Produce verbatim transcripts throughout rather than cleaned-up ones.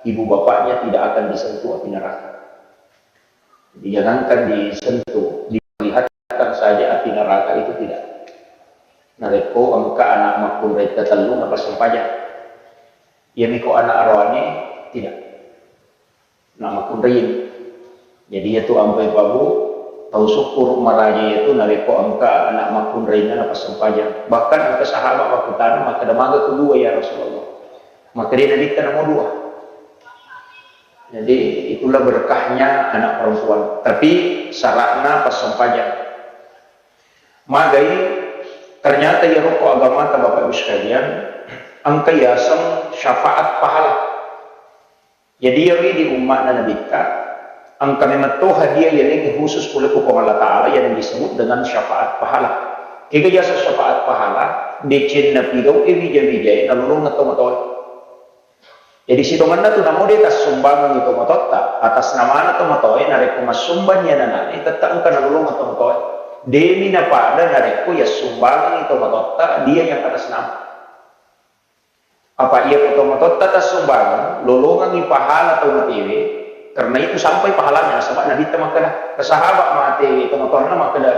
ibu bapaknya tidak akan disentuh api neraka. Jadi, jangankan disentuh, diperlihatkan saja api neraka itu tidak. Narekko engka anak makkunrai tatellu napassempajang, iyami ko anak aroane tidak. Anak makkunrai. Jadi, iyatu ampai pabu, tau sukkuru maraja iyatu narekko engka anak makkunrainna napassempajang. Bahkan engka sahabat makkutana, makkeda, "Maga kedua, ya Rasulullah?" Makkeda Nabitta, "Namo dua." Jadi, itulah berkahnya anak perempuan. Tapi syaratna passempajang. Magai, ternyata iyaro ko agamata, Bapak Ibu sekalian, engka yaseng syafaat pahala. Jadi, iyaro di umma'na Nabitta, engka memetto hadiah yalengngi khusus pole ko Puang Allah Ta'ala yang disebut dengan syafaat pahala. Kega yaseng syafaat pahala? Decenna pigau e wija-wijae nalolongeng tomatoe. Jadi, sitongenna tu namo de tassumbangengngi tomatotta, atas namana tomatoe, narekko massumbang ni anana'e, tette engka nalolongeng tomatoe. Demi napada narekko yassumbangengngi tomatotta, dia yang atas nama. Apa iya ko tomatotta tassumbangeng, lolongengngi pahala tau matewe, karena itu sampai pahalanya, nasaba Nabitta makkeda, sahabat matewe tomatoanna makkeda,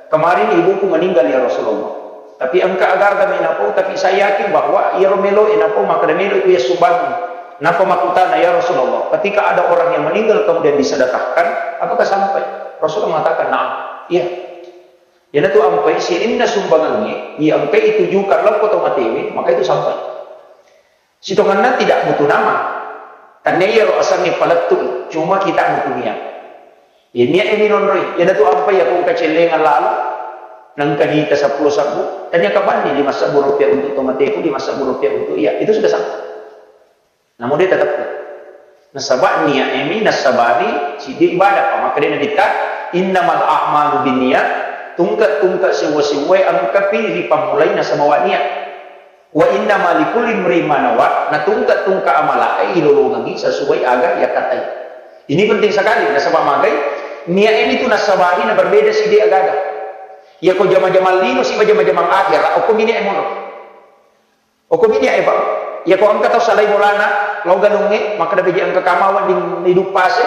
"Kemarin ibuku meninggal, ya Rasulullah. Tapi engka aga-aga mi napau, tapi saya yakin bahwa iyaro meloe napau makkeda meloe ku yassumbangi." Nappa makkutana, "Ya Rasulullah, ketika ada orang yang meninggal kemudian disedekahkan, apakah sampai?" Rasulullah mengatakan, "Na'am." Iya. Iyanatu ampai sininna sumbangengnge, iya engkai tujukan lokko to matewe, maka itu sampai. Sitongenna tidak butuh nama. Tannia iyaro asengnge palettu, cuma kita butuh niat. Iya, niat e minonroi. Iyanatu ampai iya ko engka cellengang lalo, nengka nita seppulo sebbu, tania kabanni lima sebbu rupiah untuk tomateku, lima sebbu rupiah untuk iya. Itu sudah sampai. Namu de teteppu. Nasaba niat e mi nassabari siddi ibadah. Apa makkeda Nabitta, "Innamal a'malu binniyat." Tungke-tungke sewwa-sewwae engkapi ripammulai nasabawa niat. "Wa innama likulli imri'in ma nawa," na tungke-tungke amala e ilolongengngi sesuai aga yakkatai. Ini penting sekali, nasaba magai niat e mi tu nassabari na berbeda siddi agaga. Iya ko jama-jamang lino siba jama-jamang akhera, okko mi niat e monro. Okko mi niat e, Pak. Iya ko engka tau salai bolana, lao galungnge, makkeda beje engka kama wedding idup pase,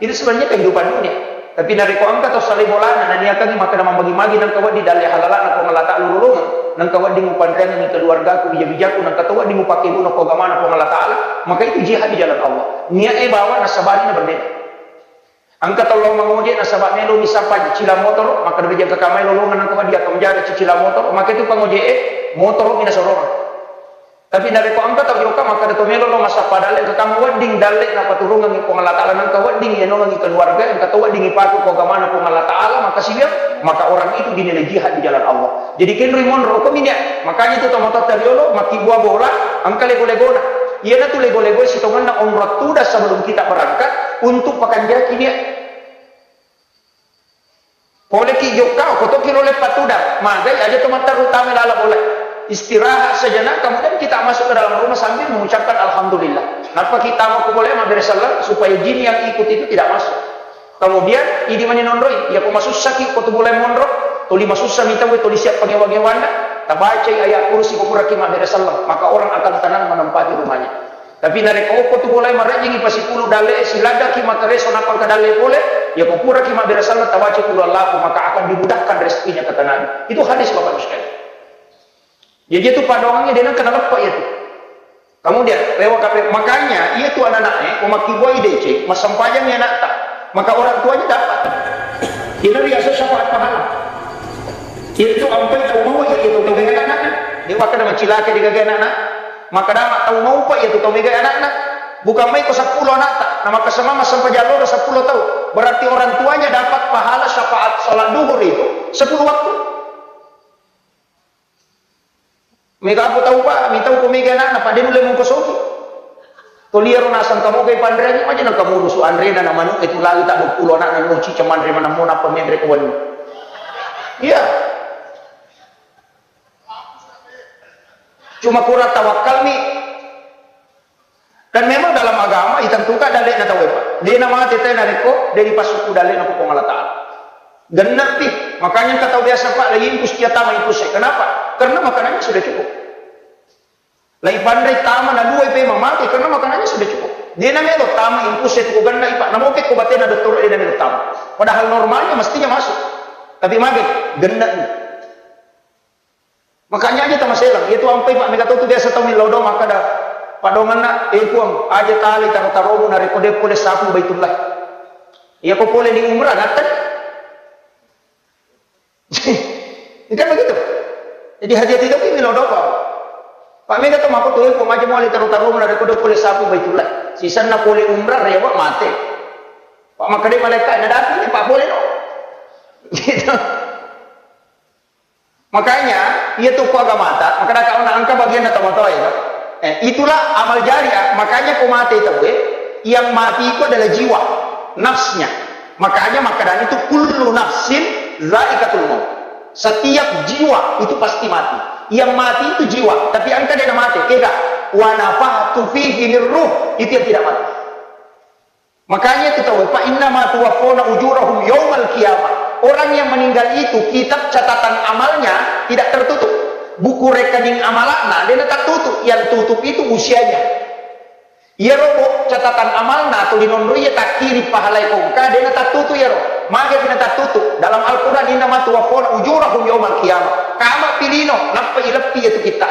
itu sebenarnya kehidupan dunia. Tapi narekko engka tau salai bolana, naniakangngi makkeda mambagi-magi nengka wedding dalle halalana Puang Allah Ta'ala lolongeng, nengka wedding upanreangengngi keluargaku, bija-bijaku, nengka to wedding upakkegunang ko agamana Puang Allah Ta'ala, maka itu jihad di jalan Allah. Niat e bawang nassabari na berbeda. Engka tau lao mangoje nasaba melo misappa cicila motoro, makkeda beje engka kama lolongeng nengka wedding atau menjara cicila motoro, maka itu pangoje e motoro mi nasorongeng. Tapi narekko engka tau jokka makkeda to melo lo massappa dalle engka kama wedding dalle napaturungengngi Puang Allah Ta'ala, nengka wedding iyanongengngi keluarga, engka to wedding ipake ko agamana Puang Allah Ta'ala, maka siwiang, maka orang itu dinilai jihad di jalan Allah. Jadi kenroi monro, okko mi niat. Makanya itu tomatoatta riolo makkibua bola, engka lego-legona. Iyanatu lego-lego sitongenna onrong tudang sebelum kita berangkat untuk pakanjaki niat. Poleki jokka, okko toki role patudang, magai aja to matteru tama lala bola. Istirahat sejenak, kemudian kita masuk ke dalam rumah sambil mengucapkan alhamdulillah. Nappa kita mau ke bola mabbere selleng supaya jin yang ikut itu tidak masuk. Kemudian, idi mani nonroi, iya ko masussaki ko tu bolae monro, tuli masussa mi tauwe, tuli siap pangewa-ngewanna, tabacai ayat kursi ko puraki mabbere selleng, maka orang akan tenang menempati rumahnya. Tapi narekko okko tu bolae marejjingi pasipulu dalle e, siladdaki makareso nappa engka dalle pole, iya ko puraki mabbere selleng tabaca qul huwallahu, maka akan dimudahkan rezekinya, kata Nabi. Itu hadis, Bapak Ibu sekalian. Jaji itu padoangnge de nengka naleppe iya tu. Kemudian, rewa kape-, makanya iya tu anak-anak e, ko makkibua i deceng, massempajang i anakta, maka orang tuanya dapat. Ina riaseng syafaat pahala. Iya tu ampai tau mau iya itu, tau gaga anakna. Dia makkeda macilaka di gaga anakna. Maka dama tau mau pa iya tu tau mega anakna. Bukan mai ko seppulo anakta, na maka semama sempajang loro seppulo tau. Berarti orang tuanya dapat pahala syafaat salat duhur itu sepuluh waktu. Mega apa tau pa, mitau ko mega anakna, pa de nulle mungkosoki. Toliaro naseng kamogai panreangngi, maja nengka murusu anrena na manu e tu lagi ta duappulo anakna, no cica manre manammo nappa menre ko wenni. Iya. Cuma kurang tawakkalmi. Dan memang dalam agama itentukan dalle'na tauwe, Pak. De namate tauwe narekko de dipasukku dalle'na ko Puang Allah Ta'ala. Genneppi. Makanya engka tau biasa, Pak, la yingkus cia tama yingkus e. Kenapa? Karena makanannya sudah cukup. La ipanre tama na dua ipe mamate karena makanannya sudah cukup. Dia namelo tama infus itu ko genna ipa. Namoke ko batena dokter dia namelo tama. Padahal normalnya mestinya masuk. Tapi mage genna. Makanya aja tamaselang, iya tu ampai pak mega tu biasa tau millau doa makkada padonganna, eh puang, aja tali taro-taromu narekko de pole sapu Baitullah. Iya ko pole di umrah natten. Kan begitu. Jadi hati-hati tapi millau doa. Pak mega tu mako tu, eh puang, aja muali taro-taromu narekko de pole sapu Baitullah. Sisanna pole umrah rewa mate. Pak makkada malaikat na dati ini pak pole no. Gitu. Makanya, iya tu ku agamata, maka daka ona engka bagian na tomatoa ya. Eh, itulah amal jariah. Makanya ko mate tauwe, yang mati itu adalah jiwa, nafsnya. Makanya makkedani itu kullu nafsin zaikatul maut. Setiap jiwa itu pasti mati. Yang mati itu jiwa, tapi engka dena mate, kega. Wa nafahtu fihi min ruh, itu yang tidak mati. Makanya itu tahu, fa innama tuwaffawna ujurahum yaumal qiyamah. Orang yang meninggal itu kitab catatan amalnya tidak tertutup. Buku rekening amalakna dena tertutup. Yang tutup itu usianya. Iyaro bo catatan amalna atau linonroi takkiri pahalai kongka dena tertutup iyaro. Mage dena tertutup. Dalam Al-Quran innama tuwaffawna ujurahum yaumal qiyamah. Kama pilino, nappa ileppi itu kita.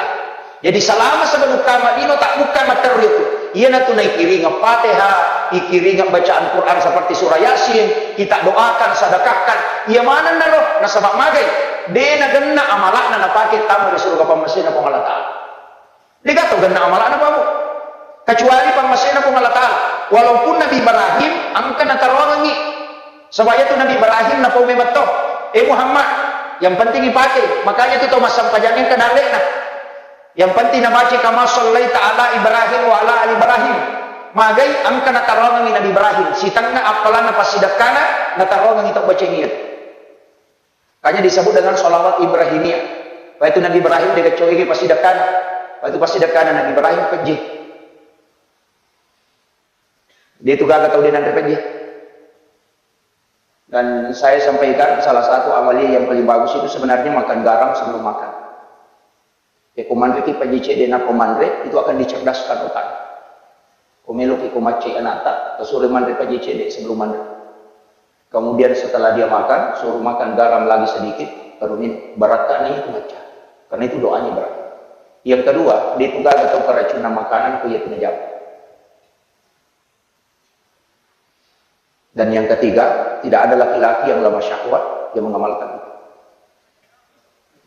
Jadi selama sebelum kama lino tak buka materi itu. Iya natu naikiringa Fatihah, ikiringa bacaan Quran seperti surah Yasin, kita doakan, sedekahkan. Iya manenna roh, nasaba magai. De nagenna amalakna napake tama di surga pammasena Puang Allah Ta'ala. De gato genna amalakna pabu. Kecuali pammasena Puang Allah Ta'ala. Walaupun Nabi Ibrahim angka nataroangi. Sebab itu Nabi Ibrahim napau memetto. Eh Muhammad, yang penting ipake. Makanya itu tau massampajangnya ke dalekna. Yang penting nabaca kama sallaita ala Ibrahim wa ala ali Ibrahim. Magai angka nataroangi Nabi Ibrahim. Sitengnga appalanna passidekkana nataroangi tau baceng iya. Makanya disebut dengan salawat Ibrahimiyah. Apa itu Nabi Ibrahim dia kecoa passidekkana. Apa itu passidekkana Nabi Ibrahim pejje. Dia itu gaga tau dia nanre pejje. Dan saya sampaikan salah satu amalia yang paling bagus itu sebenarnya makan garam sebelum makan. Ya, ko manreki pejje cedde nappa manre, itu akan dicerdaskan otak. Ko meloki ko macce anata, tasuro manre pejje cedde sebelum manre. Kemudian setelah dia makan, suruh makan garam lagi sedikit, baru minum. Barakkani itu baca. Karena itu doanya berat. Yang kedua, dia itu gaga tau keracunan makanan, ko iya tu najama. Dan yang ketiga, tidak ada laki-laki yang lemah syahwat yang mengamalkan itu.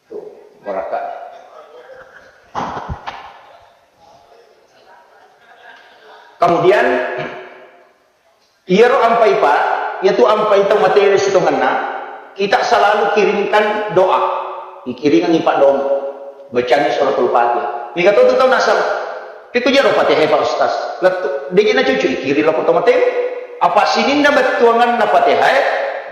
Itu neraka. Kemudian, iyaro ampai pa, iyatu ampai tau matewe sitongenna, kita selalu kirimkan doa. Ikiringengngi paddoang. Bacangngi suratul Fatihah. Mega to tu tau nasaba. Pekko jaro Fatihah, Pak Ustaz? Lettu. De'ji nacucu ikiring lako to matewe. Apa sininna bettuangenna Fatihah e,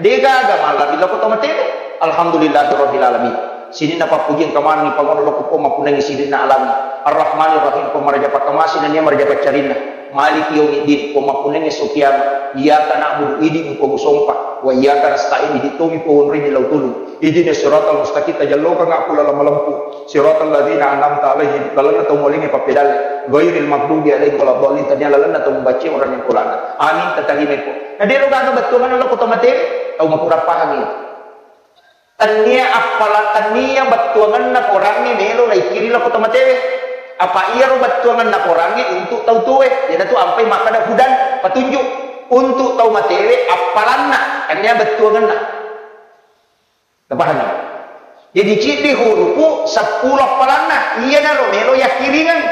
degaga mallabi lako to matewe. Alhamdulillahirabbil alamin. Sininna pappujiang kamanengngi pangolo lako Puang mappunnangi sininna alami. Arrahmanirrahim, Puang maraja pakkamasi nennia maraja paccarinna. Maliki yaumiddin, Puang mappunnangi esso kiamat. Iyyaka na'budu, idi mi Puang usompa. Wa iyyaka nasta'in, idi tomi Puang onroi millau tulung. Ihdinas siratal mustaqim, tajallokang aku lalang malempu. Siratal ladzina an'amta alaihim, lalenna tau mualingngi pappedalle. Ghairil maghdubi alaihim waladdallin, tania lalenna tau mubacce orang yang kulana. Amin, tatarimai Puang. Na de'ro gaga bettuangenna lako to matewe, tau makurang pahangngi. Tennia appala, tennia bettuangenna korangnge melo laikiring lako to matewe. Apa iyaro bettuangenna korangnge untuk tau tuoe, iyanatu ampai makkada hudan, petunjuk, untuk tau matewe appalanna, tennia bettuangenna. Tapahang? Jadi ciddi hurupu seppulo appalanna, iyanaro melo yakkiringeng.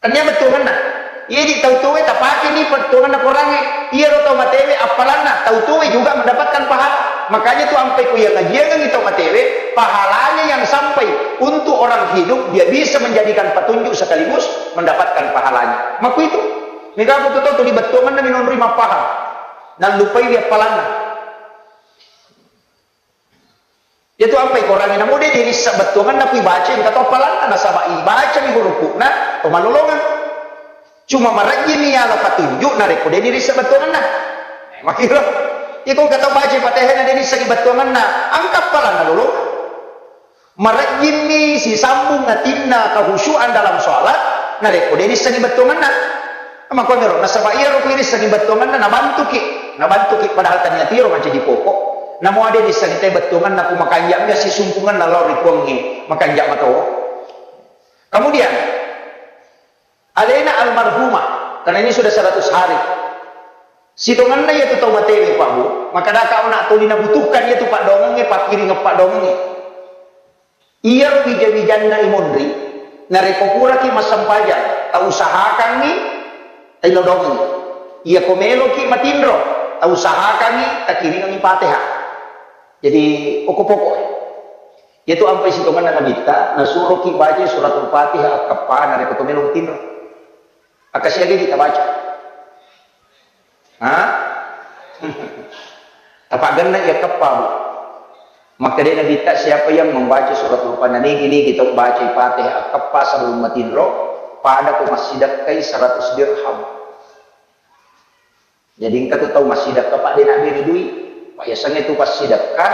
Tennia bettuangenna. Iyedi tau tuoe tapakeni bettuangenna korangnge. Iyaro tau matewe appalanna, tau tuoe juga mendapatkan pahala. Makanya tu ampai ku iya ngajiangengngi tau matewe, pahalanya yang sampai untuk orang hidup, dia bisa menjadikan petunjuk sekaligus mendapatkan pahalanya. Makuitu. Mega aku tu tau tuli bettuangenna minonroi mappahang. Nallupaiwi appalanna. Iyatu ampai korangnge namo de dirissa bettuangenna ku ibaca engka to appalanna, nasaba ibacami hurupu'na to malolongeng. Cuma marejjimi yala patunjuk narekko de dirissa bettuangenna. Makiro. Iko engka to baca Fatihana de nissengi bettuangenna, engka appalanna lolongeng. Marejjimi sisambung atinna kehusyuan dalam sholat narekko de nissengi bettuangenna. Makkuamiro, nasaba iyaro ku irissengngi bettuangenna nabantuki, nabantuki padahal tania tiro mancaji pokok. Namo ade nissengngi te bettuangenna ku makanja mi assisumpungenna lao ri Puangnge makanja mato. Kemudian, alena almarhumah, karena ini sudah seratus hari. Sitongenna iyatu tau matewe, Pak Bu, makkadaka ona tuli nabutuhkan iyatu paddoangengnge, pakkiringeng paddoangengnge. Iyaro wija-wijanna imonri, narekko puraki massempajang, tausahakangngi tailodongengngi. Iyako meloki matinro, tausahakangngi takiringengngi Fatihah. Jadi, pokok-pokok. Iyatu ampai sitongenna Nabitta, nasuroki baca suratul Fatihah akkeppa narekko to melo matinro. Akkasiagaki tabaca. Ha? Tapaggenna iya keppa, Bu. Makkeda Nabitta, siapa yang membaca suratul Fatihah, nigi-nigi tau bacai Fatihah akkeppa sebelum matinro, pada ko massidekkai seratus dirham. Jadi engka tu tau massidekka, Pak, de naberi dui. Pak, yasengnge tu passidekka,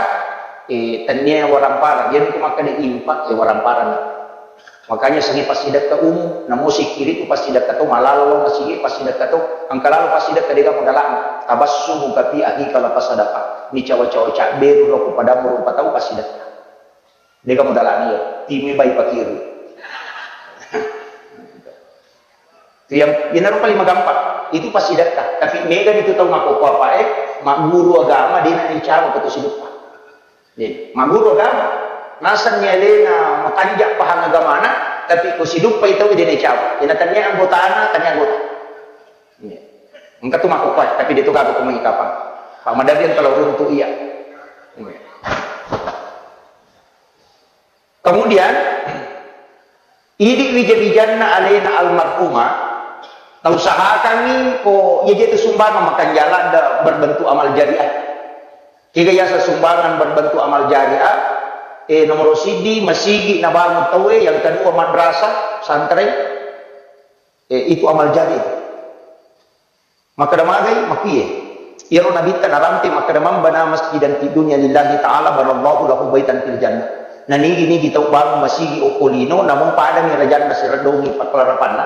eh, tennia waramparang. Iya ko makkeda infak, ya waramparang. Makanya sengnge passidekka umum, namo sikkiri tu passidekka to, malalo lao masigi passidekka to, engka lalo passidekka dega modalana. Tabassumuka fi akhika la fasadaqah. Ni cawa-cawa cabberu lao ko padamu rupa tau passidekka. Dega modalana iya, timi bai pakiru. Itu yang, inaro paling magampang. Itu passidekka. Tapi mega itu tau makkokkoe, magguru agama, dena ni cawa ko to siduppa. Nih, magguru agama. Nasenni alena makanja pahang agamana, tapi ko siduppai tau de nacawa. Ina tania anggotana, tania anggota. Nih. Engka tu makkokkoe, tapi de tu gaga ko mai kapang. Pak Madarian kalau runtu iya. Nih. Kemudian, idi wija-wijanna alena almarhumah, tausahakangngi ko iya je tu sumbangan makanjala da berbentuk amal jariah. Kega yaseng sumbangan berbentuk amal jariah, eh, nomoro siddi, masigi nabangun tauwe, yang kedua madrasah, pesantren, eh, itu amal jariah. Makkeda magai, makkuye. Iyaro Nabitta narampe makkeda, "Man bana masjidan fid dunya lillahi ta'ala banallahu lahu baitan fil jannah." Nanigi-nigi tau bangun masigi okko lino, namo padami rajanna sireddongi pakkalarapanna,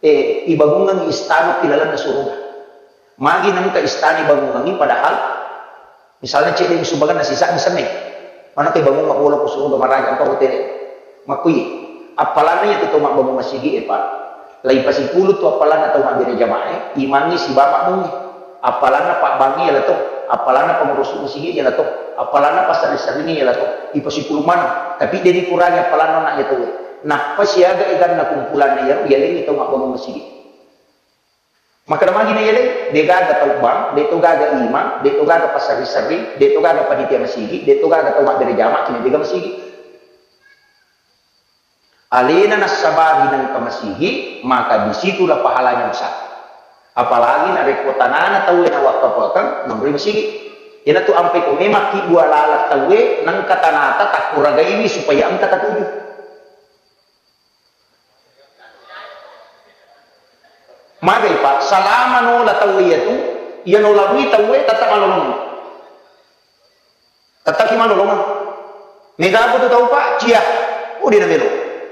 eh, ibangungengngi istana pi lalenna suruga. Magi nengka istana ibangungengngi, padahal misalnya cedde sumbanganna sisa senne. Mana ke bangunga bola ko suruga maraja engka hotel. Makkui, appalanna iya tu tau mabbangung masigi e, Pak. Lai pasipulu tu appalanna tau mabbere jamaah e, imangngi sibawa makmungngi. Appalanna pabbangngi iya lato, appalanna pengurusu masigi iya lato, appalanna passerri-serrini iya lato, ipasipulu maneng. Tapi de dikurangi appalanna na iya tau e. Nappa siaga eganna kumpulanna iya, iya lengngi tau mabbangung masigi. Makkeda magi na yeleng, de gaga tau bank, de to gaga imam, de to gaga passerri-serri, de to gaga panitia masigi, de to gaga tau mabbere jama, cina de gaga masigi. Alena nassabari nengka masigi, maka disitulah pahalanya besar. Apalagi narekko tanana tau e nawakkafakan, nonroi masigi. Iyanatu ampai ko memang ki dua lalat tau e, nengka tanata takkuragaiwi supaya engka tatuju. Magai, Pak, salama nola tau iyatu, iya nola rui tau e, tetap malolong. Tetap ki malolong. Mega apa tu tau, Pak? Cia. Oh, dia namelo.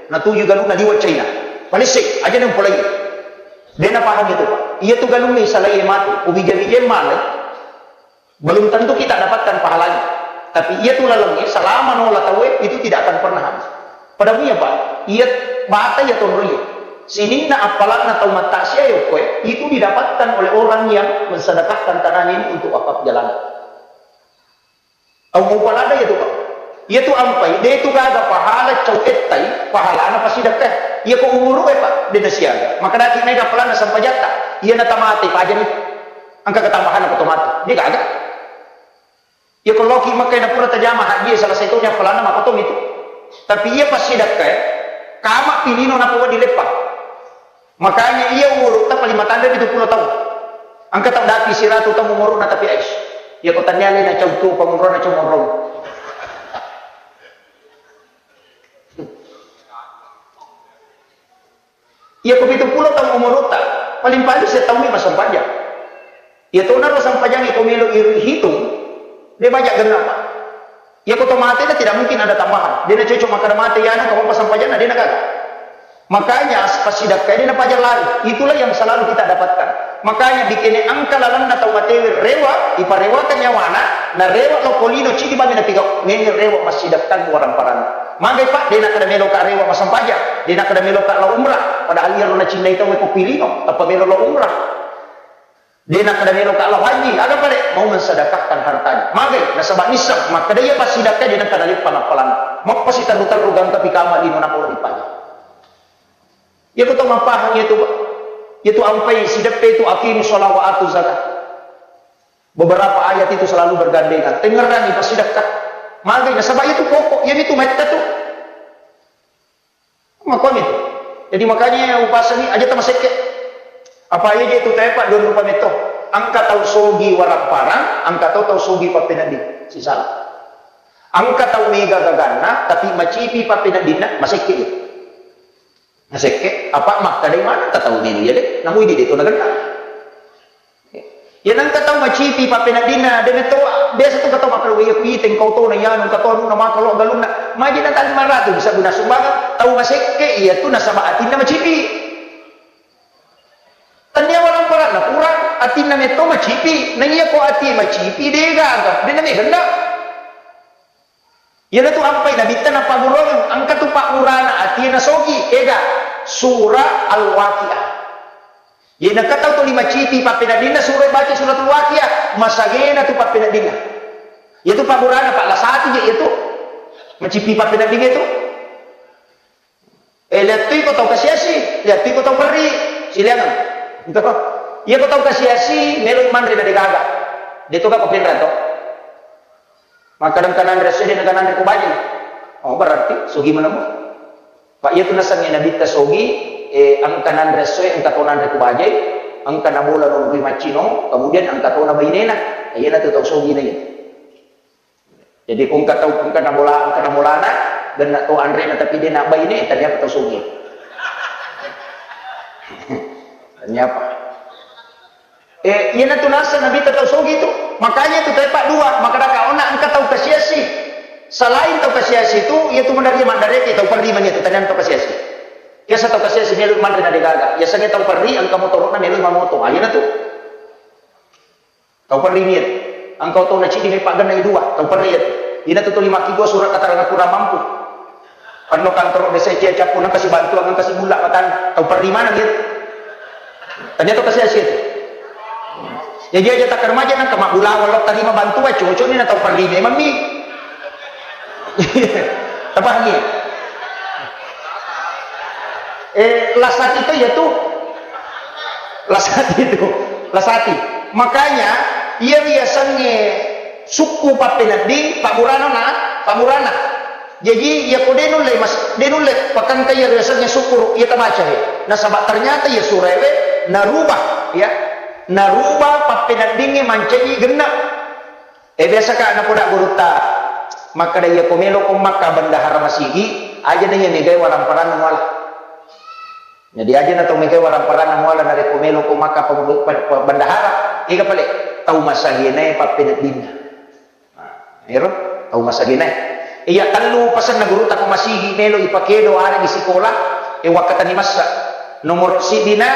Natuju galung na liwat China. Palesse, aja nang polai. Dia na paham itu, Pak. Iya tu galung ni salai matu. Ubija-bija malai. Belum tentu kita dapatkan pahalanya. Tapi iya tu lalengnya, selama nola tau e, itu tidak akan pernah habis. Pada muya, Pak, iya bata iya tonro iya. Sininna appalanna tau mattasia ya koe, itu didapatkan oleh orang yang mensedekahkan tanahnya ini untuk wakaf jalan. Tau mau palada iya tu, Pak. Iya tu ampai, de tu gaga pahala cau ettai, pahalana pasti dekke. Iya ko umuru e, Pak, de nasiaga. Maka daki naik appalanna sampajatta. Iya na tamate pajani. Engka ketambahan apa tomate? De gaga. Iya ko loki Mekka na pura tajama haji, salah satunya appalanna mapatong itu. Tapi iya pasti dekke, kama pilino napa wadi leppang. Makanya iya umurutta paling matanda pitu pulo taung. Engka tau dati siratu taung umuruna tapi ais. Iya ko tania alena cau tu panguruna cau morong. Iya ko pitu pulo taung umurutta, paling-paling setaung lima sempajang. Iya tona ro sempajang ko melo iri hitung, de banyak genna, Pak. Iya ko to mate na tidak mungkin ada tambahan. De na cocok makkeda mate iyana ko apa sempajanna de na gaga. Makanya as-, passidakkae de napaja lari. Itulah yang selalu kita dapatkan. Makanya dikene engka lalenna tau matewe rewa, iparewakan nyawana, narewa lao ko lino cidi bami napigau, meni rewa massidakkan waramparang. Magai Pak, de nakkeda melo ka rewa massempajang, de nakkeda melo ka lao umrah, padahal iyaro nacinnai tau ko pilino, tappa melo lao umrah. De nakkeda melo ka lao haji, aga pale? Mau mensedekahkan hartanya. Magai, nasaba nisseng, makkeda iya passidakkae de nakkeda leppa nappalang. Mappasi terru-terru gangka pikama lino napolo ripaja. Iya ko tau mappahang iya tu, Pak. Iya tu ampai sideppe itu aqimus shalah wa atuz zakah. Beberapa ayat itu selalu bergandengan. Tengngerangi passidakka. Magai nasaba iya tu pokok, iya itu metta tu. Makkuami tu. Jadi makanya upasangi aja tamasekke. Apa aja itu tepa dua rupa metto. Engka tau sogi waramparang, engka to tau sogi pappenedding. Sisala. Engka tau mega gaganna, tapi macipi pappeneddinna, masekke iya. Masekke, apa makkadai maneng tau melo iya de, namu idi de to nagenna. Iya nengka tau macipi pappeneddinna, de metto biasa tu tau makkeda, "Iya ku ite engkau to na iyanu, engka to anunna maka lo galunna." Maji na tali maratu bisa guna sumbangan, tau masekke iya tu nasaba atinna macipi. Tania waramparang na pura atinna metto macipi, na iya ko ati macipi de gaga, de na megenna. Iyanatu ampai Nabitta napagguruang, engka tu pabburana atie nasogi, ega, surah Al-Waqiah. Iyanaka tau tuli macipi pappeneddinna surah, baca suratul Waqiah, masagena tu pappeneddinna. Iyatu pabburana, Pak, lasati je iyatu. Macipi pappeneddinna itu. Eh, lihat tu iko tau kasiasi, lihat tu iko tau perri, siliangan. Iya ko tau kasiasi, melo manre na degaga. De to gako penra to. Makkadang kananre esso de na kananre ko baji. Oh, berarti sogi maneng. Pak, iya tu nasengnge Nabitta sogi, eh, engka nanre esso, engka to nanre ko bajai, engka nabola nonroi maccino, kemudian engka to na bainena. Iyana tu tau sogi na iya. Jadi ko engka tau, engka nabola, engka nabolana, genna to anrena tapi de na baine, ternyata tau sogi. Ternyata. Eh, iyanatu naseng Nabitta tau sogi tu. Makanya tu tepa dua, makkadaka onna engka tau kasiasi. Selain tau kasiasi tu, iya tu menerima maddareke, tau perri mani tu, taniana tau kasiasi. Biasa tau kasiasi melo manre na degaga. Biasanya tau perri engka motoro'na melo mamoto. Ah, iyanatu. Tau perri niat. Engka otona cidi meppa genna dua, tau perri iatu. Iyanatu tuli makkibua surat keterangan kurang mampu. Penno kantoro desa cia cappu nang kasi bantuan, nang kasi bulla matan. Tau perri maneng iatu. Ternyata kasi asia tu. Jadi aja tak remaja nang kama bulawa lo tarima bantuan, cocok ni na tau perri memang mi. Tapahangi? Eh, lasati to iya tu. Lasati tu. Lasati. Makanya, iya riasengnge sukku pappenedding, pabburana na, pabburana. Jaji, iya ko de nulle mas-, de nulle pakangka iya riasengnge sukku, iya tabaca he. Nasaba ternyata iya suraewe narubah, ya. Narubah pappeneddingnge mancaji genna. Eh, biasa ka napoda gurutta, makkada, "Iya ko melo ko makka bendahara masigi, aja na iya megai waramparanna muala." Jadi aja na tau megai waramparanna muala narekko melo ko makka pe-, pe-, pe-, bendahara, ega pale tau masagenae pappeneddinna. Nah, ero tau masagenae. Iya tellu pasenna gurutta ko masigi melo ipakedo areng sikola, e wakkatani massa. Nomoro siddina,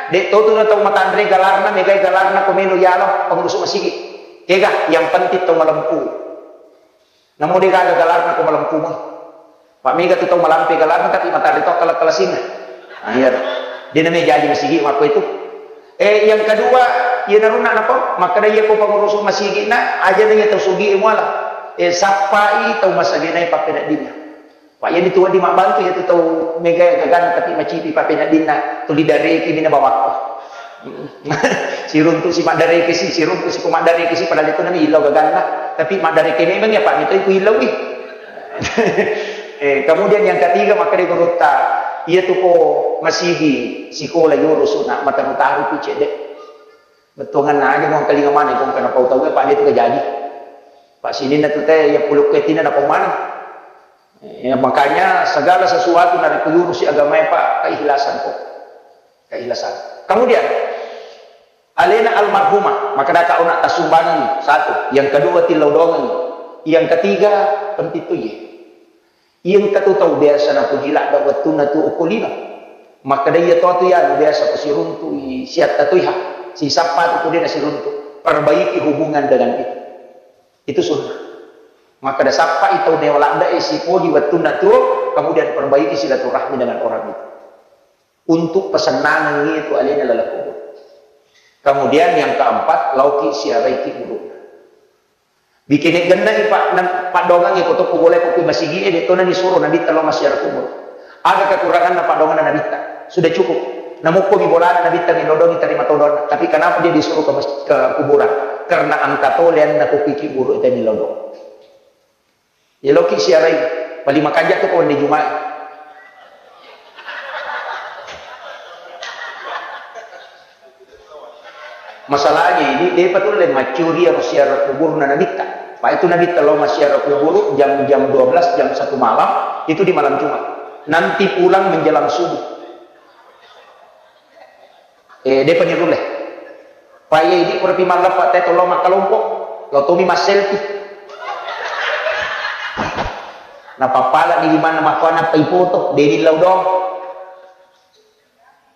de totu na tau matanre galarna, megai galarna ko melo yalo pengurus masigi. Ega, yang penting tau malempu. Namo de gaga galarna ko malempu mo. Pak mega tu tau malampe galarna tapi matanre to kala-kalasinna. Nah, iya. De name jaji masigi makko itu. Eh, yang kedua, iya narunna napa? Makkada iya ko pengurus masigi na, aja na iya tau sugi muala. Eh, sappai tau masagenai pappeneddinna. Pak, iya tu wedding mabbantu iya tu tau mega gagana tapi macipi pappeneddinna, tuli dareke mina bawakko. Siruntu si maddareke si, siruntu si ko maddareke si, padahal itu nami illau gaganna. Tapi maddareke memang ya Pak, itu iku illau wi. Eh, kemudian yang ketiga, makkada gurutta, iya tu ko masigi sikola yoro suna mataru-taru pi cedde. Bettuanganna aja mo kalinga maneng ko kana pau tau, Pak, de tu gajaji. Pak, sininna tu te iya pulukku tina na pau maneng. Ya, makanya segala sesuatu narekko yurusi agamae, Pak, keikhlasan kok. Keikhlasan. Kemudian, alena almarhumah, makkadaka ona tasumbangan, satu. Yang kedua, tillau doangan. Yang ketiga, penting tu iye. Iya engka tu tau biasa napuji ladda wettunna tu okko lino. Makkeda iya to tu ya biasa ko siruntu i siatta tu iha, sisappa tu ko de nasiruntu. Perbaiki hubungan dengan itu. Itu sunnah. Makkeda sappai tau dewa ladda e sipoji wettunna tuo, kemudian perbaiki silaturahmi dengan orang itu. Untuk pesennangan itu alena laleng kubur. Kemudian yang keempat, lauki siaraiki guru. Bikin gennai pak, paddoangang ko to kubole ko kui masigi e, de to nani suro Nabitta lao massiara kubur. Aga kekuranganna paddoanganna Nabitta? Sudah cukup. Namukko mi bolana Nabitta mi lodongi tarima todon. Tapi kenapa dia disuruh ke, mas- ke kuburan? Karena engka to leanna ko kui kiburu itu mi lodong. Eloki siarai, paling makanja tu ko wenni Jumat. Masalahnya ini, depa tulle maccuri ero siara kuburna Nabitta. Pak itu Nabitta lo massiara kuburu jam, jam dua belas, jam satu malam, itu di malam Jumat. Nanti pulang menjelang subuh. Eh, depa ni rulle. Pak iya idi pura pi malleppa te tollo makkalompo, lo tomi masselfie. Napappala di limanna makkuana pai foto, de di lao dong.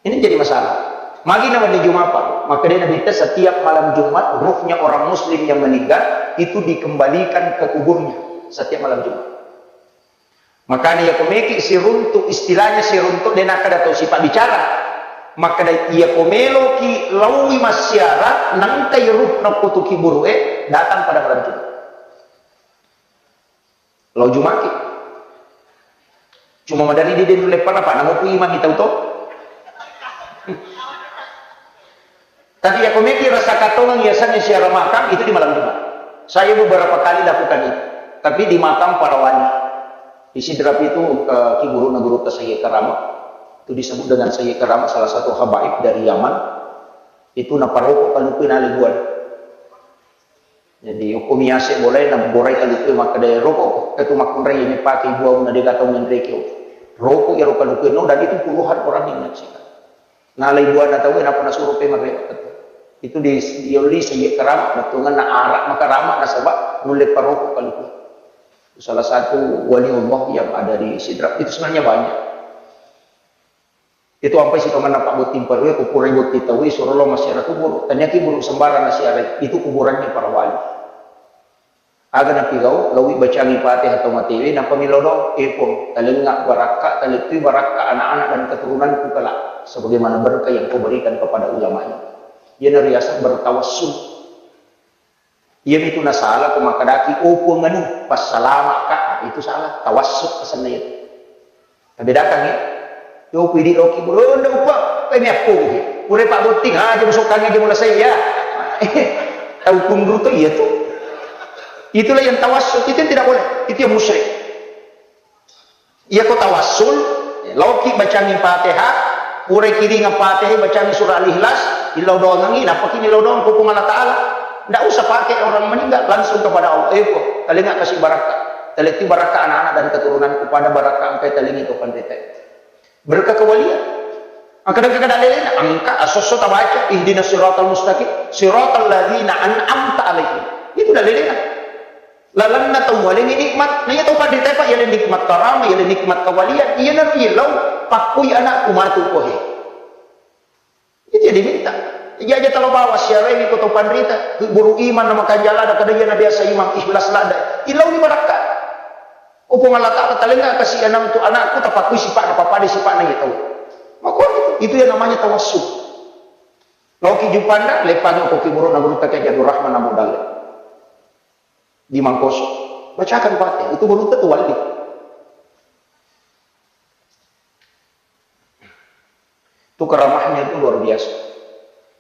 Ini jadi masalah. Magi na wenni Jumat, Pak? Makkeda Nabitta, setiap malam Jumat, ruhnya orang muslim yang meninggal itu dikembalikan ke kuburnya. Setiap malam Jumat. Makanya iya ko meki siruntu, istilahnya siruntu, de nakkeda to sipa bicara. Makkeda iya ko meloki laui massiara, nangkai ruhna ko tu kiburu e, datang pada malam Jumat. Lao Jumaki. Cuma madari di denu leppana, Pak, namo ku imami tau to. Tapi iya ko meki rasa katongeng yasengnge siara makam itu di malam Jumat. Saya beberapa kali lakukan itu. Tapi di makam para wali. Di Sidrap itu, eh, ki guruna gurutta Sayyid Karama. Itu disebut dengan Sayyid Karama, salah satu habaib dari Yaman. Itu naparoko kaluku nalai buana. Jadi, okkomi yase bolae nabborai kaluku makkeda, "Roko, ketu makkunrai ini pake buamu na dega tau menreki." Roko iyaro kaluku no, dan itu puluhan orang yang menyaksikan. Nalai buana tau, nappa nasuro pe marrema ketu. Itu di, diolli Sayyid Karama, bettuanna arak makarama nasaba nulle paroko kaluku. Salah satu wali Allah yang ada di Sidrap. Itu sebenarnya banyak. Itu ampai sitongenna pabbotting parue, ko purai botting tauwe, suro lao massiara kuburu. Taniaki buru sembarang nasiarai, itu kuburannya para wali. Aga napigau, laui bacangi Fatihah tau matewe, nappa milodong, "Eh Puang, talengnga barakka, talettui barakka anak-anak dan keturunanku kelak, sebagaimana berkah yang kau berikan kepada ulama ini." Iyana riaseng bertawassul. Iyamitu nasala ko makkedaki, "Oh Puang anu, passalama'ka." Ah, itu salah. Tawassuk asenna itu. Tabedakan ya. Yo, pidi loki, "Bro, ndak upah." Eh, mi aku gitu. Pura pak botting aja, masukkan aja mulai saya ya. Tahu kunru tuh iya tuh. Itulah yang tawassuk, itu yang tidak boleh. Itu yang musyrik. Iyako tawassul, laoki bacangi Fatihah, purai kiringa Fatihah, bacangi surah Al-Ikhlas, illau doangengi, nappaki nillau doang ko Puang Allah Ta'ala. Ndak usah pakai orang meninggal, langsung kepada Allah. Eh, Puang, talengnga kasi barakka. Talettu barakka anak-anak dan keturunanku pada barakka engkai talengngi to panrita. Berkah kewalian. Engka, engka dalilena, engka asosso tabaca, ihdinas siratal mustaqim, siratal ladzina an'amta alaihim. Itu dalilena. Lalenna tau mualengi nikmat. Na iya tau panrita, Pak, yale nikmat karama, yale nikmat kawalian. Iyanaro yellau pakkui anakku matu ko he. Itu yang diminta. Jaja talo bawa siarewi ko tau panrita. Buru iman na makanjala da kada iya na biasa iman ikhlas lada. Illau ni barakka. Oh Puang Allah Ta'ala, talengnga kasi anakku, anakku tapakkui sipa'na, pappada sipa'na iya tau. Maka itu, itu yang namanya tawassul. Loki Jupanra, leppangi ko ki buru na guru take Jadu Rahman Abu Dalle. Di Mangkoso. Bacakan Fatihah, itu belum tentu wali. Itu karamahnya itu luar biasa.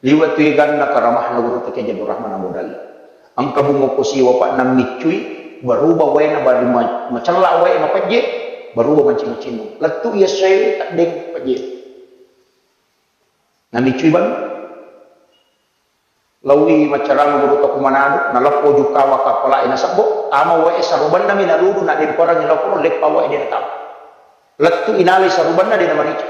Liwat tu ganna karamahna guru take Jadu Rahman Abu Dalle. Engka bungo ko siwa pak nammiccui, berubah waena bari ma-, macella wae mapejje, berubah mancing-mancing. Lettu iya sewi tak deng pejje. Namiccui bang. Laui maccarama guru to ku Manado, naleppo jukkawa kappala'e nasebbo, tama wae sarubannami naludu, nademperengngi lokoro, leppa wae de natama. Lettu inalai sarubanna de namarica.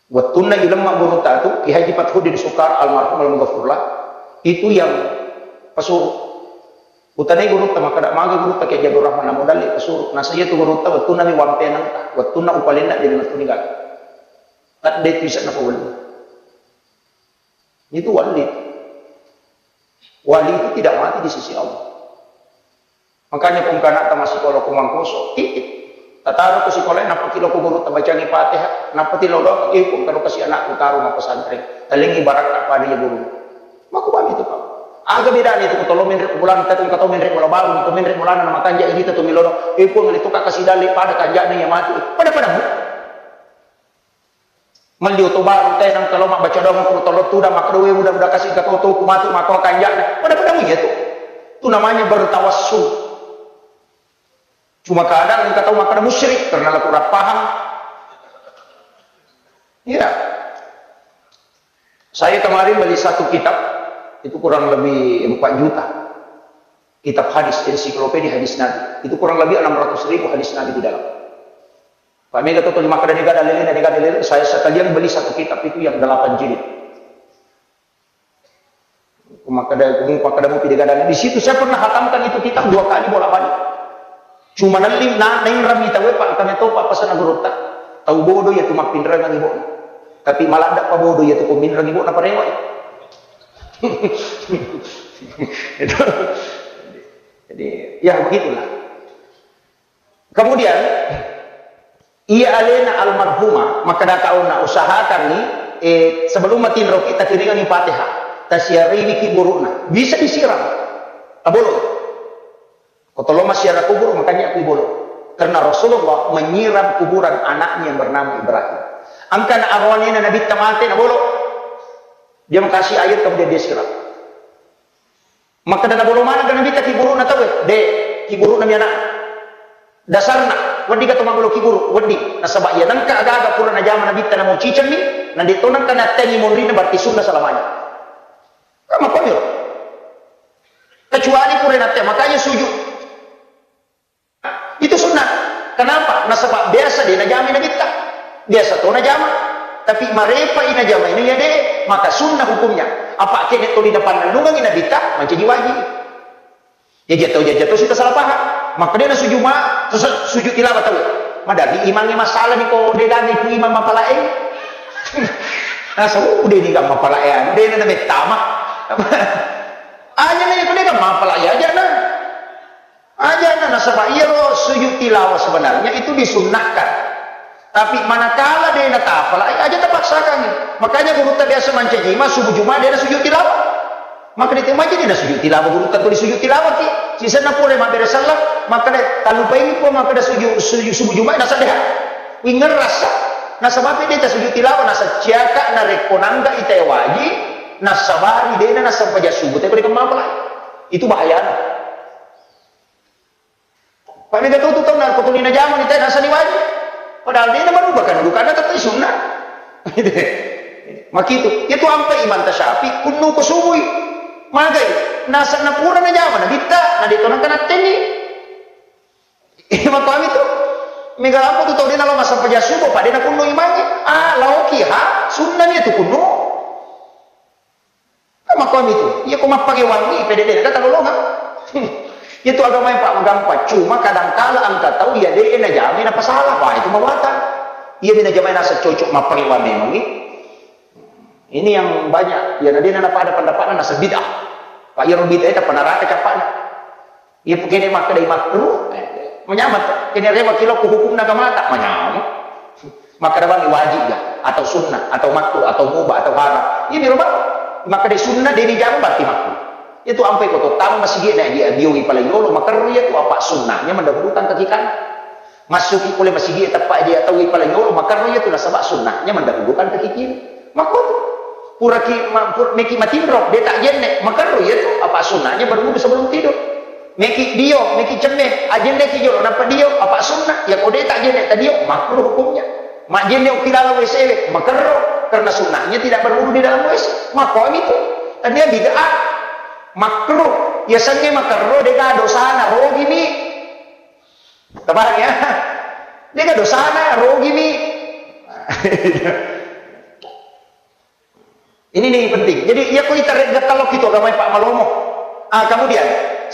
Wettunna ilemma guru tatu, Ki Haji Fathuddin Sukar almarhum almaghfurlah, itu yang pesuruh. Utanai gurutta, makkeda, "Magi gurutta Kiai Abdul Rahman, namo dalli pasuru?" Nasaba iyatu gurutta wettunna mi wampenengka, wettunna upalenna jadi wettunna gaga. Tadde tu isenna pawellu. Itu wali. Wali itu tidak mati di sisi Allah. Makanya pungkana ta masikola ko mangkoso, titip. Tataro ko sikola, nappa kilo ko guru tabacangi Fatihah, nappa tilo doang, eh, pun karo kasi anakku taro ma pesantren. Talengi barakka pada ya guru. Mako bami itu, Pak. Aga bedana itu ko tolo menre ko bulan, ta ko menre bola baru, ko menre bolana na makanja ini tu milono, eh, pun itu ka kasi dalli pada kanjana ya mati. Pada-pada. Melli oto baru te nang kalo mabbaca doang ko tolo tudang, makkeda, "We, mudah-mudah kasih engka tau toku matu mako kanjana." Pada-pada mu iya tu. Itu namanya bertawassul. Cuma kadang engka tau makkeda musyrik karena la kurang paham. Iya. Saya kemarin beli satu kitab, itu kurang lebih empat juta. Kitab hadis, ensiklopedia hadis Nabi. Itu kurang lebih enam ratus ribu hadis Nabi di dalam. Pak, mega to tuli makkeda dega dalilna, dega dalil, saya sekalian beli satu kitab itu yang delapan jilid. Makkeda, makkeda mupi dega dalil. Di situ saya pernah hatamkan itu kitab dua kali bolak-balik. Cuma nelli na nainrami tau, Pak, kami to, Pak, pesanna gurutta. Tau bodoh ya tu mappinreng ibu. Tapi maladda pa bodoh ya tu ko minreng ibu na parewa. Itu. Jadi, ya begitulah. Kemudian, iya alena almarhumah, makkeda kauna, "Usahakanni, eh, sebelum matinro kita kiringangi Fatihah, tasiareini ki burukna." Bisa disiram. Tabolo. Ko tolo masiara kubur, makanya aku bolo. Karena Rasulullah menyiram kuburan anaknya yang bernama Ibrahim. Angkana arwanena Nabi tamate, nabolo. Dia makasih air, kemudian dia siram. Makkeda nabolo maneng ga Nabitta kiburuna tauwe? De, kiburuna mi anak. Dasarna, wedding ga to mabbolo kiburu? Wedding. Nasaba iya nengka aga-aga pura najama Nabitta namo cicenni, na de to nengka nattengi monrina berarti sunna selamanya. Kan makkoniro. Kecuali pura natte, makanya sujud. Itu sunnah. Kenapa? Nasaba biasa de najamai Nabitta. Biasa to najama. Tapi marepai najama ini ya de, maka sunnah hukumnya. Apa kene toli napannennungangi Nabitta, mancaji wajib. Ya jatuh, ya jatuh, kita salah paham. Maka dia sujud ma, terus sujud tilawah tahu. Madari imangnge masalah ni ko de gaga itu imang mapalae. Nah, so, udah ini gak mapalae, udah ini namanya tamak. Aja nih, udah gak mapalae aja nah. Aja na nasaba iyaro sujud tilawah sebenarnya itu disunnahkan. Tapi manakala de natapala, eh, aja tapaksakan. Makanya gurutta biasa mancaji ma subuh Jumat de nasujud tilawah. Maka de maja de nasujud tilawah, gurutta tuli sujud tilawah ki. Sisenna pura mabbere sallang, maka de talupai ko maka de sujud, sujud subuh Jumat nasaddeha. Wingerrasa. Nasaba de tasujud tilawah, nasaciaka narekko nangga ite waji, nasabari de na nasampaja subuh, tapi de kemapala. Itu bahayana. Pada mega tu tau na ko tuli najama ni te nasani wajib. Padahal de na merubah kan bukan tetap sunnah. Makitu, itu ampe Imam Tasyafi kunnu ko subui. Magai, nasa na pura najama Nabitta, na de to nangka nattenni. Imam Tahawi tu, mega lampu tu tau de na lo masampaja subuh, pada na kunnu imangi. Ah, laoki ha, sunnah ni tu kunnu. Kan makkuami tu, iya ko mappagewangngi, pede de, kata lolongang. Itu agama yang pak magampang, cuma kadangkala engka tau iya de najamai napasala, wah itu mawatang. Iya de najamai nasa cocok mappagewang memangi. Ini yang banyak, iya na de na pada pendapatna nasa bid'ah. Pak iya bid'ah itu neraka capana. Iya, kene makkeda makruh, eh, manyameng to. Kene rewa kilokku hukumna agamata, manyameng. Makkeda bani wajib ga, atau sunnah, atau makruh, atau mubah, atau haram. Iya, miro bang. Makkeda sunnah, de dijama berarti makruh. Itu ampe ko to, tama masigi na dia, biogi pala yolo, makerro iya tu apa sunnahnya mendahulukan kaki kanan. Masuki pole masigi teppa dia taui pala yolo, makerro iya tu nasaba sunnahnya mendahulukan kaki kiri. Makko tu. Puraki ma-, pur-, meki matinro, de tak jenne, makerro iya tu, apa sunnahnya berwudu sebelum tidur. Meki dio, meki cemme, ajenne ki jolo, napa dio, apa sunnah, ya kode tak jenne ta dio, makruh hukumnya. Majenne ukilala W C W, makerro, karena sunnahnya tidak berwudu di dalam W C. Makko itu, tania bid'ah, makruh, ya senge makerro, dega dosana, rogi mi. Tabahang ya? Dega dosana, rogi mi. Ini nih penting. Jadi, iya ko ita rega kalau kita agama Pak Malomo. Ah, kemudian,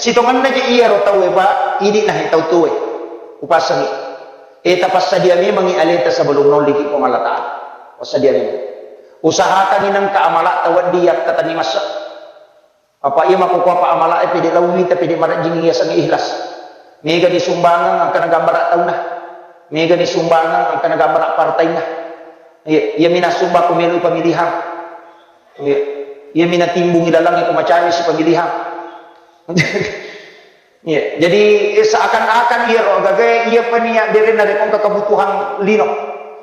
Sitongenna je iyaro tauwe, Pak, idi nahe tau tuwe. Upasengi. E, tapassadia memangi aleta sebelum nolliki Puang Allah Ta'ala. Passadia memang. Usahakangi nengka amala tawaddi yakkatenni massa. Apa iya makkukua pa amala e pede lauwi, tapi de marajing iya sangi ikhlas. Mega ni sumbangan angkana gambara tauna. Mega ni sumbangan angkana gambara partaina. Iya, iya mina sumba ku melu pemilihan. Iya. Iya mina timbungi dalang ku macani si pemilihan. Iya, jadi, eh, seakan-akan iya ro gaga iya pania derena rekong kebutuhan lino.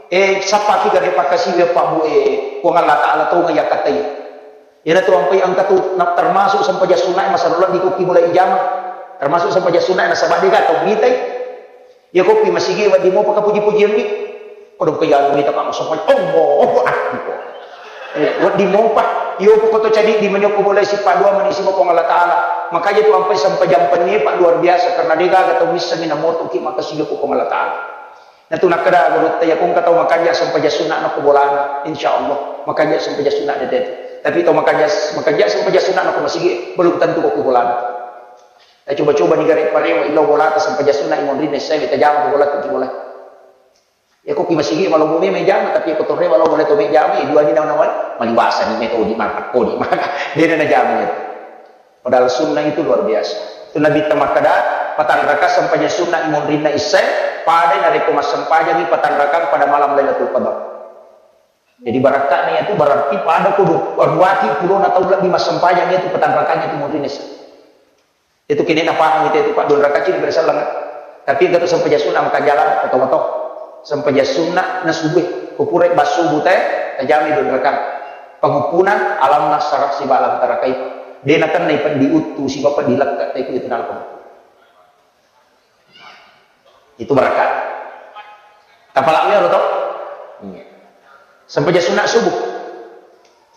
Eh, sapaki gare pakasiwe Pak Bu, eh, Puang Allah Ta'ala to ngayakatai. Iyana tu ampai engka tu na-, termasuk sempajang sunna e masalah di koki mulai ijama. Termasuk sempajang sunna e nasaba dega tau mitai. Iya kopi masigi waddi mopa kapuji-pujianni. Kodong ke anu mita Pak masempajang. Allahu Akbar. Eh, waddi mopa. Iyo poko to cadi di menyoko mulai sipa dua menisi mo Puang Allah Ta'ala. Makanya tu ampai sempajang penni Pak luar biasa karena dega tau missengi namoto ki makasigi ko Puang Allah Ta'ala. Natu nakkeda gurutta, "Iya ko engka tau makanja sempajang sunna na ko bolana, insya Allah makanja sempajang sunna de tetu. Tapi tau makanja, makanja sempajang sunna na ko masigi, belum tentu ko ko bolana." Ta coba-coba ni gare parewa illau bolata sempajang sunna imonrinna isai, tajama ko bola tu bola. Ya ko ki masigi malu mejama, tapi ko torrewa lo boleh to mejama, ya dua ni nawa-nawa, maliwasa ni meto di mata, ko di mata. Dia na jama itu. Padahal sunnah itu luar biasa. Itu Nabi ta makkeda, patang rakaat sempajang sunnah imonrinna isai, pada narekko massempajangi patang rakaat pada malam Lailatul Qadar. Jadi barakka'na itu berarti pada kudu ruaki pulona taung lebbi massempajang itu patang rakaat itu monrinna isai. Itu kini napahang itu, itu Pak, dua rakaat cini bersallang. Tapi itu sempajang sunnah maka jalan oto-oto. Sempajang sunnah na subuh, kupure bas subuh te, tajami dua rakaat. Pengupuna alam nasrah siba alam tara kaifa. De nakenna ipa diuttu siba pa dilekka te itu nalpa. Itu berkah. Tapalak mero to? Iya. Sempajang sunat subuh.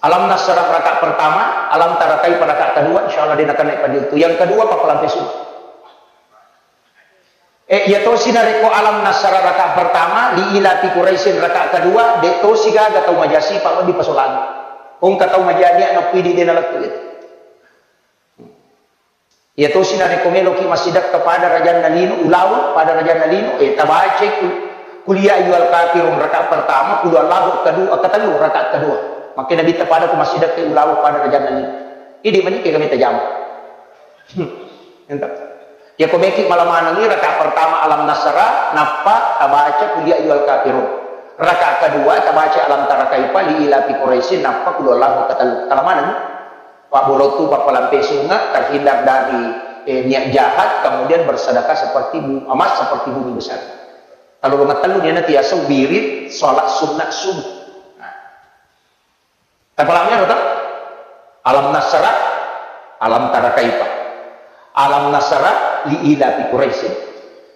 Alam nasrah rakaat pertama, alam tara kaifa rakaat kedua, insyaallah de nakenna ipa diuttu. Yang kedua papalampe sunat. Eh, iya tosi narekko alam nasrah rakaat pertama, li ilafi Quraisyin rakaat kedua, de tosi gaga tau majasi pa di pasolangi. Engka tau majani anak pidi de nalettu itu. Iya tosi narekko meloki massidekka pada rajanna lino, ulaweng pada rajanna lino, eh, tabacai kul-, kul ya ayyuhal kafirun rakaat pertama, kul huwallahu kedua, ketellu rakaat kedua. Makkeda Nabitta pada ko massidekka ulaweng pada rajanna lino. Idi manike kami tajama. Hmm. Enta. Ya ko meki malamanengi rakaat pertama alam nasrah, nappa tabaca kul ya ayyuhal kafirun. Rakaat kedua tabaca alam tara kaifa li ilafi Quraisyin, nappa kul huwallahu ketellu. Talamanengi. Pabborottu pappalampe sunge, terhindar dari, eh, niat jahat, kemudian bersedekah seperti bu-, emas seperti bumi besar. Kalau nomor tellu niana tiasa wirid salat sunat subuh. Nah. Tapalamnya apa? Alam nasrah, alam tara kaifa. Alam nasrah li ilafi Quraisyin.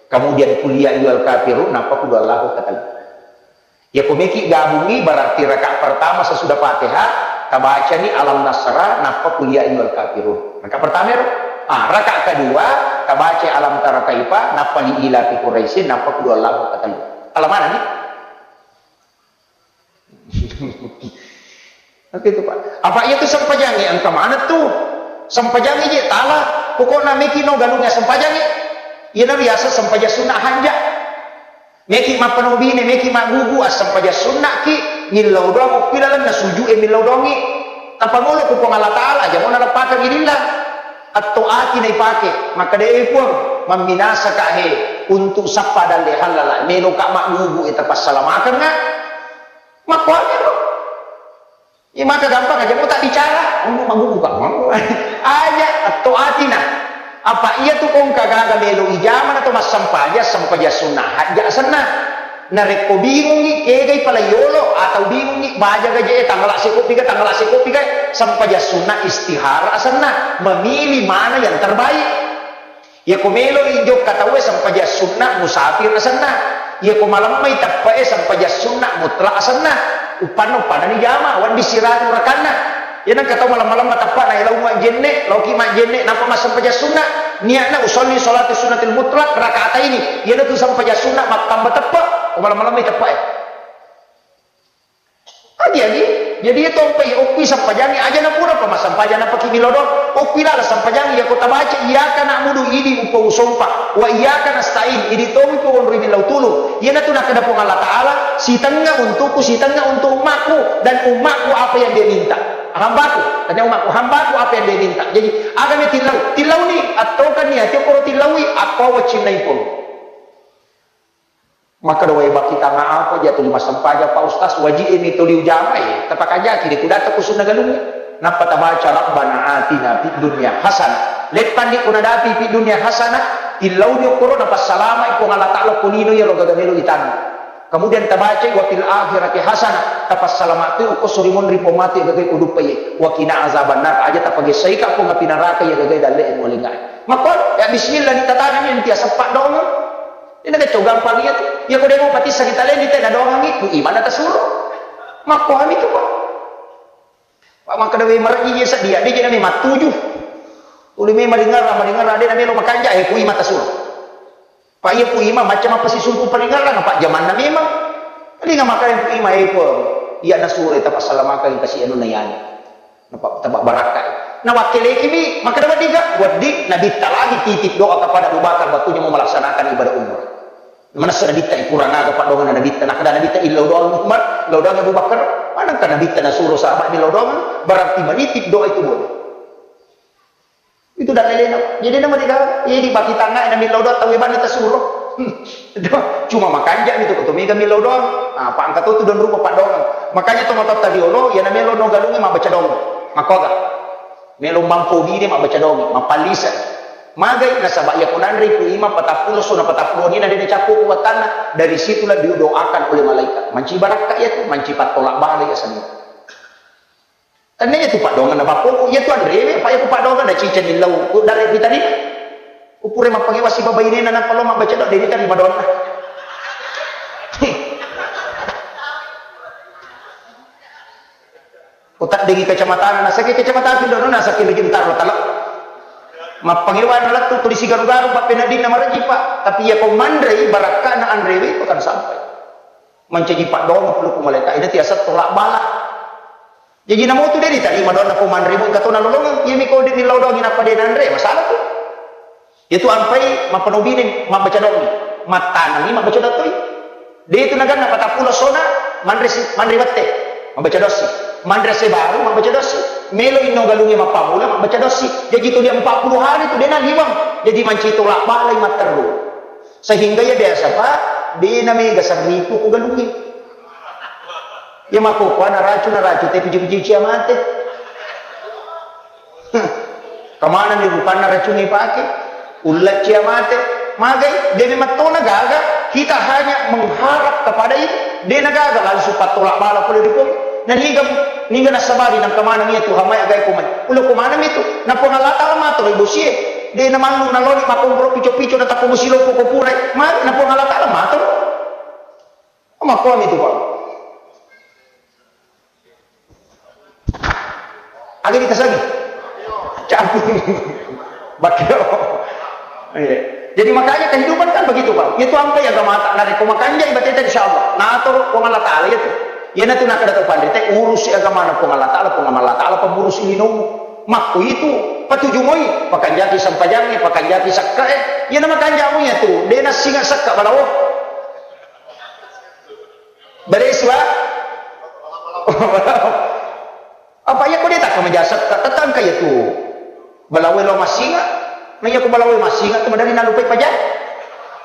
Kemudian kul ya ayyuhal kafirun, nappa kul huwallahu ketellu. Ya, ko meki gabungi, berarti rakaat pertama sesudah Fatihah, tabacani alam nasrah, nappa kul ya ayyuhal kafirun. Rakaat pertama ero. Ah, rakaat kedua, tabaca alam tara kaifa, nappa li ilafi Quraisyin, nappa kul huwallahu ketellu. Alamana ni? Oke itu, Pak. Apa iya tu sempajangi? Engka mana tu? Sempajangi je, tala. Pokokna meki no galungnya sempajangi. Iya na biasa sempajang sunat hanja. Meki mappanobine, meki maggugu, assempajang sunnaki, millau doang uppi lalenna sujud e millau doangi. Tapangolo ku Puang Allah Ta'ala, aja mona leppakang ililla. Atto ati naipake, makkeda, "Eh, Puang, mamminasaka he, untuk sappa dalle hallala, meloka maggugu e tapassalamakeng." Makkuami ro. Iya maka gampang aja, mau tak bicara, mau maggugu ka, mau. Aja, atto atina. Apa iya tu kongka gaga melo ijama na to massampaja, sampaja sunnah hajja asenna. Narekko bingungi, kegai pala yolo, atau bingungi, baja gaje e, tangala sekopi ga, tangala sekopi ga, sampaja sunnah istihara asenna, memilih mana yang terbaik. Iyako meloi jokka tauwe sempajang sunna musafir asenna. Iyako malemmai teppe'e sempajang sunna mutlak asenna. Uppanna, uppanani jama, wedding siratu rakanna. Iyana engka tau malem-malemma teppe'na, lao majjenne, laoki majjenne, nappa massempajang sunna. Niatna usolli sholatu sunnatil mutlak rakataini. Iyanatu sempajang sunna mattamba teppe'. Ko malem-malemmai teppe'e. Agi-agi, Jadi, iya tompa iya okki sampajangngi, aja napura pa massampajang napaki millau doang. Okki lala sampajangngi, iya ko tabaca, "Iyyaka na'budu," idi upa usompa, "wa iyyaka nasta'in," idi to upa wonroi millau tulung. Iyanatu nakkeda Puang Allah Ta'ala, "Sitengnga untukku, sitengnga untuk ummaku, dan ummaku apa yang dia minta." Hambaku, tanya ummaku, hambaku apa yang dia minta. Jadi, agami tillau, tillauni, attokanni ati okkoro tillaui, akko waccinna ipolo. Makkeda, "Wae, baki tama apa ja tuli massempajang, Pak Ustaz, waji'e mi tuli ujamai, tapakanjaki de kudatta kusunna galungnge." Nappa tabaca, "Rabbana atina fid dunya hasanah." Leppanni ko nadapi fid dunya hasanah, tillauni okkoro, napassalamai Puang Allah Ta'ala ko lino iyaro gaga melo itanna. Kemudian tabacai, "Wa fil akhirati hasanah," tapassalama tu okko sorimonri Puang matu iya gaga ko duppai, "wa qina azabannar," aja tapagessaika Puang api neraka iya gaga dalle mualingai. Makko, ya bismillah ni tatanami, enti asappa dongeng. Dena kecau gampang iya tu. Iya ko demo patissa kita lendi te na doangi, ku imana tasuro. Makko ami tu, Pak. Pak, makkeda we marejji je sedia, de je nami mattuju. Tuli me maringerra, maringerra, de namelo makanja, eh, ku ima tasuro. Pak, iya ku ima macam apa sisumpu paringerra, Pak, jamanna memang. Tadi nggak makan ku ima, eh, ku. Iya nasuro, eh, tapasalamakang kasi anu nayani. Napa taba barakka. Na wakkeleki mi, makkeda wedding ga? Wedding, nabitta lagi titip doa kepada Abu Bakar waktunya mau melaksanakan ibadah umrah. Manessa nabitta, kurang aga paddoanganna nabitta. Nakkeda nabitta, "Illau doang Umar, illau doang Abu Bakar." Manengka nabitta nasuro sahabat millau doang, berarti menitip doa itu boleh. Itu dalilena. Jadi nama digaga, jadi baki tangai na millau doang tau banna tasuro. Hmm. Cuma makanja mi tu, tu mega millau doang. Nah, apa angka tu dan rupa paddoangan. Makanya to matotta diolo, ya na melo no galungi mabaca doang. Makoga. Melo mampu bine mabaca doang, mapallisa. Magai nasaba iya ko nanre ku ima patappulo sona patappulo ni na dene cappu ku wattanna. Dari situlah didoakan oleh malaikat. Manci barakka iya tu, manci pattolak bala iya semua. Tennia tu paddoanganna bappoku, iya tu anrewe, apa iya ku paddoanganna ciceng illau, ku dare ditarima. Ku pura mappakewa sibawa bainena nappa lo mabbaca doa, de ditarima doanna. Ku taddengi kacamatana, nasakki kacamata tu dono, nasakki rijing taro talo. Mappakewa na lettu tuli sigaru-garu, pappeneddinna marejji, Pak. Tapi iya ko manrei, barakkana anrewe, itu kan sampai. Mancaji paddoang pole ku malaika, ina tiasa tolak bala. Jaji namo tu de ditarima doanna ko manre, engka to nalolongeng, iyami ko de millau doangi nappa de nanre, masalah tu. Iya tu ampai mappanobine mabbaca doangi, mattanangi mabbaca doang toi. De tu naganna patappulo sona manre si, manre wette, mabbaca doang si. Manre se baru mabbaca doang si. Melo inno galunge mappamula mabbaca doang si. Jaji tuli empat puluh hari tu de naliweng. Jaji mancaji tolak balai matteru. Sehingga iya biasa, Pak, de na mega sarriku ko galungnge. Iya makkokkoe naracu, naracu, tapi puji-puji cia mate. Heh. Kemana nih rupanna racungnge ipake? Ulla cia mate. Magai, de memang tona gaga, kita hanya mengharap kepada itu. De na gaga langsung pattolak bala pole ri Puang. Na niga, niga nasabari nang kemana nih Tuhan mai agai ko mai. Ulla ko mana itu? Na Puang Allah Taala mato ibosie. De na mannu naloni makombro pico-pico na tappo bosi loppo ko purai. Mari na Puang Allah Taala mato. Makkuami tu, Pak. Aga ditasangi? Campur. Bakeo. Iya. Jadi makanya kehidupan kan begitu, Pak. Itu ampai agamata, narekko makanjai bateta, insya Allah. Nato Puang Allah Taala itu. Iyanatu nakkeda to panrita, urusi agamana Puang Allah Taala, Puang Allah Taala pengurus linomu. Makku itu, patuju moi, pakanjaki sampajangnge, pakanjaki sakkae. Iyana makanjamu iyatu, de nassinga sakka balawo. Balesu, ah? Apa iya ko de takka maja sakka, tatangka iya tu. Balawe lo massinga, na iya ko balawe massinga tu madari nalupai paja.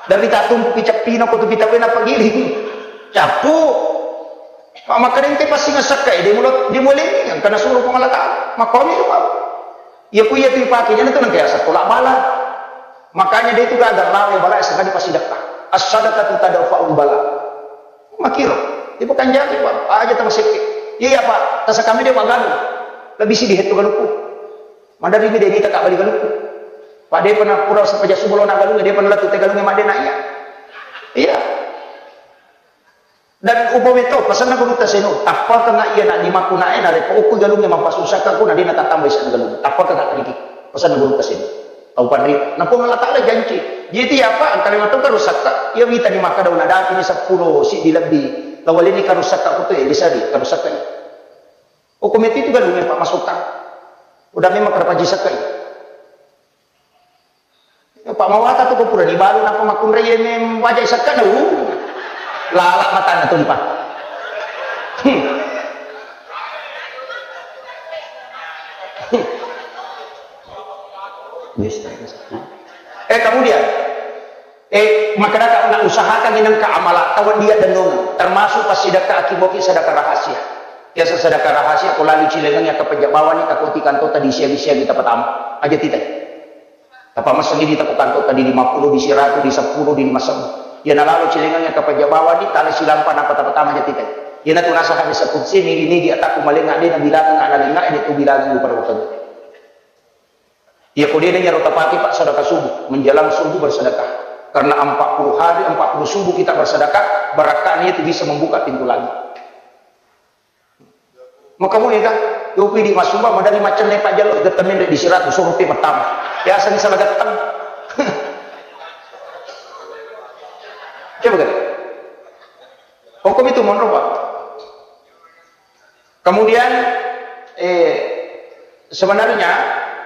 Dari tatumpuki cappina ko tu pitawe na pagiling. Cappu. Pak makkadengke passinga sakka, eh, de mulo, de mulengi, engka nasuro Puang Allah Taala. Makkomi tu, Pak. Iya ku iya tu ipake, jana tu nengka yaseng tolak bala. Makanya de tu gaga lawe bala, sekali pasti dakka. As-sadaqatu tadfa'ul bala. Makiro, ipakanjaki, Pak, aja tamasekke. Iya, iya, Pak, tasakami de maganu. Lebih sidi hetto galukku. Madari mi de nita kabali galukku. Pak, de pernah pura sepaja subuh lo na galungnge, de pernah latu te galungnge madde na iya. Iya. Dan upami to, pasanna gurutta seno, tappakanga iya na limakku nae, narekko okku galungnge mappasung sakkaku, na de natatambai sana galung. Tappakanga riki, pasanna gurutta seno. Tau panrita. Na Puang Allah Taala janci. Jadi apa? Engka lima tau karusakka. Iya witani makkada, unadapi ni seppulo siddi lebbi. Lawalenni karusakka kutu, eh, bisa di karusakka. Hukum itu juga lumayan, Pak, masukkan. Udah memang kerja pagi sekali. Pak mawata tu ko pura dibalu napa makkunrai ye mem wajai sakka na, uh. Lala matanna tu, Pak. Hmm. Hmm. Yes. Eh, kemudian, eh, makkedaka na usahakan inengka amala tau dia denung, termasuk pas sedekah akiboki sedekah rahasia. Biasa sedekah rahasia ko lalu cilengang ya kepeja bawani takoti kantota di siagi-siagi tapatama. Aja tita. Tapamessengi di toko kanto tadi lima puluh, di siratu, di seppulo, di lima sebbu. Iya nalalo cilengang iya kapajabawang di tala silampa nappa tapatama jati tai. Iyana tu nasaba sepusi nigi-nigi ataku malenga de nabilangang analenga de tu bilangang pada waktu. Iya ko de iyaro tapake, Pak, sedekah subuh, menjelang subuh bersedekah. Karena empat puluh hari, empat puluh subuh kita bersedekah, barakahnya itu bisa membuka pintu langit. Maka muni kan, yopi di masumba madari macenne pajjallo, getteng menre di siratu, soro pe pertama. Biasa ni salah getteng. Coba kan? Hukum itu monro, Pak. Kemudian, eh, sebenarnya,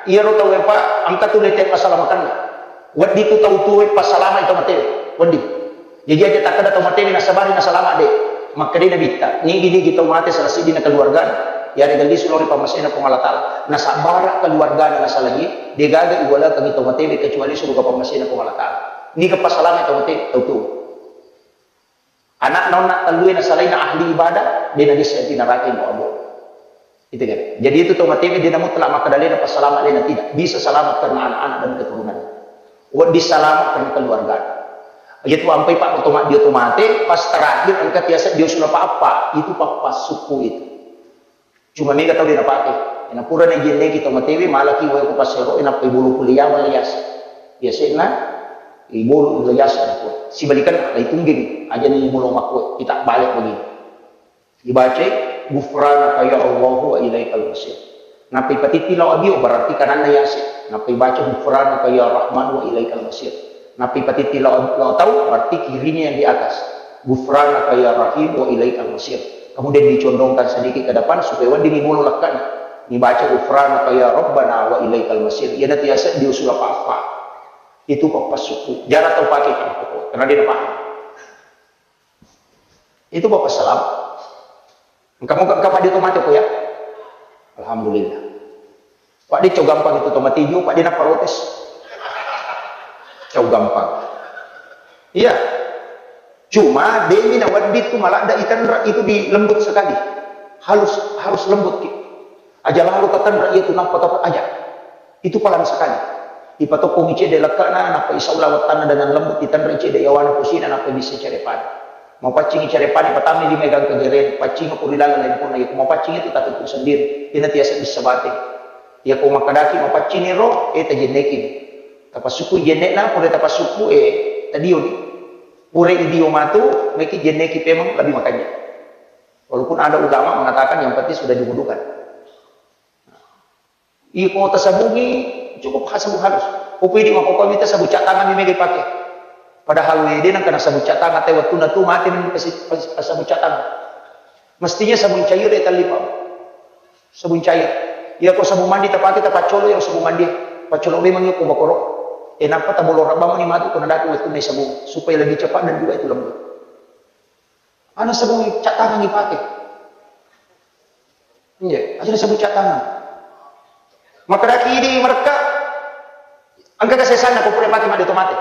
iyaro tau, Pak, engka tu lete passalamakenna. Wedding tu tau tuo passalama itu mate. Wedding. Jaji aja takkeda tau matewe nasabari nasalama de. Makkedai Nabitta, nigi-nigi tau mate salah siddi na keluargana, yarega lisu lao ri pammasena Puang Allah Taala. Nasabbara keluargana nasalagi, degaga iwalakengi tau matewe kecuali suruga pammasena Puang Allah Taala. Niga pasalama tau mate, tau tuo. Anakna onna tellue nasalaina ahli ibadah, de nagessa ati naraka, insya Allah. Itu kan. Jadi itu tau matewe de na mutlak makkeda lena passalama lena, tidak. Bisa selamat karena anak-anak dan keturunan. Wedding selamat karena keluarga. Iya tu ampai Pak, to maddio to mate, pas terakhir engka tiasa dio sulapa apa, itu pappasukku itu. Cuma mega tau de napake. Ena pura na jenneki to matewe, malaki wae ko passero, ena pe bulu kuliah wala yase. Yasena, ibulu wala yase. Sibalikan, lai tunggeng, aja ni bulu makku, kita balik begini. Dibacai, "Ghufranaka ya Allahu wa ilaikal masir." Nappa ipatitti lao abio, berarti kananna yase. Nappa ibaca, "Ghufranaka ya Rahman wa ilaikal masir." Nappa ipatitti lao, lao tau, berarti kirinya yang di atas. "Ghufranaka ya Rahim wa ilaikal masir." Kemudian dicondongkan sedikit ke depan supaya wedding ni bolo lekkana. Nibaca, "Ghufranaka ya Rabbana wa ilaikal masir." Iyana tiasa diusul apa-apa. Itu pappasukku. Jarang tau pakai kan pokok. Karena dia paham. Itu Bapak salam. Engka moga engka Pak de to mate ko ya. Alhamdulillah. Pak de cau gampang itu to mate jo, Pak de na protes. Cau gampang. Iya. Cuma demi na wedding tu maladda itanra itu di lembut sekali. Halus, harus lembut ki. Aja lalu tatanra iya tu nappa tapa aja. Itu palang sekali. Ipatokkongi cedde lekkana, nappa isau lawattanna dengan lembut, itanrai cedde yawana posina, nappa bisa carepani. Mapaccingi carepani, patammi lima gangka gere, paccingi ko ri laleng lempona, iya ko mapaccing itu tapi ku sendiri. Ina tiasa bisa bate. Iya ko makkedaki mapaccini ro, eh, tajenneki. Tapasukku jennekna, pura tapasukku, eh, tadioni. Pura idio matu, meki jenneki pemeng lebih makanya. Walaupun ada ulama mengatakan yang penting sudah diwudukan. Iko tasabungi cukup ha-, sabung halus. Upidi makkokkoe mita sabung cat tangan mi mega ipake. Padahal we de nengka nasabung cat tangan te wettunna tu mate mi pasi-, pasi-, sabung cat tangan. Mestinya sabung cair ya tali, Pak. Sabung cair. Iya ko sabung mandi tapake tapaccolo ya sabung mandi. Paccolo memang iya ko bakoro. Eh, nappa tabolo rabbang mani matu ko nadaki wettunna sabung supaya lebih cepat dan juga itu lembut. Ana sabung cat tangan ipake. Iya, aja sabung cat tangan. Makkedaki idi marekka, engka kesesanna ko pura pake madde to mate.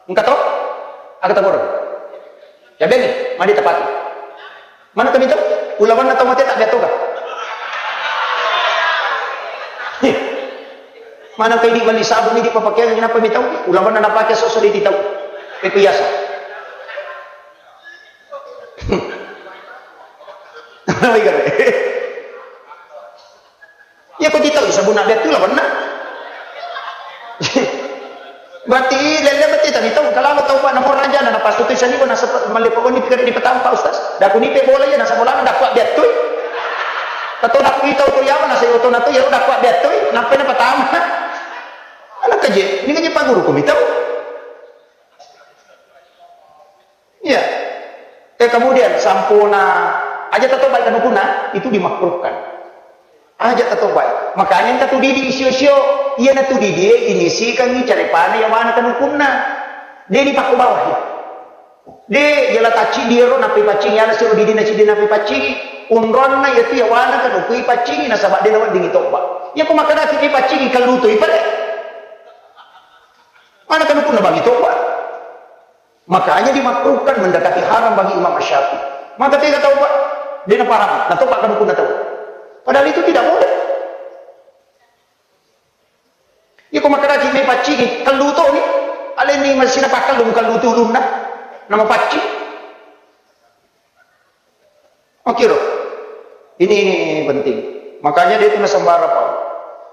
Engka to? Aga tagoreng. Ya beni, madde tapake. Mana tadi to? Ulawanna tau mate tak dia toga. Mana kai di bali sabun ini pakai kenapa mitau? Ulawanna napake sosok di titau. Itu biasa. Iya ko titau sabunna bettu lawanna. Berarti lelle berarti tadi tau kalau tau Pak nomor raja na pas tu sani ko nasab malle pokoni pikir di petang Pak Ustaz. Daku nipe bola ya nasab bola daku bettu. Atau daku itau ko yawa nasab oto na tu ya daku bettu. Nappa na pertama. Anak keje, ini keje Pak Guru ko mitau. Iya. Eh, kemudian sampuna aja tetap baik kanukuna itu dimakruhkan. Aja tatobai. Makanya engka tu didi isio-sio, iya na tu didi e inisikangi carepana yawana kanukunna. De ni pakko bawahi. De jala tacci diero nappi paccingi ana siro didi na cidi nappi paccingi. Unronna yatu yawana kanukui paccingi nasaba de naweddingi toba. Yako makkadaki de paccingi kallutu ipare. Mana kanukunna bagi toba. Makanya dimakruhkan mendekati haram bagi Imam Syafi'i. Maka tega tau, Pak? Dia paham, nah toba kamu pun tahu. Padahal itu tidak boleh. Iko makaraki me paccingi, kallu to ni. Aleni masih apa kallu, kallu tu ulunna. Nama pacci? Oke loh. Ini, ini penting. Makanya dia itu nasembara, Pak.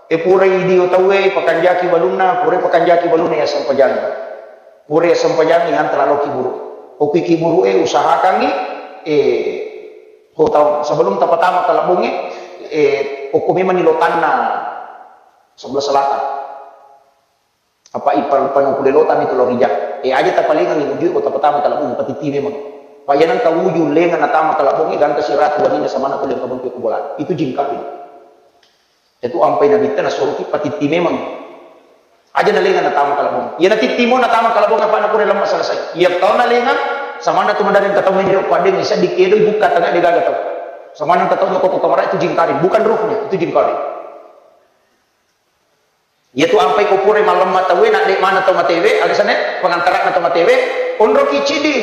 E purai dio tauwe pakanjaki balunna, purai pakanjaki balunna ya sempajangi. Purai sempajangi antara lo kiburu. Oke kiburu e usahakangi, eh, ho tau sebelum tapatama kalabonge, eh, oko memang ni lotanna sebelah selatan. Apa ipar panu kule lotani tu lo rijang. Eh, aja tapalingang ibu jui kota pertama kalau mau patiti memang. Pak ya nang kawuju lengan natama kalabonge ganta siratu wanina samana kule kamu ke kubola. Itu jingkapin. Itu ampai nabitta nasuruki patiti memang. Aja nalengan natama kalabong. Ya natitti mo natama kalabong apa na kure lemma selesai. Ya tau nalengan samana tu madaring katau menjadi padeng isa dikedo buka tengah dia gaga tau. Samana katau koko kamara itu jingkarin, bukan ruhnya, itu jingkarin. Iyatu ampai ko pura mallemma tauwe, nadde mana tau matewe, aga sanna, pengantaranna tau matewe, onroki cidi.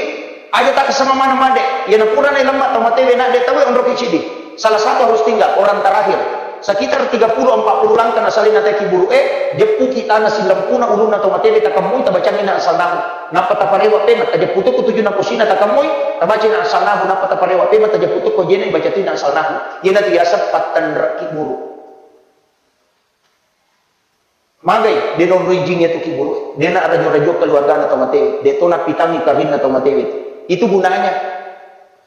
Aja tak sama mana made. Iyana pura nai lemma tau matewe, nadde tauwe, onroki cidi. Salah satu harus tinggal, orang terakhir. Sekitar tiga puluh empat puluh langkah nasalina teki buru'e, jeppuki tanah silempuna ulunna tau matewe, takemmui tabacangi na asalnahu. Nappa taparewa pema, tajeppu tu tujuh na posina takemmui, tabaca na asalnahu, nappa taparewa pema, tajeppu tu ko jene baca tu na asalnahu. Iyana tu yaseng pattanraki buru. Magai, de nonroi jing iyatu kiburu. De na rajo-rajo keluargana tau matewe. De to napitangi karinna tau matewe. Itu gunanya.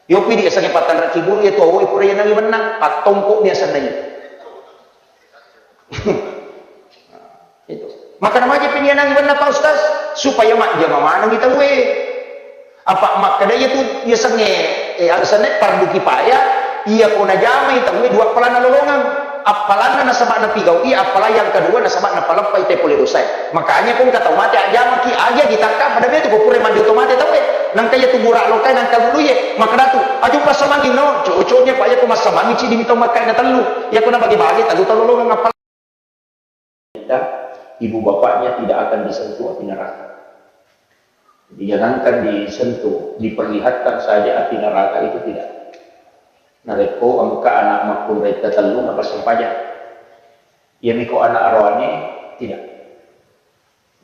Yopi di esange patanra kiburu, iyatu awoi pura yanangi mennang. Pattongko biasana itu. Itu. Maka namaja pinianangi menna Pak Ustaz? Supaya majjama manengi tauwe. Apa makkeda iyatu yasengnge, eh, alasanna fardu kifayah, iya ko najamai tauwe dua palanna lolongang. Appalanna nasaba napigau'i, appala yang kedua nasaba napaleppai te pole dosae. Makanya ko engka tau mate ajamaki, aja ditakka pada betu ko pura mandi oto mate tauwe. Nangka iyatu mura lokai nangka luluye, makkeda tu, aju passamangi no, cocoknya Pak ya ko massamangi cidi mitau makkai na tellu. Ya ko nabagi-bagi tellu tau lolongang appala. Ibu bapaknya tidak akan disentuh api neraka. Jadi, jangankan disentuh, diperlihatkan saja api neraka itu tidak. Narekko engka anak makkunrai tatellu napassempajang. Iyami ko anak aroane tidak.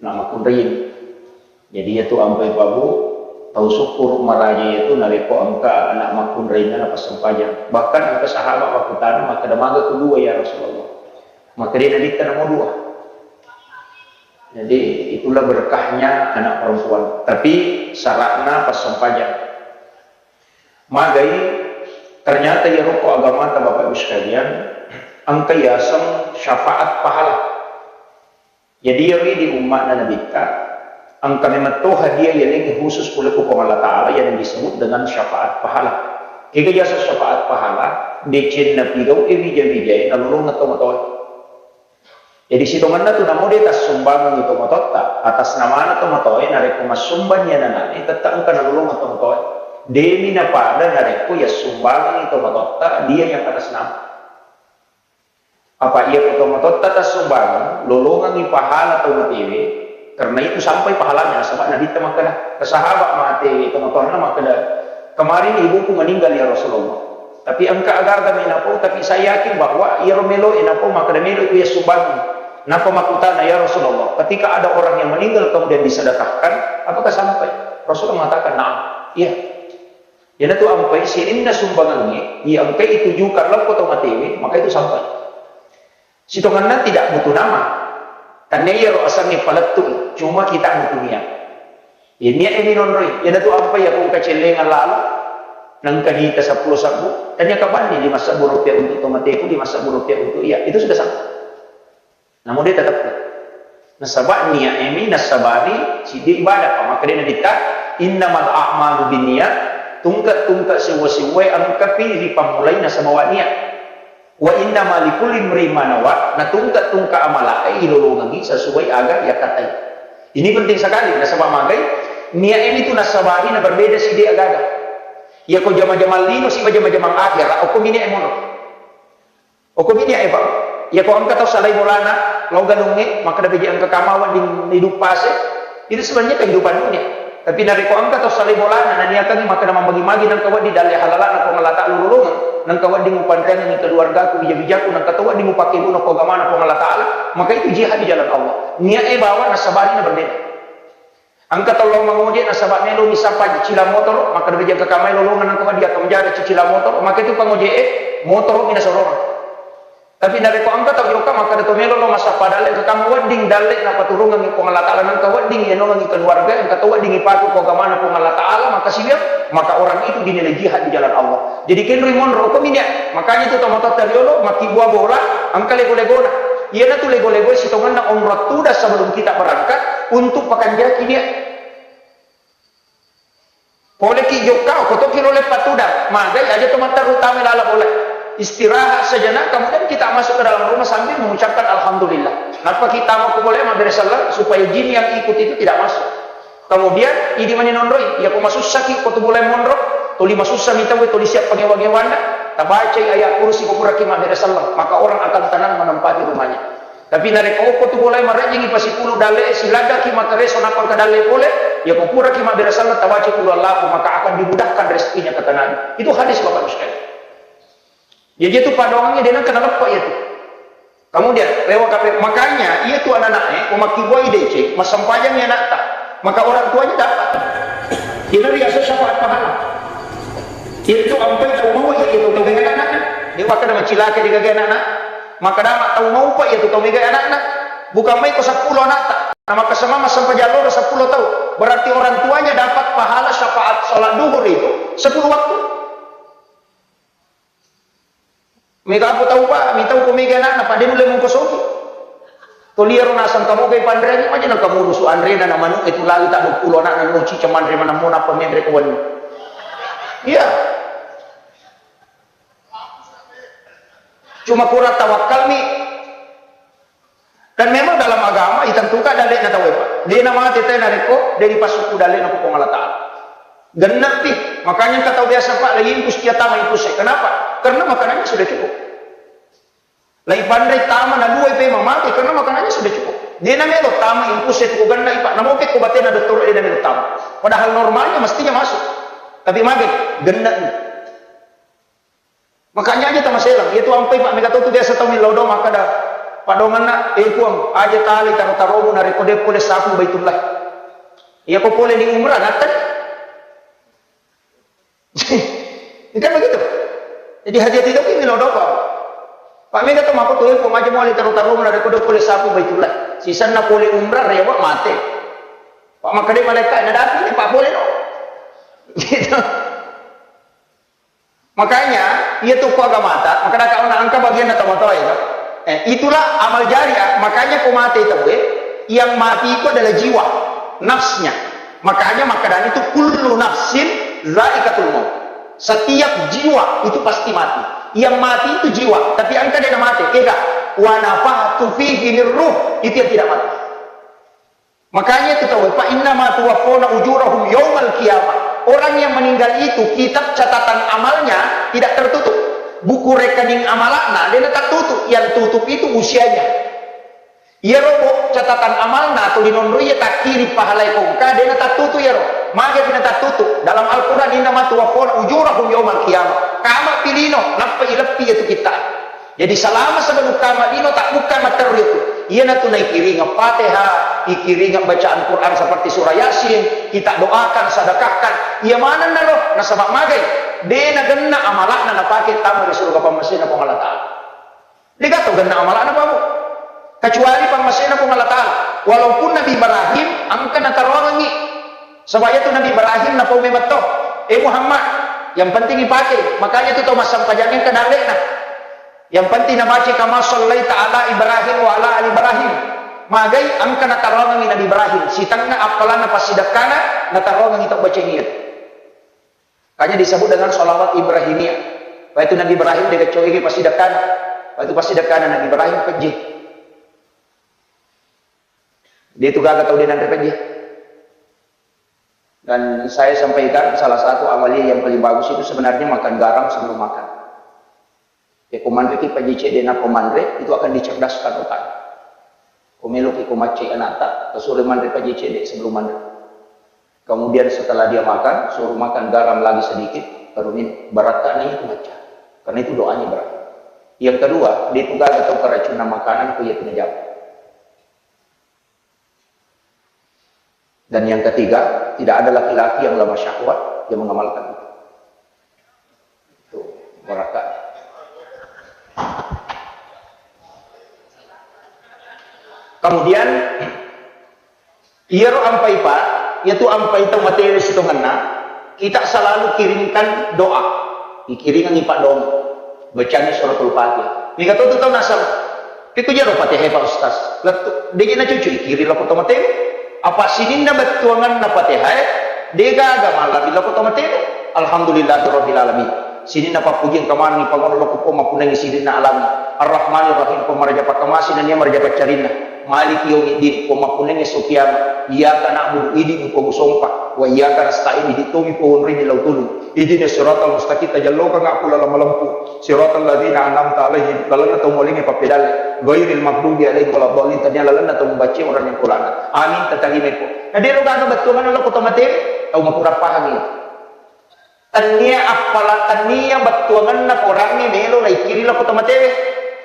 Anak makkunrai. Jadi, iyatu ampai pabu, tau sukkuru maraja iyatu narekko engka anak makkunrainna napassempajang. Bahkan engka sahabat makkutana, makkeda, "Maga kedua, ya Rasulullah?" Makkeda Nabitta, "Namo dua." Jadi, itulah berkahnya anak perempuan. Tapi syaratna passempajang. Magai, ternyata ya rokok agamata Bapak Ibu sekalian, engka yaseng syafaat pahala. Jadi, iyaro idi umma'na Nabitta, engka memetto hadiah yalengnge khusus pole ku Puang Allah Ta'ala yang disebut dengan syafaat pahala. Kega yaseng syafaat pahala? Decenna pigau e wija-wijae nalolongeng tomatoe. Jadi, sitongenna tu namo de tassumbangengi tomatoatta, atas namana tomatoe, narekko massumbang ni anana'e, tette engka nalolongeng tomatoe. Demi napada narekko yassumbangengi tomatoatta, dia yang atas nama. Apa iya ko tomatoatta tassumbangeng, lolongengngi pahala tau matewe, karena itu sampai pahalanya, nasaba Nabitta makkeda, ke sahabat mate tomatoanna makkeda, "Kemarin ibuku meninggal ya Rasulullah. Tapi engka aga-aga mi napau, tapi saya yakin bahwa iyaro meloe napau makkeda melo itu ya sumbangeng." Napa makkutana, "Ya Rasulullah, ketika ada orang yang meninggal kemudian disedekahkan, apakah sampai?" Rasulullah mengatakan, "Na'am." Iya. Iyanatu ampai sininna sumbangengnge, iya engkai itujukan lao ko tau matewe, maka itu sampai. Sitongenna tidak butuh nama. Tannia iyaro asengnge palettu, cuma kita butuh niat. Iya niat e minonroi, iyanatu ampai iya ko engka cellengang lalo, nengka dita seppulo sebbu, tannia kabanni lima sebbu rupiah untuk tau mateku, lima sebbu rupiah untuk iya, itu sudah sampai. Namo de tetep. Nasaba niat e mi nassabari siddi ibadah. Apa makkeda Nabitta, "Innamal a'malu binniyat," tungke-tungke sewwa-sewwae engkapi ripammulai nasaba niat. Wa inna ma likulli imri'in ma nawa, natungka-tungka amala'e ilolongengi sesuai aga yakkatai. Ini penting sekali, nasaba magai, niat ini tu nasabari na berbeda sidi agaga. Iya ko jama-jama lino siba jama-jama akhera, okko mini e mono. Okko mini e, Pak. Iya ko engka tau salai bolana, lao galungnge, makkeda beje engka kama wedding idup pase, itu sebenarnya kehidupan dunia. Tapi narekko engka tau salai bolana, naniakangi makkeda mammagi-magi nengka wedding dalle halalana Puang Allah Ta'ala lolongeng, nengka wedding upanreangengi keluargaku, bija-bijaku, nengka to wedding upakkebuno ko agamana Puang Allah Ta'ala, maka itu jihad di jalan Allah. Niat e bawang nasabari na berbeda. Engka tau lao mangoje nasaba melo mi sappa cicilang motoro, makkeda beje engka kama lolongeng nengka wedding atau menjadi cicilang motoro, maka itu pangoje e motoro mi nasorongeng. Tapi narekko engka tau jokka makkeda to melo lo massappa dalle, engka kama wedding dalle napaturungengi Puang Allah Ta'ala, nengka wedding iyanongengi keluarga, engka to wedding ipake ko agamana Puang Allah Ta'ala, maka siwiang, maka orang itu dinilai jihad di jalan Allah. Jadi kenroi monro, okko mini e. Makanya itu tomatoatta riolo, makkibua bola, engka lego-legona. Iyanatu lego-lego sitongenna onrong tudang sebelum kita berangkat untuk pakanjaki niat. Poleki jokka, ko toki role patudang, magai aja to matteru tama lala bola. Istirahat sejenak, kemudian kita masuk ke dalam rumah sambil mengucapkan alhamdulillah. Nappa kita mau ke bola mabbere selleng supaya jin yang ikut itu tidak masuk. Kemudian, idi mani nonroi, iya ko masussaki ko tu bola monro, tuli masussa mi tau, tuli siap pangewa-ngewanna, tabacai ayat kursi ko puraki mabbere selleng, maka orang akan tenang menempati rumahnya. Tapi narekko okko tu bolae marejjingi pasipulu dalle, siladdaki makareso nappa engka dalle pole, iya ko puraki mabbere selleng tabaca qul huwallahu, maka akan dimudahkan rezekinya, kata Nabi. Itu hadis, Bapak Ibu sekalian. Jadi itu padoangnge de nengka naleppa iya tu. Kemudian, rewa kape, makanya iya tu anak-anak e, ko makkibua i deceng, massempajang i anakta, maka orang tuanya dapat. Ina riaseng syafaat pahala. Itu ampai tau mau iya itu tau gaga anakna. Dia makkeda macilaka di gaga anakna. Makkeda ma tau mau pa iya tu tau mega anakna. Bukan mai ko seppulo anakta. Nah, maka sama massempajang loro seppulo tau. Berarti orang tuanya dapat pahala syafaat sholat duhur itu sepuluh waktu. Mega apa tau pa, mitau ko mega anakna, pa de nulle mengkosoki. Toli ero naseng kamoga ipanreangi, maja nengka murusu anrena na manu e tu lali ta dua puluh anakna, nuci cemanre manammo nappa menre ko wenni. Iya. Cuma kurang tawakkalmi. Dan memang dalam agama, itentukan dalle'na tauwe, Pak. De namate tauwe narekko de dipassukku dalle'na ko Puang Allah Ta'ala. Genne'pi. Makanya engka tau biasa, Pak, la infus cia tama infus e. Kenapa? Karena makanannya sudah cukup. La ipanre tama na dua ipe mamate, karena makanannya sudah cukup. De namelo tama infus e ko genne'i, Pak. Namoke ko batena dottoro de namelo tama. Padahal normalnya mestinya masuk. Tapi mage, genne'ni. Makanya aja tamaselang, iya tu ampai, Pak, mega to tu biasa tau millau doa makkeda, padonganna, eh Puang, aja tali taro-taromu narekko de pole sapu Baitullah. Iya ko pole ni umrah, ngattani. Kan begitu. Jadi hati-hati to ki millau doa, Pak. Pak, mega to mako tu, eh Puang, aja muali taro-taromu narekko de pole sapu Baitullah. Sisenna pole umrah, rewa, mate. Pak, makkeda malaikat, nadapi ni, Pak, pole no. Gitu. Makanya, iya tu ko agamata, makkeda kauna engka bagianna tomatoa itu. Eh, itulah amal jariah. Makanya ko mate tauwe, yang mati itu adalah jiwa, nafsnya. Makanya makkedani itu kullu nafsin zaikatul maut. Setiap jiwa itu pasti mati. Yang mati itu jiwa, tapi engka de namate, kega. Wa nafakhtu fihi min ruh, itu yang tidak mati. Makanya itu tau, fa innama tuwaffawna ujurahum yaumal qiyamah. Orang yang meninggal itu kitab catatan amalnya tidak tertutup. Buku rekening amalakna dena tattutu, yang tutup itu usianya. Iyaro bo catatan amalna tu linonroi iya takkiri pahalai kongka dena tattutu iyaro. Mage dena tattutu? Dalam Al-Quran, innama tuwaffawna ujurahum yaumal qiyamah. Kama pilino, nappa ileppi itu kita. Jadi, selama sebelum kama lino, tabbukka matteru itu. Iyanatu naikiringeng Fatihah, ikiringeng bacaan Quran seperti surah Yasin, kita doakan, sedekahkan. Iya manenna ro, nasaba magai, de nagenna amalakna napake tama ri suruga pammasena Puang Allah Ta'ala. De gato genna amalakna, Pak, Bu. Kecuali pammasena Puang Allah Ta'ala. Walaupun Nabi Ibrahim engka nataroangengi. Saba iyatu Nabi Ibrahim napau memetto, "Eh Muhammad, yang penting ipake." Makanya tu tau massampajang engka dallekna. Yang penting nabaca, "Kama sallaita ala Ibrahim wa ala ali Ibrahim." Magai engka nataroangengi Nabi Ibrahim. Sitengnga appalanna passidekkana nataroangengi tau baceng iya. Makanya disebut dengan sholawat Ibrahimiyah. Paitu Nabi Ibrahim de' kecoki passidekkana. Paitu passidekkana Nabi Ibrahim pejje. De' tu gaga tau de' nanre pejje. Dan saya sampaikan, salah satu amalia yang paling bagus itu sebenarnya makan garam sebelum makan. Ya, ko manre ki pejje cedde' na ko manre, itu akan dicerdaskan otak. Ko melo ki ko macca anakta, suruh manre pejje cedde' sebelum manre. Kemudian setelah dia makan, suruh makan garam lagi sedikit, baru minum. Barakka'na itu macca. Karena itu doanya berat. Yang kedua, de' tu gaga tau keracunan makanan ko iya tu najama. Dan yang ketiga, tidak ada laki-laki yang lemah syahwat yang mengamalkan itu. Itu barakah. Kemudian, iyaro ampai pa, iyatu ampai tau matewe sitongenna, kita selalu kirimkan doa. Dikiringengi paddoangeng. Bacangi suratul Fatihah. Mega to tu tau nasaba. Pekko jaro Fatihah, Pak Ustaz? Lettu, de' je nacucui kiri lako to matewe. Apa sininna bettuanganna Fatihah, de' gaga mallari lako to matewe. Alhamdulillahirabbil alamin. Sininna pappuji engka manenni pangolo lako Puang mappunnangi sininna alami. Arrahmanirrahim, Puang maraja pakkamasi nennia maraja paccarinna. Maliki yaumiddin, Puang mappunnangi esso kiamat. Iyyaka na'budu, idi' mi Puang usompa. Wa iyyaka nasta'in, idi' tomi Puang onroi millau tulung. Ihdinas siratal mustaqim, tajallokanga' ku laleng malempu. Siratal ladzina an'amta 'alaihim, lalenna tau mualingnge pappedalle. Ghairil maghdubi 'alaihim waladdallin, tania lalenna tau mubacce orang yang kolana. Amin, tatarimai ko. Na de' ro gaga bettuanganna lako to matewe, tau makurang pahangi. Tennia appala-, tennia bettuanganna korangnge melo laikiri lako to matewe.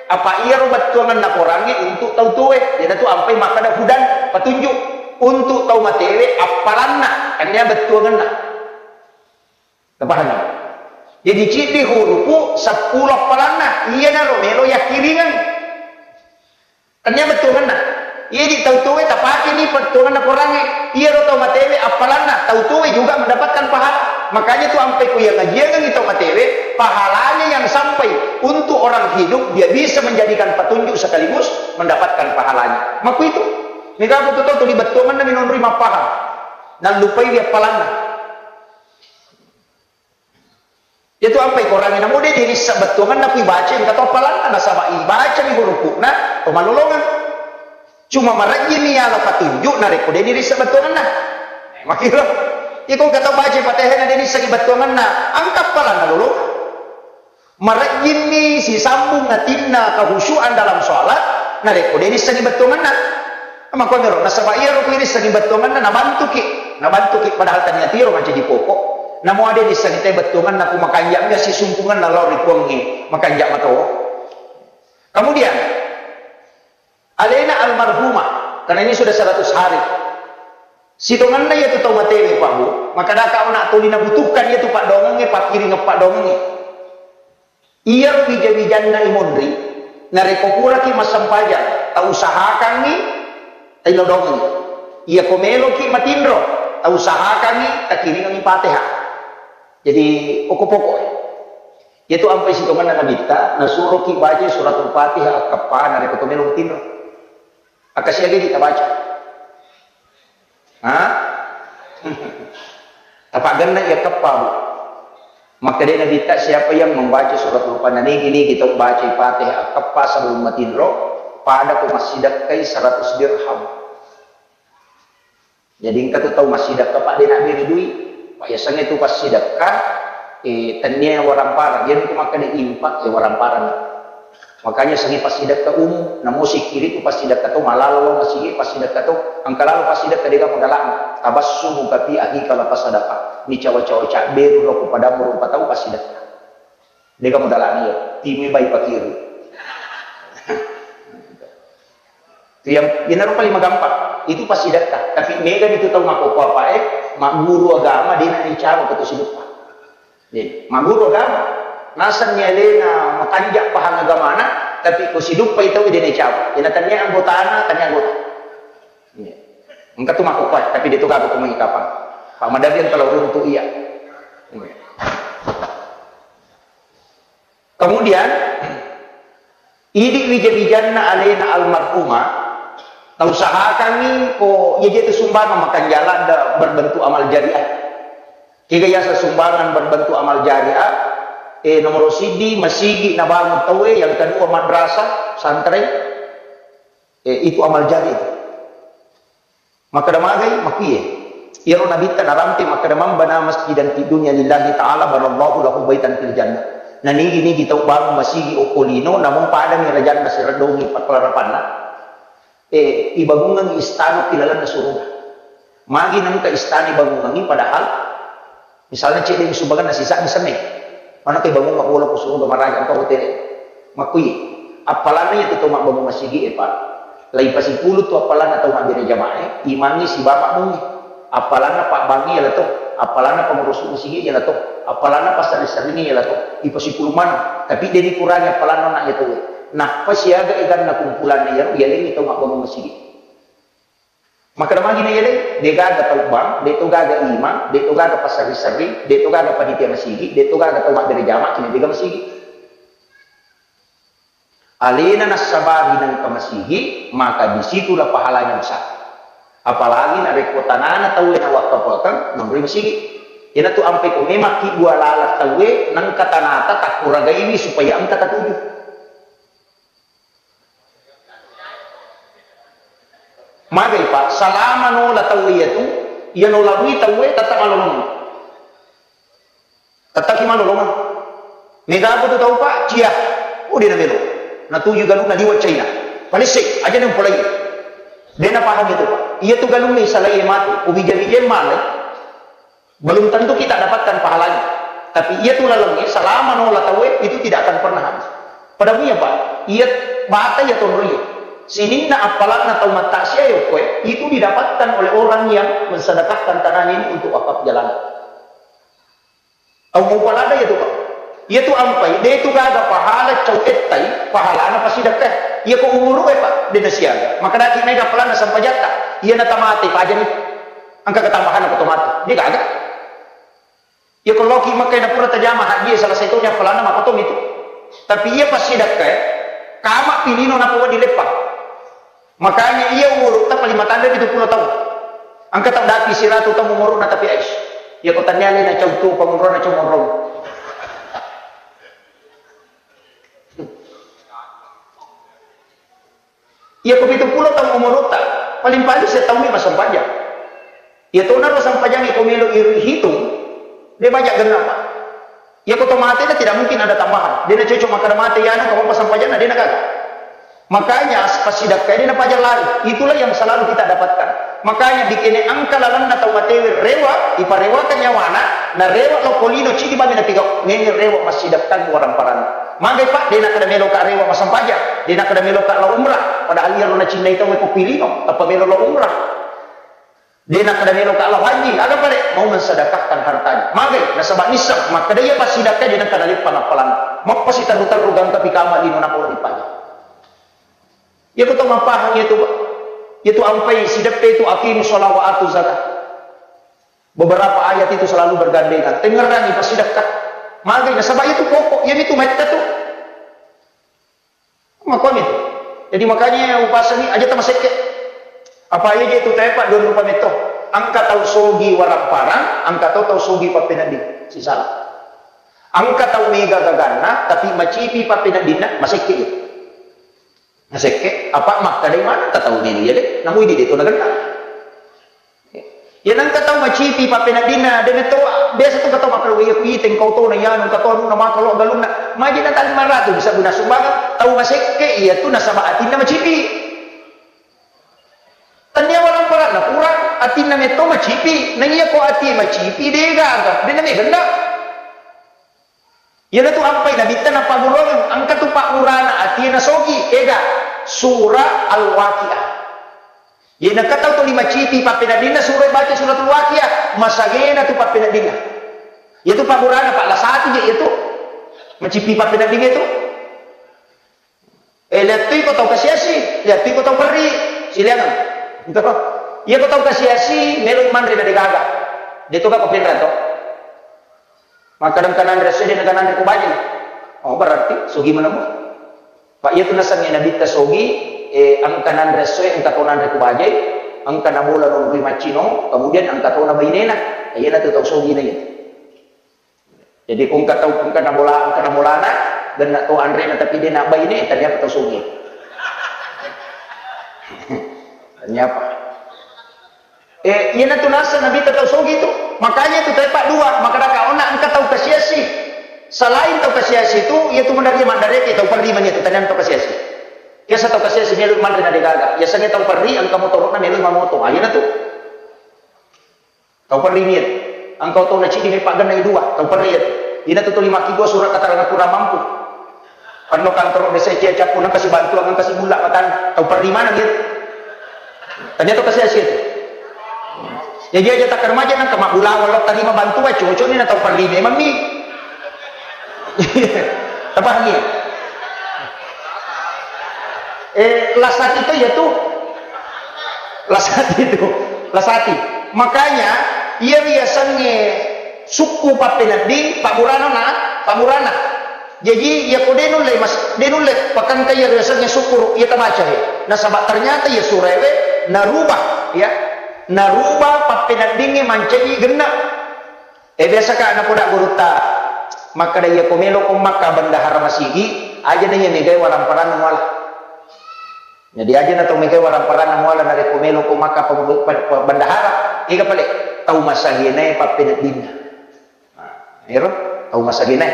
Apa iyaro bettuanganna korangnge untuk tau tuwe, iyanatu ampai makkeda hudan, petunjuk. Untuk tau matewe appalanna, tennia bettuanganna. Tapahami? Jadi, ciddi hurupu seppulo appalanna, iyanaro melo yakkiringeng. Tennia bettuanganna. Iya di tau tuwe tapakeni bettuanganna korangnge. Iyaro tau matewe appalanna, tau tuwe juga mendapatkan pahala. Makanya tu ampai ku yang ngajiangengi tau matewe, pahalanya yang sampai untuk orang hidup, dia bisa menjadikan petunjuk sekaligus mendapatkan pahalanya. Makku itu. Mega aku tu tau tuli bettuanganna minonroi mappahang. Nallupai wi appalanna. Iyatu ampai korangnge namo de' dirissa bettuanganna ku ibaca engka to appalanna, nasaba ibacami hurupu'na to malolongeng. Cuma marejjimi yala patunjuk narekko de' dirissa bettuanganna. Eh, makiro. Iko engka to baca Fatihah na de' nissengi bettuanganna, engka appalanna lolongeng. Marejjimi sisambung atinna kehusyuan dalam sholat narekko de' nissengi bettuanganna. Makkuamiro, nasaba iyaro ku irissengi bettuanganna nabantuki, nabantuki padahal tania tiro mancaji pokok. Namo ade nissengi te bettuanganna ku makanja'mi assisumpunganna lao ri Puangnge, makanja' mato. Kemudian, alena almarhumah, karena ini sudah seratus hari. Sitongenna iyatu tau matewe, Pak Bu, makkadaka ona tuli nabutuhkan iyatu paddoangengnge, pakkiringeng paddoangengnge. Iyaro wija-wijanna imonri, narekko puraki massempajang, tausahakangngi tailodongengngi. Iyako meloki matinro, tausahakangngi takiringengngi Fatihah. Jadi, pokok-pokok. Iyatu ampai sitongenna Nabitta, nasuroki baca suratul Fatihah akkeppa narekko to melo matinro. Akkasiaga idi tabaca. Ha? Tapaggenna iya keppa, Bu. Makkedai Nabitta, siapa yang membaca suratul Fatihah, nigi-nigi tau bacai Fatihah akkeppa sebelum matinro, pada ko massidekkai seratus dirham. Jadi engka tu tau massidekka, Pak, de' nabbere dui. Pak, yasengnge tu passidekka, eh, tennia waramparang. Jadi ku makkeda infak, ya waramparang. Makanya sengnge passidekka umum, namo sikkiri tu passidekka to, malalo lo masigi passidekka to, engka lalo passidekka de' gaga modala'na. Tabassumuka fi akhika laka sadaqah. Ni cawa-cawa cabberu lo ku padamu rupa tau passidekka. De' gaga modala'na iya, timi bai pakiru. Itu yang, yang paling magampang. Itu passidekka. Tapi mega itu tau makkokkoe apa, eh, magguru agama, de' na nicawa ke tu siduppa. Jadi, magguru agama, nasenni alena makanja' pahang agamana, tapi ko siduppai tau de' na icawa. Jadi, tania anggotana, tania anggota. Iya. Engka tu makkokkoe, tapi de' tu gaga ko mai kapang. Pak Madabi yang telah runtuh iya. Iya. Kemudian, idi wija-wijanna alena almarhumah, tausahakangngi ko iya je tu sumbangan makanjala da berbentuk amal jariah. Kega yaseng sumbangan berbentuk amal jariah, Eh, nomoro siddi, masigi nabangun tauwe, yang kedua madrasah, pesantren. Eh, itu amal jariah itu. Makkeda magai, makkuiye. Iyaro Nabitta narampe makkeda, "Man bana masjidan fid dunya lillahi ta'ala banallahu lahu baitan fil jannah." Nanigi-nigi tau bangun masigi okko lino, namung padami rajanna sireddongi pakkalarapanna, eh, ibangungengngi istana ki lalenna suruga. Magi nengka istana ibangungengngi, padahal misalnya cedde sumbangan nasi sa'mi semme. Mana ke bangun mabbola ko suruga maraja engka hotel. Makkui, appalanna iya tu tau mabbangun masigi e, Pak. Lai pasipulu tu appalanna tau mabbere jamaah e, imangngi sibawa makmungngi. Appalanna pabbangngi iya la to, appalanna pengurus masigi iya la to, appalanna passerri-serringi iya la to, ipasipulu maneng. Tapi de dikurangi appalanna na iya tau e. Nappa siaga eganna kumpulanna iyaro, iyalengngi tau mabbangun masigi. Makkeda magi na iyaleng, de gaga tau bank, de to gaga imam, de to gaga passerri-serri, de to gaga panitia masigi, de to gaga tau mabbere jamaah, cuma de gaga masigi. Alena nassabari nengka masigi, maka disitulah pahalanya besar. Apalagi narekko tanana tauwe nawakkafakang, monroi masigi. Iyanatu ampe ko memang kibua laleng tauwe, nengka tanata takkuragaiwi supaya engka tatuju. Magai, Pak, salama nola tau iyatu, iya nola rui tauwe, tetap malolong. Tetap ki malolong. Mega apa tu tau, Pak? Cia. Oh, de namelo. Natuju galunna liwa China. Palesse, aja nang polai. De napahang itu, Pak. Iyatu galunna salai matu. Ubija-bija malai. Belum tentu kita dapatkan pahalanya. Tapi iya tu lalengnya, selama nola tauwe, itu tidak akan pernah habis. Pada muya, Pak, iya bata iya tonroye. Sininna appalanna tau mattasia yokkoe, itu didapatkan oleh orang yang mensedekahkan tanahnya ini untuk wakaf jalan. Au mau palada iya tu, Pak. Iya tu ampai, de tu gaga pahala cau ettai, pahalana pasidakka. Iya ko umuru e, Pak, de nasiaga. Maka daki mega appalanna sampajatta. Iya natamate pajani. Engka ketambahan apa tomate? Dia gaga. Iya ko loki Mekka na pura tajama haji, salah satunya pelana maka to itu. Tapi iya pasidakka e, kama pilino napa wadi leppa. Makanya iya umuru ta paling matanda itu pulo tahun. Engka tau daki siratu tahun umuru na tapi ais. Iya ko tanya na cau tu pangumro na cau monro. Iya ko pitu pulo taung umurutta, paling-paling setaung ni massempajang. Iya tona ro sempajang ko melo iri hitung, de banyak genna, Pak. Iya ko to mate na tidak mungkin ada tambahan. De na cocok makkeda mate yana ko apa sempajang na de na gaga. Makanya pas sidakka de na paja lari. Itulah yang selalu kita dapatkan. Makanya bikene engka lalenna tau matewe rewa, iparewakan nyawana, na rewa lo polino cidi bami na pigau. Nene rewa massidakkan warang parang. Magai, Pak, de nakkeda meloka rewa massempajang, de nakkeda meloka lao umrah, padahal iyaro nacinnai tauwe ko pilino, tappa melo lao umrah. De nakkeda meloka lao haji, aga pale? Mau mensedekahkan hartanya. Magai, nasaba nisseng, makkeda iya passidakka de nakkeda leppa nappalang. Mappa siterru-terru gangka pikama lino nappa wadi paja. Iya ko to mappahang iya tu, Pak. Iya tu ampai sideppe itu aqimus shalah wa atuz zakah. Beberapa ayat itu selalu bergandengan. Tengngerangi passidakka. Magai, nasaba itu pokok, iya mitu metta tu. Makomi tu. Jadi makanya upasangi aja tamasekke. Apa aja itu tepa dua rupa metto. Engka tau sogi warang parang, engka to tau sogi pappenedding. Sisala. Engka tau mega gaganna, tapi macipi pappeneddinna, masekke iya. Nasekke, apa makkedai maneng tau melo iya de, namu idi de to nagenna. Iya nengka tau macipi pappeneddinna, de na to biasa tu engka tau makkeda, "Iya kuiteng kau to na iyanu engka to anunna maka lo galunna." Maji na tali maratu bisa guna sumbangan, tau masekke iya tu nasaba atinna macipi. Tania walang parang na pura atinna metto macipi, na iya ko ati macipi de gaga, de na megenna. Iyanatu ampai Nabitta napaggurungeng, engka tu pagurana atie nasogi, ega, Surah Al-Waqiah. Jadi engka tau tuli macipi pappeneddinna surah, baca Suratul Waqiah, masagena tu pappeneddinna. Iyatu pagurana, Pak, la satu je iyatu. Macipi pappeneddinna itu. Eh, lihat tu iko tau kasiasi, lihat tu iko tau perri, siliangan. Iya ko tau kasiasi, melo manre na degaga. De to ka ko penra to. Makkadang kananre esso de na kananre ko baje. Oh, berarti sogi manamo. Pak, iya tu nasengnge Nabitta sogi, eh, engka nanre esso, engka to nanre ko baje, engka nabola nonroi maccino, kemudian engka to na bainena. Iya na tu tau sogi na iya. Jadi, ko engka tau, ko engka nabola, engka nabolana, genna to anrena tapi de nabbaine, tania apa tau sogi. Tania apa? Eh, iyanatu nasa Nabitta tau sogi tu. Makanya tu tepa dua, maka daka ona engka tau kasiasi. Selain tau kasiasi tu, iya tu mendaria maddareke tau perri mani tu, tania tau kasiasi. Biasa tau kasiasi melu manre na degaga. Biasanya tau perri engka motorona melu mamoto. Ah, iyanatu. Tau perri miet. Engka otona cidi me paggenna dua, tau perri itu. Ina tu tuli makkibua surat keterangan kurang mampu. Parno kantoro desa cia cappu nang kasi bantuan nang kasi bulla matan. Tau perri mana miet. Tanya tu kasi asia tu. Ya dia aja tak remaja nang kama bulawa lo tarima bantuan cocok ni na tau perri memang mi. Apa lagi? Eh, lasati tu ya tu. Lasati tu. Lasati. Makanya, iya riasengnge sukku pappenedding, pabburana na, pabburana. Jaji, iya ko de nulle mas, de nulle pakengka iya riasengnge sukku, iya tabaca he. Nasaba ternyata iya surewe narubah, ya. Narubah pappeneddingnge mancaji genna. Eh, biasa ka napoda gurutta, makkeda, iya ko melo ko makka bendahara masigi, aja na iya megai waramparanna muala. Jadi aja na tau megai waramparanna muala narekko melo ko makka pe-, pe-, pe-, bendahara, ega pale tau masagenae pappeneddinna. Nah, ero tau masagenae.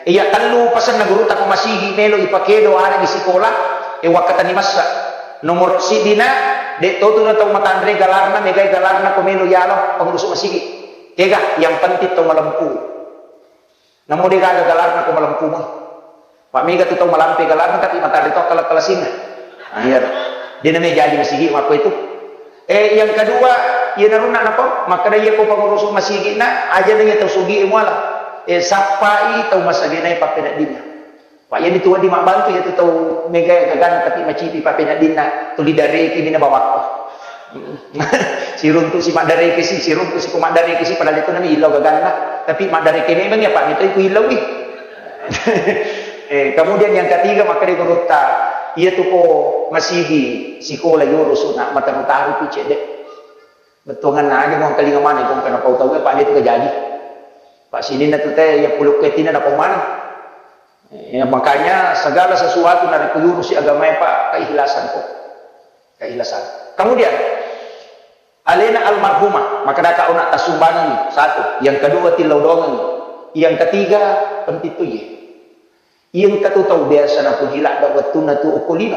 Iya tellu pasenna gurutta ko masigi melo ipakedo areng sikola, e wakkatani massa. Nomor sidina, de to tu na tau matanre galarna, megai galarna ko melo yalo pengurus masigi. Ega, yang penting tau malempu. Namo de gaga galarna ko malempu mo. Pak mega tu tau malampe galarna tapi matanre to kala-kalasinna. Ah, iya. De name jaji masigi makko itu. Eh, yang kedua, iya narunna napa? Makkeda iya ko pengurus masigi na aja na iya tau sugi muala. Eh, sappai tau masagenae pappeneddinna. Pak, iya tu wedding mabbantu iya tu tau mega gagana tapi macipi pappeneddinna tuli dareke mina bawakko. Siruntu si maddareke si, siruntu si ko maddareke si, padahal itu nami illau gaganna. Tapi maddareke memang ya Pak, itu ku illau ni. Eh, kemudian yang ketiga, makkeda gurutta, iya tu ko masigi sikola yoro suna mataru-taru pi cedde. Bettuanganna aja mau kalinga mana ko kana pau tau Pak, itu kejaji. Pak sininna tu teh ya puluk ketina na pau mana. Ya, makanya segala sesuatu narekko yurusi agamae Pak, keikhlasan kok. Keikhlasan. Kemudian, alena almarhumah, makkeda ka ona tasumbangi, satu. Yang kedua, tillau doangi. Yang ketiga, penting tu ye. Iya engka tu tau biasa napuji ladda wettunna tu okko lino.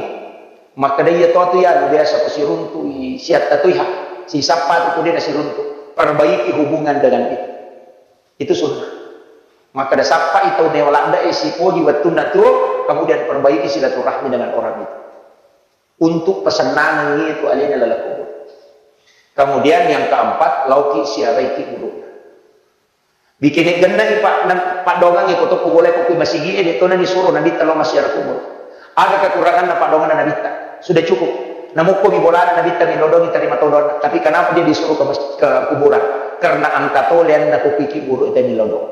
Makkeda iya to tu ya biasa ko siruntu i siatta tu iha. Sisappa tu ko de nasiruntu. Perbaiki hubungan dengan itu. Itu sunnah. Makkeda sappai tau newa ladda e sipoji wettunna tu, kemudian perbaiki silaturahmi dengan orang itu. Untuk pesennangengngi itu alena laleng kubur. Kemudian yang keempat, lauki siaraiki kubur. Bikini gennai pa-, na-, paddoangengngi ko to kubole ko kui masigi e, de to na nisuro Nabitta lao massiara kubur. Aga kekuranganna paddoanganna Nabitta? Sudah cukup. Namukko mi bolana Nabitta millau doangi tarima todong. Tapi kenapa dia disuruh ke mas-, ke kuburan? Karena engka to leanna ko kui kiburu itu millau doang.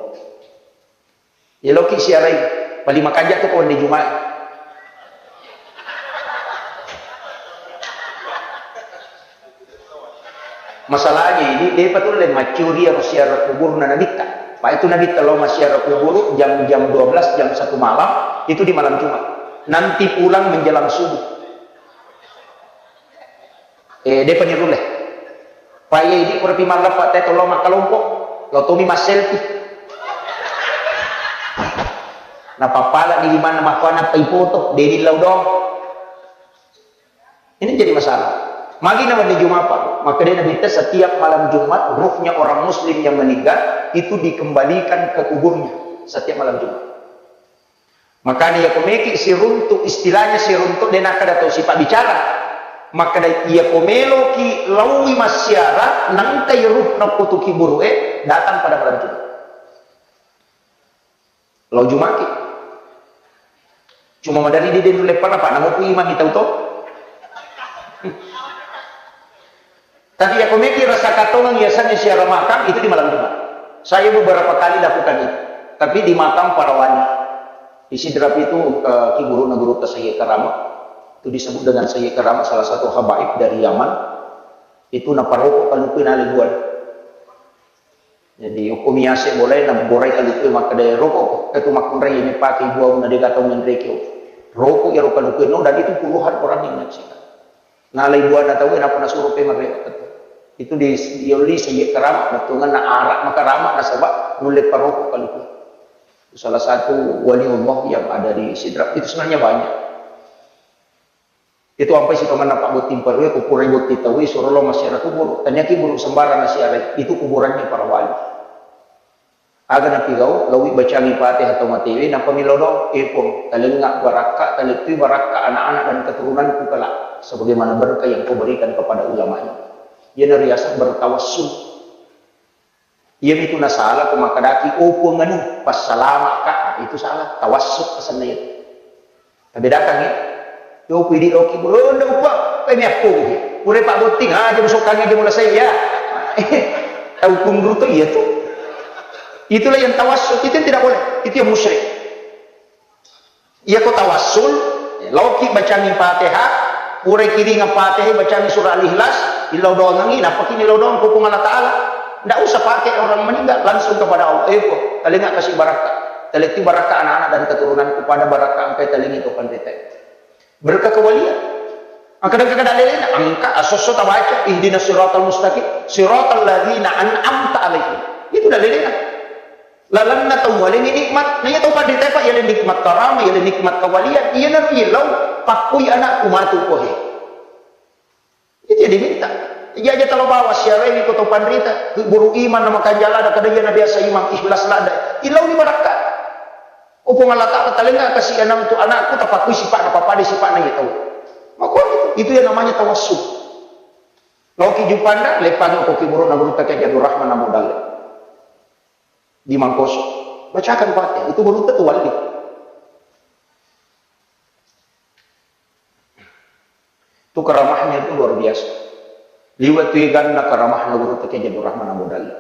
Eloki siarai, paling makanja tu ko wenni Jumat. Masalahnya ini, depa tulle maccuri ero siara kuburna Nabitta. Pak itu Nabitta lao massiara kuburu jam, jam dua belas, jam satu malam, itu di malam Jumat. Nanti pulang menjelang subuh. Eh, depa nirulle. Paye idi pura pi malleppa te tollo makkalompo, lo tomi masselfie. Napappala ni limanna makkuana pai foto, de dillau dong. Ini jadi masalah. Magi na wenni Jumat, Pak? Makkeda Nabitta, setiap malam Jumat, ruhnya orang muslim yang meninggal itu dikembalikan ke kuburnya setiap malam Jumat. Makanya iya ko meki siruntu, istilahnya siruntu de nakkeda tau sipa bicara. Makkeda iya ko meloki laui massiara, nangkai ruh nakkutuki burue, datang pada malam Jumat. Lau Jumaki. Cuma madari di denu leppa apa, namu ku imami tau to. Tapi iya ko meki rasa katongeng yasengnge siara makam itu di malam Jumat. Saya beberapa kali lakukan itu. Tapi di makam para wali. Di Sidrap itu, eh, ki guruna gurutta Sayyid Karama. Itu disebut dengan Sayyid Karama, salah satu habaib dari Yaman. Itu naparoko kalukui nalibuan. Jadi, okko miase boleh na borai kaluku makkeda roko, itu makkunrai ini pakai buang na dega tau menreki. Roko ya roko kaluku no, dan itu puluhan orang yang menyaksikan. Nalai buana tau, kenapa nasuro pe mereka itu? Itu di, diolli sebagai keramat, betulnya na arak maka keramat nasaba nulle paroko kaluku. Salah satu wali Allah yang ada di Sidrap itu sebenarnya banyak. Itu ampai si pamanna Pak Botting Parue, ku purai botting tauwe, suro lo masyarakat kubur. Tanya ki buru sembarang nasiarai, itu kuburannya para wali. Aga napigau, lawi bacangi Fatihah atau matewe, nappa milo doa, "Eh Puang, talengnga barakka, talettui barakka anak-anak dan keturunanku kelak, sebagaimana berkah yang kau berikan kepada ulama ini." Iyana riaseng bertawassul. Iyamitu nasala ko makkedaki, "Oh Puang anu, passalama'ka." Nah, itu salah. Tawassul asenna itu. Tabedakan ya. Yo, ku idi loki, "Oh, nda upa, eh, mi akko." Pura Pak Botting, ah, jadi sokannya dia mulai saya. Tahu pun dulu tuh, iya tuh. Itulah yang tawassul, itu yang tidak boleh. Itu yang musyrik. Iya ko tawassul, loki bacangi Fatihah, pura kiringa Fatihah, bacangi surah Al-Ikhlas, illau doangi, nappa kini illau doang ku Puang Allah Ta'ala. Ndak usah pakai orang meninggal, langsung kepada Allah. Eh, Puang, talengnga kasih barakka. Talettui barakka anak-anak dan keturunanku pada barakka engkai talengngi to panrita. Berkah kewalian. Engka engka kada lelena, engka asosso tabaca, "Ihdinas siratal mustaqim, siratal ladzina an'amta alaihim." Itu dah lelena. Lalenna tau mualeni nikmat, na iya tau panrita, Pak, yale nikmat karama, yale nikmat kawalian, iyanaro yellau pakkui anakku matu ko he. Itu yang diminta. Iya aja talo bawa siarewi ko tau panrita, guru iman nama kanjala ada kada iya na biasa iman ikhlas lada. Illau ni barakka. Oh Puang Allah Ta'ala, talengnga kasih anakku, anakku tapakkui sifat apa pada sifat na iya tau. Maka itu, itu yang namanya tawassul. Loki Juppanda, lepangi ko ki buru na guru take Abdul Rahman Abu Dalle. Di Mangkoso. Bacakan Fatihah, itu gurutta tu wali. Itu karamahnya itu luar biasa. Liwat tu ganna karamahna gurutta Kiai Abdul Rahman Abu Dalle.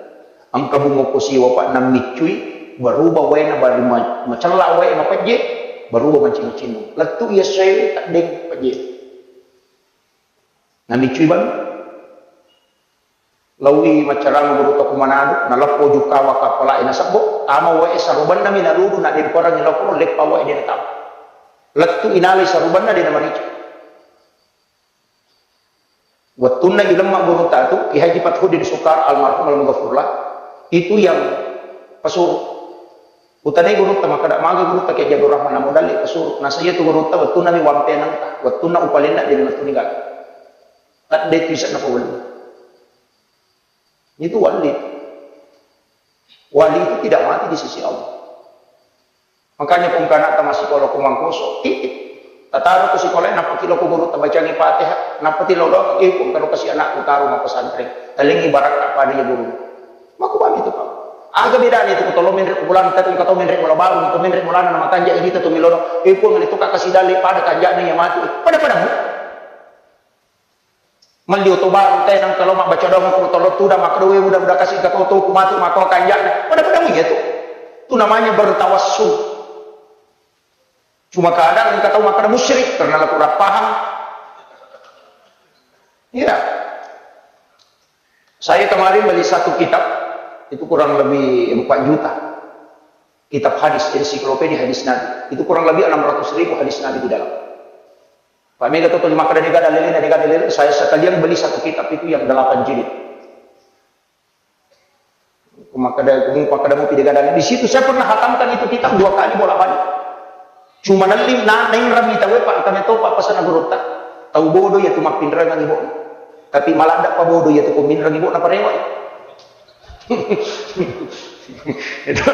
Engka bungo ko siwa, Pak, nammiccui, berubah waena bari ma-, macella wae mapejje, berubah mancinu-cinu. Lettu iya sewe, tak deng pejje. Nammiccui bang. Laowi maccarama gurutta ku Manado, naleppo jukkawa kappala'e nasebbo, tama wae sarubennami naludu, naddemparengngi lokoro, leppa wae de natama. Lettu inalai sarubenna de namarica. Wettunna ilemma gurutta tu, Kiai Haji Fathuddin Sukar almarhum almaghfurlah, itu yang pesuruh. Utanai gurutta makkeda, maga gurutta Kiai Abdul Rahman Abu Dalle pesuruh. Nasaba iya tu gurutta wettunna mi wampenengka, wettunna upalenna de nalettu nigaga. Tadde tu ise'na pawellu. Itu wali. Wali itu tidak mati di sisi Allah. Makanya pun kana tama sikola ko Mangkoso, titip. Tataro ko sikola, nappa kilo ko guru tabacangi Fatihah, nappa tilo lo, eh, pun karo kasi anakku taro ma pesantren. Talengi barakka pada ya guru. Mako bami itu, Pak. Aga bedana itu ko tolo menre ko bulan, tapi ko tau menre bola baru, ko menre bolana nama kanja ini tu milono, eh, pun itu kaka sidale pada kanjana ya mati. Pada-pada mu. Melli oto baru, tenang kalau mabbaca doang, ko tolo tudang, makkeda, "We, mudah-mudah kasih ke kau tuh, ku matu, mako kanjana." Pada-pada mu iya tu. Itu namanya bertawassul. Cuma kadang engka tau makkeda musyrik karena la kurang paham. Iya. Saya kemarin beli satu kitab, itu kurang lebih empat juta. Kitab hadis, ensiklopedia hadis Nabi. Itu kurang lebih enam ratus ribu hadis Nabi di dalam. Pak Mega tuh makkeda, "Dega dalilnya, dega dalilnya." Saya sekalian beli satu kitab itu yang delapan jilid. Ku makkeda, ku makkeda mupi dega dalil. Di situ saya pernah hatamkan itu kitab dua kali bolak-balik. Cuma nelli na, nainrami tau, Pak, kami tau, Pak, pasana gurutta. Tau bodoh ya tu mappinrengang ibu. Tapi maladda pa bodoh ya tu ko minreng ibu na parewa. Itu.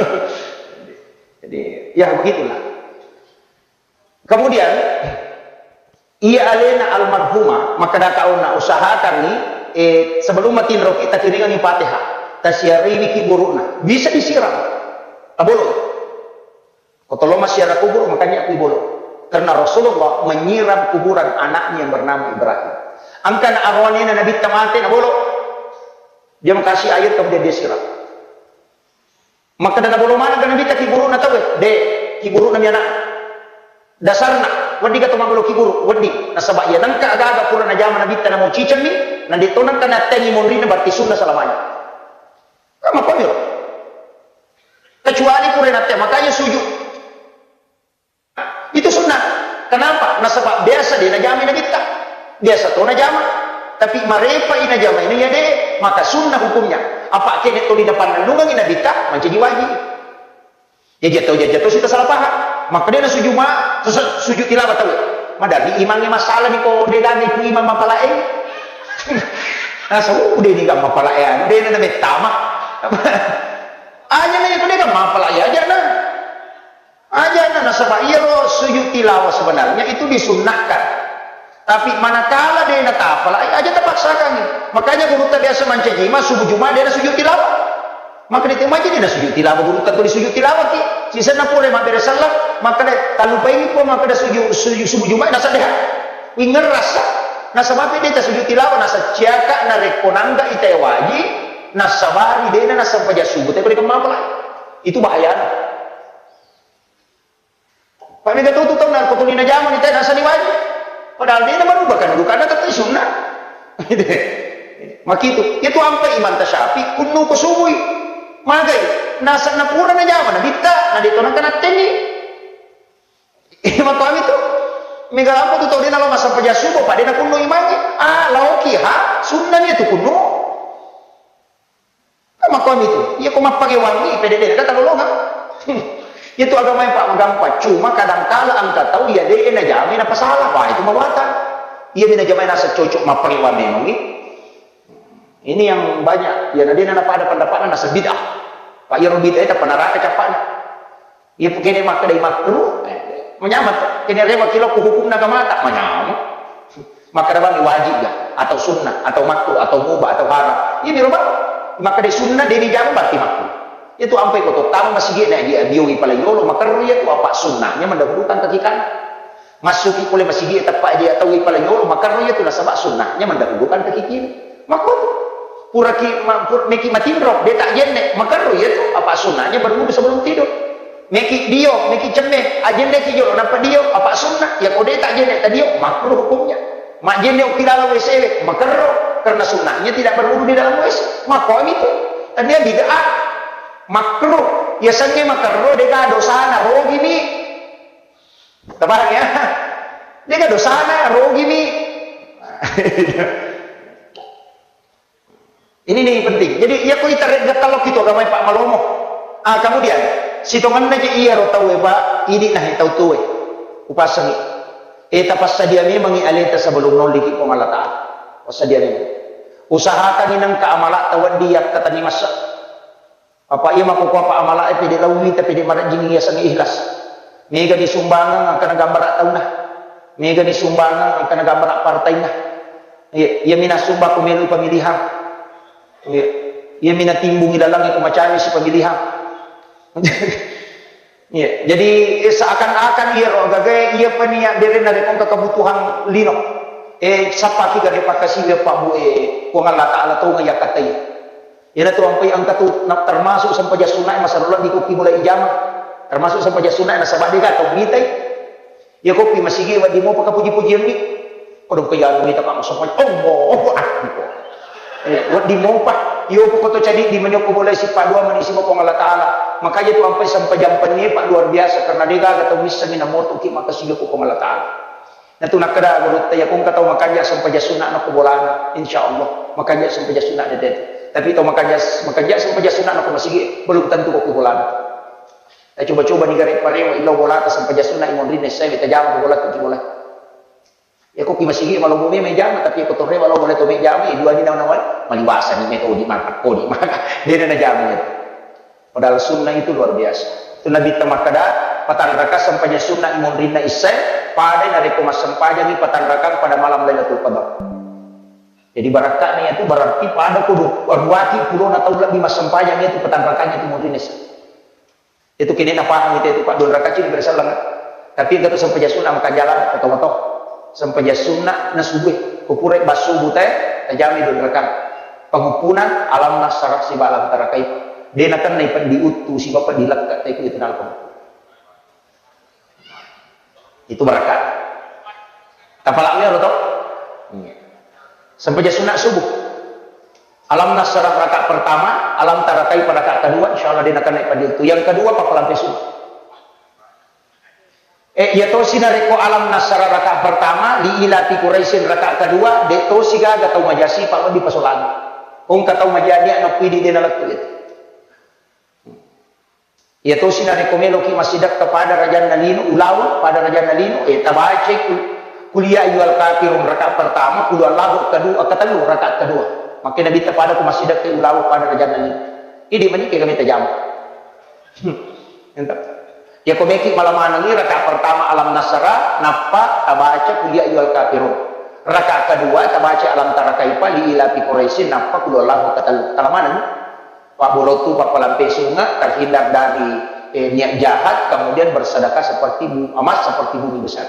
Jadi, ya begitulah. Kemudian, iya alena almarhumah, makkeda kauna, "Usahakanni, eh, sebelum matinroki, takiringangi Fatihah, tasiarewi ki burukna." Bisa disiram. Tabolo. Ko tolo masiara kubur, makanya aku bolo. Karena Rasulullah menyiram kuburan anaknya yang bernama Ibrahim. Angkana arwanena Nabi tamate, nabolo. Dia makasih air, kemudian dia siram. Makkeda nabolo maneng ka Nabitta kiburuna tauwe? De, kiburuna mi anak. Dasarna, wedding ka to mabbolo kiburu, wedding. Nasaba iya nengka aga-aga pura najama Nabitta namo cicengni, na de to nengka nattengi monrina, berarti sunna selamanya. Kan mappamiro. Bali pura natte, makanya sujud. Itu sunnah. Kenapa? Nasaba biasa de najama nabitta. Biasa to najama. Tapi marepa i najama ini ya de, maka sunnah hukumnya. Apa kene to di depan nandungan nabitta, menjadi wajib. Ya jatuh, ya jatuh, kita salah paham. Maka dia sujud ma, terus sujud tilawah tahu. Madali imangnya masalah ni ko de lagi ku imam mapalae. Nah, so udah ini gak mapalae, udah ini namanya tamak. Aja nih, itu dia kan mapalae aja nah. Aja na nasaba iyaro sujud tilawah sebenarnya itu disunnahkan. Tapi manakala de natapala, aja tapaksakan. Makanya gurutta biasa mancaji ma subuh Jumat de nasujud tilawah. Maka de maja de nasujud tilawah, gurutta tuli sujud tilawah ki. Sisenna pura mabbere sallang, maka de talupai pun maka de sujud, sujud subuh Jumat nasadeha. Wingerrasa. Nasaba de tasujud tilawah, nasaciaka narekko nangga ita waji, nasabari dena nasampaja subuh, tapi de kemapala. Itu bahayana. Pak mega tutu tau na ko tuli najama ni tena sani wajib. Padahal de na merubah kan, bukan tetap sunnah. Makitu, itu ampe Imam Tasyafi kunnu ko subui. Magai, nasa na pura najama nabitta, na de to nangka nattenni. Imam Tuami tu. Mega lampu tu tau de na lo masampaja subuh, pak de na kunnu imangi. Ah, laoki ha, sunnah ni tu kunnu. Kan makkuami tu, iya ko mappake wangi, pede-pede, kata lolonga. Iya tu agama yang pak magampang, cuma kadangkala engka tau iya de najamai napasala, wah itu mawatang. Iya de najamai nasa cocok mappake wangi memang. Ini yang banyak, ya nadena napada pendapatna nasa bid'ah. Pak iya bid'ah itu peneraka capana. Iya, kene makkedai makruh, eh, manyameng to. Kene rewa kilo ku hukumna agamata, manyameng. Makkeda bang wajib ga, atau sunnah, atau makruh, atau mubah, atau haram. Iya, miro bang. Makkeda sunnah, deni jama berarti makruh. Itu ampai ko to, tama masigi na dia, bioi pala yolo, makerru iya tu apa sunnahnya mendahulukan kaki kanan. Massuki pole masigi teppa aja tau ipalanyolo, makerro iya tu nasaba sunnahnya mendahulukan kaki kiri. Makko tu. Puraki ma-, pur-, meki matinro, de tak jenne, makerro iya tu apa sunnahnya berwudu sebelum tidur. Meki dio, meki cemme, ajenne ki jolo, napa dio, apa sunnah, ya ko de tak jenne, tak dio, makruh hukumnya. Majenne ukilala W C W, makerro, karena sunnahnya tidak berwudu di dalam W C. Makko itu. Tania bid'ah, makruh, ya senge makerro, dega dosana, rogi mi. Tapahang ya? Dega dosana, rogi mi. Ini nih penting. Jadi, iya ko ita regga talo kitu agamai Pak malomo. Ah, kemudian, sitongenna je iya ro tau e, Pak, idi nah tau tue. Upasangi. Eh, tapassadia memangi aleta sebelum nolli ki Puang Allah Ta'ala. Passadia memang. Usahakan inang ka amala tawaddi yakkatangi masa. Apa iya makkokkoe apa amala e pede lawi, tapi de marajing iya sangi ikhlas. Mega ni sumbangan engka nagambara tauna. Mega ni sumbangan engka nagambara partaina. Iya, iya mina sumba ko melu pemilihan. Iya, iya mina timbungi lalang ko macawe si pemilihan. Iya, jadi, eh, seakan-akan iya ro gagae iya pania derena rekong kebutuhan lino. Eh, sapaki gare pakasiwe Pak Bu, eh, Puang Allah Ta'ala tonga yakkatai. Iyanatu ampai engka tu na-, termasuk sempajang sunnae masalah di kopi mulai jama. Termasuk sempajang sunnae nasaba dega tau mitai. Ya kopi masigi wedding mopa kapuji-pujianni. Kodong ke anu mita Pak masempajang. Allahu Akbar. Eh, wedding mopa. Yo pokok to cadi di menyoko mulai sipa dua menisi Puang Allah Ta'ala. Makanya tu ampai sempajang penye Pak luar biasa karena dega tau missangi namoto ki makasigi Puang Allah Ta'ala. Natu nakkeda gurutta, iya ko engka tau makanja sempajang sunna'na ko bolana, insya Allah makanja sempajang sunna'na de. Tapi tau makanja, makanja sempajang sunna'na ko masigi, belum tentu ko bolana. Eh, coba-coba ni gare parewa ilo bolata sempajang sunna imonrinna issae, tajama ko bolata ki bola. Ya ko ki masigi malomo me jama, tapi ko torrewa lo bolata me jama, eh, dua ni nawa nawa, maliwasa ni me to di mata, ko di mata. Dena na jama itu. Padahal sunnah itu luar biasa. Itu Nabi ta makkeda, patanraka sempajang sunnah imonrinna issae, pada narekko massempajangi patanrakang pada malam Lailatul Qadar. Jadi barakka'na itu berarti pada kudu ruaki pulona tau lebbi massempajangi itu patanrakannya itu monrinna issae. Itu kini napahang itu, itu Pak, dua rakaat cini berselleng. Tapi engka tu sempajang sunnah makanja ladde, oto-oto. Sempajang sunnah na subuh, kupura ba subuh te, tajami dua rakaat. Panguppunan, alam nasyrah siba alam tara kaifa. De nakennai peddi uttu, siba peddi lekka, te ku itu nalpa. Itu barakka'na. Tapalak mi ero to? Iya. Sempajang sunnah subuh. Alam nasyrah rakaat pertama, Alam tara kaifa rakaat kedua, insya Allah de' nakenna pada itu. Yang kedua, pappalampe sunna. Eh, iya tosi narekko alam nasara rakaat pertama, li ila fi Quraisyin rakaat kedua, de' tosi gaga tau maja sipa' lebbi pasolanna. Engka tau maja niat nappi di de' nalettu itu. Iya tosi narekko meloki massidekka pada rajanna lino, ulaweng pada rajanna lino, eh, tabacai kul-, kul ya ayyuhal kafirun rakaat pertama, kul huwallahu kedua, ketellu rakaat kedua. Makkeda Nabitta pada ko massidekka ulaweng pada rajanna lino. Idi' mani kega mita jama. Hmm. Ento. Iya ko meki malamanengi rakaat pertama alam nasara, nappa tabaca kul ya ayyuhal kafirun. Rakaat kedua tabaca alam tara kaifa li ila fi Quraisyin, nappa kul huwallahu ketellu. Kalamaneng. Pabbolottu, pappalampe sunna, terhindar dari, eh, niat jahat, kemudian bersedekah seperti bu-, emas seperti bumi besar.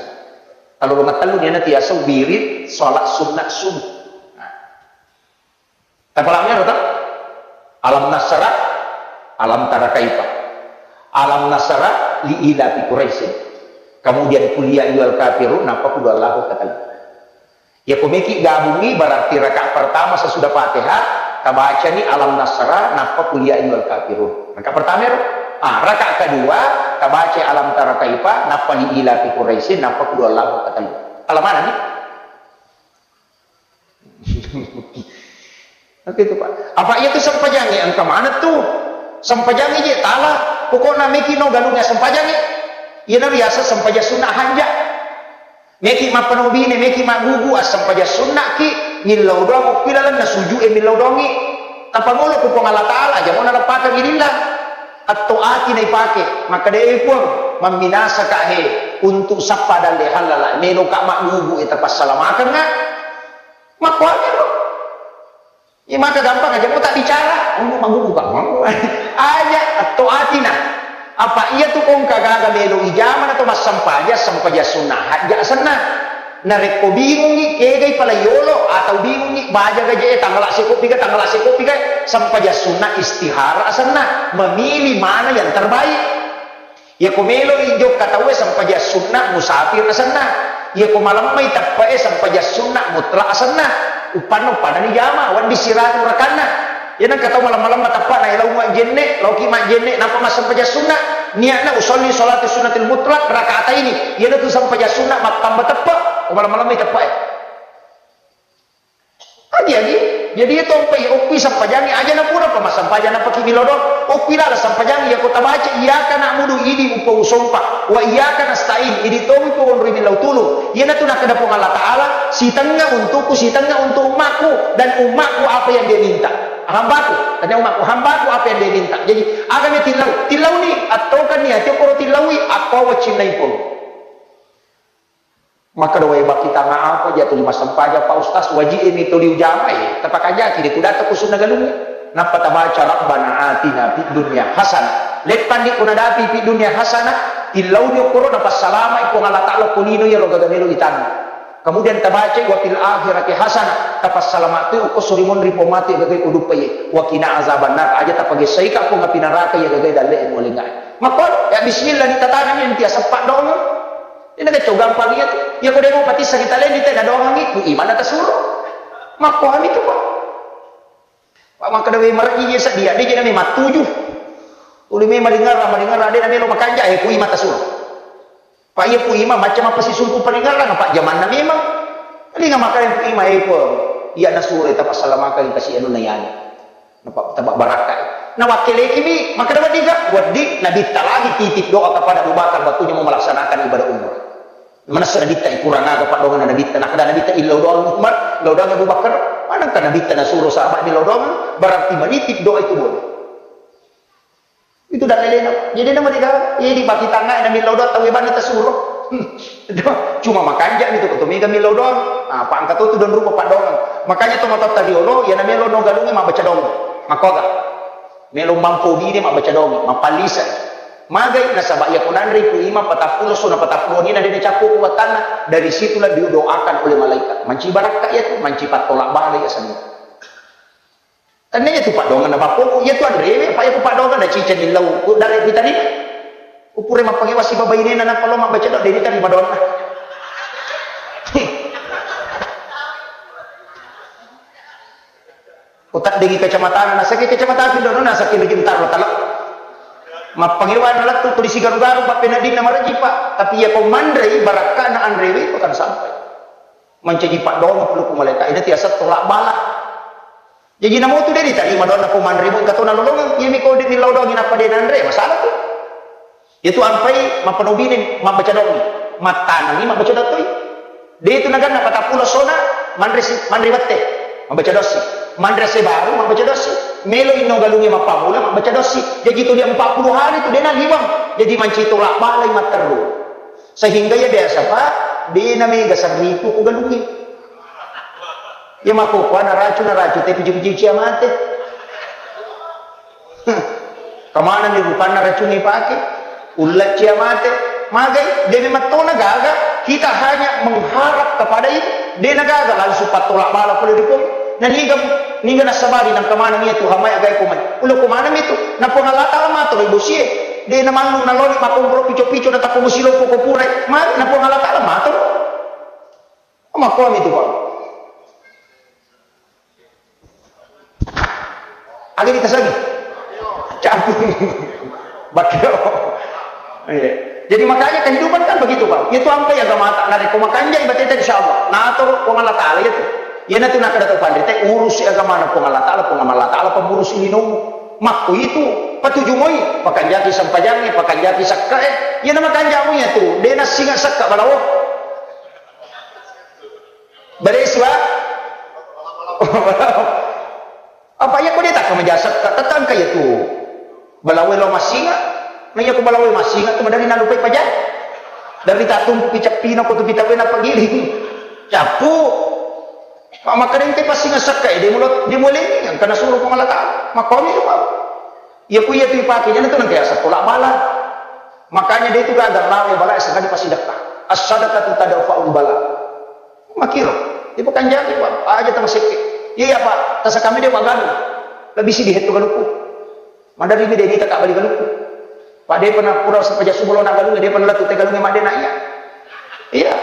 Kalau nomor tellu niana tiasa wirid salat sunat subuh. Nah. Tapalami ero ta? Alam nasara, alam tara kaifa. Alam nasara li ila fi Quraisyin. Kemudian kul ya ayyuhal kafirun, nappa kul huwallahu ketellu. Iya ko meki gabungi, berarti rakaat pertama sesudah Fatihah, tabacani alam nasra, nappa kul ya ayyuhal kafirun. Rakaat pertama ero. Ah, rakaat kedua, tabaca alam tara kaifa, nappa li ila fi Quraisyin, nappa kul huwallahu ketellu. Alam mana ni? Oke itu, Pak. Apa iya tu sempajangnge engka maneng tu? Sempajangnge je tala. Pokokna meki no galungnge sempajangnge. Iyana riaseng sempajang sunna hanja. Meki mappanobine, meki maggugu, assempajang sunnaki, millau doang okki lalenna suju'e millau doangi. Tapangolo ku Puang Allah Ta'ala, aja mo naleppakeng lillah. Atto ati naipake, makkeda, "Eh, Puang, mamminasaka he, untuk sappa dalle hallala, meloka maggugu e tapassalamakeng." Makkuami ro. Iya maka gampang aja, ko tak bicara, kamu manggugu kamu. Aja, atto atina. Apa iya tu kongka gaga melo ijama na to massampaja, sampaja sunnah hajja asenna. Narekko bingungi, kegai pala yolo, atau bingungi, baja gaje, eh, tanggal sekopi ga, tanggal sekopi ga, sampaja sunnah istihara asenna, memilih mana yang terbaik. Iya ko meloi jokka tauwe sempajang sunna musafir asenna. Iya ko malemmai teppe'e sempajang sunna mutlak asenna. Uppanna, uppanani jama, wedding siratu rakanna. Iya nengka tau malem-malemma teppe'na, eh, lao majjenne, laoki majjenne, nappa massempajang sunna. Niatna usolli sholatu sunnatil mutlak raka'ataini. Iyanatu sempajang sunna mattamba teppe', ko malem-malemmai teppe'e. Agi-agi, jadi iya tompai okki sampajangi aja na pura pa massampajang napaki millau doang. Okki lala sampajangi iya ko tabaca iyyaka na'budu idi upa usompa wa iyyaka nasta'in idi tomi pawonroi millau tulung. Iyanatu nakkeda Puang Allah Ta'ala, sitengnga untukku, sitengnga untuk ummaku dan ummaku apa yang dia minta. Hambaku, tanya ummaku, hambaku apa yang dia minta. Jadi, agami tillau, tillauni, attokanni ati okoro tillaui, akko wacinnai polo. Makkeda, "Wae, bakitanga apa ja tuli massempajang, Pak Ustaz? Waji'e mi tuli ujamai, tapakajaki de tudata ku sunna galungnge." Nappa tabaca, "Rabbana atina fid dunya hasanah." Leppanni ku nadapi fid dunya hasanah, tillauni okkoro napassalamai Puang Allah Ta'ala ko lino iyaro gaga melo itanna. Kemudian tabacai, "Wa fil akhirati hasanah," tapassalama tu okko sorimonri pong matu gaga ko duppaye. "Wa qina azabannar," aja tapagessaika Puang api naraka iya gaga dalle mualengngae. Makko ya bismillah ni tatanami enti aseppa dongeng. Ina kecco gampang iya tu. Iya ko demo patissa kita lendi te na doangi ku imana tasuro. Makko ami tu, Pak. Pak, makkeda we marejji je sedia, de je nami mattuju. Uli me maringerra, maringerra, de na melo makanja, eh, ku ima tasuro. Pak, iya ku ima, macam apa sih sumpu paringerra, apa jamanna memang. Linga makkeda ku ima, eh, ku iya nasuro, tapassalamakan kasi anu na yani. Napa-, taba barakka. Nawakkeleki mi, makkeda wedding ga? Wedding, Nabitta lagi titip doa kepada Abu Bakar waktunya mau melaksanakan ibadah umrah. Manessa Nabitta, kurang aga paddoanganna Nabitta, nakkeda Nabitta illau doang Umar, illau doang Abu Bakar, manengka Nabitta nasuro sahabat illau doang, berarti menitip doa itu boleh. Itu dalilena. Jadi nama diga, iya di baki tangai na millau doang, tawe bani tasuro. Hmm. Cuma makanja itu, ketu mega millau doang. Nah, apa angkat tu dan rupa paddoangan. Makanya tu matotta riolo, iya na melo no galungi mabaca doang. Makoga. Melo mampu bine mabbaca doang, mapallisa. Magai nasaba iya ko nanre ku ima patappulo sona patappulo nina de cappu ku wattanna, dari situlah didoakan oleh malaikat. Manci barakka iya tu, manci pattolak bala iya semua. Tania iya tu paddoangan na bappoku, iya tu anrewe, apa iya ku paddoangan na ciceng illau, ku dare pitani. Upure mappangewa sibabainena nappa lo mabbaca doang, de tadi paddoanna. Ko taddengi kacamatana, nasakki kacamata Pindono, nasakki Bintaro talo. Mappangewa nalettu tuli sigaru-garu pappeneddinna marejji, Pak. Tapi iya ko manrei, barakkana anrewe, ko kan sampai. Mancaji paddoang puluku malaika, ina tiasa tolak bala. Jaji namotu de ditarima doanna ko manre, engka to nalolongeng. Iyami ko de millau doangi nappa de nanre, masalah tu. Iyatu ampai mappanobini mabbaca doangi, mattanangi mabbaca doang toi. De itu naganna patappulo sona manre si, manre wette mabbaca doang si. Manre sebaru mabbaca doang si. Melo inno galunge mappamula mabbaca doang si. Jaji tuli empat puluh hari tu de naliwang. Jaji mancaji tolak balai matteru. Sehingga iya biasa, Pak, de na mega serriku ku galungnge. Iya makkokkoe naracu, naracu, tapi puji-puji cia mate. Kemana nih rupanna racungnge pake? Ulla cia mate. Magai, de memang tona gaga, kita hanya mengharap kepada itu. De na gaga langsung pattolak bala pole ri Puang. Na niga, niga nasabari nang kemana nia Tuhan mai agai ko mai. Ulo ko mana itu? Na Puang Allah Taala mato lo bosie. De na mannu na loni makomporo pico-pico na tappo bosi loppo ko purai. Mari na Puang Allah Taala mato. Makkomi tu, Pak. Aga ditasangi? Capu. Bakio. Iya. Jadi makanya kehidupan kan begitu, Pak. Itu ampai agamata. Narekko makanjai bateta, insya Allah. Natoro Puang Allah Taala itu. Iyanatu nakkeda to panrita, urusi agamana Puang Allah Taala, Puang Allah Taala pemurus linomu. Makko itu, patuju moi, pakanjaki sempajangnge, pakanjaki sekkae. Iyana makanjamu iyatu, de nassinga sekka balawo. Baresi, Pak? Apa iya ko de takka majasakka, tetangka iya tu. Balawe lo massinga, na iya ko balawe massinga tu madari nalupai paja. Dari tatumpu picappina ko tu pitawe na pagiling. Cappu. Pak makkadeng te passinga sakka e, de mulo, de mulengi, engka nasuro Puang Allah Taala. Makkomi tu, Pak. Iya ku iya tu ipake, jana tu nengka yaseng tolak bala. Makanya de tu gaga lawe bala, sengaja pasidekka. As-sadaqatu tadfa'ul bala. Makiro, ipakanjaki, Pak, aja tamasekke. Iya, iya, Pak, tasa kami de waganu. Lebih sidi hetto galukku. Madari mi de mita ka bali galukku. Pak, de pernah pura sepaja subuh lo na galungnge, de pernah latu te galungnge madde na iya. Iya.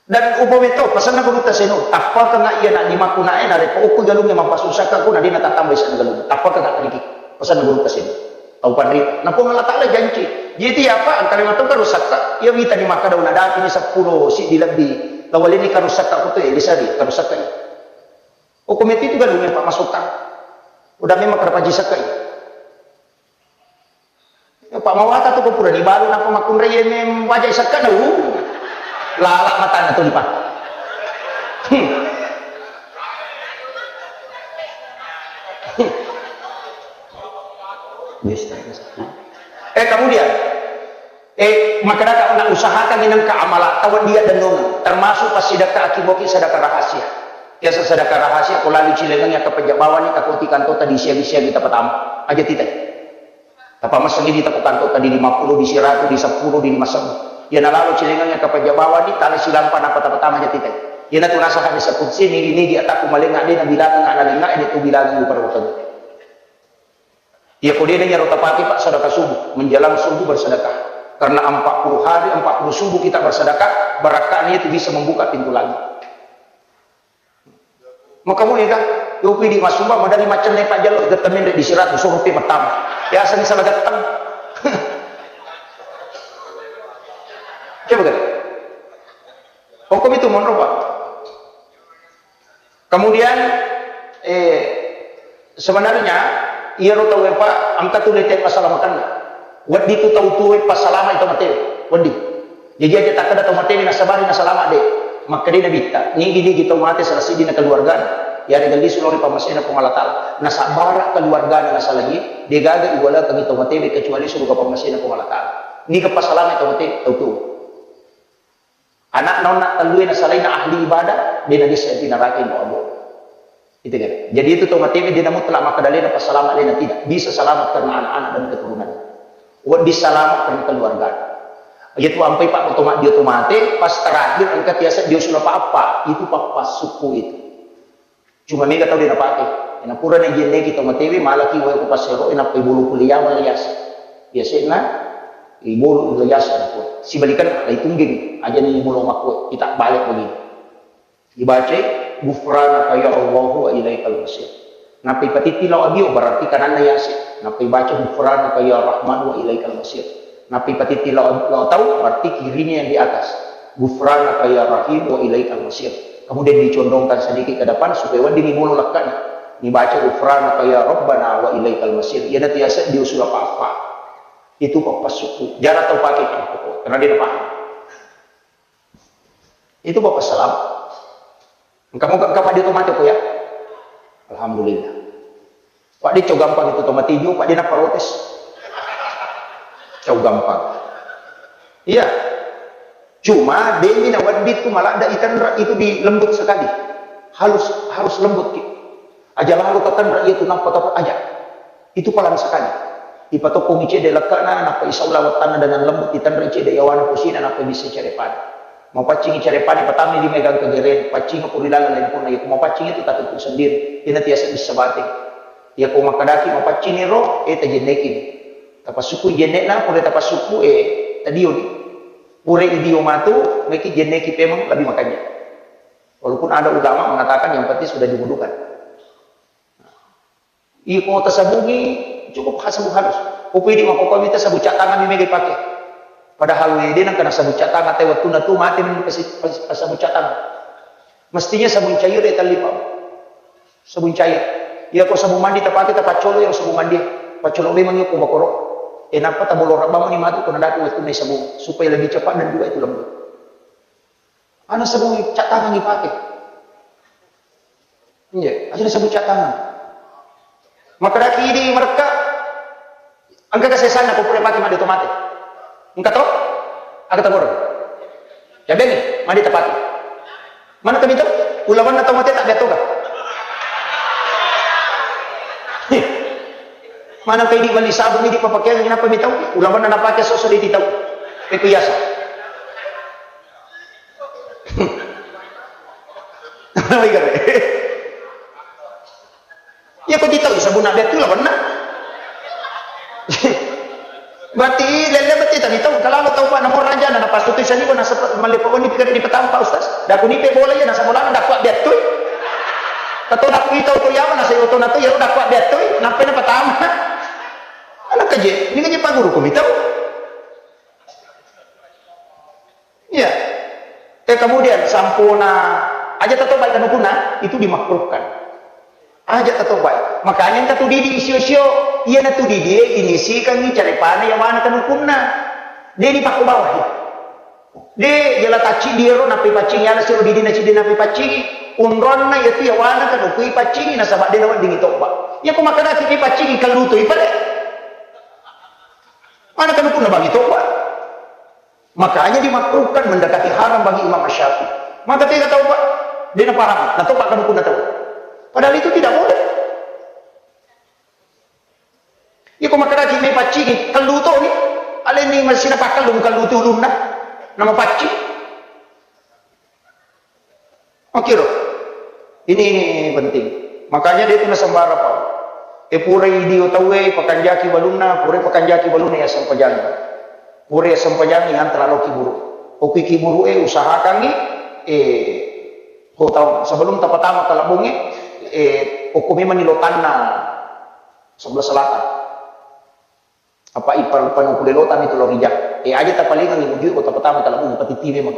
Dan upami to, pasanna gurutta seno, tappakeng iya na limakku na e, narekko ukku galungnge mappasung sakka ku, na de na tatambai sana galungnge. Tappakeng riki. Pasanna gurutta seno. Tau panrita. Na Puang Allah Taala janci. Jadi apa? Engka lima tau karusakka. Iya wita ni makkada unadapini seppulo siddi lebbi. Lawalini karusakka kutu e, lisari karusakka. Oh, komiti itu galungnge, Pak, masukkan. Udah memang karapaji sakka. Ya, Pak, mawata tu ko pura dibalu napa makkunrai mem wajai sakka na. Uh. Lala matana tu, Pak. Hmm. Hmm. Bisa, bisa. Eh, kemudian, eh, makkedaka na usahakan inengka amala tawang dia denung, termasuk pas sedekah akiboki sedekah rahasia. Biasa sedekah rahasia, ko lalu cilengang ya kapejabawani, takoti kantota di siagi-siagi tapatama. Aja titai. Tapamessengi di tapokantota di lima puluh, di siratu, di seppulo, di lima sebbu. Iya nalalo cilengang ya kapejabawani, tala silampa napa tapatama aja titai. Iya natu nasaha di seputsi, nigi-nigi atakku malenga de nabilangang analenga de tu bilangang di parokeng. Iya, ko de na iyaro tapake, Pak, sedekah subuh, menjelang subuh bersedekah. Karena empat puluh hari, empat puluh subuh kita bersedekah, barakka'na itu bisa membuka pintu langit. Maka muni kan, yopi di masumba, madari macam ne Pak Jallo, getteng menre di sirat, suruh pi pertama. Biasa ni salah getteng. Coba kan? Hukum itu monro, Pak. Kemudian, eh, sebenarnya, iyaro tauwe, Pak, engka tu lete pasalamakenna. Wedding tu tau tuwe pasalamai tau matewe. Wedding. Jaji aja takkeda tau matewe nasabari nasalama de. Makkedai Nabitta, nigi-nigi tau mate salah siddi na keluargana. Yarega lisu lao ri pammasena Puang Allah Taala. Nasabbara keluargana nasalai, degaga iwalakengi tau matewe kecuali suruga pammasena Puang Allah Taala. Niga pasalamai tau matewe, tau tuwe. Anakna onna tellue nasalaina ahli ibadah, de nagessa api neraka, Indo Abo. Itu kan. Jadi itu tau matewe de na mutlak makkeda alena passalama alena, tidak. Bisa selamat karena anak-anak dan keturunan. Wedding selamat karena keluarga. Iya tu ampai Pak, to maddio to mate, pas terakhir engka tiasa dio sula pa-, apa, itu pappa sukku itu. Cuma mega tau de napake. Na pura na jenneki tau matewe, malaki wae ko passero, nappai bolo kuliah wala yase. Biasana, i bolo wala yase na pura. Sibalikan, lai tunggeng, aja ni bolo makkue, kita balik begini. Dibacai, "Ghufranaka ya Allahu wa ilaikal masir." Nappa ipatitti lao abio, berarti kananna Yasin. Nappa ibaca, "Ghufranaka ya Rahman wa ilaikal masir." Nappa ipatitti lao, lao tau, berarti kirinya yang di atas. "Ghufranaka ya Rahim wa ilaikal masir." Kemudian dicondongkan sedikit ke depan supaya wedding ibolo lekkana. Nibaca, "Ghufranaka ya Rabbana wa ilaikal masir." Iyanatu yaseng diusul apa-apa. Itu pappasukku. Jarang tau pakai itu. Karena dia paham. Itu Bapak salam. Engka moga engka Pak Dito mate ko ya? Alhamdulillah. Pak Dito gampang itu to mati ju, Pak Dito protes. Cau gampang. Iya. Cuma demi nawaddi tu maladda itanra itu di lembut sekali. Halus, harus lembut ki. Aja lalu tatanra itu nampa tapa aja. Itu palang sekali. Ipatokkongi cedde lekkana, nappa isau lawattanna dengan lembut, itanrai cedde yawana kusina, nappa bisa carepana. Mapaccingi carepana, patami lima gang kegeren, paccingi puri laleng lemponna, yako mapaccing itu tatutu sendiri, ina tiasa bisa bate. Yako makadaki mapaccini ro, eh, tajenneki. Tapasukku jennekna, pura tapasukku, eh, tadioni. Pura idio matu, meki jenneki pemeng lebih makanja. Walaupun ada ulama mengatakan yang penting sudah diwudukan. Iko tasabungi, cukup ha-, sabung halus. Ko pidi mako pamita sabung cat tangan mi mega ipake. Padahal we de nengka na sabung cat tangan, te wettunna tu mate mi pasi-, pasi-, pasabung cat tangan. Mestinya sabung cair ya tallipa. Sabung cair. Iya ko sabung mandi tapake, tapaccolo iyaro sabung mandi. Paccolo memang iya ko bakoro. E nappa tabolorang bamuni matu ko nadapi wettunna sabung supaya lebih cepat dan juga itu lembut. Ana sabung cat tangan ipake. Iya, aja sabung cat tangan. Makkedaki idi merekka, engka kesesanna ko pura pake made to mate. Engka to? Aga tagoreng. Ya bengi, made tapake. Mana kami tahu? Ulawanna tau mate tak betul kan? Mana kau idi beli sabun idi papakeang kenapa mi tau? Ulawanna napake sosok di tau. Itu biasa. Iya ko titau sabunna bettu lawanna. Berarti lelle berarti tadi tau kalau tau Pak namo raja na pas tu sani ko nasa malle pokoni pikir di petang Pak Ustaz. Dah kuni pe bola ya nasa bola dah kuat bettu. Atau dah kuni tau ko yawa nasa oto na to ya dah kuat bettu. Nampe na petang. Anak aja, ini kan Pak Guru ko mitau. Iya. Eh, kemudian sampuna aja tatobai kanukunna itu dimakruhkan. Aja tatobai. Makanya engka tu didi isio-sio, iya na tu didi e inisikangi carepana yawana kanukunna. De dipakko bawah ya. De jela tacci diero nappi paccingi ala siro didi na cidi nappi paccingi. Unronna yatu yawana kanukui paccingi nasaba de naweddingi tobba. Iya ko makanaki pi paccingi kallutu ipare. Mana kanukunna bangi tobba. Makanya dimakruhkan mendekati haram bagi Imam Syafi'i. Maka tega tau Pak, dia paham, nah tau Pak kamu pun tahu. Padahal itu tidak boleh. Iko makaraki me paccingi, kalluto ni, aleni masih dapat kallu, kalluto ulunna, nama pacci. Oke, Ro. Ini, ini penting. Makanya dia itu nasembara, Pak. Eh, purai dio tauwe, pakanjaki balunna, purai pakanjaki balunna ya sempajangi. Purai ya sempajangi, yang terlalu kiburu. Oke, kiburu, eh, usahakangi, eh, kau tahu, sebelum tapatama kalabungi, eh, oku memang ni lotanna sebelah selatan. Apa ipar panukku lelotami tu lao rijang. Eh, aja tapalengang i wujui ko tapatama kalabung patitti memang.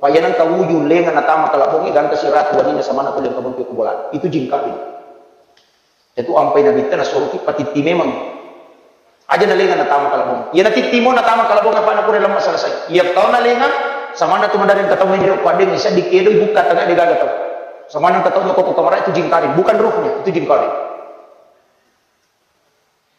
Payanang ka wuju lenga natama kalabung i gangka siratu waninna samana ko lengka buntu ko bola. Itu jingkari. Itu ampai nabitta nasuruki patitti memang. Aja nalenga natama kalabung. Iya natitti mo natama kalabung apa na pura lemma selesai. Iya tau nalenga samana tu madari engka tau menjero padeng isa dikedoi buka tengah degaga tau. Samana engka tau nyokoko kamara itu jingkari, bukan ruhnya, itu jingkari.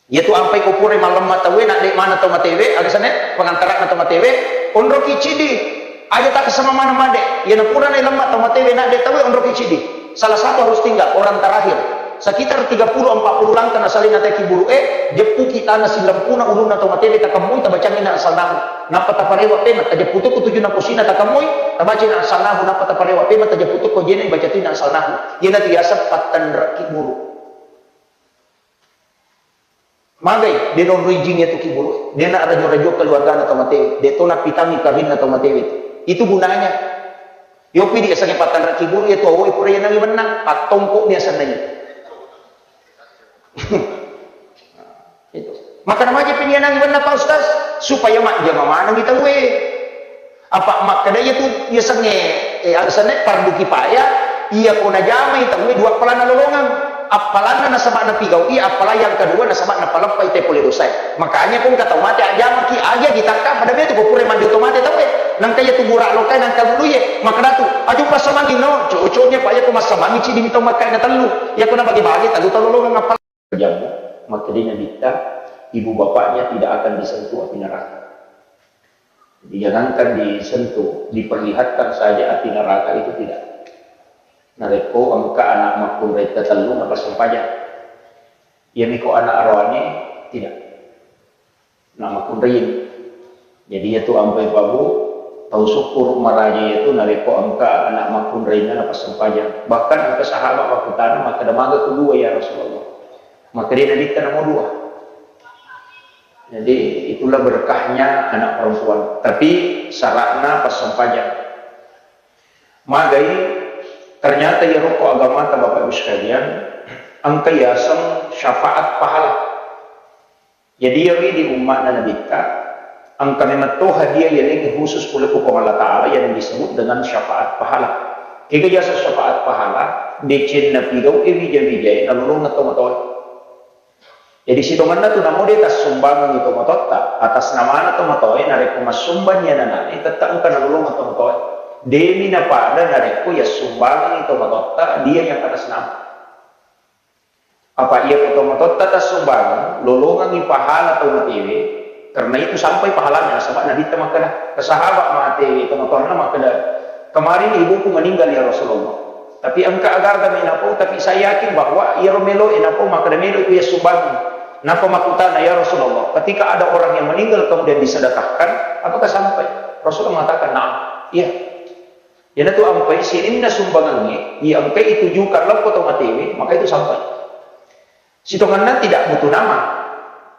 Iyatu ampai ko purai mallemma tauwe, nadde mana tau matewe, aga senna pengantarana tau matewe, onroki cidi. Aja takesama mana made. Iyana pura nai lemma tau matewe, nadde tauwe, onroki cidi. Salah satu harus tinggal, orang terakhir. Sekitar tiga puluh empat puluh langkah nasalina teki buru'e, jeppuki tanah silempuna ulunna tau matewe, takemmui tabacangi na asalnahu. Nappa taparewa pema, tajeppu tokko tujuna posina takemmui, tabaca na asalnahu, nappa taparewa pema, tajeppu tokko jene, baca tu na asalnahu. Iyana tu yaseng pattenreki buru. Magai, de naonroi jing iyatu kiburu, de na rajo-rajo keluargana tau matewe, de to napitangi karinna tau matewe. Itu gunanya. Yopi di asengnge pattanra kiburu, iya tu awoi pura iyanangi wenna, pattongko mi asenna iya. Itu. Maka namaja pinianangi wenna, Pak Ustaz, supaya majjama manengi tauwe. Apa makkeda iya tu, iya sengnge, eh, alasanna fardu kifayah, iya ko najamai tauwe dua appalanna lolongang. Appalanna nasaba napigau iya, appalang yang kedua nasaba napaleppai te pole dosae. Makanya ko engka tau mate ajamaki, agi ditakka, pada betu ko pura mandi oto mate tauwe. Nangka iya tu gura lokai, nangka guluye, makkeda tu, aju passamangi no, cocoknya Pak, iya ko massamangi cidi mi tau makkai na tellu. Iya ko nabage-bage tellu tau lolongang appalang. Jammu, makkedai Nabitta, ibu bapaknya tidak akan disentuh api neraka. Jadi, jangankan disentuh, diperlihatkan saja api neraka itu tidak. Narekko engka anak makkunrai tatellu napassempajang. Iyami ko anak aroane, tidak. Anak makkunrai. Jadi, iyatu ampai pabu, tau sukkuru maraja iyatu narekko engka anak makkunrainna napassempajang. Bahkan engka sahabat makkutana, makkeda, "Maga kedua, ya Rasulullah?" Makkedai Nabitta, "Namo dua." Jadi, itulah berkahnya anak perempuan. Tapi syaratna passempajang. Magai, ternyata iyaro ko agamata, Bapak Ibu sekalian, engka yaseng syafaat pahala. Jadi, iyaro di umma'na Nabitta, engka memang to hadiah yalengnge khusus pole ko Puang Allah Ta'ala yang disebut dengan syafaat pahala. Kega yaseng syafaat pahala? Decenna pigau e wija-wijae nalolongeng tomatoe. Jadi, sitongenna tu namo de tassumbangengngi tomatoatta, atas namana tomatoe, narekko massumbang ni anana'e, tette engka nalolongeng tomatoe. Demi napada narekko yassumbangengngi tomatoatta, dia yang atas nama. Apa iya ko tomatoatta tassumbangeng, lolongengngi pahala tau matewe, karena itu sampai pahalanya, nasaba Nabitta makkeda, ke sahabat mate tomatoanna makkeda, "Kemarin ibuku meninggal, ya Rasulullah. Tapi engka aga-aga mi napau, tapi saya yakin bahwa iyaro meloe napau makkeda melo ku yassumbangeng." Nappa makkutana, "Ya Rasulullah, ketika ada orang yang meninggal kemudian disedekahkan, apakah sampai?" Rasulullah mengatakan, "Na'am." Iya. Iyanatu ampai sininna sumbangengnge, iya engkai itujukan lao ko tau matewe, maka itu sampai. Sitongenna tidak butuh nama.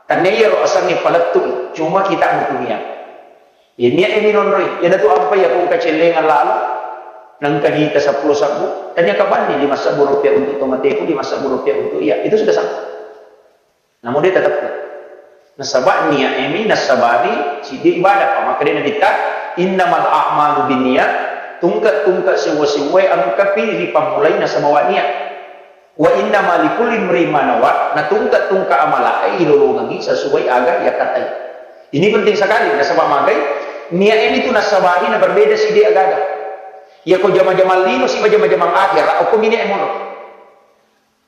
Tannia iyaro asengnge palettu, cuma kita butuh niat. Iya, niat e minonroi. Iyanatu ampai iya ko engka cellengang lalo, nengka nita seppulo sebbu, tania kabanni lima sebbu rupiah untuk tomateku, lima sebbu rupiah untuk iya. Itu sudah sampai. Namun dia tetap. Nasaba niat e mi nassabari siddi ibadah. Apa makkeda Nabitta, "Innamal a'malu binniyat." Tungke-tungke sewwa-sewwae engkapi ripammulai nasaba niat. "Wa innama likulli imri'in ma nawa," na tungke-tungke amalae ilolongengngi sesuai aga yakkatai. Ini penting sekali, nasaba magai, niat ini tu nassabari na berbeda siddi agaga. Iya ko jama-jamang lino siba jama-jamang akhera, okko mi niat e monro.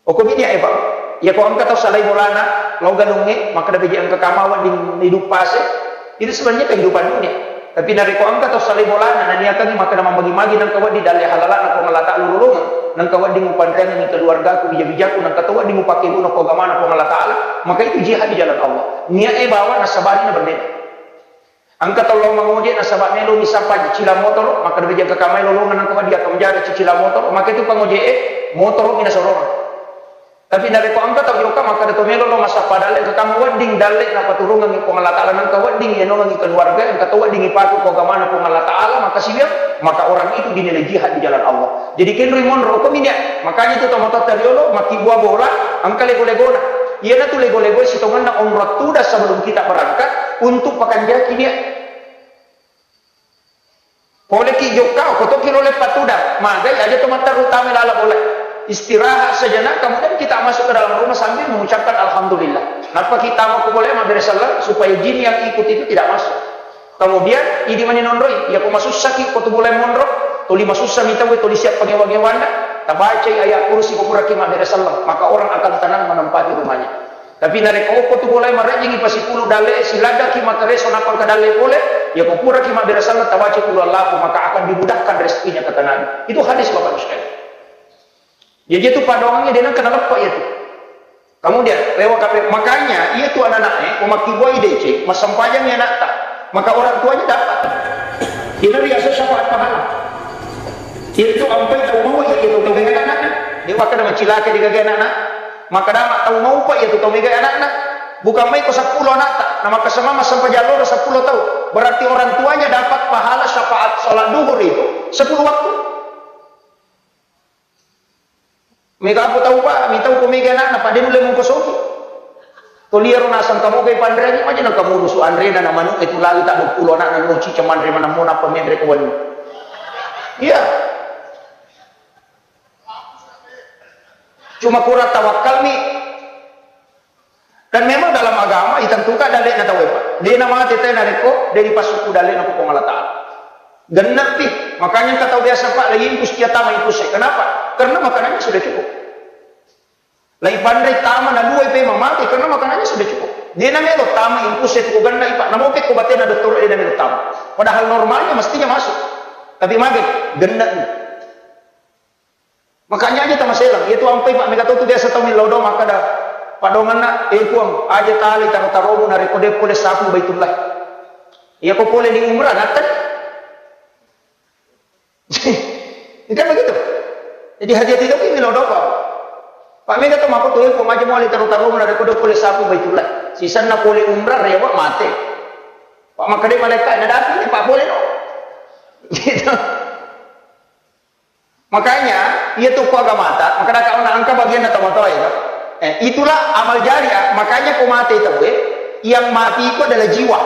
Okko mi niat e, Pak. Iya ko engka tau salai bolana, lao galungnge, makkeda beje engka kama wedding iduppase. Itu sebenarnya kehidupan dunia. Tapi narekko engka tau salai bolana, naniakangngi makkeda mammagi-magi nengka wedding dalle halalana Puang Allah Ta'ala lolongeng, nengka wedding upanreangengngi keluargaku, bija-bijaku, nengka to wedding upakkegunang ko agamana Puang Allah Ta'ala, maka itu jihad di jalan Allah. Niat e bawang nassabari na berbeda. Engka tau lao mangoje nasaba melo mi sappa cicilang motoro, makkeda beje engka kama e lolongeng nengka wedding akkamanjari cicilang motoro, maka itu pangoje e motoro mi nasorongeng. Tapi narekko engka tau jokka makkeda to melo lao massappa dalle, engka kama wedding dalle napaturungengngi Puang Allah Ta'ala, nengka wedding iyanongengngi keluarga, engka to wedding ipake ko agamana Puang Allah Ta'ala, maka siwiang, maka orang itu dinilai jihad di jalan Allah. Jadi kenroi monro, okko mi niat. Makanya itu tomatoatta riolo, makkibua bola, engka lego-legona. Iyanatu lego-lego sitongenna onrong tudang sebelum kita berangkat untuk pakanjaki niat. Poleki jokka, okko toki ro leppa tudang, magai aja to matteru tama lala bola. Istirahat sejenak, kemudian kita masuk ke dalam rumah sambil mengucapkan alhamdulillah. Nappa kita mau ke bola mabbere selleng supaya jin yang ikut itu tidak masuk. Kemudian, idi mani nonroi, iya ko masussaki ko tu bola monro, tuli masussa mi tauwe, tuli siap pangewa-ngewanna, tabacai ayat kursi ko puraki mabbere selleng, maka orang akan tenang menempati rumahnya. Tapi narekko okko tu bola marejjingi pasipulu dalle, siladdaki makareso nappa engka dalle pole, iya ko puraki mabbere selleng tabaca qul huwallahu, maka akan dimudahkan rezekinya, kata Nabi. Itu hadis, Bapak Ibu sekalian. Jaji itu padoangnge de nengka naleppa iya tu. Kemudian, rewa kape, makanya iya tu anak-anak e, ko makkibuai deceng, massempajangngi anakta, maka orang tuanya dapat. Ina riaseng syafaat pahala. Iya tu ampai tau mau iya tu tau gaga anakna. Dia makkeda macilaka di gaga anakna. Makkeda tau mau pa iya tu tau mega anakna. Bukan mai ko seppulo anakta, na makkeda semama sempajang loro seppulo tau. Berarti orang tuanya dapat pahala syafaat salat duhur itu sepuluh waktu. Mega apa tau, Pak? Mitau ko mega anakna, Pak, de nulle mungkosoki. Toliaro nasang kamogai panreangi, maja nakamurusu anrena na manu itu lali tak dua puluh anakna, no cica manre manammo, napa menre ko wani. Iya. Cuma kurang tawakkalmi. Dan memang dalam agama itentukan dalekna tau, Pak. De namate tau narekko de dipasukku dalekna ko Puang Allah Ta'ala. Gennepi. Makanya engka tau biasa, Pak, lagi impus dia tama impus. Kenapa? Karena makanannya sudah cukup. Lagi panre tama na dua pe mamate karena makanannya sudah cukup. De namelo tama impus itu ko genna, Pak. Namope ko batena dokter de namelo tama. Padahal normalnya mestinya masuk. Tapi mage genna. Makanya aja tamaselang, iya tu ampai, Pak, mega to tu biasa tau millau doa makkeda, padonganna, eh Puang, aja tali taro-taromu narekko de pole sapu Baitullah. Iya ko pole di umrah, natten. Kan begitu. Jadi hati-hati tau millau doa, Pak. Pak, mega to mako tu, eh Puang, aja muali taro-taromu narekko de pole sapu Baitullah. Sisenna pole umrah, rewa, mate. Pak, makkeda malaikat, nadapi, Pak, pole no. Gitu. Makanya, iya tu ko agamata, makkeda ka ona engka bagianna tomatoa itu. Eh, itulah amal jariah. Makanya ko mate tauwe, yang mati itu adalah jiwa,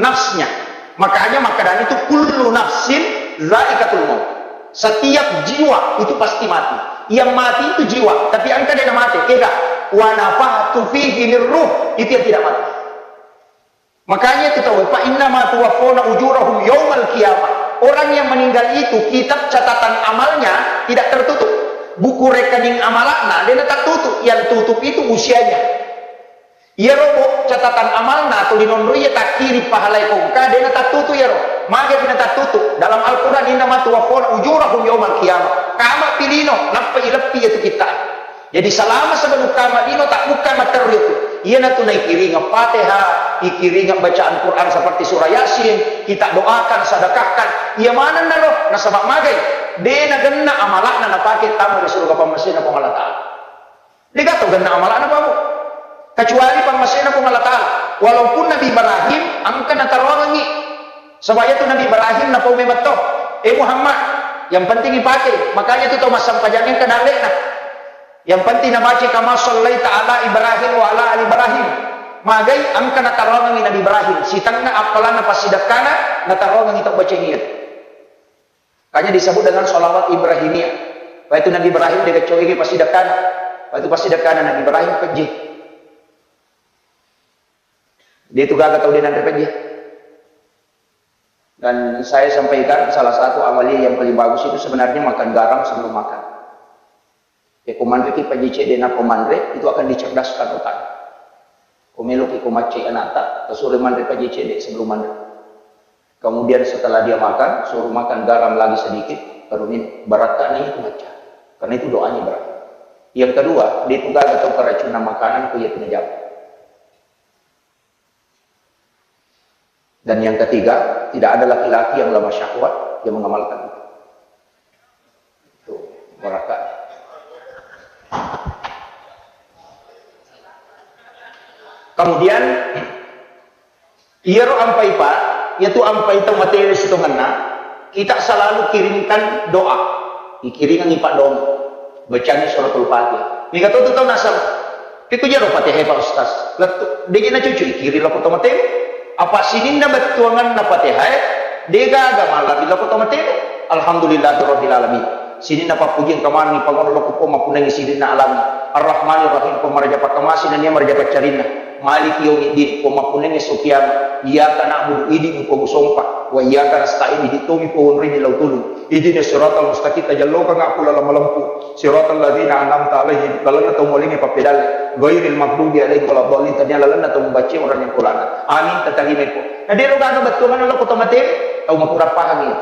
nafsnya. Makanya makkedani itu kullu nafsin zaikatul maut. Setiap jiwa itu pasti mati. Yang mati itu jiwa, tapi engka de namate, ega. Wa nafakhtu fihi min ruh, itu yang tidak mati. Makanya itu tau, fa innama tuwaffawna ujurahum yaumal qiyamah. Orang yang meninggal itu kitab catatan amalnya tidak tertutup. Buku rekening amalakna dena tertutup, yang tutup itu usianya. Iyaro bo catatan amalna atau linonroi takkiri pahalai kongka dena tertutup iyaro. Mage dena tertutup? Dalam Al-Quran, innama tuwaffawna ujurahum yaumal qiyamah. Kama pilino, nappa ileppi itu kitta. Jadi selama sebelum kama lino tak buka materi itu. Iyanatu naikiringeng Fatihah, ikiringeng bacaan Quran seperti surah Yasin, kita doakan, sedekahkan. Iya manenna ro, nasaba magai, de nagenna amalakna napake tama ri suruga pammasena Puang Allah Ta'ala. De gato genna amalakna, Pak, Bu. Kecuali pammasena Puang Allah Ta'ala. Walaupun Nabi Ibrahim engka nataroangengi. Sebab itu Nabi Ibrahim napau memetto, eh Muhammad, yang penting ipake. Makanya itu tau massampajang engka dalekna. Yang penting nabaca kama sallaita ala Ibrahim wa ala ali Ibrahim. Magai engka nataroangengi Nabi Ibrahim. Sitengnga appalanna passidekkana nataroangengi tau baceng iya. Makanya disebut dengan sholawat Ibrahimiyah. Waktu Nabi Ibrahim dia kecoki passidekkana. Waktu passidekkana Nabi Ibrahim pejje. Dia itu gaga tau dia nanre pejje. Dan saya sampaikan salah satu amalia yang paling bagus itu sebenarnya makan garam sebelum makan. Ya, ko manreki pejje cedde nappa manre, itu akan dicerdaskan otak. Ko meloki ko macce anata, tasure manre pejje cedde sebelum manre. Kemudian setelah dia makan, suruh makan garam lagi sedikit, baru minum. Barakka'na itu macca. Karena itu doanya berat. Yang kedua, dia itu gaga tau keracunan makanan, ko iya tu najama. Dan yang ketiga, tidak ada laki-laki yang lemah syahwat yang mengamalkan itu. Tuh, neraka. Kemudian, iyaro ampai, Pak, iyatu ampai tau matewe sitongenna, kita selalu kirimkan doa. Ikiringengi paddoang. Bacangi suratul Fatihah. Mega to tu tau nasaba. Pekko jaro Fatihah, Pak Ustaz? Lettu. Deje nacucu ikiring lako to matewe. Apa sininna bettuanganna Fatihah, degaga malari lako to matewe. Alhamdulillahirabbil alamin. Sininna pappuji engka manengngi pangolo lako Puang mappunnangi sininna alami. Arrahmanirrahim, Puang maraja pakkamasi nennia maraja paccarinna. Maliki yaumiddin, Puang mappunnangi esso kiamat. Iyyaka na'budu, idi Puang usompa. Wa iyyaka nasta'in, idi tomi Puang onroi millau tulung. Ihdinas siratal mustaqim, tajallokanga ku laleng malempu. Siratal ladzina an'amta alaihim, lalenna tau mualingngi pappedalle. Ghairil maghdubi alaihim waladdallin, tania lalenna tau mubacce orang yang kulana. Amin, tatarimai Puang. Na dero gaga bettuanganna lako to matewe, tau makurang pahangi.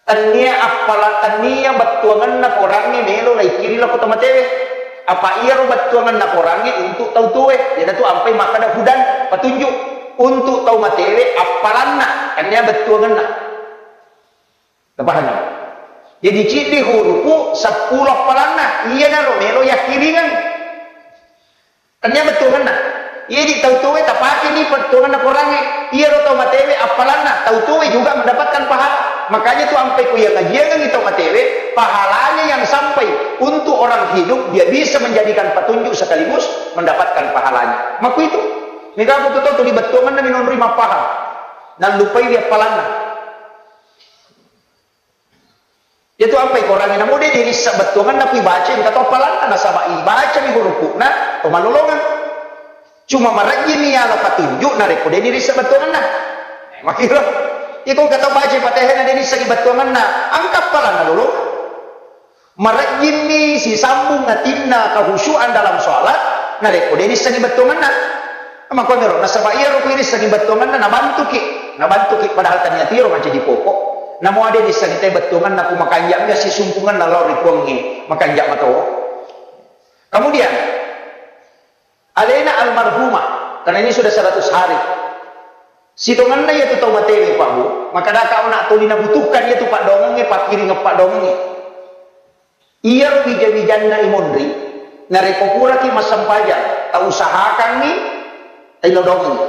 Tania appala, tania bettuanganna korangnge melo laikiri lako to matewe. Apa iyaro bettuanganna korangnge untuk tau tuwe. Iyanatu ampai makkada hudan, petunjuk. Untuk tau matewe appalanna, tania bettuanganna. Tapahang? Jadi ciddi hurupu seppulo appalanna, iyanaro melo yakkiringeng. Tania bettuanganna. Jadi tau tuwe tapake ni bettuanganna korangnge. Iyaro tau matewe appalanna, tau tuwe juga mendapatkan pahala. Makanya tu ampai ku iya kajiangengngi tau matewe, pahalanya yang sampai untuk orang hidup, dia bisa menjadikan petunjuk sekaligus mendapatkan pahalanya. Maku itu, mega aku tu tau tuli bettuangenna minonroi mappahang. Nallupai wi appalanna. Iya tu ampai korangnge, namo de dirissa bettuangenna ku ibaca, engka to appalanna, nasaba ibaca mi hurupu'na, to malolongeng. Cuma marejjimmi yala patunjuk narekko de dirissa bettuangenna. Makiro. Iko engka tau baca Fatihana de nissengi bettuangenna, engka appalanna lolo. Marejjimmi sisambung atinna kehusyuan dalam sholat, narekko de nissengi bettuangenna. Makkoniro, nasaba iyaro ku irissengi bettuangenna, nabantuki, nabantuki padahal tania tiro mancaji pokok. Namo de nissengi te bettuangenna ku makanja mi assisumpungenna lao ri Puangnge, makanja mato. Kemudian, alena almarhumah, karena ini sudah seratus hari. Sitongenna iya tu tau matewe, Pak Bu, makkadaka ona tuli nabutuhkan iya tu paddoangengnge, pakkiringeng paddoangengnge. Iyaro wija-wijanna imonri, narekko puraki massempajang, tausahakangngi tainodongengngi.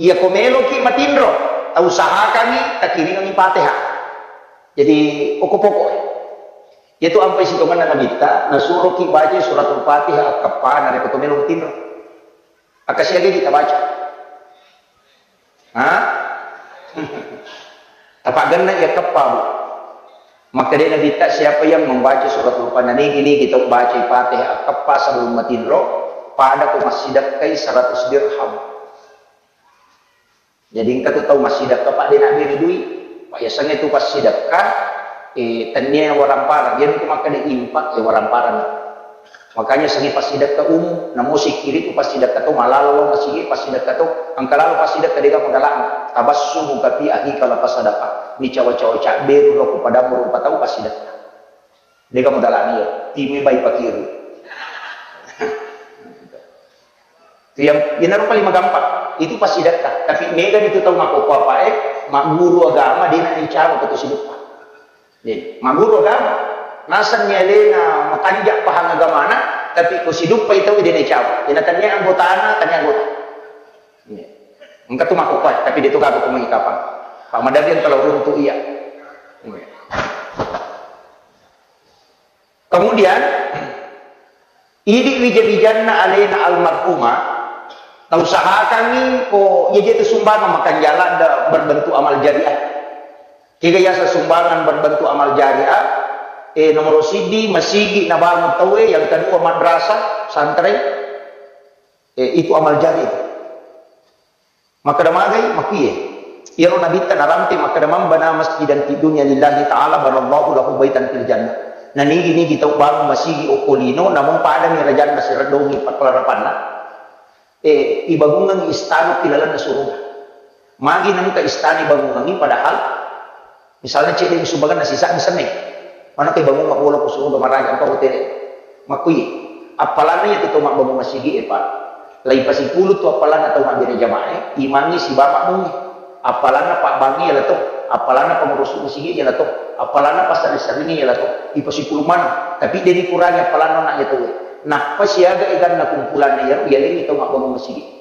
Iyako meloki matinro, tausahakangngi takiringengngi Fatihah. Jadi, pokok-pokok. Iyatu ampai sitongenna Nabitta, nasuroki baca suratul Fatihah akkeppa narekko to melo matinro. Akkasiaga idi tabaca? Ha? Tapaggenna iya keppa, Bu. Makkeda Nabitta, siapa yang membaca suratul Fatihah, nigi-nigi tau bacai Fatihah akkeppa sebelum matinro, pada ko massidekkai seratus dirham. Jadi engka tu tau massidekka, Pak, de nabbere dui. Pak, yasengnge tu passidekka, eh, tennia waramparang. Iya ko makkeda infak, ya waramparang. Makanya sengnge passidekka umum, namo sikkiri tu passidekka to, malalo lo masigi passidekka to, engka lalo passidekka dega modalana. Tabassumuka fi akhika laka sadaqah. Ni cawa-cawa cabberu lo ko padamu rupa tau passidekka. Dega modalana iya, timi bai pakiru. Itu yang, iyanaro paling magampang. Itu passidekka. Tapi mega itu tau makkokko apae, magguru agama, dena nicawa ko to siduppa. Nih, magguru agama. Nasenni alena makanja pahang agamana, tapi ko siduppai tau dena nicawa. Dena tania anggotana, tania anggota. Nih. Engka tu makkokko, tapi de to gaga ko mai kapang. Pak Madarian kalau runtu iya. Nih. Kemudian, idi wija-wijanna alena almarhumah, tausahakangngi ko iya je tu sumbangan makanjala da berbentuk amal jariah. Kega yasa sumbangan berbentuk amal jariah, eh, nomor siddi, masigi nabangun tauwe, yang kedua madrasah, pesantren, eh, itu amal jariah. Makkeda magai, makkuiye. Iyaro Nabitta narampe makkeda, "Man bana masjidan fid dunya lillahi ta'ala banallahu lahu baitan fil jannah." Nanigi-nigi tau bangun masigi okko lino, namo padami rajanna sireddongi pakkalarapanna, eh, ibangungengngi istana ki lalenna suruga. Magi nengka istana ibangungengngi padahal Misalnya cedde sumbanganna sisa'na senne. Manakko ibangunga bola ko suruga maraja engka hotele. Makkui, appalanna iya tu tau mabbangung masigi e, Pak. Lai pasipulu tu appalanna tau mabbere jamaah e, imangngi sibawa makmungngi. Appalanna pabbangngi iya lato, appalanna pangurusuk masigi iya lato, appalanna passarri-sarringi iya lato, ipasipulu maneng. Tapi de dikurangi appalanna na iya tau e. Nappa siaga eganna kumpulanna iyaro, iyalengngi tau mabbangung masigi.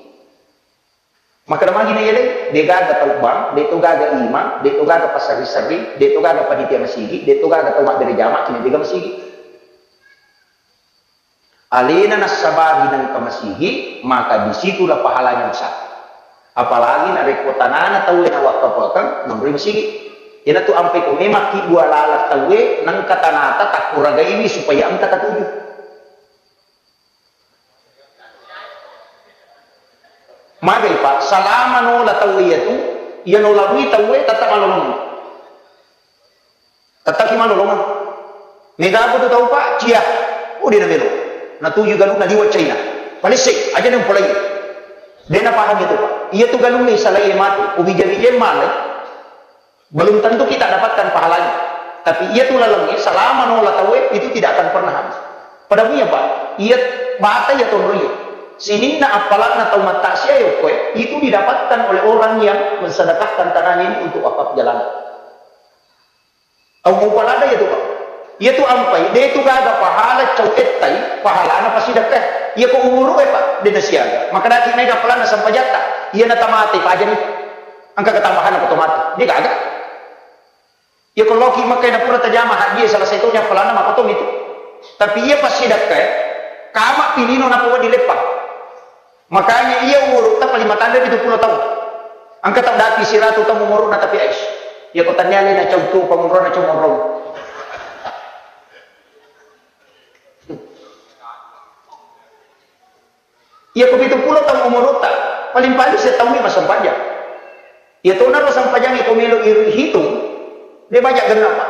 Makkeda magi na iyaleng, de gaga tau bank, de to gaga imang, de to gaga passarri-sarri, de to gaga panitia masigi, de to gaga tau mabbere jama, cina de gaga masigi. Alena nassabari nengka masigi, maka disitulah pahalanya besar. Apalagi narekko tanana tau e nawakkafakang monroi masigi. Iyanatu ampai ko memang ki dua lala tau e nengka tanata takkuragaiwi supaya engka tatuju. Magai, Pak, salama nola tau iyatu, iya nola rui tau e, tetap malolong. Tetap ki malolong. Mega apa tu tau, Pak? Cia. Oh, dia namelo. Natuju galung na liwa China. Palesse, aja nang polai. Dia na paham itu, Pak. Iya tu galung ni salai mati. Ubija-bija malai. Belum tentu kita dapatkan pahalanya. Tapi iya tu lalengnya, selama nola tau e, itu tidak akan pernah habis. Pada muya, Pak, iya bata iya tonro iya. Sininna appalanna tau mattasia yokko e, itu didapatkan oleh orang yang mensedekahkan tanahnya ini untuk wakaf jalan. Tau mau palada iya tu, Pak. Iya tu ampai, de tu gaga pahala cau ettai, pahalana pasti dekke. Iya ko umuru e, Pak, de nasiaga. Maka daki naik appalanna sampajatta. Iya na tamate, pajani. Angka ketambahan apa tomate. De gaga. Iya ko loki Mekka na pura tajama haji, salah satunya pelana makotomi tu. Tapi iya passidakka e, kama pilino napawa dileppa. Makanya iya umurutta paling matanre pitu pulo taung. Engka tau dapi siratu taung umuruna tapi ais. Iya ko tania lena cau tu pangurona cau morong. Iya ko pitu pulo taung umurutta, paling-paling setaungngi massempajang. Iya tona ro sempajangnge ko melo irihitung, de baja gennapa.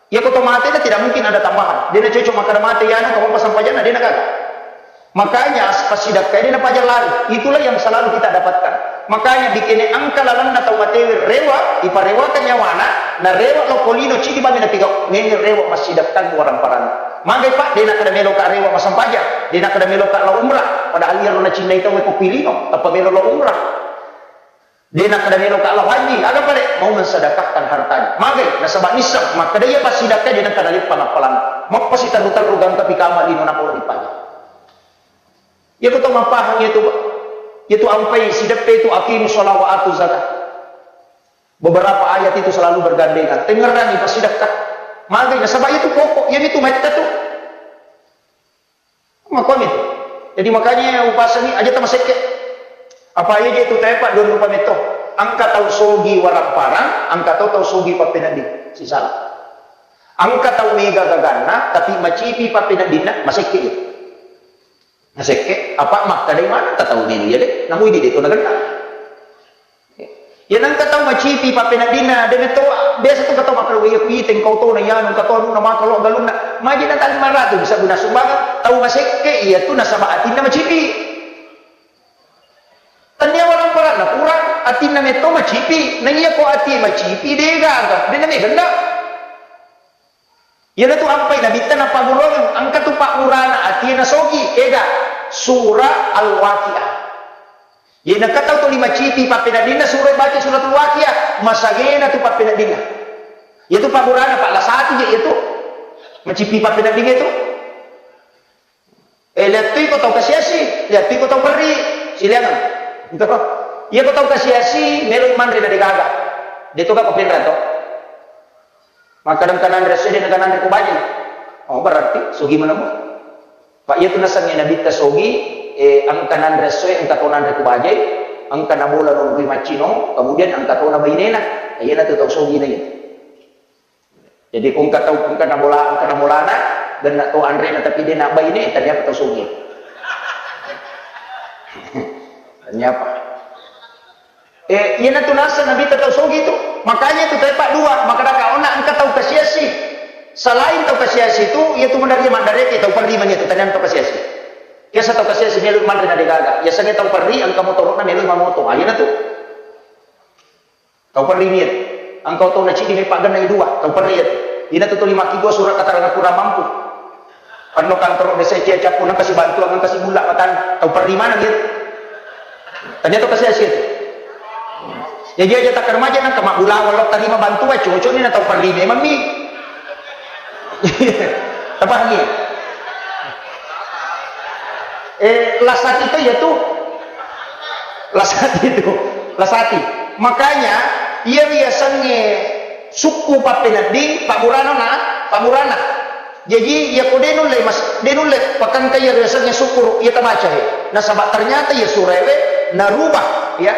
Iya ko to mate na tidak mungkin ada tambahan. De na cocok makkeda mate yanu ko passempajanna de na gaga. Makanya pas-, passidakka de na paja lari. Itulah yang selalu kita dapatkan. Makanya dikene engka lalenna tau matewe rewa, iparewakan nyawana, na rewa lo polino cidi bami na pigau. Nene rewa massidakkang warang parang. Magai Pak, de na kada melo ka rewa massempajang, de na kada melo ka lao umrah, padahal iyaro nacinnai tau ko pilino, tappa melo lao umrah. De na kada melo ka lao haji, aga pale mau mensedekahkan hartanya. Magai, nasaba nisseng makkeda iya passidakka de na kada leppa nappalang. Mappa siterru-terru gangka pikama lino napolo dipajang. Iya ko to mapahang iya tu, iya tu ampai sideppe tu aqimu sholat wa atu zakat. Beberapa ayat itu selalu bergandengan. Tengerangi passidakka. Magai nasaba itu pokok, iya itu metta tu. Makoni tu. Jadi makanya upasangi aja tamasekke. Apa aja itu tepa dua rupa metto. Engka tau sogi warang parang, engka tau tau sogi pappenedding. Sisala. Engka tau mega gaganna, tapi macipi pappeneddinna, masekke. Nasekke, apa makkadai maneng tatau menu iya de, namu idi de to nagenna. Iya nengka tau macipi pappeneddinna, de metto biasa tu katau makkada iya kuita engkau to na iyanu engka to anunna maka lo galunna. Maji na tali maratu bisa guna sumbangan, tau masekke iya tu nasaba atinna macipi. Tania warang paranna kurang, atinna metto macipi, na iya ko ati macipi de gaga, de na megenna. Iyanatu ampai Nabitta napaggurungeng, engka tu paggurana atie nasogi, kega? Surah Al-Waqiah. Iyanaka tau tuli macipi pappeneddinna surah baca Suratul Waqiah, masagena tu pappeneddinna. Iyatu paggurana, Pak, lasati je iyatu. Macipi pappeneddinna itu. Eh, lihat tu iko tau kasiasi, lihat tu iko tau perri, silakan. Iya ko tau kasiasi, melo manre na degaga. De to gak papinra to. Makkada engka nanre esso de, engka nanre ku bajai. Oh, berarti sogi maneng. Pak, iya tu nasengnge Nabitta sogi, eh, engka nanre esso, engka to nanre ku bajai, engka nabola nonroi maccino, kemudian engka to na bainena. Iyana tu tau sogi na iya. Jadi ko engka tau, engka nabola, engka nabolana, genna to anrena tapi de na baine, ternyata tau sogi. Ternyata. Eh, iyanatu naseng Nabitta tau sogi tu. Makanya tu tepa dua, makkadaka onna engka tau kasiasi. Selain tau kasiasi tu, iyatu menerima mandareke tau perri mani tu, taniang tau kasiasi. Biasa tau kasiasi melo manre na degaga. Biasanya tau perri engka motoro'na melo mamoto. Ah, iyanatu. Tau perri ni. Engka to na cidi meppa genna dua, tau perri. Iyanatu tuli makkigua surat keterangan kurang mampu. Penno kantoro desa cia cappu nang kasi bantuan nang kasi bulla matan tau perri mana gitu. Ternyata kasi asia tu. Jadi aja tak remaja nang kama bulawa lo terima bantuan cocok ni na tau perri memang ni. Apa lagi? Eh, lasati tu ya tu. Lasati tu. Lasati. Makanya, iya riasengnge sukku pappenedding, pabburana na, pabburana. Jaji, iya ko de nulle mas-, de nulle pakengka iya riasengnge sukku, iya tabaca he. Nasaba ternyata iya suraewe narubah, ya.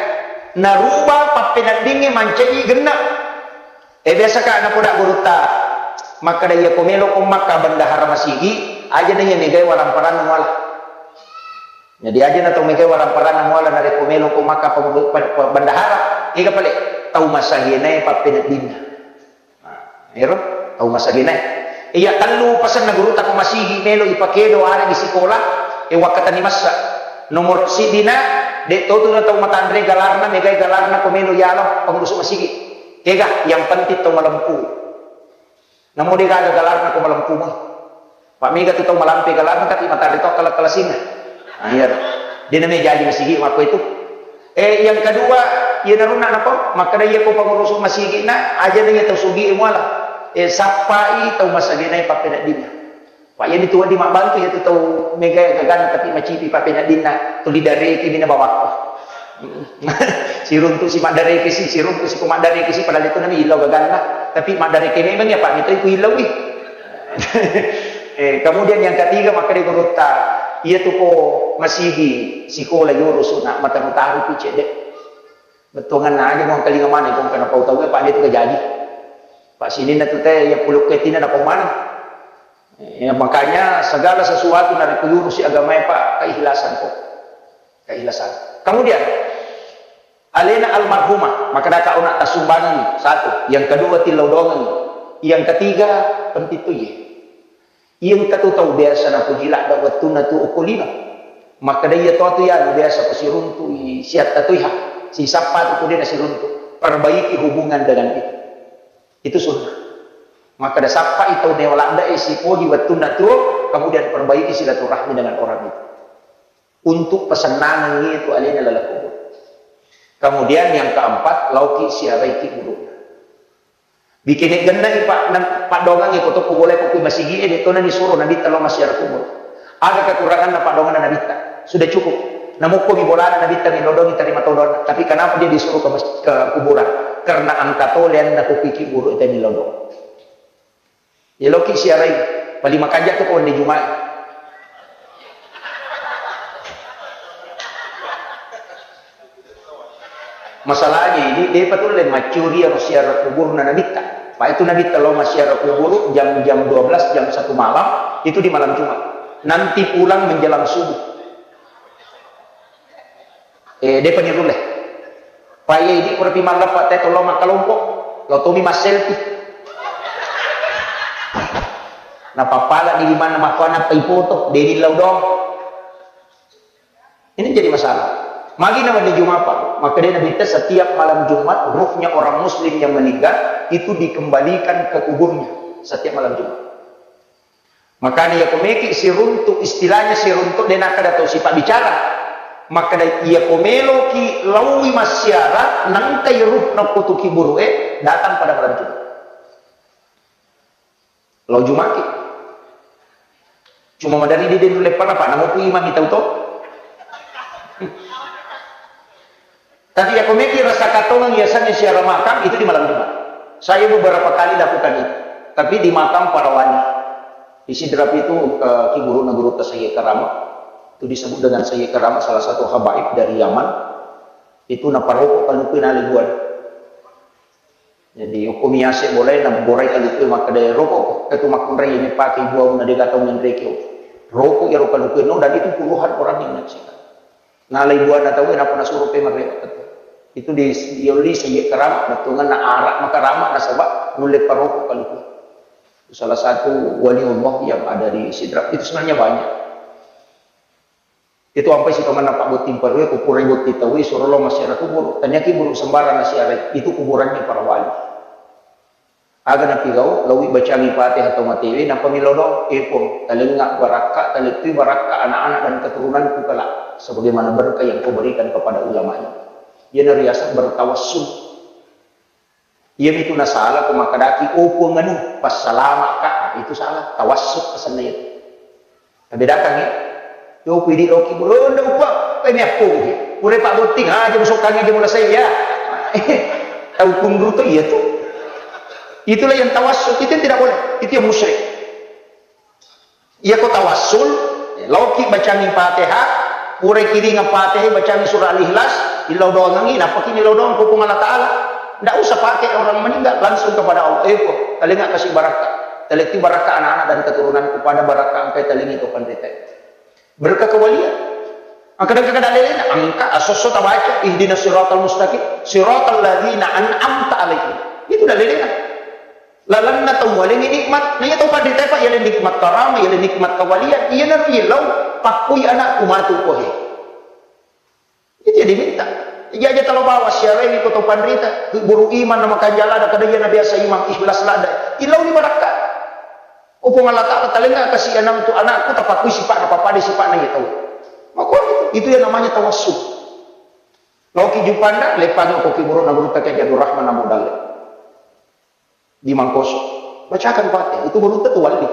Narubah pappeneddingnge mancaji genna. Eh, biasa ka napoda gurutta, makkada iya ko melo ko makka bendahara masigi, aja na iya megai warang paranna muala. Jadi aja na tau megai warang paranna muala narekko melo ko makka pe-, pe-, pe-, bendahara, ega pale tau masagenae pappeneddinna. Nah, ero tau masagenae. Iya tellu pasenna gurutta ko masigi melo ipakedo areng sikola, e wakkatani massa. Nomoro siddina, de to tu na tau matanre galarna, megai galarna ko melo yalo pengurus masigi. Kega, yang penting tau malempu. Namo de gaga galarna ko malempu mo. Pak mega tu tau malampe galarna tapi matanre to kala-kalasinna. Nah, iya. De na me jaji masigi makko itu. Eh, yang kedua, iya narunna napa? Makkada iya ko pengurus masigi na, aja na iya tau sugi muala. Eh, sappai tau masagenae pappeneddinna. Pak, iya tu wedding mabbantu iya tu tau mega gagana tapi macipi pappeneddinna, tuli dareki mina bawakko. Siruntu si maddareke si, siruntu si ko maddareke si, padahal itu nami illau gaganna. Tapi maddareke memang ya, Pak, mitai ku illau wi. Eh, kemudian yang ketiga, makkeda gurutta, iya tu ko masigi sikola yoro suna mataru-taru pi cedde. Bettuanganna aja mo kalinga mana ko kana pau tau, Pak, dia tu gajaji. Pak, sininna tu te ya puluh ketina na pau mana. Ya, makanya segala sesuatu narekko yurusi agamae, Pak, keikhlasan kok. Keikhlasan. Kemudian, alena almarhumah, makkeda ka ona tasumbangengi, satu. Yang kedua, tillau doangengi. Yang ketiga, pentittuye. Iya engka tu tau biasa napuji ladda wettunna tu okko lino. Makkeda iya to tu ya biasa ko siruntu i siatta tu iha. Sisappa tu ko de nasiruntu. Perbaiki hubungan dengan itu. Itu sunnah. Makkeda sappai tau mewa ladda e sipoji wettunna tu, kemudian perbaiki silaturahmi dengan orang itu. Untuk pesennangengngi tu alena laleng kubur. Kemudian yang keempat, lauki siaraiki guruna. Bikene genna i pa-, na-, paddoangengngi ko to kubole ko kui masigi e, de to na disuro Nabitta lao massiara kubur. Aga kekuranganna paddoangenna Nabitta? Sudah cukup. Namukko mi bolana Nabitta mi lodongi tarima todonna. Tapi kenapa dia disuruh ke mas-, ke kuburan? Karena engka to leanna ko kui kiburu te mi lodong. Eloki siarai, paling makanja tu ko wenni Jumat. Masalahnya ini, depa tulle maccuri ero siara kuburna Nabitta. Pak itu Nabitta lao massiara kuburu jam, jam dua belas, jam satu malam, itu di malam Jumat. Nanti pulang menjelang subuh. Eh, depa nirulle. Pak iya idi pura pi malleppa te tollo makkalompo, lao tomi masselfie. Napappala di limanna makkuana pai foto, de dillau dong. Ini jadi masalah. Magi na wenni Jumat, Pak? Makkeda Nabitta setiap malam Jumat ruhnya orang muslim yang meninggal itu dikembalikan ke kuburnya setiap malam Jumat. Makanya iya ko meki siruntu, istilahnya siruntu de nakkeda tau sipabbicara. Makkeda iya ko meloki laui massiara, nangkai ruhna ko tu kiburu e, datang pada malam Jumat. Lao Jumaki. Cuma madari di den leppana, Pak, namo pu imami tau to. Tapi iya ko meki rasa katongeng yasengnge siara makam itu di malam Jumat. Saya beberapa kali lakukan itu. Tapi di makam para wali. Di Sidrap itu, eh, kiburuna gurutta Sayyid Karama. Itu disebut dengan Sayyid Karama, salah satu habaib dari Yaman. Itu naparoko kalukue nalai buana. Jadi, okko mi ase bolai na borai kalukue makkeda, "Roko, ketu makkunrai ini pake buamu na dega tau menreki." Roko iyaro kalukue no, dan itu puluhan orang yang menyaksikan. Nalai buana tau, nappa nasuro pe marreka ketu. Itu di, diolli Sayyid Karama, bettuanna arak makarama nasaba nulle paroko kalukue. Salah satu wali Allah yang ada di Sidrap. Itu sebenarnya banyak. Itu ampai sitongenna pabbotting parue, ko purai botting tauwe, suro lao massiara kuburu. Taniaki buru sembarang nasiarai, itu kuburannya para wali. Aga napigau, laui bacangi Fatihah tau matewe, nappa milodong, "Eh Puang, talengnga barakka, talettui barakka anak-anak dan keturunanku kelak, sebagaimana berkah yang kau berikan kepada ulama ini." Iyana riaseng bertawassul. Iyamitu nasala ko makkedaki, "Oh Puang anu, passalama'ka." Itu salah, tawassuk asenna itu. Tabedakangngi. Yo pidi loki, "Oh, nda uppa, eh, mi akko." Pura pabbotting aja, musokkangi aja mulai saya. Tau kunru tu iya tu. Itulah yang tawassuk, itu yang tidak boleh. Itu yang musyrik. Iya ko tawassul, laoki bacangi Fatihah, purai kiringeng Fatihah, bacangi surah Al-Ikhlas, illau doangengi, nappaki nillau doang ko Puang Allah Ta'ala. Ndak usah pakai orang meninggal, langsung kepada Allah. "Eh, Puang, talengnga kasi barakka. Talettui barakka anak-anak dan keturunanku pada barakka engkai talengngi to panrita." Berkah kewalian. Engka, engka dalilna, engka asosso tabaca, "Ihdinas siratal mustaqim, siratal ladzina an'amta alaihim." Itu dalilna. Lalenna tau mualengngi nikmat, na iya tau panrita, Pak, yale nikmat karama, yale nikmat kawalian, iyanaro ilau pakkui anakku matu ko he. Itu yang diminta. Jadi aja talo bawa siarengi ko tau panrita, buru iman na makanja lada, kada iya na biasa iman, ikhlas lada. Ilauni barakka. Oh Puang Allah Ta'ala, talengnga kasi anakku, anakku tapakkui sipa'na, pappada sipa'na iya tau. Maka itu, itu yang namanya tawassul. Laoki Juppanda, leppangi ko kiburuna gurutta Kiai Abdul Rahman Abu Dalle. Di Mangkoso. Bacakan Fatihah, itu belum tentu wali.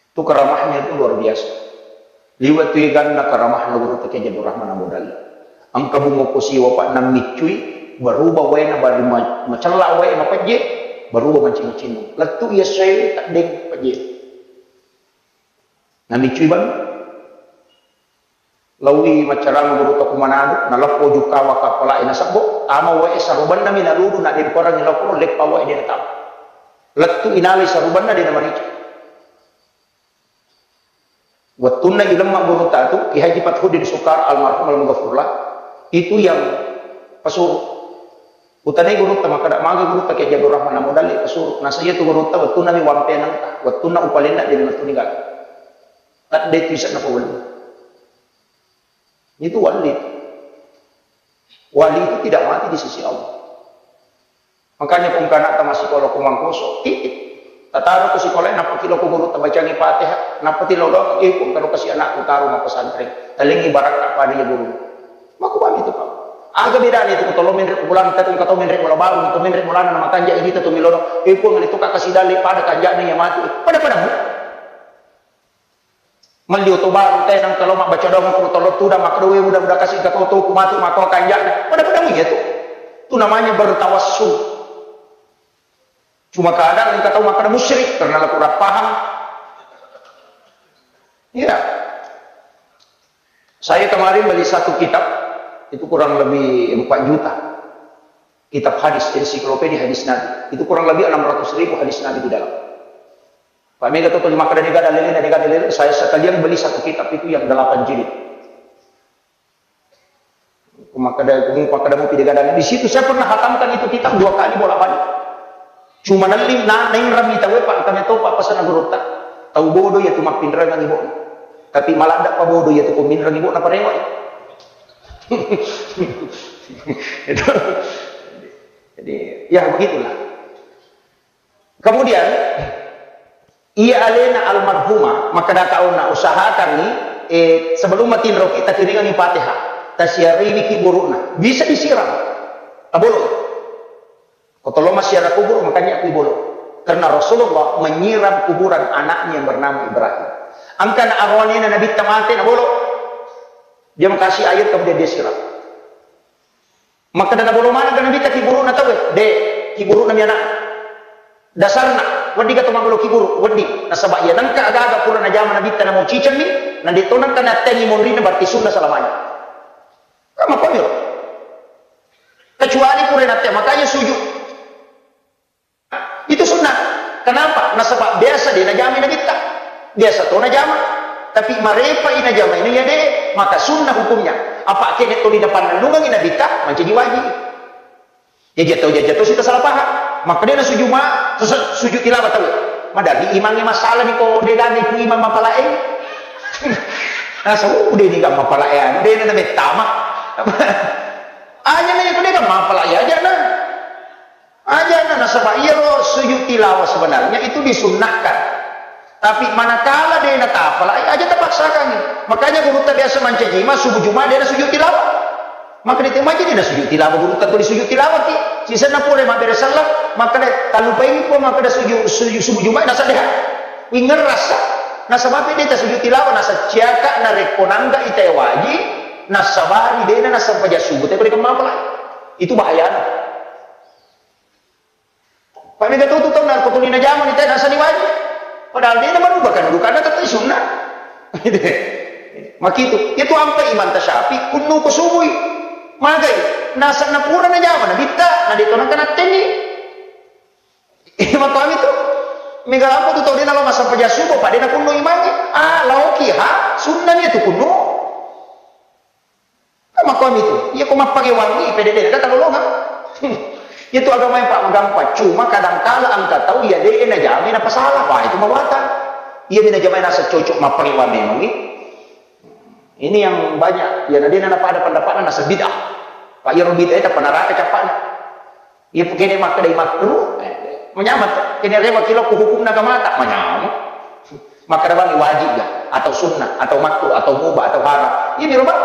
Itu karamahnya itu luar biasa. Liwe'tu iganna karamahna Gurutta Kiai Haji Abdul Rahman Abu Dalli. Engka bungo ko siwa, Pak, nammiccui, berubah waena, bari ma-, macella wae mapejje, berubah mancinu-cinu. Lettu iya soe teddeng pejje. Namiccui banna. Laowi maccarama Gurutta ku Manado, naleppo jukkawa kappala'e nasebbo, tama wae sarubannami naludu, nademperengngi lokko, leppa wae de natama. Lettu inalai sarubanna de namarica. Wettunna ilemma gurutta tu, Kiai Haji Fathuddin Sukar almarhum almaghfurlah, itu yang pesuruh. Utanai gurutta, makkeda, "Magi gurutta Kiai Haji Abdul Rahman Abu Dalli pesuruh?" Nasaba iyatu gurutta wettunna mi wampenang, wettunna upalenna de nattuni gaga. Tadde tu isenna pawellu. Itu wali. Wali itu tidak mati di sisi Allah. Makanya pungkana ta massikola ko Mangkoso, titip. Tataro ko sikola, nappa ki lao ko guru tabacangi Fatihah, nappa ti lao doang, eh, pung, taro kasi anakku taro ma pesantren. Talengi barakka pada ya guru. Makku bani itu, Pak. Aga bedana itu ko tolo menre bulan, ta ko tau menre bola baru, ko menre bolana na makanja ini tu milono, eh, pung, itu kaka sidali pada kanjana ya mati. Pada-pada mu. Melli oto baru te nang telo mabbaca doang ko tolo tudang, makkeda, "We, mudah-mudah kasi engka to, to ku matu mako kanjana." Pada-pada mu iya tu. Itu namanya bertawassul. Cuma kadang engka tau makkeda musyrik karena la kurang paham. Iya. Saya kemarin beli satu kitab, itu kurang lebih empat juta. Kitab hadis, ensiklopedia hadis Nabi. Itu kurang lebih enam ratus ribu hadis Nabi di dalam. Pak, mega tu, makkeda de gaga dalilna, de gaga dalilna, saya sekalian beli satu kitab itu yang delapan jilid. Ku makkeda, ku makkeda mupi de gaga dalil. Di situ saya pernah hatamkan itu kitab dua kali bolak-balik. Cuma nalli, na, nainrami tau, Pak, engka meto, Pak, pesanna gurutta. Tau bodoh iya tu mappinrengang ibona. Tapi maladda pa bodoh iya tu ko minreng ibona parewa. Itu. Jadi, ya begitulah. Kemudian, iya alena almarhumah, makkeda kauna, "Usahakanni, eh, sebelum matinroki, takiringangi Fatihah, tasiarewi ki buru'na." Bisa disiram. Tabolo. Ko tolo massiara kubur, makanya aku bolo. Karena Rasulullah menyiram kuburan anaknya yang bernama Ibrahim. Engka na aroanena Nabitta mate, nabolo. Dia makasi air, kemudian dia siram. Makkeda nabolo maneng Nabitta ki buru'na tauwe? De, ki buru'na mi anak. Dasarna, wedding ka to mabbolo ki buru, wedding. Nasaba iya nengka aga-aga pura najama Nabitta namo cicengmi, na de to nengka nattengi monrina, berarti sunna selamanya. Kan makkuami ro. Kecuali pura natte, makanya sujud. Itu sunnah. Kenapa? Nasaba biasa de najamai Nabitta. Biasa to najama. Tapi marepa i najamai na iya de, maka sunnah hukumnya. Apa kene to dinapannennungengi Nabitta, mancaji wajib. Ya jatuh, ya jatuh, kita salah paham. Maka de nasuju ma, su-, sujud tilawah tau. Madalli imangnge masalah ni ko de gani ku imang mapalae. Nah, so, udah ini gak mapalae, udah ini namanya tamak. Aja nih, udah kan mapalae aja nah. Aja na, nasaba iyaro sujud tilawah sebenarnya itu disunnahkan. Tapi manakala de natapalai, aja tapaksakan. Makanya gurutta biasa mancaji ma subuh Jumat de nasujud tilawah. Maka de temmaji de nasujud tilawah, gurutta tuli sujud tilawah ki. Sisenna pole mabbere sallang, maka de talupai ko maka de sujud, sujud subuh Jumat nasa deha. Wingerrasa. Nasaba de tasujud tilawah, nasa ciaka narekko nangga ite waji, nasabari de na nasampaja subuh, tapi de kemapalai. Itu bahayana. Pak, mega tu, tu tau na ko tuli najama ni tena sani wajib. Padahal de na merubah kan, bukan tetap sunnah. Makitu, itu ampe Imam Tasyafi kunnu ko subui. Magai, nasa na pura najama Nabitta, na de to nangka nattengi. Imam kami tu, mega lampu tu tau de na lo masampaja subuh, Pak, de na kunnu imangi. Ah, laoki ha, sunnah ni tu kunnu. Kan makkuami tu, iya ko mappagewangngi, pede de, kan talolongang. Iya tu agama yang pa-, gampang. Cuma kadangkala engka tau iya de najamai napasala, wah, itu mawatang. Iya mi najamai nasa cocok mappagewang memangngi. Ini yang banyak, iya na de na napada pendapatna nasa bid'ah. Pak, iya ro bid'ah itu neraka cappana. Iya, kene makkeda makruh, eh, manyameng to. Kene rewa ki lao ko hukumna agamata, manyameng. Makkeda bang wajib ga, atau sunnah, atau makruh, atau mubah, atau haram. Iya, miro bang.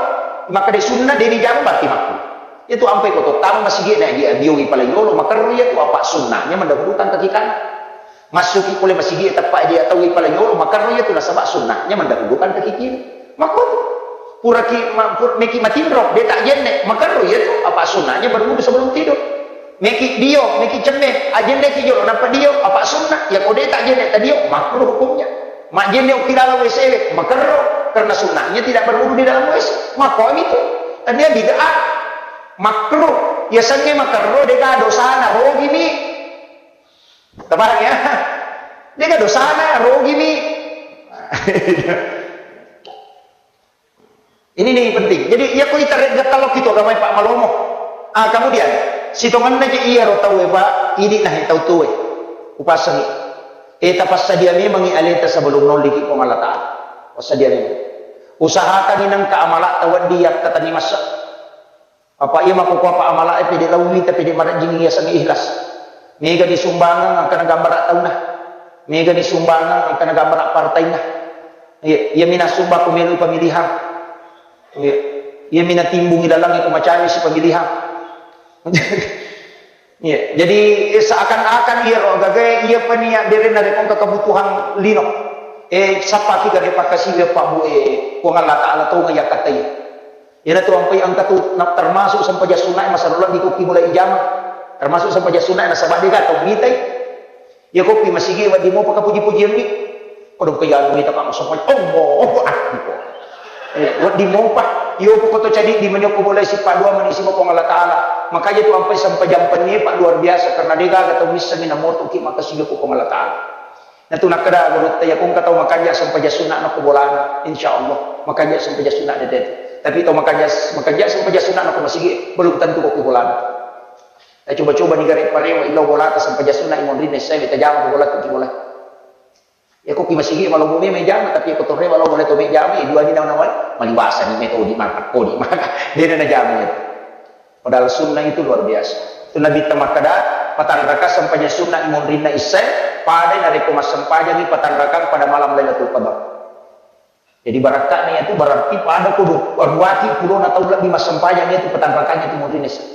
Makkeda sunnah, de ni jama berarti makruh. Itu ampe ko to tama masigi na dia bioi pala yolo, makerro iya tu apa sunnahnya mendahulukan kaki kanan. Masuki pole masigi tepat dia taui pala yolo, makerro iya tu nasaba sunnahnya mendahulukan kaki kiri. Makko tu. Puraki ma-, pur-, meki matinro, de' tajenne, makerro iya tu, apa sunnahnya berwudu sebelum tidur. Meki dio, meki cemme, ajenne ki jolo, nappa dio, apa sunnah, ya ko de' tajenne, ta dio, makruh hukumnya. Majenne uki dalam W C, makerro, karena sunnahnya tidak berwudu di dalam W C. Makko mi tu. Tania bid'ah. Makruh. Ya sange makerro, de' ga dosana, rogi mi. Tapahang ya? De' ga dosana, rogi mi. Ini nih penting. Jadi, iya ko ita regga talo kitu agama Pak malomo. Ah, kemudian, sitongenna je iya ro tau e, Pak, idi nah tau tue. Upasangi. Eh, tapassadia memangi aleta sebelum nolliki Puang Allah Ta'ala. Passadia memang. Usahakan inangka amala tawaddi yakkatangi masa. Apa iya makkukua pa amala e pede lawi, tapi de' marajing iya sangi ikhlas. Mega ni sumbangan angkana gambara tauna. Mega ni sumbangan angkana gambara partaina. Iya, iya mina sumba ko melu pemilihan. Iya. Iya mina timbungi lalang ko macani si pemilihan. Iya, jadi seakan-akan iya ro gaga iya pania derena rekong kebutuhan lino. Eh, sapa kita de' pakasiwe pa bu e Puang Allah Ta'ala to ya katai. Iyana tu ampai engka tu na-, termasuk sempajang sunnae masallo lebbi ko ki mulai ijama. Termasuk sempajang sunnae nasaba de' ga tau mitai. Iya ko pi masigi wedding mopa ka puji-pujiangngi. Kodong ke anu mita ka masempajang. Allahu Akbar. Eh, wedding mopa. Iyo ko to cadi di manyokko mulai sipa dua mani sima Puang Allah Ta'ala. Makanya tu ampai sempajang penyepa luar biasa karena de' gaga tau missengi namoto ki makasigi ko Puang Allah Ta'ala. Natu nakkeda gurutta, iya ko engka tau makanja sempajang sunna na ko bolana, insya Allah makanja sempajang sunna de' tetu. Tapi tau makanja, makanja sempajang sunna na ko masigi, belum tentu ko ki bolana. Eh, coba-coba ni gare parewa, illau bolata sempajang sunna imonrinna isai, tajama ko bola tu ki bola. Ya ko ki masigi malomo me jama, tapi ko torrewa lo bola to me jama, eh, dua ni nawa maliwasa ni me to di mata, ko di mata. De' na jama itu. Padahal sunnah itu luar biasa. Itu Nabi ta makkeda, patanraka sempajang sunnah monrinna issae, pada narekko massempajangi patanrakang pada malam Lailatul Qadar. Jadi barakka'na itu berarti pada kudu ruaki pulona taung lebbi massempajangi itu patanrakannya itu monrinna issae.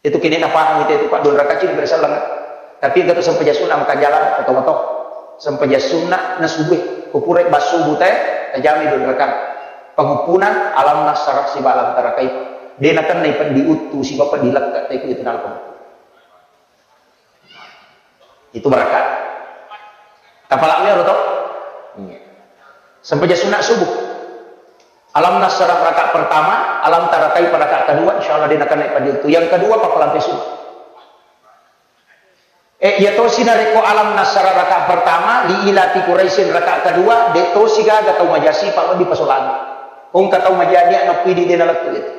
Itu kini napahang itu, itu Pak, dua rakaat cini beresallang. Tapi itu sempajang sunnah makanjala atau atau sempajang sunnah na subuh. Kupure bas subuh te, tajami dua rakaat. Panguppunan alam nasarah siba alam tara kaifa. De' nakennai peddi uttu siba peddi lekka te itu nalpa. Itu barakat. Tapalak liar to? Iya. Sempajang sunnah subuh. Alam nasarah rakaat pertama, alam tara kaifa rakaat kedua, insya Allah de' nakennai peddi uttu. Yang kedua, pappalampe sunnah. Eh, iya tosi narekko alam nasarah rakaat pertama, li ila fi Quraisyin rakaat kedua, de' tosi gaga tau majasi pa lebbi pasolangi. Engka tau majani anak pidi de' nalettu itu.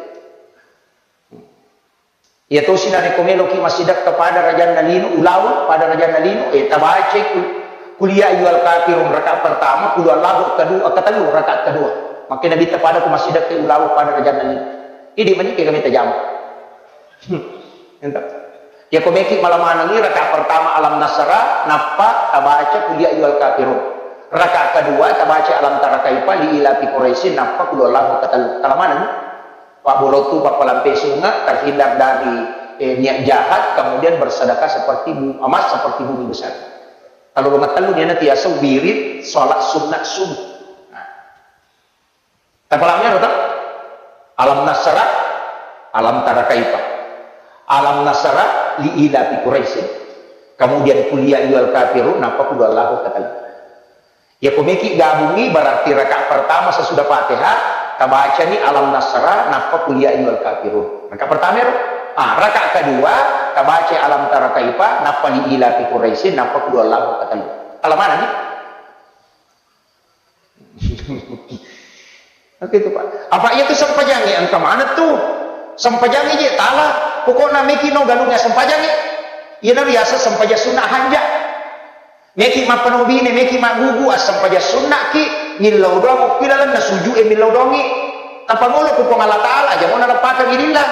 Iya tosi narekko meloki massidekka pada rajanna lino, ulaweng pada rajanna lino, eh, tabacai kul-, kul ya ayyuhal kafirun rakaat pertama, kul huwallahu kedua, ketellu rakaat kedua. Makkeda Nabitta pada ku massidekka ulaweng pada rajanna lino. Idi' mani ke kami tajama. Hmm. Ento. Iya ko meki malamanengi rakaat pertama alam nasara, nappa tabaca kul ya ayyuhal kafirun. Rakaat kedua tabaca alam tara kaifa li ila fi Quraisyin, nappa kul huwallahu ketellu. Talamanengi. Pabbolottu, pappalampe sunge, terhindar dari, eh, niat jahat, kemudian bersedekah seperti bu-, emas seperti bumi besar. Kalau nomor tellu niana tiasa wirid salat sunnah subuh. Nah. Tapalamnya apa? Alam nasara, alam tara kaifa. Alam nasara li ila fi Quraisyin. Kemudian kul ya ayyuhal kafirun, nappa kul huwallahu ketellu. Ya, ko meki gabungi, berarti rakaat pertama sesudah Fatihah, tabacani alam nasara, nappa kul ya ayyuhal kafirun. Rakaat pertama ero. Ah, rakaat kedua, tabaca alam tara kaifa, nappa li ila fi Quraisyin, nappa kul huwallahu ketellu. Talamanengi. Oke itu, Pak. Apa iya tu sempajangi engka maneng tu? Sempajangi je tala. Pokokna meki no galungnge sempajangi. Iyana biasa sempajang sunnah hanja. Meki mappanobine, meki maggugu, assempaja sunnaki, millau doang okkilalenna sujud e millau doangi. Tapangolo ku Puang Allah Ta'ala, aja mona leppakang ilillah.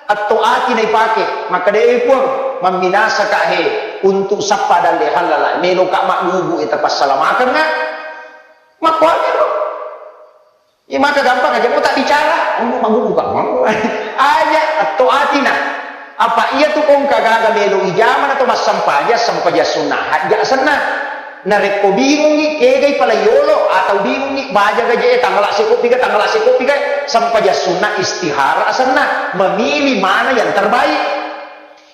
Atto ati naipake, makkeda, "Eh, Puang, mamminasaka he untuk sappa dalle hallala, meloka maggugu e tapassalamakeng." Makkuami ro. Iya maka gampang aja, mau tak bicara, mau maggugu ka. Aja, atto atina. Apa iya tu kongka gaga melo ijama na to massempaja, sempaja sunnah, hajja senna. Narekko bingungngi kegai pala yolo atau bingungngi baja gaje e tanggal sekko piga, tanggal sekko piga, sempajang sunna istihara asenna, memilih mana yang terbaik.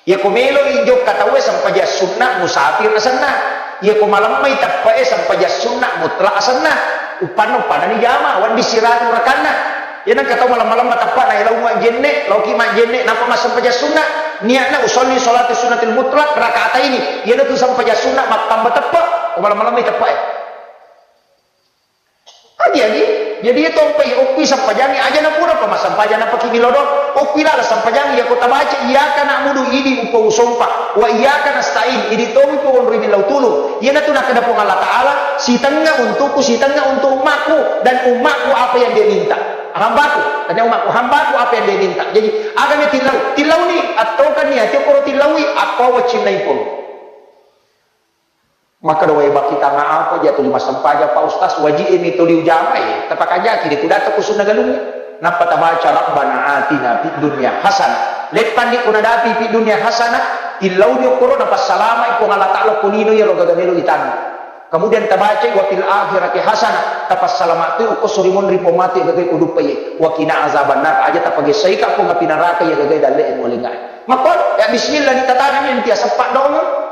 Iyako melo i jokka tauwe sempajang sunna musafir asenna. Iyako malemmai teppe'e sempajang sunna mutlak asenna. Uppanna, uppanna ni jama, wedding siratu rakanna. Iyana engka tau malem-malemma teppa na lao majjenne, laoki majjenne, nappa massempajang sunna. Niatna usolli sholatu sunnatil mutlak rakaataini. Iyanatu sempajang sunna mattamba teppa. Ko malem-malemma teppa e. Agi-agi. Jadi iya tompa i okki sempajangi aja na pura pa massempajang napaki milo doang. Okki lala sempajangi iyako tabaca iyyaka na'budu idi upo usompa. Wa iyyaka nasta'in idi tomi upo onroi millau tulung. Iyanatu nakkeda Puang Allah Ta'ala, sitengnga untukku, sitengnga untuk ummaku, dan ummaku apa yang dia minta. Hambaku, tanya ummaku, hambaku apa yang dia minta. Jadi, agami tillau, tillauni, attokanni ati okkoro tillaui, akko waccinnai polo. Makkeda wae bakitanga apa ja tuli massempajang Pak Ustaz, waji e mi tuli ujamai, tapakajaki de kudatta ku sunna galungnge. Nappa tabaca Rabbana atina fid dunya hasanah. Leppanni ko nadapi fid dunya hasanah, tillauni okkoro napassalamai Puang Allah Ta'ala ko lino iyaro gaga melo itanna. Kemudian tabacai wa fil akhirati hasanah, tapassalama tu okko suri monri Puang mate gaga ko duppa ye. Wa qina azabannar, aja tapagessaika Puang api neraka iya gaga dalle e mualengai. Makko ya bismillah ni tatanami enti aseppa dongeng.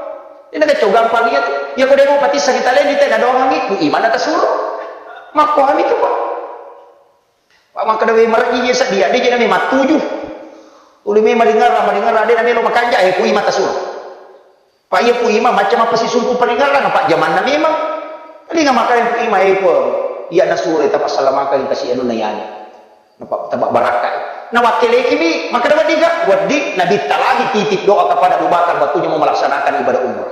Ina kacau gampang iya tu. Iya ko demo patissa kita lendi te na doangi, ku imana tasuro. Makko ami tu, Pak. Pak makkeda we marejji iya sedia, de jena memang tuju. Tuli memang dengar, dengar, de na melo makanja, eh, ku ima tasuro. Pak iya ku ima macam apa sih sumpu pendengaran, Pak jamanna memang. Tadi nggak makan ku ima, eh, ku iya nasuro, tapasalamakang kasih anu nayani. Napa-, taba barakka. Nawakkeleki mi, makkeda wedding ga? Wedding, Nabitta lagi titip doa kepada Abu Bakar waktunya mau melaksanakan ibadah umrah.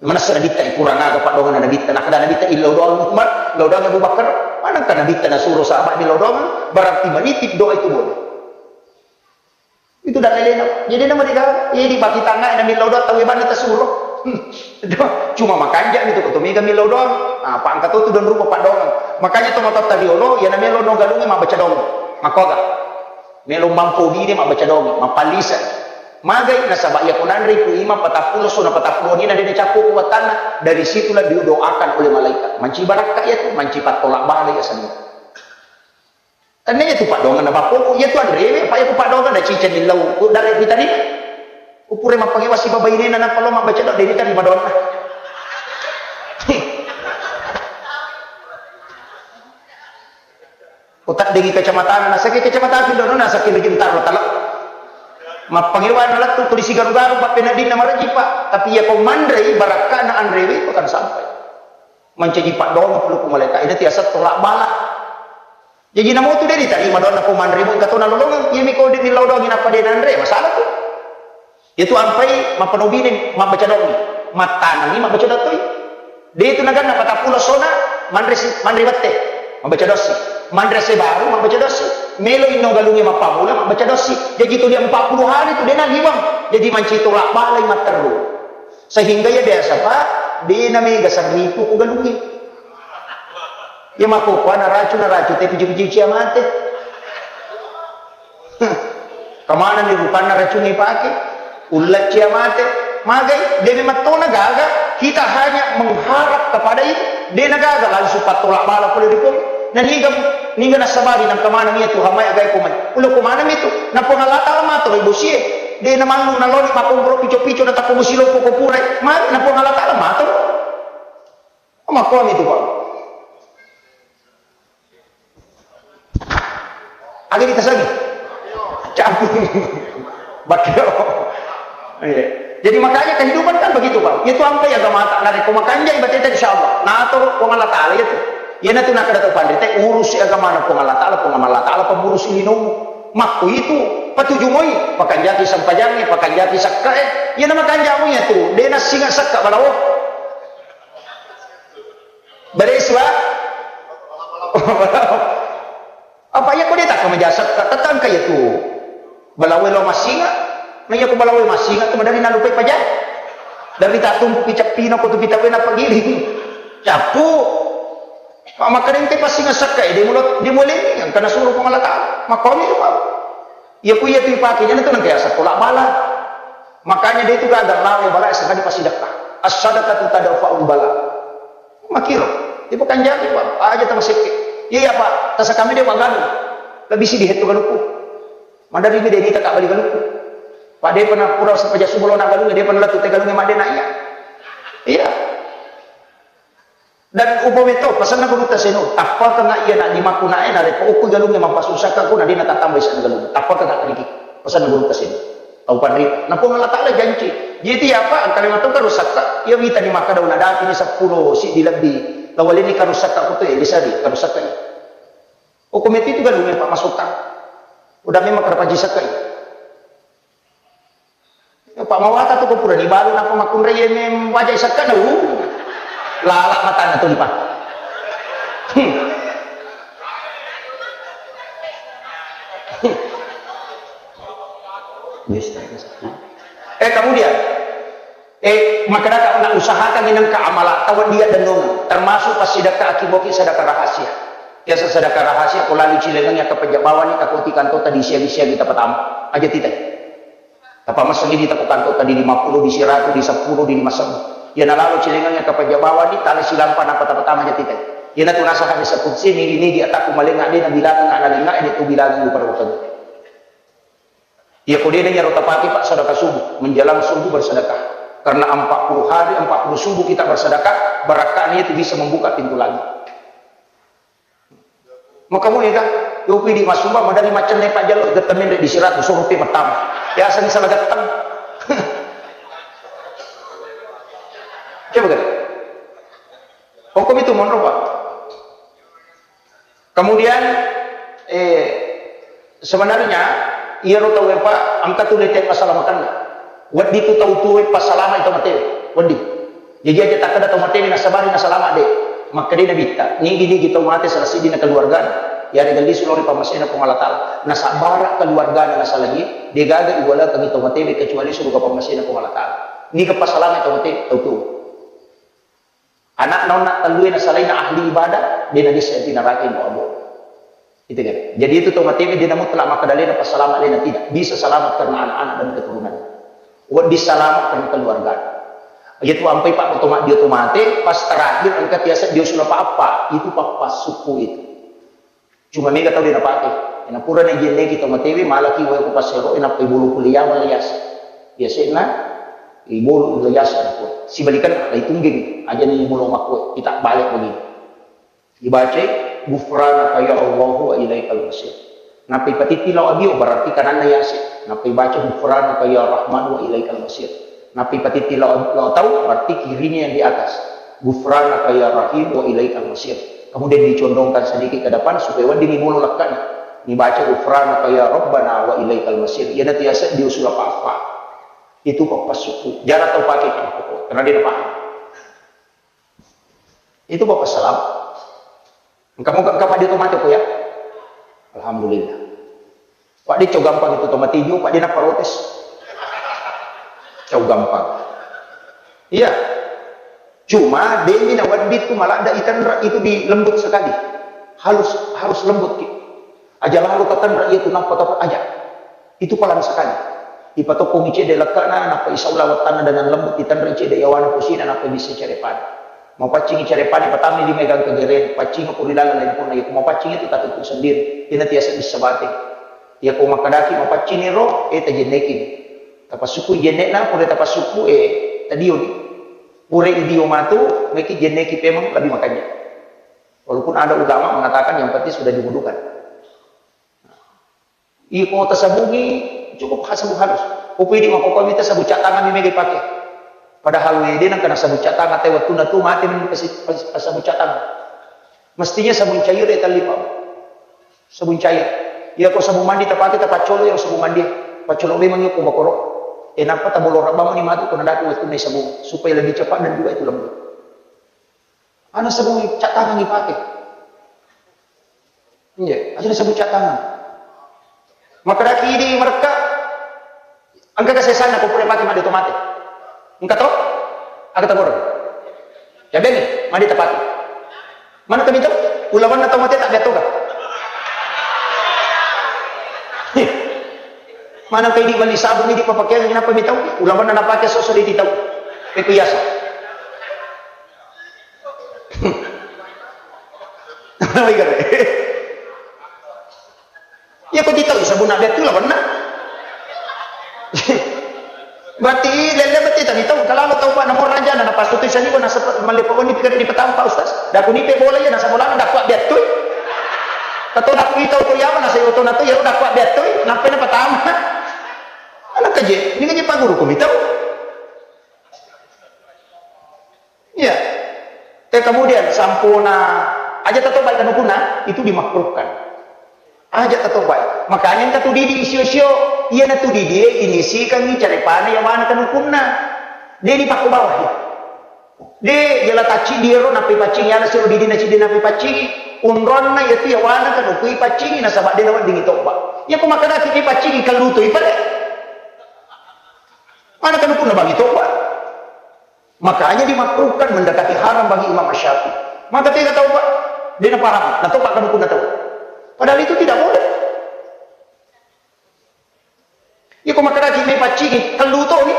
Manessa Nabitta, eh, kurang aga paddoanganna Nabitta. Nakkeda Nabitta, illau doang Umar, lau doang Abu Bakar. Manengka Nabitta nasuro sahabat ni lau doang, berarti menitip doa itu boleh. Itu dalilena. Jadi nama diga, eh, di baki tangai na millau doang, tau banna tasuro. Hmm. Cuma makanja mi tu, tu mega millau doang. Nah, pangka tu, tu dan rupa paddoangan. Makanya tu motor tadi olo, ya na melo no galungi mabbaca doang. Makoga. Melo mampu bide mabbaca doang, mapalisa. Magai nasaba iya ko nanre ku ima patappulo sona patappulo ni na de cappu ku wattanna. Dari situlah didoakan oleh malaikat. Manci barakka iya tu, manci pattolak bala iya semua. Tennia tu paddoanganna bappoku, iya tu anrewe, apa iya ku paddoanganna ciceng millau, ku dare ku tarima. Ku pura mappangewa sibawa bainena nappa lo mabbaca doa, de ni tarima doanna. Ku taddengi kacamatana, nasakki kacamata Pindono, nasakki Bintaro tala. Mappangewa na lettu tuli sigaru-garu, pappeneddinna marejji, Pak. Tapi iya ko manrei, barakkana anrewe, ko kan sampai. Mancaji paddoang puluku malaika, ina tiasa tolak bala. Jaji namo tu de ditarima doanna ko manre, engka to nalolongeng, iyami ko de millau doangi nappa de nanre, masalah tu. Iya tu ampai mappanobine mabbaca doangi, mattanengi mabbaca doang toi. De tu naganna patappulo sona manre si, manre wette, mabbaca doang si. Manre se baru mabbaca doang si. Melo inno galunge mappamula mabbaca doang si. Jaji tuli empat puluh hari tu de naliweng. Jadi manci tolak balai matteru. Sehingga iya biasa, Pak, de na mega sarriku ku galungnge. Iya makkokkoe naracu, naracu, tapi puji-puji cia mate. Kemana ni rupanna racungnge pake? Ulla cia mate. Magai, de memang tona gaga, kita hanya mengharap kepada itu. De na gaga langsung pattolak bala pole ri Puang. Na niga, niga nasabari nang kemana nia tu hamai agai komai. Ulla kemana mi tu? Na Puang Allah Ta'ala mato ri bosie. De na mangu na loni makomporo pico-pico na tappo bosi loppo ko purai. Mari na Puang Allah Ta'ala mato. Makkomi tu, Pak. Aga ditasangi? Campur. Bakeo. Iya. Jadi makanya kehidupan kan begitu, Pak. Itu ampai agamata, narekko makanjai bateta, insya Allah. Natoro Puang Allah Ta'ala itu. Iyanatu nakkeda to panrita, urusi agamana Puang Allah Ta'ala, Puang Allah Ta'ala pemurus linomu. Makko itu, patuju moi, pakanjaki sempajangnge, pakanjaki sekkae. Iyana makanjamu iyatu, de nassinga sekka balawo. Beres, Pak? Apa iya ko de takka majasakka, tetangka iya tu. Balawe lo massinga, na iya ko balawe massinga tu madari nalupai paja. Dari tatumpu pi cappina ko tu pitawe na pagiling. Cappu. Pak makkeda engka passinga sakka e, de mulo, de mulo ini, engka nasuro Puang Allah Ta'ala. Makkomi tu, Pak. Iya ku iya tu ipake, jana tu nengka yaseng tolak bala. Makanya de tu gaga lawe bala, sengaja pasidakka. As-sadaqatu tadfa'ul bala. Makiro, ipakanjaki, Pak, aja tamasekke. Iya, iya, Pak, tasakami de' magalung. Lebih sidi hetto galukku. Madari mi de' nita kabbali galukku. Pak, de' pernah pura sepaja subuh lo na galung, de' pernah tu te galung ma de' na iya. Iya. Dan upa meto, pasanna gurutta seno, tappa kenga iya na limakku na e, na repo ukku galungnge mappasung sakka ku, na de' na tatambai sa galung. Tappa kenga riki, pasanna gurutta seno. Tau panrita. Na Puang Allah Ta'ala janci. Jadi apa? Engka lima tau karusakka. Iya wita ni makkeda, "Una dapi ni seppulo siddi lebbi. Lawalini karusakka kutu e, bisa di karusakka i." Oh, kometi itu galungnge, Pak, masukkan. Udah memang kerpaji sakka i. Ya, Pak, mawata tu ko pura ni balu napa makkunrai ye mem wajai sakka na, uh. Lala matanna tu, Pak. Hmm. Eh, kemudian, eh, makkedaka na usahakan inengka amala tawang dia dennong, termasuk pas sedekah akiboki sedekah rahasia. Biasa sedekah rahasia, ko lalu cilengang ya kepejabawani, takoti kantota di siagi-siagi tapatama. Aja tita. Tapammassengi di tapukantota di lima puluh, di siratu, di seppulo, di lima sebbu. Iya nalalo cilengang ya kepejabawani, tala silampa napa tapatama aja tita. Iyana tu nasaba di seppulo si nigi-nigi atakku malenga de' nabilangi ana lenga de' tu bilangi pada waktu. Iya, ko de' na iyaro tapake, Pak, sedekah subuh, menjelang subuh bersedekah. Karena empat puluh hari, empat puluh subuh kita bersedekah, barakka'na itu bisa membuka pintu langit. Maka muni kan, yopi di masumba, madari macenne Pak Jallo, getteng menre di sirat, suruh pi pertama. Ya, asal salah getteng. Coba kan? Hukum itu monro, Pak. Kemudian, eh, sebenarnya, iyaro tau e, Pak, engka tu lete pasalamakenna. Wedding tu tau tuo e pasalama itu mate. Wedding. Jadi aja takkeda tau mate nasabari nasalama de. Makkeda Nabitta, nigi-nigi tau mate salah siddi na keluargana. Yarega lisu lao ri pammasena Puang Allah Ta'ala. Nasabara keluargana nasalagi, de gaga iwalakengi tau mate kecuali suruga pammasena Puang Allah Ta'ala. Niga pasalama tau mate, tau tuo. Anakna onna tellue nasalaina ahli ibadah, de nagesse api neraka, insya Allah. Itu kan. Jadi itu tau mate de na mutlak makkeda lena passalama lena, tidak. Bisa selamat karena anak-anak dan keturunan. Wedding selamat karena keluarga. Itu ampai Pak, to maddio to mate, pas terakhir engka tiasa dio sudah apa-apa, itu pappasukku itu. Cuma mega tau de napake. Ena pura na jenneki tau matewe, malaki wae ko passero, ena pe bulu kuliah wala yase. Yase na, i bulu wala yase na ko. Sibalikan, lai tunggeng, aja ni bulu makko, kita balik lagi. Dibacai, "Ghufranaka ya Allah wa ilaikal masir." Nappai patitti lao abio, berarti kananna yase. Nappai baca, "Ghufranaka ya Rahman wa ilaikal masir." Nappai patitti lao, lao tau, berarti kirinya yang di atas. "Ghufranaka ya Rahim wa ilaikal masir." Kemudian dicondongkan sedikit ke depan supaya wedding ni bulu lekkana. Dibaca, "Ghufranaka ya Rabbana wa ilaikal masir." Iyana tiasa diusul apa-apa. Itu pappasukku. Jarang tau pakai, karena dia paham. Itu Bapak salam. Engka mo engka pada itu mate ko ya. Alhamdulillah. Pak, de cau gampang itu to mate dio, Pak, de na protes. Cau gampang. Iya. Cuma, de mi na wedding tu maladda itanra itu di lembut sekali. Halus, harus lembut ki. Aja lalo tatanra iya tu nappa tapa aja. Itu palang sekali. Ipatokkongi cedde lekkana, nappa isau lawattanna dengan lembut, itanra cedde yawana posina, nappa bisa carepana. Mapaccingi carepana, patammi lima gangka gere, paccingi ko ri laleng lemponna, iya ko mapaccing itu tatutup sendiri. Ina tiasa bisa bate. Iya ko makkedaki mapaccingi ro, eh, tajenneki. Tapasukku jennekna, pura tapasukku, eh, tadioni. Pura idio matu, meki jenneki pemeng lebih makanya. Walaupun ada ulama mengatakan yang penting sudah diwudukan. Iko tasabungi, cukup ha-, sabung halus. Upidi makkokkoe mita sabung cat tangan mi mega ipake. Padahal wede nengka na sabung cat tangan, te wettunna tu mate mi pasi-, pas-, pas sabung cat tangan. Mestinya sabung cair ya tali, Pak. Sabung cair. Iya ko sabung mandi tapake, tapaccolo ya sabung mandi. Paccolo memang iya ko bakoro. Eh, nappa tabolora bang ni matu ko nadaki wettunna sabung supaya lebih cepat dan juga itu lembut. Ana sabung cat tangan ipake. Iya, aja sabung cat tangan. Makkedaki idi marekka, engka kesesanna ko pura pake made to mate. Engka to? Aga tagoreng. Ya beni, made tapake. Mana kami to? Ulawanna tau mate tak beto ga? Mana kai di bali sabung ini papakeang, kenapa mi tau? Ulawanna napake sosok di tau. Itu biasa. Iya ko titau sabunna bettui lawanna. Berarti lelle berarti tadi tau kalau tau Pak nomor raja na pas tu sani ko nasa malle pokoni pikir di petang Pak Ustaz. Daku nipe bola ya nasa bola daku bettui. Atau daku itau ko yama nasa yoto na tu ya daku bettui. Nampe na pertama. Anak kaje, ini kaje Pak Guru ko mitau. Iya. Eh, kemudian sampuna aja tatobai kanukunna, itu dimakruhkan. Aja tatobai. Makanya engka tu didi isio-sio, iya na tu didi e inisikangi carepana yawana kanukunna. De dipakko bawah ya. De jala tacci diero nappi paccingi ana siro didi na ciddi nappi paccingi. Unronna yatu yawana kanukui paccingi nasaba de naweddingi tobba. Iya ko makkadaki dipaccingi kallutui pale. Mana kanukunna bagi tobba. Makanya dimakruhkan mendekati haram bagi Imam Syafi'i. Maka tidak tahu Pak, dia paham. Nah, topak kamu pun tahu. Padahal itu tidak boleh. Iko makkadaki me paccingi, kellu toni.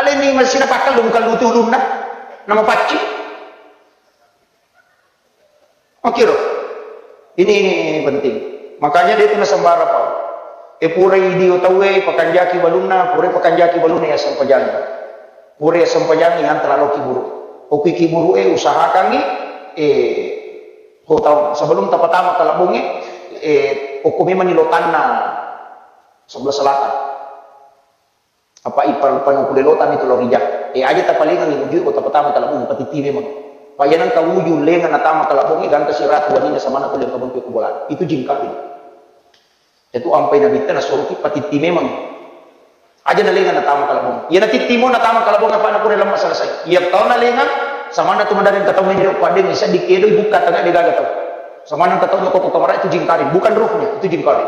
Aleni masih nampak kellu, kellu tulunna. Nama pacci. Oke, loh. Ini, ini, ini penting. Makanya dia itu nasembara, Pak. Eh, pura idio tauwe, pakanjaki balunna, pura pakanjaki balunna ya sempajangi. Pura ya sempajangi antara lo kiburu. Oke, kiburu eh, usahakangi, eh, ho tahu, sebelum tapatama kalabungi, eh, oku memang ni lotanna sebelah selatan. Apa ipal panu kule lotan itu lo rijak. Eh, aja tapalengang ibu jui kota pertama kalau mau patiti memang. Pak ya nang kawuju lengan natama kalau bongi ganta siratu wanina samana kuliah kabun ke kubola. Itu jingkari. Itu ampai nabitta na suruh ki patiti memang. Aja na lengan natama kalau bongi. Ya na titi mo natama kalau bongi apa na kure lemak selesai. Ya tau na lengan samana tu madarin kata menjadi apa dia bisa dikedo buka tengah dia gagal tau. Samana kata kota kamar itu jingkari. Bukan ruhnya, itu jingkari.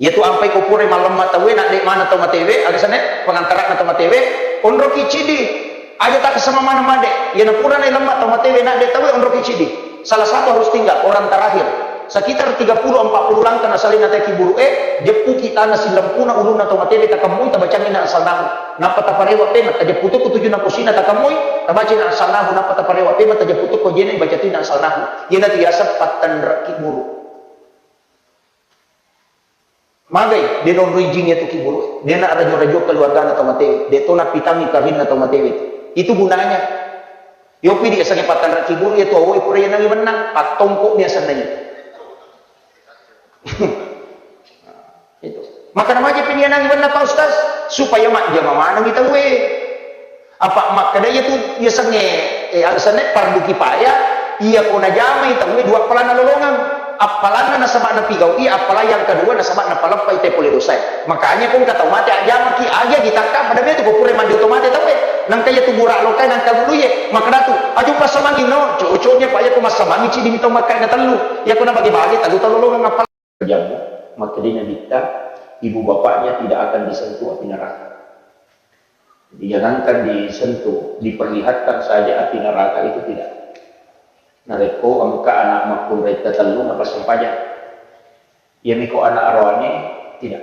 Iyatu ampai ko pura mallemma tauwe, nadde mana tau matewe, aga senna pengantarana tau matewe, onroki cidi. Aja tak sama mana made. Iyana pura nai lemma tau matewe, nadde tauwe, onroki cidi. Salah satu harus tinggal, orang terakhir. Sekitar tiga puluh empat puluh langkah nasalena teki buru e, jeppuki tana silempuna ulunna tau matewe, takemmui tabacangi na asalnahu. Nappa taparewa pema, tajeppu tu kutujuna kusina takemmui, tabaca na asalnahu, nappa taparewa pema, tajeppu tu kojena baca tu na asalnahu. Iyana tiasa pattanraki buru. Magai, de nonroi jing iyatu kiburu. De na rajo-rajo keluargana tau matewe. De to napitangi kawinna tau matewe. Itu gunanya. Yopi di asange pattanra kiburu iyatu awoi pura yanangi mennang. Pattongko ni asanna iyatu. Itu. Maka namaja pinianangi mennang Pak Ustaz. Supaya majjama manangi tauwe. Apa makkeda iyatu yasengnge, eh, alasanna fardu kifayah, iya ko najamai tauwe dua appalanna lolongang. Appalanna nasaba napigau i, appala yang kedua nasaba napaleppai te pole dosae. Makanya ko engka tau mate ajjamaki, agi gitakka pada metu ko pura manjo to mate tauwe. Nangka iyatu bura lokai nangka luluye, makkeda tu, aju passamangi no, cocoknya Pak iya ko massamangi cidi mitau makkai na tellu. Iya ko nabage-bage tellu tau lolongang appala. Jamu, makkedai Nabitta, ibu bapaknya tidak akan disentuh api neraka. Jadi, jangankan disentuh, diperlihatkan saja api neraka itu tidak. Narekko engka anak makkunrai tatellu napasempajang. Iya miko anak aroane tidak.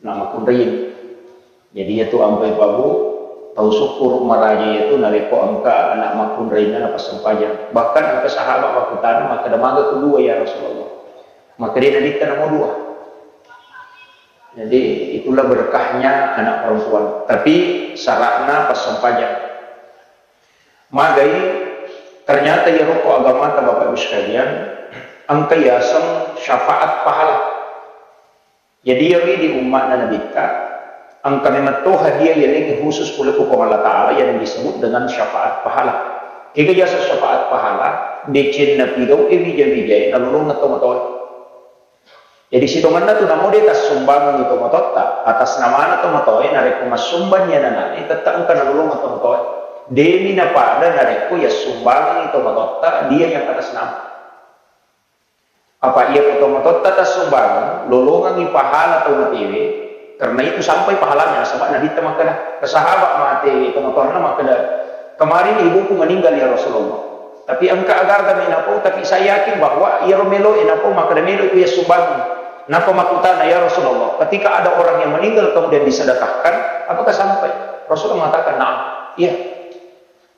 Anak makkunrai. Jadi iyatu ampai pabu, tau sukkuru maraja iyatu narekko engka anak makkunrainna napasempajang. Bahkan engka sahabat makkutana makkeda maga kedua ya Rasulullah. Makkeda Nabitta namo dua. Jadi itulah berkahnya anak perempuan. Tapi syaratna passempajang. Magai ternyata ya roko agamata Bapak Ibu sekalian, engka yaseng syafaat pahala. Jadi iyaro di umma'na Nabitta, engka memang to hadiah yalengnge khusus pole ko Puang Allah Ta'ala yang disebut dengan syafaat pahala. Kega jasa syafaat pahala, decenna pigau e wija-wijae nalolongeng to matoa. Jadi sitongenna tu namo de tassumbangengi to matoatta, atas namana to matoae narekko massumbang ni anana'e tette engka nalolongeng to matoae. Demi napada narekko yassumbangengi to matoatta dia yang atas nama. Apa iya ko tomatoatta tassumbangeng, lolongengngi pahala tau matewe, karena itu sampai pahalanya, nasaba Nabitta makkeda, ke sahabat matewe tomatoanna makkeda, kemarin ibuku meninggal ya Rasulullah, tapi engka aga-aga melo napau, tapi saya yakin bahwa iyaro melo e napau makkeda melo iya sumbangeng. Napa makkutana, ya Rasulullah, ketika ada orang yang meninggal kemudian disedekahkan, apakah sampai? Rasulullah mengatakan, na'am, iya.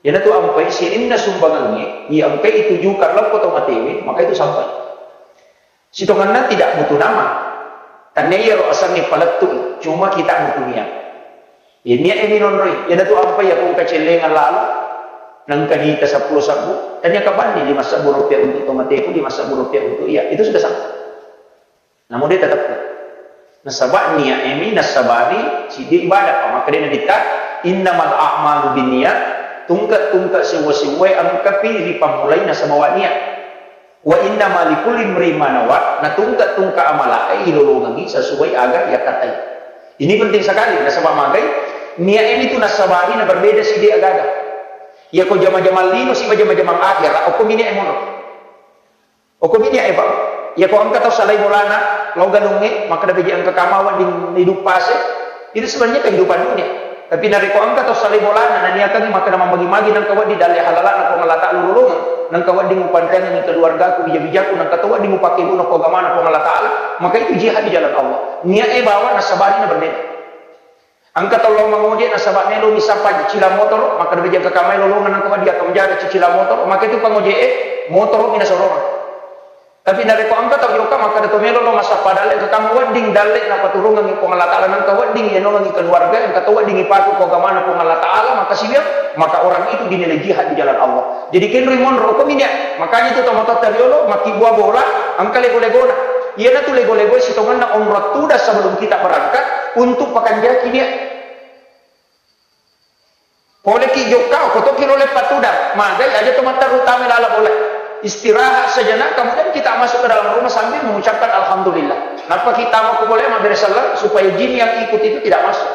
Iyanatu ampai sininna sumbangengnge, iya engkai itujukan lao ko to matewe, maka itu sampai. Sitongenna tidak butuh nama. Tannia iyaro asengnge palettu, cuma kita butuh niat. Iya niat e minonroi, iyanatu ampai iya ko engka cellengang lalo, nengka dita seppulo sebbu, tannia kabanni lima sebbu rupiah untuk to mateku, lima sebbu rupiah untuk iya, itu sudah sampai. Namo de tetep. Nasaba niat e mi nassabari siddi ibadah. Maka de nabitta, "Innamal a'malu binniyat," tungke-tungke sewwa-sewwae engkapi ripammulai nasaba niat. "Wa innama likulli imri'in ma nawa," na tungke-tungke amala e ilolongengi sesuai aga yakkatai. Ini penting sekali, nasaba magai niat e mi tu nassabari na berbeda siddi agaga. Iya ko jama-jamang lino siba jama-jamang akhera, okko mi niat e monro. Okko mi niat e, Pak. Iya ko engka tau salai bolana, lao galungnge, makkeda beje engka kama wedding idup pase, itu sebenarnya kehidupan dunia. Tapi narekko engka tau salai bolana, naniakangi makkeda mammagi-magi nengka wedding dalle halalana Puang Allah Ta'ala ulolongeng, nengka wedding upanreangengi keluargaku, bija-bijaku, nengka to wedding upakkebuna ko agamana Puang Allah Ta'ala, maka itu jihad di jalan Allah. Niat e bawa nassabari na berbeda. Engka tau lao mangoje nasaba melo mi sappa cicila motoro, maka de beje engka kamai lolongeng nengka wedding atau menjadi cicila motoro, maka itu pangoje e motoro mi nasorongeng. Tapi narekko engka tau jokka, makkeda to melo lo massappa dalle, engka kama wedding dalle napaturungengi Puang Allah Ta'ala, nengka wedding yenongengi keluarga, engka to wedding ipake ko agamana Puang Allah Ta'ala, maka siwiang, maka orang itu dinilai jihad di jalan Allah. Jadi kenroi monro, okko mi niat. Makanya itu tomatoatta riolo, makkibua bola, engka lego-legona. Iyanatu lego-lego sitongenna onrong tudang sebelum kita berangkat untuk pakanjaki niat. Poleki jokka, okko tokki role pattudang, magai aja to matteru tama lala bola. Istirahat sejenak, kemudian kita masuk ke dalam rumah sambil mengucapkan alhamdulillah. Nappa kita mau ke bola mabbere selleng supaya jin yang ikut itu tidak masuk.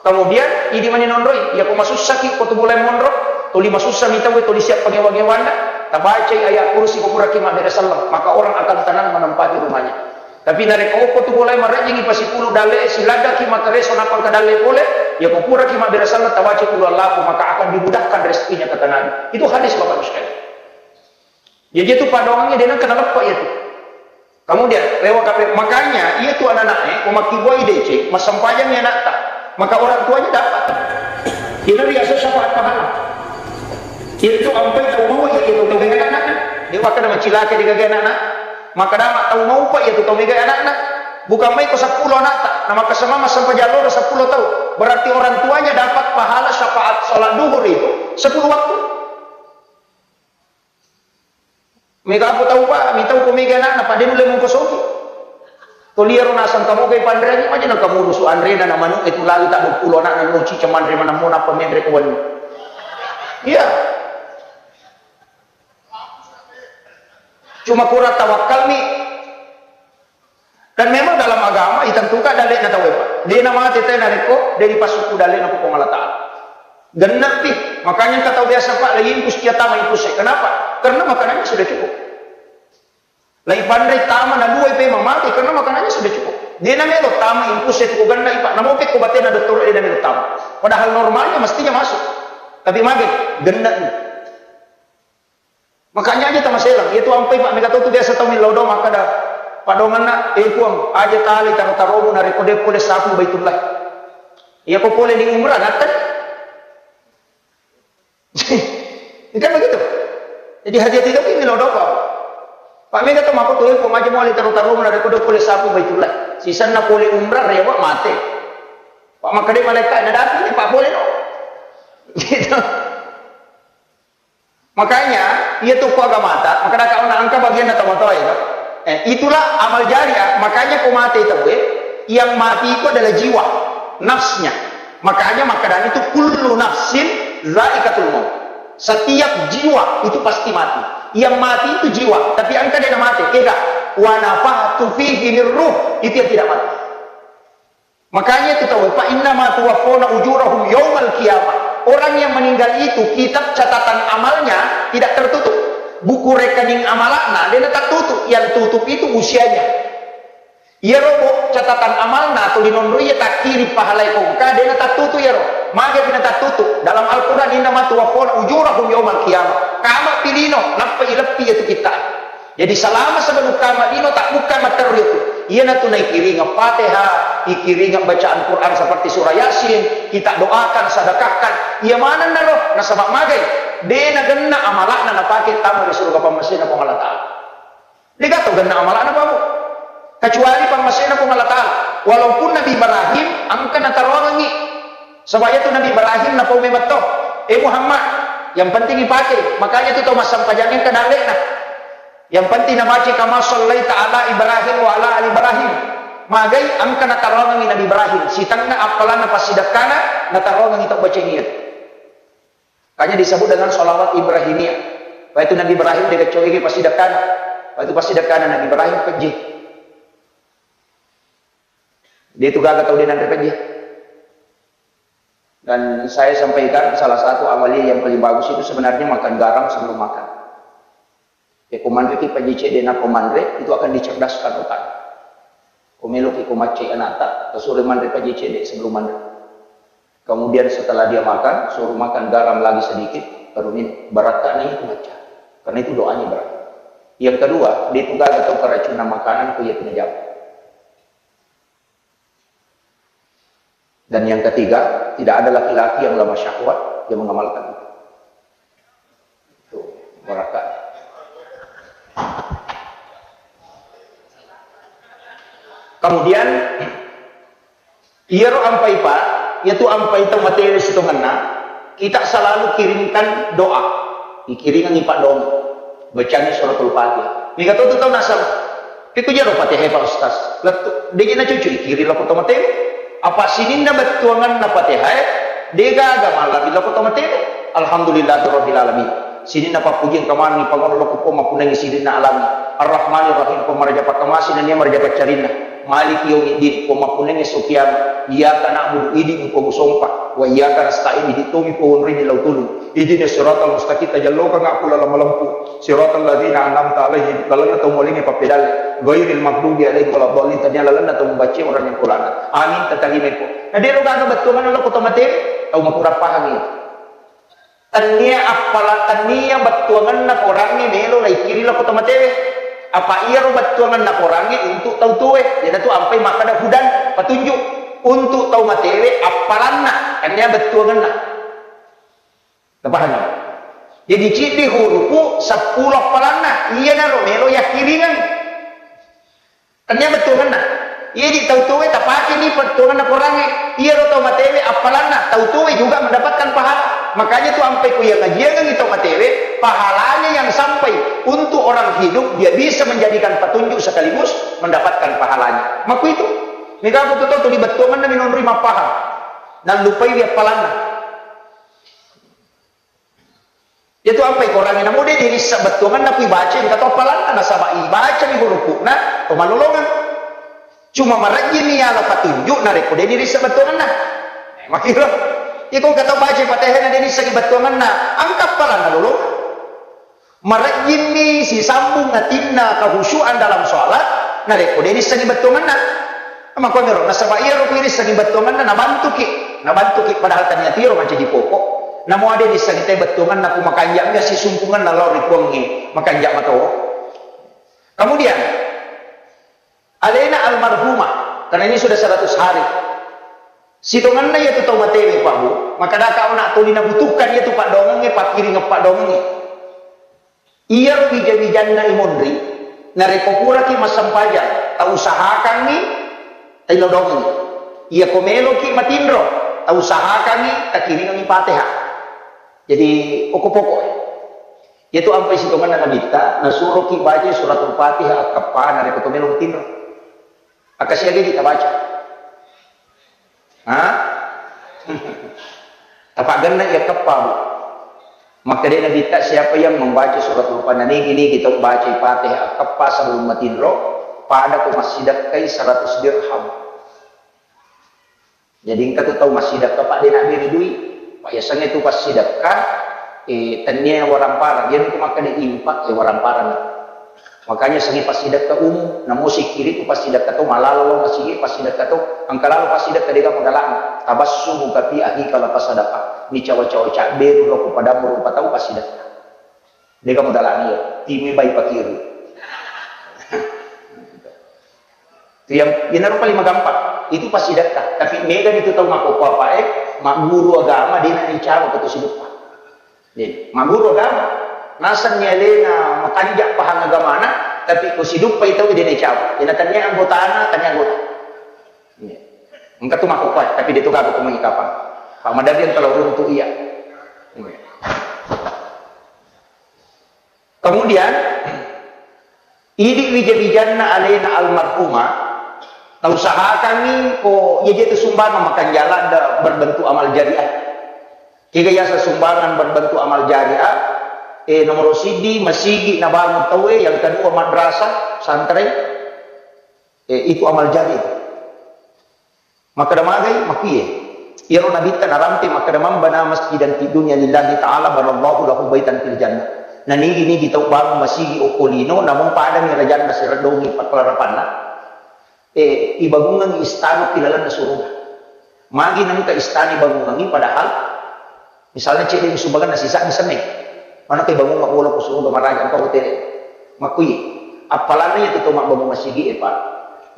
Kemudian idi mani nonroi, iya ko masussaki ko tu bola monro, tuli masussa mi tau, tuli siap pangewa-ngewanda, tabacai ayat kursi ko puraki mabbere selleng, maka orang akan tenang menempati rumahnya. Tapi narekko okko tu bolai marejjingi pasipulu dalle e, siladdaki makkareso nappa engka dalle pole, iya ko puraki mabbere selleng tawaci qul huwallahu, maka akan dimudahkan rezekinya, kata Nabi. Itu hadis, Bapak Ibu sekalian. Jadi itu padongangnge de nengka naleppa iya tu. Kemudian lewat kape, makanya iya tu anak-anak e, ko makkibua i deceng, massempajang i anakta, maka orang tuanya dapat. Ina riaseng syafaat pahala. Iya tu ampai tau mau iya tu tau gaga anakna. De makkeda macilaka de gaga anakna. Makkeda ma tau mau pa iya tu tau mega anakna. Bukan mai ko seppulo anakta, na makkeda mama sempajang loro seppulo tau. Berarti orang tuanya dapat pahala syafaat sholat duhur itu sepuluh waktu. Mega apa tau pa, mi tau ko mega anakna, pa de nulle mengkosoki. Toli ero naseng kamoga ipanreangi, maja nengka murusu anrena na manu e tu lali ta dua puluh anakna, no cica manre manammo nappa menre ko wenni. Iya. Cuma kurang tawakkalmi. Dan memang dalam agama itentukan dalle'na tauwe, Pak. De namate tauwe narekko de dipasukku dalle'na ko Puang Allah Ta'ala. Genne'pi. Makanya engka tau biasa, Pak, lagi impus, dia tama impus. Kenapa? Karena makanannya sudah cukup. Lagi panre tama na dua ipe mamate karena makanannya sudah cukup. De namelo tama impus itu genna, Pak. Namope ko batena dokter de namelo tama. Padahal normalnya mestinya masuk. Tapi mage genne'ni. Makanya aja tamaselang, iya tu ampai, Pak, mega tau tu biasa tau millau doang makkeda, padonganna, "Eh, Puang, aja tali taro-taromu narekko de pole sapu Baitullah." Iya ko pole di umrah, ngatten. Kan begitu. Jadi hati-hati tau millau doang, Pak. Pak, mega tau makko tu, "Eh, Puang, aja muali taro-taromu narekko de pole sapu Baitullah." Sisenna pole umrah, rewa, mate. Pak, makkeda malaikat, "Nadapi ni, Pak, pole no." Gitu. Makanya, iya tu ko agamata, makkeda ka ona engka bagianna tomatoa, ya, eh, itulah amal jariah. Makanya ko mate tauwe, yang mati itu adalah jiwa, nafsnya. Makanya makkeda itu kullu nafsin zaikatul maut. Setiap jiwa itu pasti mati. Yang mati itu jiwa, tapi engka de namate, kega, wa nafakhtu fihi min ruh, itu yang tidak mati. Makanya itu tau, "Fa innama tuwaffawna ujurahum yaumal qiyamah." Orang yang meninggal itu, kitab catatan amalnya tidak tertutup. Buku rekening amalakna, dena tertutup. Yang tutup itu usianya. Iya robo catatan amalna, atau linonroi takiri pahalai kongka, dena tertutup iya ro. Mage dena tertutup. Dalam Al-Quran, "Innama tuwaffawna ujurahum yaumal qiyamah." Kama pilino, nappa ileppi itu kita. Jadi selama sebelum kama lino tak buka materi itu. Iya natu naikiring Fatihah, Ikiringeng bacaan Quran seperti surah Yasin, kita doakan, sedekahkan. Iya manenna ro, nasaba magai, de nagenna amala'na napake tama ri suruga pammasena Puang Allah Ta'ala. Degato genna amala'na, Pak, Bu. Kecuali pammasena Puang Allah Ta'ala. Walaupun Nabi Ibrahim engka nataroangengngi. Saba iyatu Nabi Ibrahim napau memetto, "Eh Muhammad, yang penting ipake." Makanya tu tau massampajang engka dalle'na. Yang penting nabaca, "Kama sallaita ala Ibrahim wa ala ali Ibrahim." Magai engka nataroangengngi Nabi Ibrahim. Sitengnga appalanna passidekkana nataroangengngi tau baceng iyatu. Makanya disebut dengan sholawat Ibrahimiyah. Waitu Nabi Ibrahim de kecoigi passidekkana. Waitu passidekkana Nabi Ibrahim pejje. De tu gaga tau de nanre pejje. Dan saya sampaikan, salah satu amalia yang paling bagus itu sebenarnya makan garam sebelum makan. Ya, ko manreki pejje cedde na ko manre, itu akan dicerdaskan otak. Ko meloki ko macce anata, sore manre pejje cedde sebelum manre. Kemudian setelah dia makan, suruh makan garam lagi sedikit, baru minum. Barakka'na itu macca. Karena itu doanya berat. Yang kedua, de tu gaga tau keracunan makanan ko iya tu najama. Dan yang ketiga, tidak ada laki-laki yang lemah syahwat yang mengamalkan itu. Itu, barakka. Kemudian, iyaro ampai, Pak, iyatu ampai tau matewe sitongenna, kita selalu kirimkan doa. Ikiringengngi paddoangeng. Bacangngi suratul Fatihah. Mega to tu tau nasaba. Pekko jaro Fatihah, Pak Ustaz? Lettu. Deje nacucui kiri lako to matewe. Apa sininna bettuangenna Fatihae, de gaga mallabi lako to matewe. Alhamdulillahirabbil alamin. Sininna pappujiang kamanengngi pangolo lako Puang mappunnangi sininna alami. Arrahmanirrahim, Puang maraja pakkamasi nennia maraja paccarinna. Maliki yaumiddin, Puang mappunnangi esso kiama. Iyyaka na'budu, idi Puang usompa. Wa iyyaka nasta'in, idi tomi Puang onroi millau tulung. Ihdinas siratal mustaqim, tajallokang aku lalang malempu. Siratal ladzina an'amta alaihim, lalenna tau mualingnge pappedalle. Ghairil maghdubi alaihim waladdallin, tania lalenna tau mubacce orang yang kulana. Amin, tatarimai ko. Na dero gaga bettuangenna lako to matewe, tau makurang pahami. Tania appala, tania bettuangenna korangnge melo laikiri lako to matewe. Apa iyaro bettuangenna korangnge untuk tau tuwe. Iyanatu ampai makkada hudan, petunjuk. Untuk tau matewe appalanna, tania bettuangenna. Tapahang? Jadi, ciddi hurupu seppulo appalanna, iyanaro melo yakkiringeng. Tania bettuangenna. Jadi, tau tuwe tapakeni bettuangenna korangnge. Iyaro tau matewe appalanna, tau tuwe juga mendapatkan pahala. Makanya tu ampai ku yang ngajiangengngi tau matewe, pahalanya yang sampai untuk orang hidup, dia bisa menjadikan petunjuk sekaligus mendapatkan pahalanya. Makku itu. Mega betul tu di bettuangenna minonroi mappahang. Nallupaiwi appalanna. Iyatu ampai korangnge namo de dirissa bettuangenna ku ibaca engka to appalanna, nasaba ibacani hurupu'na to mallolongeng. Cuma marejjinni yala patunjuk narekko de dirissa bettuangenna. Eh, makiro. Iko engka to baca Fatihah na de nissengi bettuangenna, engka appalanna lolongeng. Marejjinni sisambung atinna kehusyuan dalam sholat narekko de nissengi bettuangenna. Makkuamiro, nasaba iyaro ku irissengi bettuangenna nabantuki, nabantuki padahal tania tiro mancaji poko. Namo ade nissengi te bettuangenna ku makanja mega sisumpungenna lao ri Puangnge, makanja mato. Kemudian, alena almarhumah, karena ini sudah seratus hari. Sitongenna iyatu tau matewe, Pak Bu, makkadaka ona toli nabutuhkan iyatu paddoangengnge, pakkiringeng paddoangengnge. Iyaro wija-wijanna imonri, narekko puraki massempajang, tausahakangngi tailodongengngi. Iyako meloki matinro, tausahakangngi takiringengngi Fatihah. Jadi, pokok-pokok. Iyatu ampai sitongenna Nabitta, nasuroki baca suratul Fatihah akkeppa narekko to melo matinro. Akkasiaga idi tabaca? Ha? Tapaggenna iya keppa, Bu. Makkeda Nabitta, siapa yang membaca suratul Fatihah, nigi-nigi tau bacai Fatihah akkeppa sebelum matinro, pada ko massidekkai seratus dirham. Jadi engka tu tau massidekka, Pak, de nabbere dui. Pak, yasengnge tu passidekka, eh, tennia waramparang. Iyami ko makkeda infak, ya waramparang. Makanya sengnge passidekka umum, namo sikkiri tu passidekka to, malalo lao masigi passidekka to, engka lalo passidekka dega modalana. Tabassumuka fi akhika laka sadaqah. Micawa-cawa cabberu lao ko padammu rupa tau passidekka. Dega modalana iya, timi bai pakiru. Tu yang, inaro paling magampang. Itu passidekka. Tapi mega itu tau makkokkoe apa e, magguru agama, dena nicawa ke to siduppa. Jadi, magguru agama. Nasenni alena makanja pahang agamana, tapi ko siduppa itu dena nicawa. Dena tania anggotana, tania anggota. Iya. Engka tu makkokkoe, tapi de to gaga ko mai kapang. Pak Madari yang kalau runtu iya. Iya. Kemudian, idi wija-wijanna alena almarhumah, tausahakangngi ko iya je tu sumbangan makanjala da berbentuk amal jariah. Kega yasa sumbangan berbentuk amal jariah, eh, nomor sidi masigi nabangun tauwe, yang kedua madrasah, santren, eh, itu amal jariah. Makkeda magai, makkuye. Iyaro Nabitta narampe makkeda, "Man bana masjidan fid dunya lillahi ta'ala banallahu lahu baitan fil jannah." Nanigi-nigi tau bangun masigi okko lino, namung padami rajanna sireddongi pakkalarapanna, eh, ibangungengngi istana pi lalenna suruga. Magi nengka istana ibangungengngi, padahal Misalnya cedde sumbangan na sisa ni senne. Mana ke bangun mabola ko suruga maraja engka hotel. Makkui, appalanna iya tu tau mabbangun masigi e, Pak.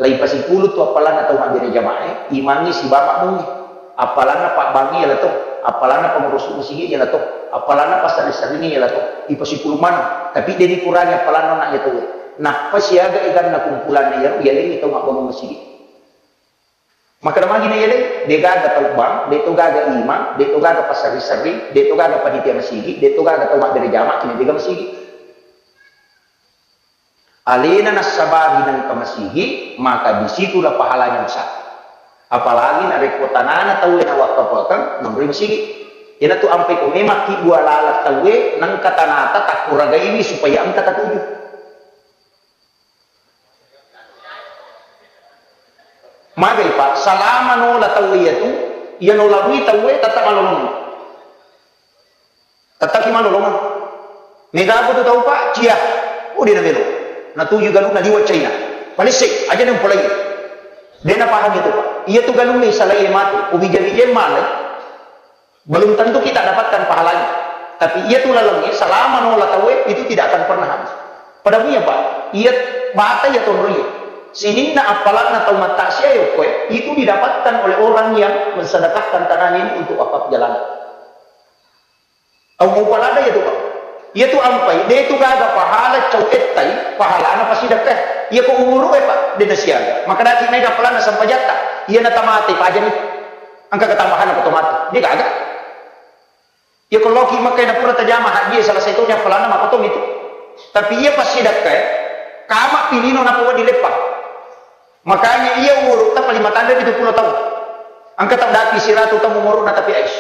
Lai pasipulu tu appalanna tau mabbere jamaah e, imangi siba makmungi. Appalanna pabbangi iya lato, appalanna pengurus masigi iya lato, appalanna pasari-saringi iya lato, ipasipulu maneng. Tapi deni kurangi appalanna na iya tau. Nappa siaga eganna kumpulanna iya, iya lengi tau mabbangun masigi. Makkeda magi na yeleng, de gaga tau bank, de to gaga imam, de to gaga passerri-serri, de to gaga panitia masigi, de to gaga tau mabbere jama, cina de gaga masigi. Alena nassabari nengka masigi, maka disitulah pahalanya besar. Apalagi narekko tanana tau na wakkafakang, monroi masigi. Iyanatu ampai ko memang ki dua laleng tauwe, nengka tanata takkuragaiwi supaya engka tatuju. Magai, Pak, salama nola tau iya tu, iya nola rui tau e, tetap malolong. Tetap ki malolong. Mega apa tu tau, Pak? Cia. Oh, dia na melo. Na tuju galung na liwat China. Palesse, aja nang pulai. Dia na paham itu, Pak. Iya tu galung ni salai matu. Ubija-bija malai. Belum tentu kita dapatkan pahalanya. Tapi iya tu lalengnya, selama nola tau e, itu tidak akan pernah habis. Pada muya, Pak, iya bata iya tonro iya. Sininna appalanna tau mattasia e okko e, itu didapatkan oleh orang yang mensedekahkan tanahnya ini untuk wakaf jalan. Au mau palada iya tu, Pak. Iya tu ampai, de tu gaga pahala cau ettai, pahalana pasti dekke. Iya ko umuru e, Pak, de nasiaga. Maka dati mega appalanna sempajatta. Iya na tamate, pajani. Engka ketambahan apa tomate? De gaga. Iya ko loki Mekka na pura tajama haji, salah satunya appalanna mako to mitu. Tapi iya passidakkae, kama pilino nappa wedding leppang. Makanya iya umurutta paling matanda pitu pulo taung. Engka tau daki siratu taung umuruna tapi ais.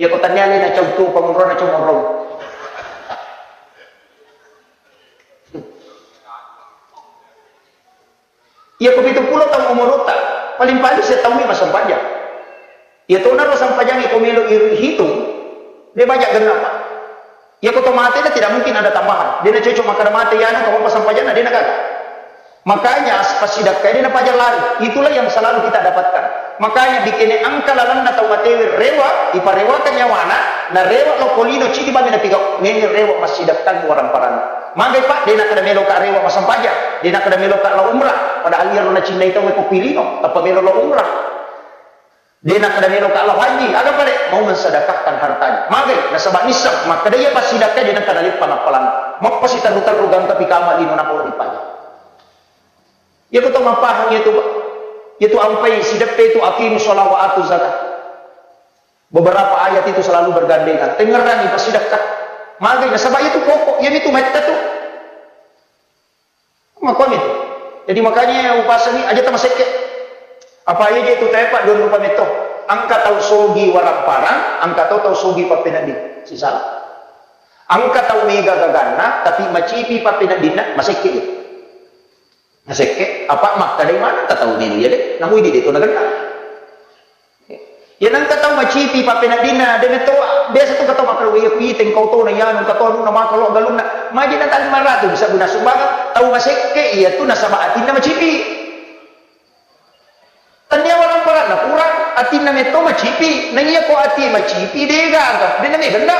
Iya ko tania alena cau tu panguruna cau morong. Iya ko pitu pulo taung umurutta, paling-paling setaungngi massempajang. Iya tona ro sempajang ko melo iru hitung, de banyak genna, Pak. Iya ko to mate na tidak mungkin ada tambahan. De na cocok makkeda mate iyana ko apa sempajanna de na gaga. Makanya as-, passidakka de na paja lari. Itulah yang selalu kita dapatkan. Makanya bikene engka lalenna tau matewe rewa, iparewakan nyawana, na rewa lo polino cidi bami na pigau, nene rewa massidakkan warang parang. Magai, Pak, de nakkeda meloka rewa massempajang, de nakkeda meloka lao umrah, padahal iyaro nacinnai tauwe ko pilino, tappa melo lao umrah. De nakkeda meloka lao haji, aga pale? Mau mensedekahkan hartanya. Magai, nasaba nisseng, makkeda iya passidakka de nakkeda leppang appalang. Mappa siterru-terru gangka pikama lino nappa wedding paja. Iya ko tau mappahang iya tu, Pak. Iya tu ampai sideppe tu aqimu sholat wa atu zakat. Beberapa ayat itu selalu bergandengan. Tengerangi passidakka. Magai, nasaba iya tu pokok, iya mitu metta tu. Makkoni tu. Jadi makanya upasangi aja tamasekke. Apa aja itu tepa dua rupa metto. Engka tau sogi warang parang, engka tau tau sogi pappenedding. Sisala. Engka tau mega gaganna, tapi macipi pappeneddinna, masekke. Masekke, apa makkadai mana engka tau mega iya de, namu idi de to nagenna. Iya nengka tau macipi pappeneddinna, de metto biasa tu engka tau makkeda, "Iya kuiteng kau to na iyanu engka to anunna maka lo galunna." Maji na tali maratu bisa guna sumbangan, tau masekke iya tu nasaba atinna macipi. Tania warang parang na kurang, atinna metto macipi. Na iya ko ati macipi de gaga, de na megenna.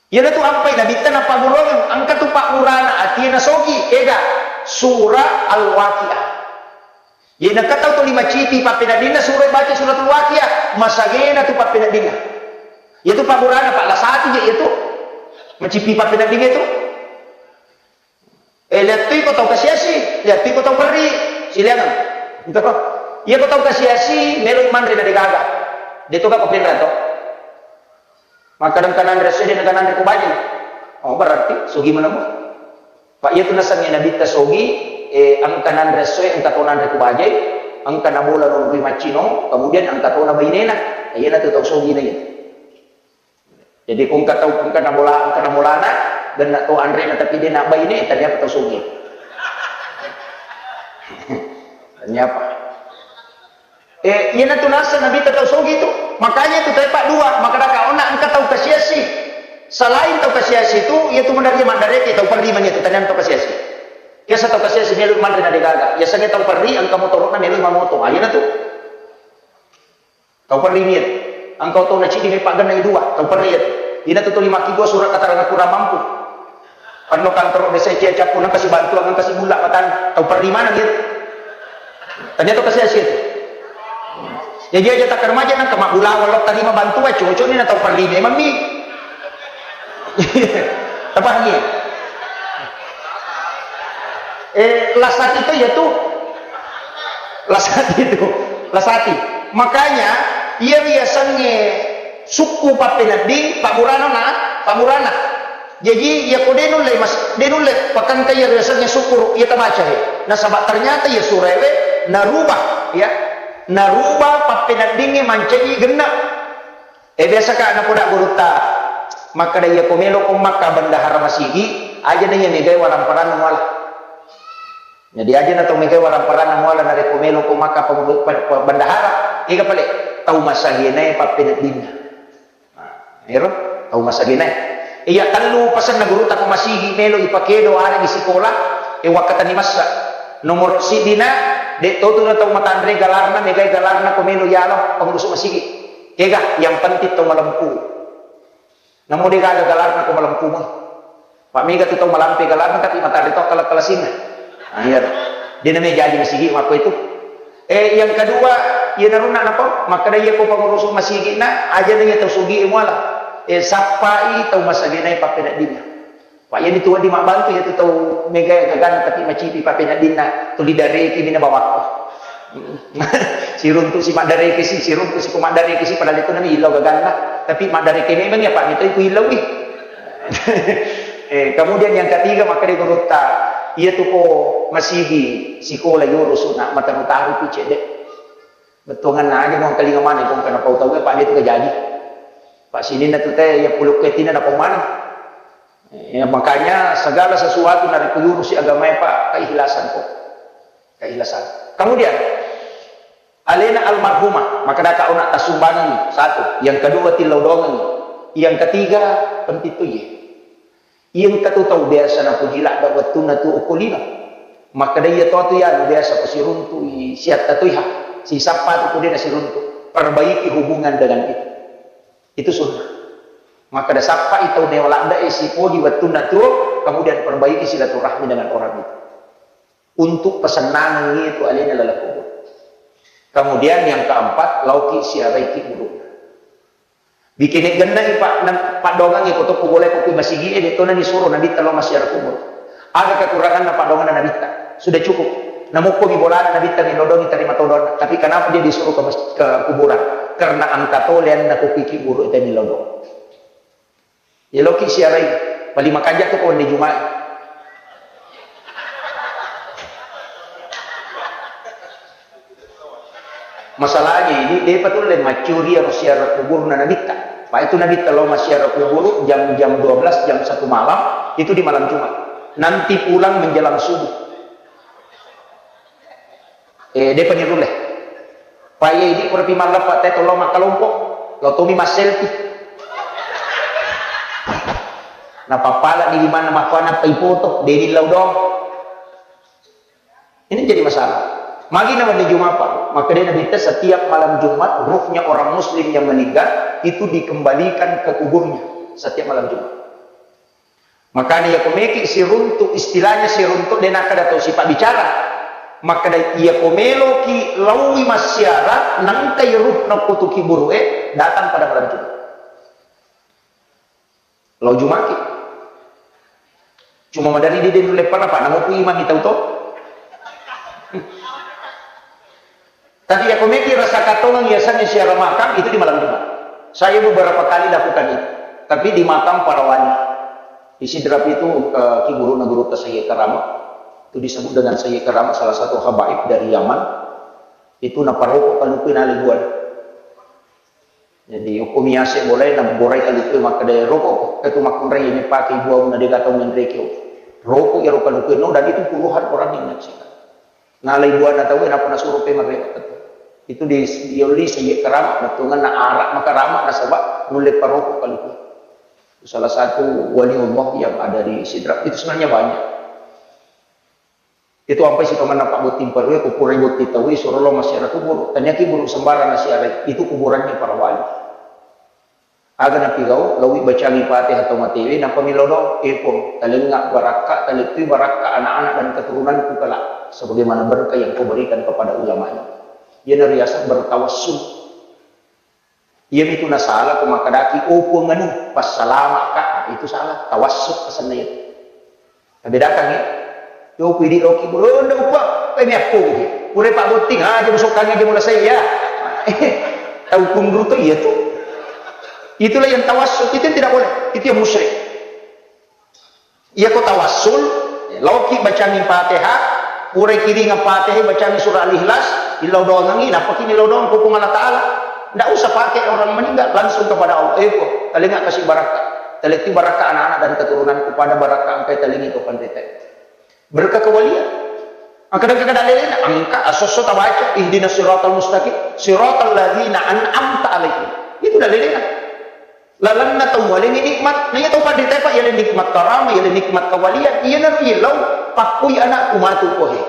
Iyanatu ampai Nabitta napaggurungeng, engka tu paggurana atie nasogi, ega, surah Al-Waqiah. Jadi, nakatau tuli macipi pappeneddinna, suroi baca suratul Waqiah, masagena tu pappeneddinna. Iyatu pabburana, Pak, lasati je iyatu. Macipi pappeneddinna itu. Eh, lihat tu iko tau kasiasi, lihat tu iko tau perri, silakan. Gitu. Iya ko tau kasiasi, melo manre na degaga. Dia tu gak kepikiran to. Maka kadang kanan resu dia kanan ku baca. Oh, berarti sugi mana mu? Pak, iya tu nasangi Nabi ta sogi, eh, engka nanre essoe, engka to nanre ku bajai, engka nabola nonroi maccino, kemudian engka to na bainena. Iya na tu tau sogi na iya. Jadi, ko engka tau, engka nabola, engka nabolana, genna to anrena, tapi de na baine, ternyata tau sogi. Ternyata. Eh, iyanatu naseng Nabitta tau sogi tu. Makanya tu tepa dua, maka daka ona engka tau kasiasi. Selain tau kasiasi tu, iya tu mendaria maddareke tau perri mani tu, tanian tau kasiasi. Biasa tau kasiasi melu manre na degaga. Biasanya tau perri engka motorona melu mamoto. Ah, iyanatu. Tau perri ni. Engka otona cidi me paggenna dua, tau perri iya tu. Iyanatu tuli makkibua surat keterangan kurang mampu. Parno kantoro desa cia cappu nang kasi bantuan nang kasi bulla matan tau perri maneng iya. Tanya to kasi asia tu. Jadi aja takar maja nang kama bulawa lo tarima bantuan cocok ni na tau perri memang mi. Apa lagi? Eh, lasati itu ya tu. Lasati itu. Lasati. Makanya iya riasengnge sukku pappenedding, pabburana na, pabburana. Jaji, iyako de nulle mas-, de nulle pakengka iya riasengnge sukkuru, iya tabaca he. Nasaba ternyata iya suraewe narubah, ya. Narubah pappeneddingnge mancaji genna. Eh, biasa ka napoda gurutta, makkeda iyako melo ko makka bendahara masigi, aja na iya megai waramparanna muala. Jadi aja na tau megai waramparanna muala narekko melo ko makka pe-, pe-, pe-, bendahara, ega pale tau masagenae pappeneddinna. Nah, ero tau masagenae. Iya tellu pasenna gurutta ko masigi melo ipakedo ada di sikola, e wakkatani massa. Nomor sidina, de to tu na tau matanre galarna, megai galarna ko melo yalo pengurus masigi. Ega, yang penting tau malempu. Namo de gaga galarna ko malempu mo. Pak mega tu tau malampe galarna tapi matanre to kala-kalasinna. Nah, iya. De name jaji masigi makko itu. Eh, yang kedua, iya narunna napa? Makkeda iya ko pengurus masigi na, aja na iya tau sugi muala. Eh, sappai tau masagenai pappeneddinna. Pak, iya nitu wedding mabbantu iya tu tau mega gagana tapi macipi pappeneddinna tuli dareki mina bawakko. Siruntu si maddareki si, siruntu si ko maddareki si, padahal itu nami illau gaganna. Tapi maddareki memang ya Pak, itu iku illau i. Eh, kemudian yang ketiga, makkeda gurutta, iya tu ko masigi sikola yoro suna mataru-taru pi cedde. Bettuanganna aja mo kalinga maneng ko kana pau tau Pak, itu kejaji. Pak sininna tu te ya puluk ketina na pau maneng. Ya, makanya segala sesuatu narekko yurusi agamae, Pak, keikhlasan kok. Keikhlasan. Kemudian, alena almarhumah, maka daka ona tasumbangi, satu. Yang kedua, tillau dongengi. Yang ketiga, penting tu ye. Iya engka tu tau biasa napuji ladda wettunna tu okko lino. Makkeda iya to tu ya biasa ko siruntu i siatta tu iha. Sisappa tu ko de nasiruntu. Perbaiki hubungan dengan itu. Itu sunnah. Makkeda sappai tau mewa ladde'e sipoji wettunna tuo, kemudian perbaiki silaturahmi dengan orang itu. Untuk pesennangengngi itu alena laleng kubur. Kemudian yang keempat, lauki siaraiki kuburna. Bikene genna i pa-, na-, paddoangengngi ko tokko boleh ko kui masigi e, de tona nisuro Nabitta lao massiara kubur. Aga kekuranganna paddoanganna Nabitta? Sudah cukup. Namukko mi bolana Nabitta milodongi tarima todonna. Tapi kenapa dia disuruh ke mas-, ke kuburan? Karena engka to leanna ko kui kiburu itu milodong. Eloki siarai, paling makanja tu ko wande Juma'i. Masalahnya ini, depa tulle maccuri ero siara kuburna Nabitta. Pak itu Nabitta lao massiara kuburu jam, jam dua belas, jam satu malam, itu di malam Jumat. Nanti pulang menjelang subuh. Eh, depa nirulle. Pak, iya, idi pura pi malleppa te tollo makkalompo. Lo tomi masselfie. Napappala di limanna makkua nappa ifoto, de dillau doang. Ini jadi masalah. Magi na wande Jumat, Pak? Makkeda Nabitta setiap malam Jumat ruhnya orang muslim yang meninggal itu dikembalikan ke kuburnya setiap malam Jumat. Makanya iya ko meki siruntu, istilahnya siruntu de nakkeda tau sipabbicara. Makkeda, iyako meloki laowi massiara, nangkai ruhna ko tu kiburu'e, datang pada malam Jumat. Lao Jumaki. Cuma maderri de nulle parapa, namo ku imang itau to. Tapi iyako meki rasa katongeng yasengnge siara makam itu di malam Jumat. Saya beberapa kali lakukan itu. Tapi di makam para wali. Di Sidrap itu, eh, kiburu'na gurutta Sayyid Karama. Itu disebut dengan Sayyid Karama, salah satu habaib dari Yaman. Itu naparoko kalukue nalai buana. Jadi, okko miase bolai na borai kalukue makkeda roko, itu makkunrai ini pakai buana de gatau menreki. Roko iyaro kalukue no, dan itu puluhan orang yang menyaksikan. Nalai buana tau, nappa nasuro pe marreka. Itu di, diolli Sayyid Karama, bettuanna arak makarama nasaba nulle paroko kalukue. Salah satu wali Allah yang ada di Sidrap. Itu sebenarnya banyak. Itu ampai sitomanna pabbotting parue, ko purai botting taue, suro lao massiara kuburu. Taniaki kuburu sembarang nasiarai, itu kuburannya para wali. Aga napigau, laowi bacangi Fatihah tau matewe, nappa milo doang, "Eh Puang, talengnga barakka, talettui barakka anak-anak dan keturunanku kelak, sebagaimana berkah yang kau berikan kepada ulama ini." Iyana riaseng bertawassul. Iyamitu nasala ko makkedaki, "Oh Puang anu, passalama'ka." Nah, itu salah, tawassul asenna itu. Tabedakan ya. Yo, ku idi loki, "Oh, nda upa, eh, mi akko." Pura pabbotting, ah, aja musokkangi aja mulai saya ya. Tau kunru tuh iya tuh. Itulah yang tawassul, itu yang tidak boleh. Itu yang musyrik. Iyako tawassul, laoki bacangi Fatihah, purai kiringeng Fatihah, bacangi surah Al-Ikhlas, illau doangengi, nappaki nillau doang ko Puang Allah Ta'ala. Ndak usah pakai orang meninggal, langsung kepada Allah. "Eh Puang, talengnga kasi barakka. Talettui barakka anak-anak dan keturunanku pada barakka engkai talengngi to panrita." Berkah kewalian. Engka, engka dalilena, engka asosso tabaca, "Ihdinas siratal mustaqim, siratal ladzina an'amta alaihim." Itu dalilena. Lalenna tau mualeni nikmat, na iya tau panrita pa yale nikmat karama, yale nikmat kawalian, iyanaro yellau pakkui anakku matu kohe.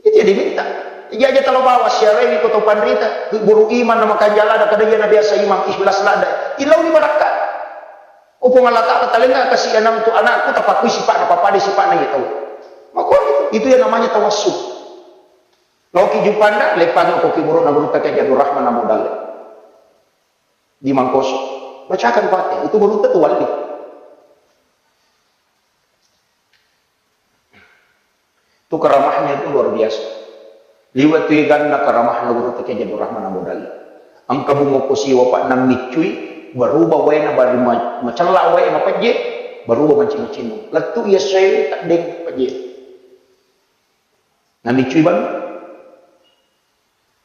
Itu yang diminta. Jaja talo bawa siarai ko tau panrita, guru iman nama kanjala ada kada iya na biasa imang ikhlas lada. Illau ni barakka. Oh Puang Allah Ta'ala, talengnga kasi anakku, anakku tapakkui sipa'na, papada sipa'na iya tau. Maka itu, itu yang namanya tawassul. Laoki Juppanda, leppangi ko kiburu'na gurutta Kiai Abdul Rahman Abu Dalle. Di Mangkoso. Bacakan Fatihah, itu gurutta tu wali. Itu karamahnya itu luar biasa. Liwat tu iganna karamahna gurutta Kiai Abdul Rahman Abu Dalle. Engka bungo ko siwa pa nammiccui, berubah waena bari ma-, macella wae mapejje, berubah manci-macinnu. Lettu iya sewe teddeng pejje. Namiccui banna.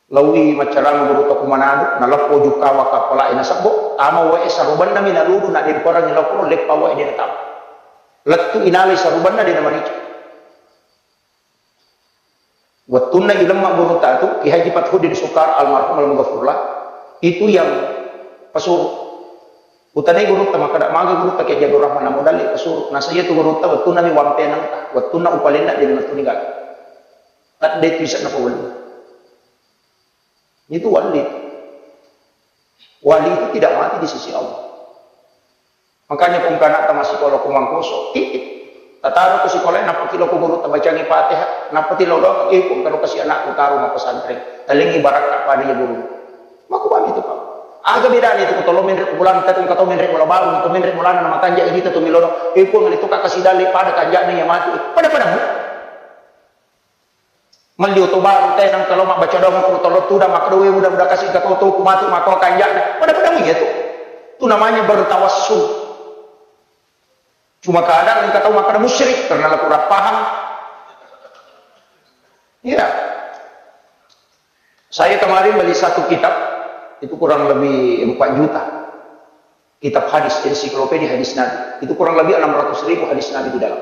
Laowi maccarama gurutta ku Manado, naleppo jukkawa kappala'e nasebbo, tama wae sarubannami naludu, nademperengngi lokko, leppa wae de natama. Lettu inalai sarubanna de namarica. Wettunna ilemma gurutta tu, Ki Haji Fathuddin Sukar almarhum almaghfurlah, itu yang pesuruh. Utanai gurutta, makkeda maga gurutta Kiai Abdul Rahman Abu Dalle pesuruh. Nasaba iya tu gurutta wettunna mi wampenang, wettunna upalenna de nattuni gaga. Tadde tu isenna pawali. Itu wali. Wali itu tidak mati di sisi Allah. Makanya pungkana tama sikola ku Mangkoso, titip. Tataro ku sikola, nappa kilo ku guru tabacangi Fatihah, nappa tilo doang, eh, pungkana kasi anakku taro ma pesantren. Talengi barakka pada ya guru. Maku bani itu, Pak. Aga bedana itu, ku tolo menre ku bulan, tapi engka tau menre bola baru, itu menre bolana nama tanja ini tu milo doang. Eh, pung, itu kaka sidali pada tanjana ya mati. Pada-pada. Melli oto baru, tenang kalau mabbaca doang, ku tolo tudang, makkeda, "We, udah, udah, kasih ke toto, ku matu, matu kanjana." Pada-pada iya tu. Itu namanya bertawassul. Cuma kadang engka tau makkeda musyrik karena la kurang paham. Iya. Saya kemarin beli satu kitab, itu kurang lebih empat juta. Kitab hadis, ensiklopedia hadis Nabi. Itu kurang lebih enam ratus ribu hadis Nabi di dalam.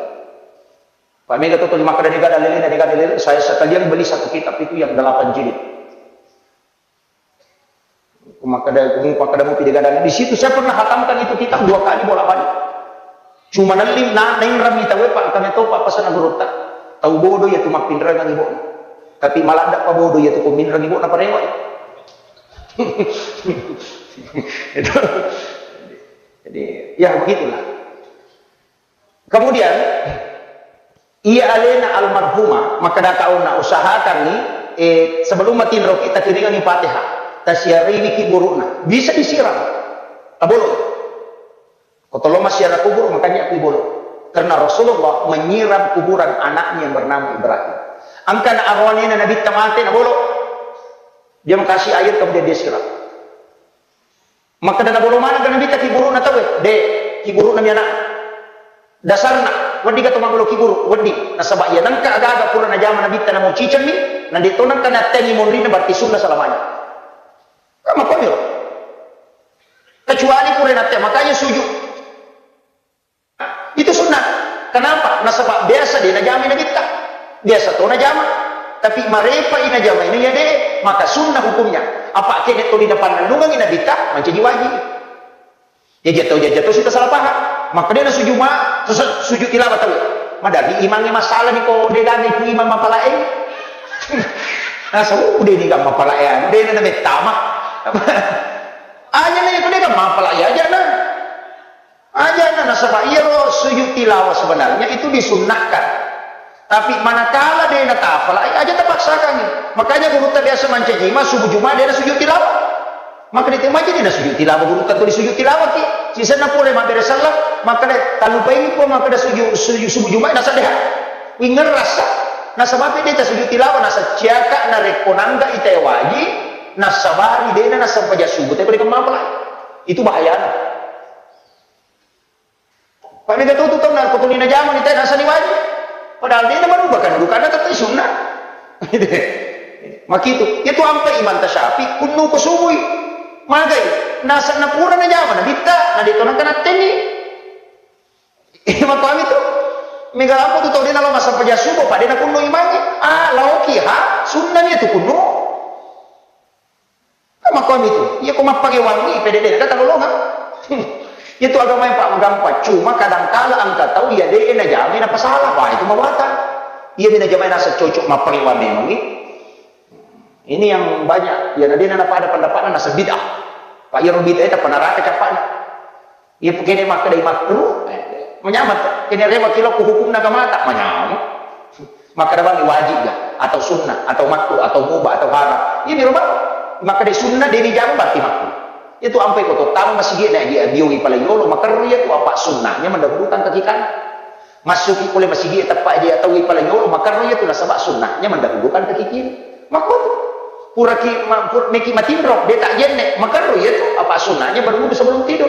Pak Mega tuh, tuh makkeda de gaga dalilena, de gaga dalilena, saya sekalian beli satu kitab itu yang delapan jilid. Ku makkeda, ku makkeda mupi de gaga dalil. Di situ saya pernah hatamkan itu kitab dua kali bolak-balik. Cuma nelli na, nainrami tau, Pak, kami tau, Pak, pasana gurutta. Tau bodoh ya tu mappinrengang ibona. Tapi maladda pa bodoh ya tu ko minreng ibona parewa. Itu. Jadi, ya begitulah. Kemudian, Iya alena almarhumah, makkeda kaunna, usahakanni, eh, sebelum matinroki, takiringangi Fatihah, tasiareini kiburu'na. Bisa disiram. Tabolo. Ko tollo massiara kuburu, makanya kubolo. Karena Rasulullah menyiram kuburan anaknya yang bernama Ibrahim. Engkana aroanena Nabitta mate, nabolo. Dia makasih air, kemudian dia siram. Makkeda nabolo maneng Nabitta kiburu'na tauwe? De, kiburu'na mi anak. Dasarna, wedding ga to mabbolo kiburu, wedding. Nasaba iya nengka aga-aga pura najama Nabitta namo cicengni, na de to nengka nattengi monrina, berarti sunna selamanya. Kan makkoniro. Kecuali pura natte, makanya sujud. Itu sunnah. Kenapa? Nasaba biasa de najamai Nabitta. Biasa to najama. Tapi marepai najama ini ya de, maka sunnah hukumnya. Apa kene to dinapannennungangi Nabitta, mancaji wajib. Ya jatuh, ya jatuh, kita salah paham. Maka dia sujud ma, terus sujud tilawah tau. Madari imangnge masalah ni ko de gaga itu imang mapalae. Nah, sudah ini gak mapalae, de na mettama. Aja na itu de gak mapalae aja na. Aja na, nasaba iyaro sujud tilawah sebenarnya itu disunnahkan. Tapi manakala de natapalai, aja tapaksakan. Makanya gurutta biasa mancaji imang subuh Jumat de nasujud tilawah. Maka de temmaji de nasujud tilawah, gurutta tuli sujud tilawah ki. Sisenna pura mabbere sallang, maka de tallupaini pura, maka de sujud, sujud subuh Jumat nasaddeha. Wingerrasa. Nasaba de tasujud tilawah, nasacciaka narekko nangga ita waji, nasabari dena nasampaja subuh, tapi de kemmapalai. Itu bahayana. Pak mega tutu tau na ko tuli najama ni tena sani wajib. Padahal de na merubah kan, bukan tetap sunnah. Makitu, itu ampe Imam Tasyafi kunnu ko subui. Magai, nasa na pura najama Nabitta, na de to nangka nattenni. Makkami tu. Mega apa tu tau de na lo masampaja subuh, pada na kunnu imangi. Ah, laoki ha, sunnah ni tu kunnu. Kan makkuami tu, iya ko mappagewangngi, pede de, de talolongang. Iya tu agamae, Pak, magampang. Cuma kadangkala engka tau iya de najamai napasala, wah, itu mawatang. Iya de najamai nasa cocok mappagewang memangngi. Ini yang banyak, iya na de na napada pendapatna nasa bid'ah. Pak, iya ro bid'ah, eh, tappa naraka cappana. Iya, kene makkedai makruh, eh, manyameng to. Kene rewa kilo ku hukumna agamata, manyameng. Makkeda bang wajib ga, atau sunnah, atau makruh, atau mubah, atau haram. Iya, miro bang. Makkeda sunnah, de ni jama berarti makruh. Itu ampai ko to, tama masigi na dia, bioi pala yolo, makerru iya tu apa sunnahnya mendahulukan kaki kanan. Massuki pole masigi, teppa dia tau pala yolo, makerru iya tu nasaba sunnahnya mendahulukan kaki kiri. Makko tu. Puraki ma-, pur-, meki matinro, de tak jenne, makerru iya tu apa sunnahnya berwudu sebelum tidur.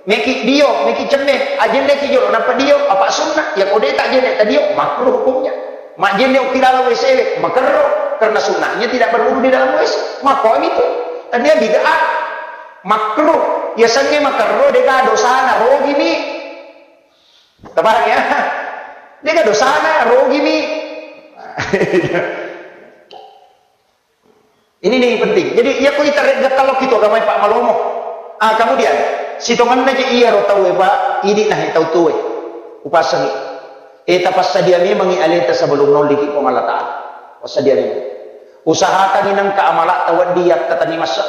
Meki dio, meki cemme, ajenneki jolo, nappa dio, apa sunnah, ya ko de tak jenne, ta dio, makruh hukumnya. Majenne ukilala W C W, makerro, karena sunnahnya tidak berwudu di dalam W C. Makkomi tu. Tania bid'ah. Makruh. Ya sange makerro, dega dosana, rogimi. Tapahang ya? Dega dosana, rogimi. Ini nih penting. Jadi, iya ko ita regga kalau kita agama Pak malomo. Ah, kemudian, sitonganna je iya ro tau e, Pak, ini nah tau tue. Upasangi. Eh, tapassadia memangi aleta sebelum noliki Puang Allah Ta'ala. Passadia memang. Usahakan inangka amalak tawaddi yakkatangi masa.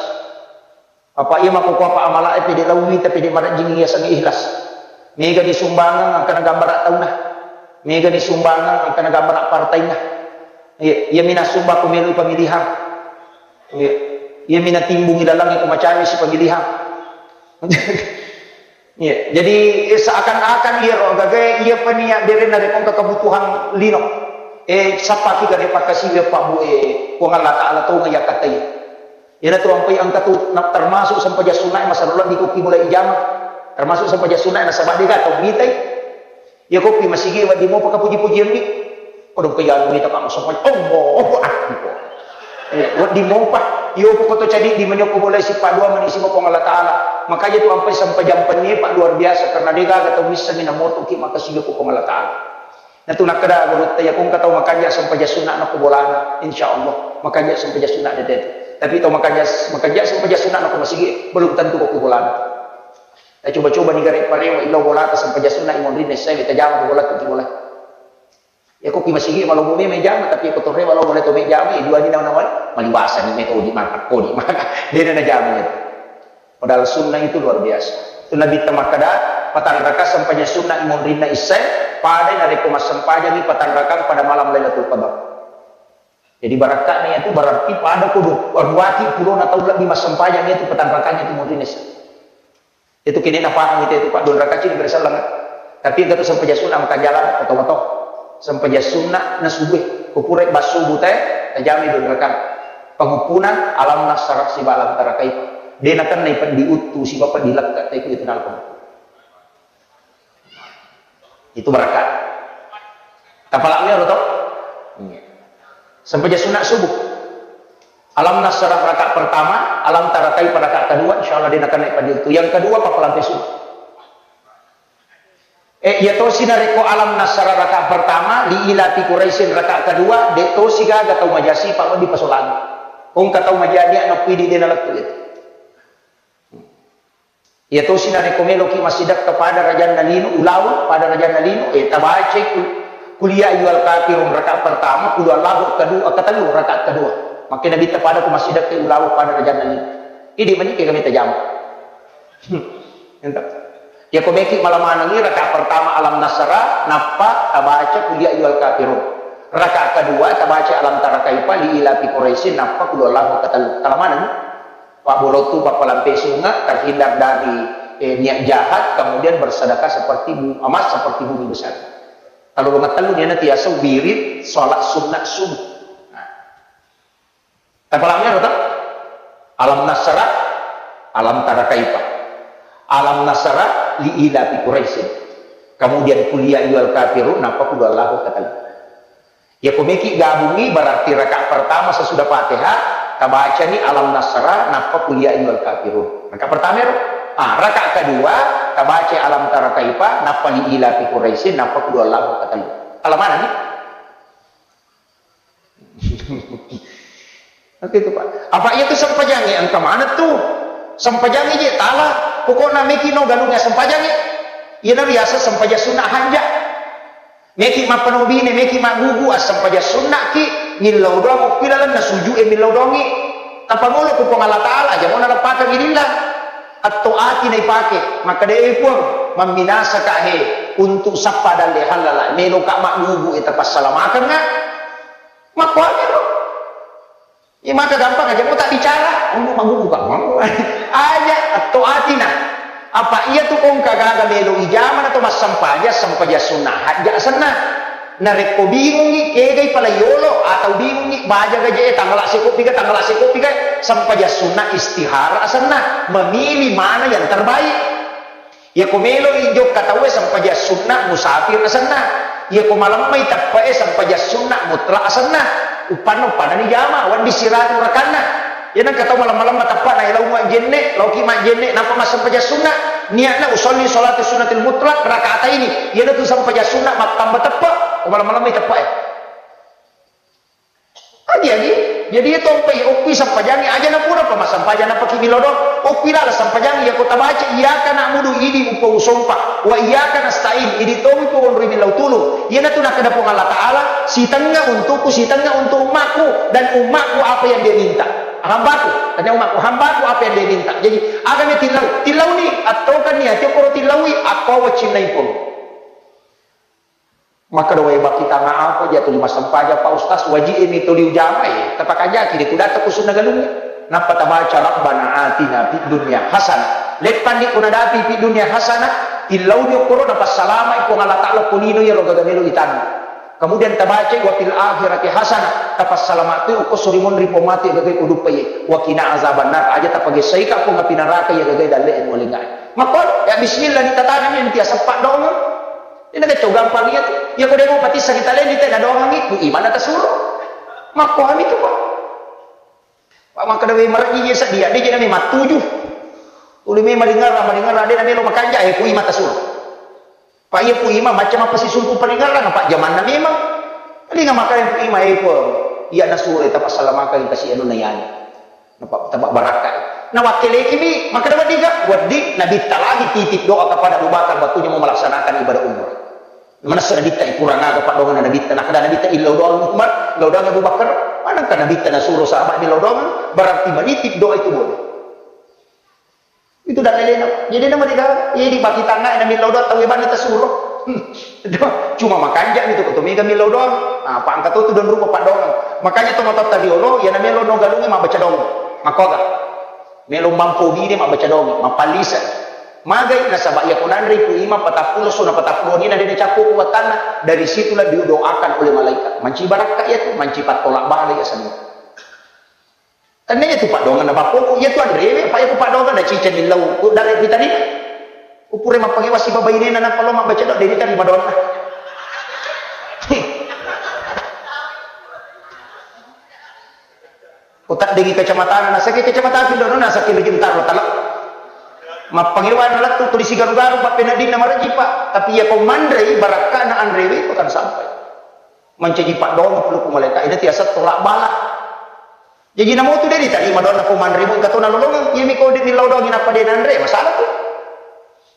Apa iya makkukua pa amala e pede lawi, tapi de marajing iya sangi ikhlas. Mega ni sumbangan angkana gambara tauna. Mega ni sumbangan angkana gambara partaina. Iya, iya mina sumba ko melu pemilihan. Iya, iya mina timbungi lalang ko macami si pemilihan. Iya, jadi, eh, seakan-akan iya ro gagae iya pania berenna rekong ke kebutuhan lino. Eh, sapaki gare pakasiwe Pak Bu, eh, Puang Allah Ta'ala tonga iya katai. Iyanatu ampai engka tu, na-, termasuk sempajang sunnae masalah lebbi ko ki mulai ijama. Termasuk sempajang sunnae nasaba de gaga tau mitai. Iya ko ki masigi wedding mopa ka puji-pujianni. Kodong ke anu mita ka masempajang. Allahu Akbar. Eh, wedding mopa. Iyo ko to cadi di menyoko mulai sipa dua mani sipa Puang Allah Ta'ala. Makanya tu ampai sempajang penni, Pak, luar biasa karena de gaga tau missengi na moto ki makasigi ko Puang Allah Ta'ala. Natu nakkeda gurutta, iya ko engka tau makanja sempajang sunna na ko bolana, insya Allah makanja sempajang sunna dede. Tapi tau makanja, makanja sempajang sunna na ko masigi, belum tentu ko bolana. Eh, coba-coba ni gare parewa ilo bolata sempajang sunna imonrinna isai tajama ko bola tu bola. Iya ko ki masigi malomo me jama, tapi ko torrewa lo boleh to me jama, dua ni nawa maliwasa ni me to di maka, ko di maka. Dena na jama itu. Padahal sunnah itu luar biasa. Itu Nabitta makkeda, Patanraka sempajang sunna i monrinna issae, padai narekko massempajangi patanrakang pada malam Lailatul Qadar. Jadi barakka'na iyatu berarti pada ko du-, duati pulona taung lebbi massempajang iyatu patanrakang iyatu monrinna issae. Itu kini napahang itu, itu Pak, dua rakaat ini berselleng. Tapi engka tu sempajang sunna makanja' ladde' atau atau. Sempajang sunna na subuh, ko pura ba subuh te, tajamai dua rakaat. Panguppuna alam nasyrah siba alam tara kaifa. De' nakennai peddi uttu siba peddi lekke' te ku itu nalko. Itu barakka'na. Tapalak mero to? Iya. Sempajang sunna subuh. Alam nasyrah rakaat pertama, alam tara kaifa rakaat kedua, insyaallah de' nakennai peddi uttu. Yang kedua, pappalampe sunna. Eh, iya tosi narekko alam nasyrah rakaat pertama, li ila fi Quraisyin rakaat kedua, de' tosi gaga tau maja sipa' mabbi pasolangi. Engka tau maja nia' nappi di de' nalettu itu. Iya tosi narekko meloki massidekka pada rajanna lino, ulaweng pada rajanna lino, eh, tabacai kul-, kul ya ayyuhal kafirun rakaat pertama, kul huwallahu kedua, ketellu rakaat kedua. Makkeda Nabitta pada ko massidekka ulaweng pada rajanna lino. Idi' mani ke kami tajama. Ento. Iya ko meki malamanengi rakaat pertama alam nasyrah, nappa tabaca kul ya ayyuhal kafirun. Rakaat kedua tabaca alam tara kaifa li ila fi Quraisyin, nappa kul huwallahu ketellu. Talamanengi. Pabbolottu, pappalampe sunna, terhindar dari, eh, niat jahat, kemudian bersedekah seperti bu-, emas seperti bumi besar. Kalau nomor tellu niana tiasa wirid salat sunat subuh. Nah. Tapalak mero ta? Alam nasyrah, alam tara kaifa. Alam nasyrah li ila fi Quraisyin. Kemudian kul ya ayyuhal kafirun, nappa kul huwallahu ketellu. Iya ko meki gabungi, berarti rakaat pertama sesudah Fatihah, tabacani alam nasyrah, nappa kul ya ayyuhal kafirun. Rakaat pertama ero. Ah, rakaat kedua, tabaca alam tara kaifa, nappa li ila fi Quraisyin, nappa kul huwallahu ketellu. Talamanengi. Oke itu, Pak. Apa iya tu sempajangi engka maneng tu? Sempajangi je tala. Pokokna meki no galungnge sempajangi. Iyana riaseng sempajang sunna hanja. Meki mappanobine, meki maggugu, assempajang sunnaki, millau doang okki lalenna suju'e millau doangi. Tapangolo ku Puang Allah Ta'ala, aja mo naleppakeng lillah. Atto ati naipake, makkeda, "Eh, Puang, mamminasaka he, untuk sappa dalle hallala, meloka maggugu e tapassalamakeng." Makkuami ro. Iya maka gampang aja, mau tak bicara, mau maggugu ka, mau. Aja, atto atina. Apa iya tu kongka gaga melo ijama na to massampaja, sampaja sunnah, hajja senna. Narekko bingungi, kegai pala yolo, atau bingungi, baja gaje, eh, tanggal sekopi ga, tanggal sekopi ga, sampaja sunnah istihara senna, memilih mana yang terbaik. Iyako meloi jokka tauwe, sampaja sunna musafir asenna. Iyako malemmai teppe'e, sampaja sunna mutlak asenna. Uppanna, uppanani jama, wedding siratu rakanna. Iya nengka tau malem-malemma teppe'na, eh, lao majjenne, laoki majjenne, nappa massampaja sunna. Niatna usolli sholatu sunnatil mutlak rakataini. Iyanatu sampaja sunna mattamba teppe', ko malem-malemmai teppe'e. Agi-agi, jadi iya tompai okki sampajangi, aja napura pa massampaja napaki milodong, okki lala sampajangi, iyako tabaca, "Iyyaka na'budu," idi uppa usompa, "wa iyyaka nasta'in," idi tomi pawonroi millau tulung. Iyanatu nakkeda Puang Allah Ta'ala, "Sitengnga untukku, sitengnga untuk ummaku, dan ummaku apa yang dia minta." Hambaku, tanya ummaku, hambaku apa yang dia minta. Jadi, agami tillau, tillauni, attokanni ati okkoro tillaui, akko wacinnai pun. Makkeda, "Wae, bakkitanga apa ja tuli massampaja, Pak Ustaz, waji'e mi tuli ujamai, tapakajaki de tu datta ku sunna galungnge." Nappa tabaca, "Rabbana atina fid dunya hasanah." Leppanni ku nadapi fid dunya hasanah, tillauni okkoro napassalamai Puang Allah Ta'ala ko lino iyaro gaga melo itanna. Kemudian tabacai, "Wa fil akhirati hasanah," tapassalama tu okko suri monri pong matu gaga ko duppai, "wa qina azabannar," aja tapagessaika Puang api naraka iya gaga dalle mualingai. Makko ya bismillah ni tatanami nanti asappa dongeng. Ina kacau gampang iya tu. Iya ko demo patissa kita leni te nadongangi ku imana tasuro. Makko hami tu, Pak. Pak, makkeda we marejji je sedia, de je nami mattuju. Tuli me maringerra, maringerra, de na melo makanja, eh, ku ima tasuro. Pak, iya ku ima, macam apa sih sumpu paringerra, Pak, jamanna memang. Tadi nggak makan ku ima, eh, ku iya nasuro, tapasalamakang kasi anu nayani. Napa-, tapa barakkai. Nawakkeleki mi, makkeda wedding ga? Wedding, Nabitta lagi titip doa kepada Abu Bakar waktunya mau melaksanakan ibadah umrah. Manessa Nabitta, ikurang aga paddoanganna Nabitta, nakkeda Nabitta, "Illau doang Umar, illau doang Abu Bakar." Manengka Nabitta nasuro sahabat ni illau doang, berarti menitip doa itu boleh. Itu dan lain-lain. Jadi nama diga, iya di baki tanah, na millau doang, tau banna tasuro. Hmm. Cuma makanja itu, kau tu mega millau doang. Ah, pangkat tu dan rupa padongan. Makanya tu mata tadi olo, ya na melo no galungi mabbaca dong. Makoga. Melo mampu bini mabbaca dong, mapalisa. Magai nasaba iya ko nanre ku ima patappulo sona patappulo ni na dene cappu ku wattanna. Dari situlah didoakan oleh malaikat. Manci barakka iya tu, manci pattolak bala iya semua. Tennia tu padongan na bappoku, iya tu anrewe, apa iya ku padongan na cica millau, ku dare kita ni. Upure mappangewa sibabainena na palo mabbaca doa, deni tadi madonna. Ko taddengi kacamatana, nasakki kacamata Pindono, nasakki Bintaro tala. Mappangewa na lettu tuli sigaru-garu, pappeneddinna marejji, Pak. Tapi iya ko manrei, barakkana anrewe, ko tan sampai. Mancaji paddoang pulukku malaika, ina tiasa tolak bala. Jaji namotu de ditarima doanna ko manrei, engka to nalolongeng. Iyami ko de millau doangi nappa de nanre, masalah tu.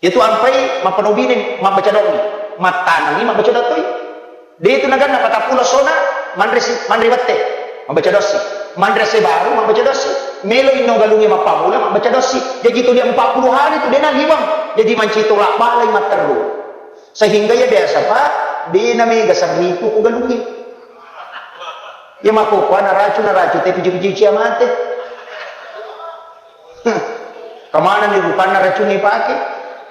Itu ampai mappanobine mabbaca doangi, mattanangi mabbaca doang toi. De itu naganna patappulo sona manre si, manre wette, mabbaca doang si. Manre sebaru mabbaca doang si. Melo inno galunge mappamula mabbaca doang si. Jaji tuli empat puluh hari tu de naliwang. Jadi manci tolak balai matteru. Sehingga ya biasa, Pak, de na mega sarritu ko galunge. Ya makkokkoe naracu, naracu, tapi piji-piji cia mate. Kemana ni rupanna racunna ipake?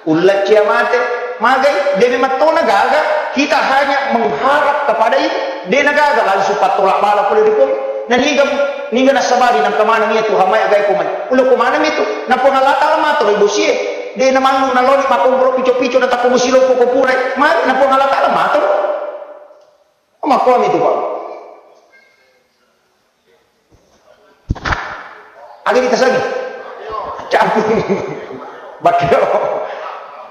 Ulla cia mate. Magai, de memang tona gaga, kita hanya mengharap kepada itu. De na gaga langsung pattolak bala pole ri pole. Na niga, niga nasabari nang kemana nia Tuhan mai agai ko mai. Ulla ko mana mi tu? Na Puang Allah Taala mato ri bosie. De na mangngu naloni makombro pico-pico na tappo musi loppo ko purai. Mari na Puang Allah Taala mato. Makkomi tu, Pak. Aga ditasangi? Campur. Bakio.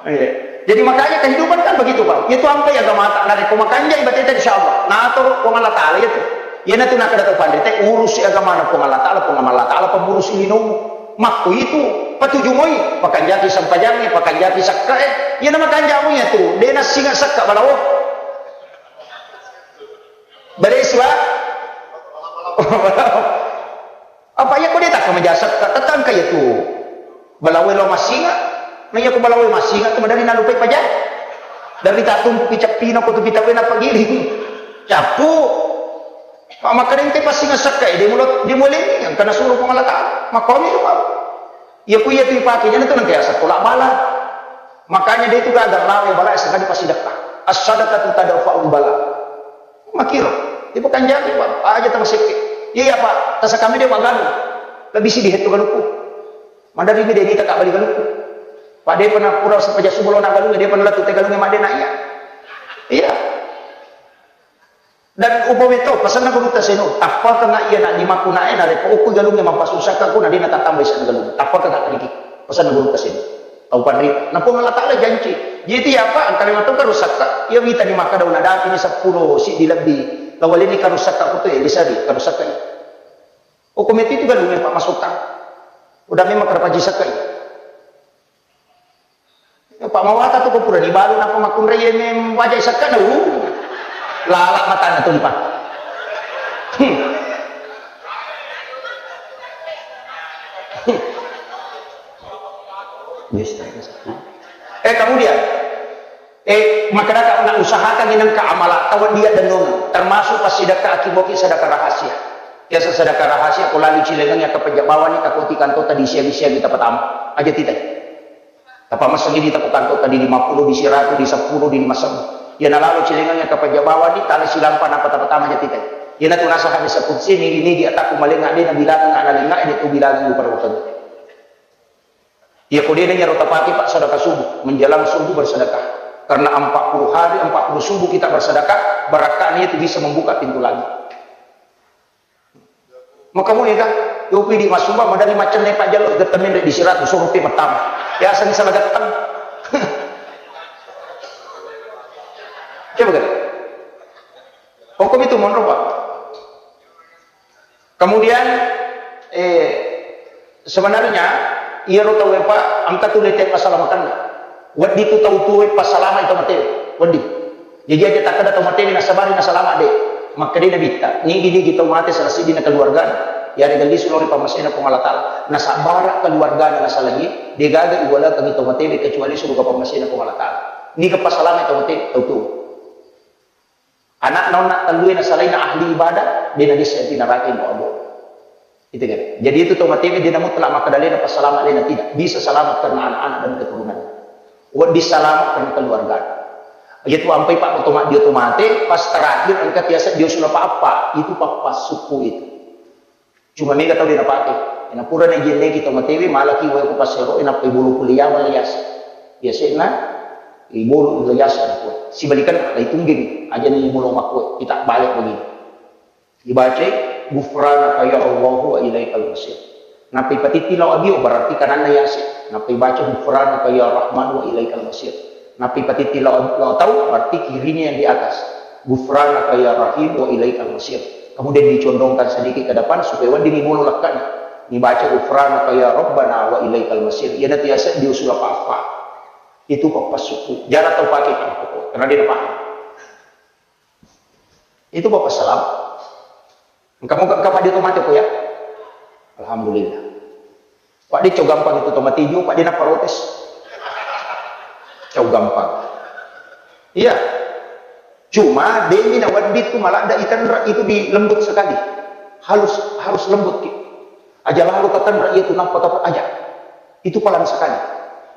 Iya. Jadi makanya kehidupan kan begitu, Pak. Itu ampai agamata. Narekko makanjai bateta, insya Allah. Natoro Puang Allah Taala itu. Iya natu nakada tau panrita, urusi agamana Puang Allah Taala, Puang Allah Taala pemurus linomu. Makku itu, patuju moi, pakanjaki sempajangnge, pakanjaki sekkae. Iya na makanjamu iya tu. De nassinga sekka balawo. Baresi, Pak? Apa iya ko de takka majasakka, tetangka iya tu. Balawe lo massinga, na iya ko balawe massinga tu madari nalupai paja. Dari tatumpu ki cappina ko tu pitawe na pagiling. Cappu. Pak makkadeng te passinga sakka, eh, de mulo, de mulo leni, yang kena suruh Puang Allah Taala. Makkomi tu, Pak. Iya ku iya tu ipake, jangan tu nengka asa tolak bala. Makanya de itu gagal lawe bala, sekali pasti dakka. As-sadaqatu tadfa'ul bala. Makkiro, ipakanjaki, Pak, aja tamasekke. Iya, iya, Pak, tasa kami de maganu. Lebih sidi hetto galukku. Madari mi de nita kabali galukku. Pak, de pernah pura sepaja subuh lo na galunge, de pernah latu te galunge madde na iya. Iya. Dan upami to, pasanna gurutta seno, tappaka nga iya na limakku nae, narekko okku galunge mappasusakka ku, na de na tatambai sanna galunge. Tappaka nga riki. Pasanna gurutta seno. Tau panrita. Na Puang Allah Taala janci. Jadi iya, Pak, engka lima tau karusakka. Iya wita ni makkada una dapi ni seppulo siddi lebbi. Lawalini karusakka kutu ya, bisa di karusakka. Oh, komiti itu galunge, Pak, masukkan. Udah memang karapaji sakka. Ya, Pak, mawata tu ko pura dibalu napa makkunrai ya, mem wajai sakka na. Uh. Lala matana tu, Pak. Hmm. Eh, kemudian, eh, makkedaka, na usahakan inengka amala tawa dia denung, termasuk pas sedekah akiboki sedekah rahasia. Biasa sedekah rahasia, ko lali cilengan ya kapejja bawani, takoti kantota di siang-siang kita pertama. Aja tita. Tapa masagi di taku kantota di lima puluh, di siratu, di seppulo, di lima sebu. Ya nalalo cilengan ya kapejja bawani, tala silampa napa tapa tama aja tita. Ya natu nasa habis seput sini, ini di ataku malenga de na bilangan, ana lenga de tu bilangan di perutang. Iya, ko dena iyaro tapake, Pak, sedekah subuh, menjelang subuh bersedekah. Karena empat puluh hari, empat puluh subuh kita bersedekah, barakahnya itu bisa membuka pintu langit. Maka muni kan, yopi di masumba, madari macam ne Pak Jalo, getemin di sirat, suruh pi pertama. Biasa ni salah geteng. Coba kan? Hukum itu monro, Pak. Kemudian, eh, sebenarnya, iyaro tauwe, Pak, engka tu lete pasalamakenna. Wedding tu tau tuwe pasalama itu mate. Wedding. Jadi aja takkeda tau mate nasabari nasalama de. Makkedai Nabitta, nigi-nigi tau mate salah siddi na keluargana. Yarega lisu lao ri pammasena Puang Allah Taala. Nasabbara keluargana nasalai, degaga iwalekengngi tau matewe kecuali suruga pammasena Puang Allah Taala. Niga pasalama tau matewe? Tau tuo. Anakna onna tellue nasalaina ahli ibadah, de nadissa pi naraka iko abo. Itu kan. Jadi itu tau matewe de namutlak makkeda alena pasalama alena, tidak. Bisa selamat karena anak-anak dan keturunan. Wedding selamat karena keluarga. Iyatu ampai pak oto ma-, dio to mate, pas terakhir engka tiasa dio sula pa-, apa, itu pappassukku itu. Cuma mega tau de napake. Napura na jenneki tau matewe, malaki wae ko passero, nappai bolo kuliah wala yase. Yase'na, ibolo wala yase napura. Sibalikan, laitunggemi, aja ni bolo makkue, kita balik begini. Ibacai, "Ghufranaka ya Allahu wa ilaikal masir." Nappai patitti lao abio, berarti kananna yase. Nappai baca, "Ghufranaka ya Rahman wa ilaikal masir." Nappai patitti lao, lao tau, berarti kirinya yang di atas. "Ghufranaka ya Rahim wa ilaikal masir." Kemudian dicondongkan sedikit ke depan supaya wedding ni bolo lekkana. Ni baca, "Ghufranaka ya Rabbana wa ilaikal masir." Iyana tiasa dio sula pa-, apa. Itu pappasukku. Jara tau pake, karena dia paham. Itu bapak salam. Engka moga engka pada itu mate ko ya. Alhamdulillah. Pak de cau gampang itu to mate ju, Pak de naprotes. Cau gampang. Iya. Cuma demi nawaddi tu maladda itanra itu di lembut sekali. Halus, harus lembut ki. Aja lalo tatanra iya tu nappa tapa aja. Itu palang sekali.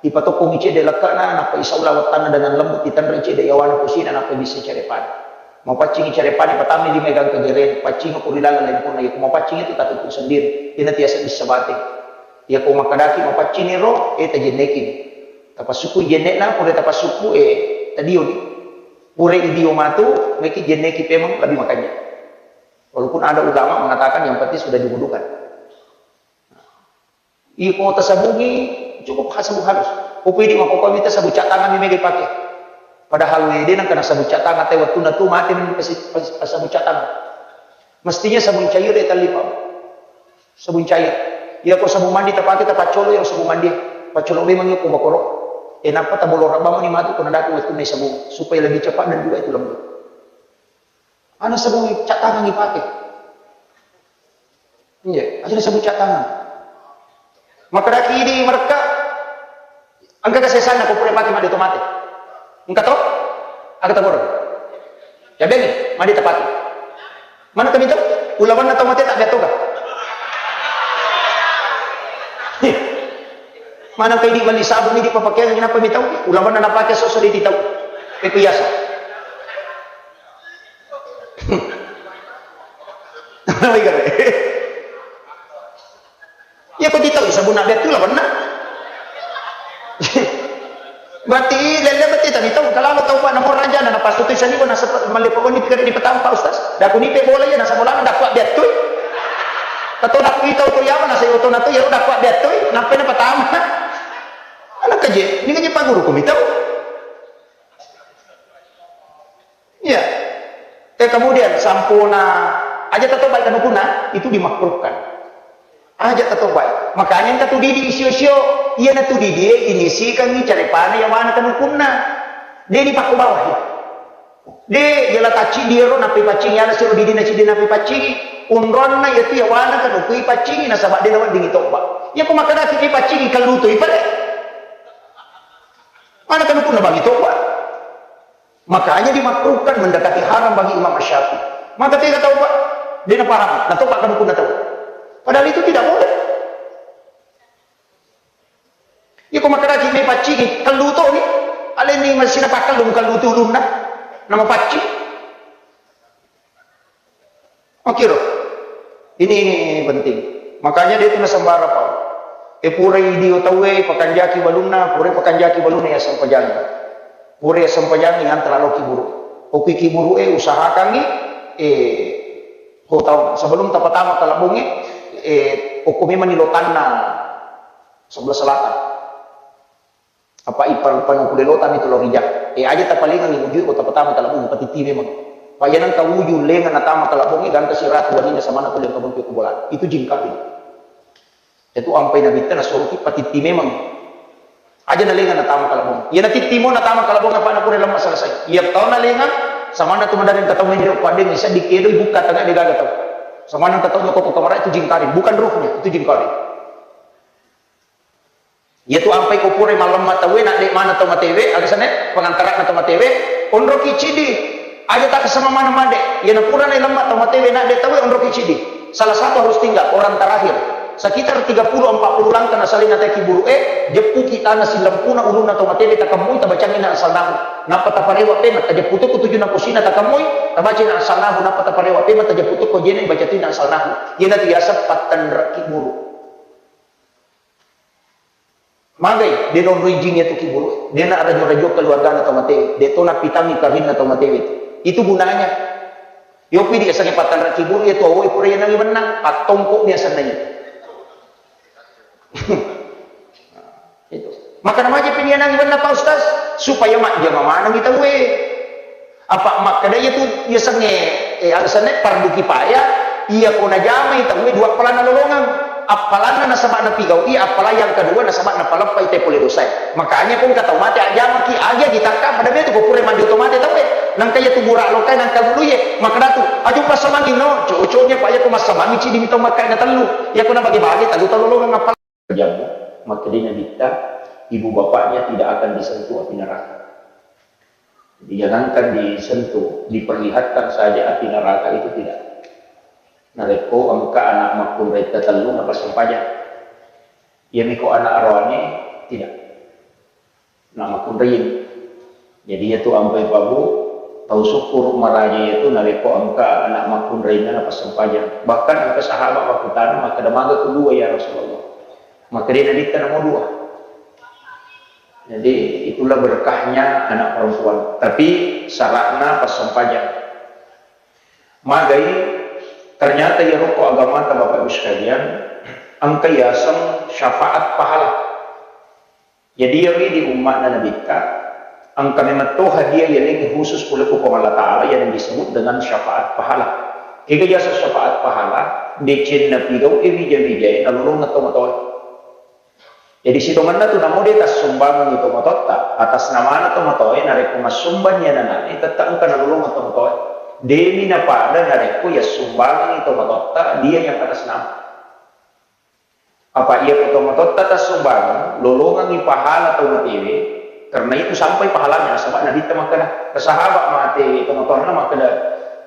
Ipatokkongi cedde lekkana, nappa isau lawattanna dengan lembut, itanra cedde yawana kusina, nappa bisa carepana. Mapaccingi carepana, patami lima gangka gere, paccingi ko ri laleng lemponna, iya ko mapaccing itu tatuttu sendiri. Ina tiasa bisa bate. Iya ko makkedaki mapaccini ro, eh tajenneki. Tapasukku jennekna, pura tapasukku, eh tadioni. Pura idio matu, meki jenneki pemeng lebih makanya. Walaupun ada ulama mengatakan yang penting sudah diwudukan. Iko tasabungi, cukup ha-, sabung halus. Upu idi makkokkoe mita sabung cat tangan ni mega ipake. Padahal wede nengka na sabung cat tangan, te wettunna tu mate meni pasi-, pasi-, sabung cat tangan. Mestinya sabung cair de tallipa. Sabung cair. Iya ko sabung mandi tapake, tapaccolo iyaro sabung mandi. Paccolo memang iya ko bakoro. E nappa tabolo rabbang mani matu ko nadaki wettunna sabung supaya lebih cepat dan juga itu lembut. Ana sabung cat tangan ipake. Iya, aja sabung cat tangan. Makkedaki idi marekka, engka kesesanna ko pura pake made to mate. Engka to? Aga tagoro. Ya beni, made tapake. Mana kami to? Ulawanna tau mate tak biasa toga. Mana kayak di beli sabun ini papakai kenapa mi tau? Ulawanna napake sosok di tau. Itu biasa. Nawi gare. Iya ko titau sabunna bettu lawanna. Berarti lelle berarti tadi tau kalau tau pak nomor raja na pas tu sani ko nasa malle pokoni pikir di petang pak ustaz. Daku nipe bola ya nasa bola daku bettu. Atau daku itau ko yawa nasa yoto na tu ya daku bettu. Nampe na petang. Anak keje, ini keje pak guru ko mitau. Iya. Eh, kemudian sampuna aja tetto baik kanukunna, itu dimakruhkan. Aja tetto baik. Makanya engka tu didi isio-sio, iya na tu didi e inisikangi carepana yawana kanukunna. De dipakko bawah ya. De jala tacci diero nappi paccingi, ala siro didi na cidi nappi paccingi. Unronna yatu yawana kanukui paccingi nasaba de naweddingi tobba. Iya ko makkadaki pi paccingi kallutu ipale. Mana kanukunna bagi tobba. Makanya dimakruhkan mendekati haram bagi Imam Syafi'i. Maka tega tau pak, dia paham, nah tau pak kamu pun tahu. Padahal itu tidak boleh. Iko makaraki me paccingi, kallu to ni, aleni masih na pakallu kallu tulunna, nama pacci. Oke, ro. Ini penting. Makanya dia itu nasembara, Pak. E purai dio tauwe, pakanjaki balunna, purai pakanjaki balunna ya sempajangi. Purai ya sempajangi, antara lo kiburu. Oke, kiburu e usahakangi, eh, ko tau sebelum tapatama kalabungi, eh, oko memang ni lotanna sebelah selatan. Apa ipal panu kulelo tami tu lo rijang. E aja tapalengang ibu jui kota pertama kalau mau patitti memang. Payanang kawuju lengan natama kalau bongi ganta siratu wanina samana kuliah kabun kubola. Itu jingkapin. Itu ampai nabitta nasuruki patitti memang. Aja na lengan natama kalau bongi. Iya na titti mo natama kalau bongi apa na kure lemma selesai. Iya tau na lengan samana tu madari kata menjadi padeng bisa dikedo ibu kata nggak degaga tau. Samaneng tau jokka ko kamara itu jingkaring, bukan ruhnya, itu jingkaring. Iyatu ampai ko pura mallemma tauwe, na de' maneng tau matewe, aga senna pengantarana tau matewe, onroki cidi. Aja takasama maneng made. Iyana pura na lemma tau matewe, na de' tauwe, onroki cidi. Salah satu harus tinggal, orang terakhir. Sekitar tiga puluh empat puluh langkah na salena te kiburu e, jeppuki tana silempuna ulunna tau matewe, takemmui, tabacangi inna anzalnahu. Nappa taparewa pema, tajeppu to ko tujunna posina, takemmui, tabaca inna anzalnahu, nappa taparewa pema, tajeppu to ko jene, baca tu inna anzalnahu. Iyana tu yaseng pattenre kiburu. Magai, de' naonroi jing iyatu kiburu, de' na rajo-rajo keluargana tau mate, de' to napitangi karinna tau mate itu. Itu gunanya. Yopi di asengnge pattanra kiburu iyatu awoi pura yanangi mennang, pattongko ni asenna itu. Itu. Maka namaja pini yanangi mennang Pak Ustaz, supaya majjama manengi tauwe. Apa makkeda iyatu yasengnge, eh, alasanna fardu kifayah, iya ko najamai tauwe dua appalanna lolongeng. Appalanna nasaba napigau'i, appalang yang kedua nasaba napaleppai te pole dosae. Makanya ko engka tau mate ajamaki, agi-agi takka pada metu ko pura mandi to mate tauwe. Nangka iyatu mura lokai nangka buluye, makkeda tu, aju passamangi no, cocoknya Pak, iya ko massamangi cidi mitau makkai na tellu. Iya ko nabage-bage tellu tau lolongeng appalang. Jammu, makkedai Nabitta, ibu bapaknya tidak akan disentuh api neraka. Jadi, jangankan disentuh, diperlihatkan saja api neraka itu tidak. Narekko engka anak makkunrai tatellu napassempajang. Iya miko anak aroane tidak. Anak makkunrai. Jadi, iyatu ampai pabu, tau sukkuru maraja iyatu narekko engka anak makkunrainna napassempajang. Bahkan engka sahabat makkutana, makkeda, "Maga kedua, ya Rasulullah?" Makkeda Nabitta, "Namo dua." Jadi, itulah berkahnya anak perempuan. Tapi syaratna passempajang. Magai, ternyata iyaro ko agamata, Bapak Ibu sekalian, engka yaseng syafaat pahala. Jadi, iyaro di umma'na Nabitta, engka memetto hadiah yalengnge khusus pole ko Puang Allah Ta'ala yang disebut dengan syafaat pahala. Kega yaseng syafaat pahala? Decenna pigau e wija-wijae nalolongeng tomatoe. Jadi, sitongenna tu namo de tassumbangengi tomatoatta, atas namana tomatoe, narekko massumbang iyanana'e, tette engka nalolongeng tomatoe. Demi napada narekko yassumbangengi tomatoatta dia yang atas nama. Apa iya ko tomatoatta tassumbangeng, lolongengngi pahala tau matewe, karena itu sampai pahalanya, nasaba Nabitta makkeda, ke sahabat mate tomatoanna makkeda,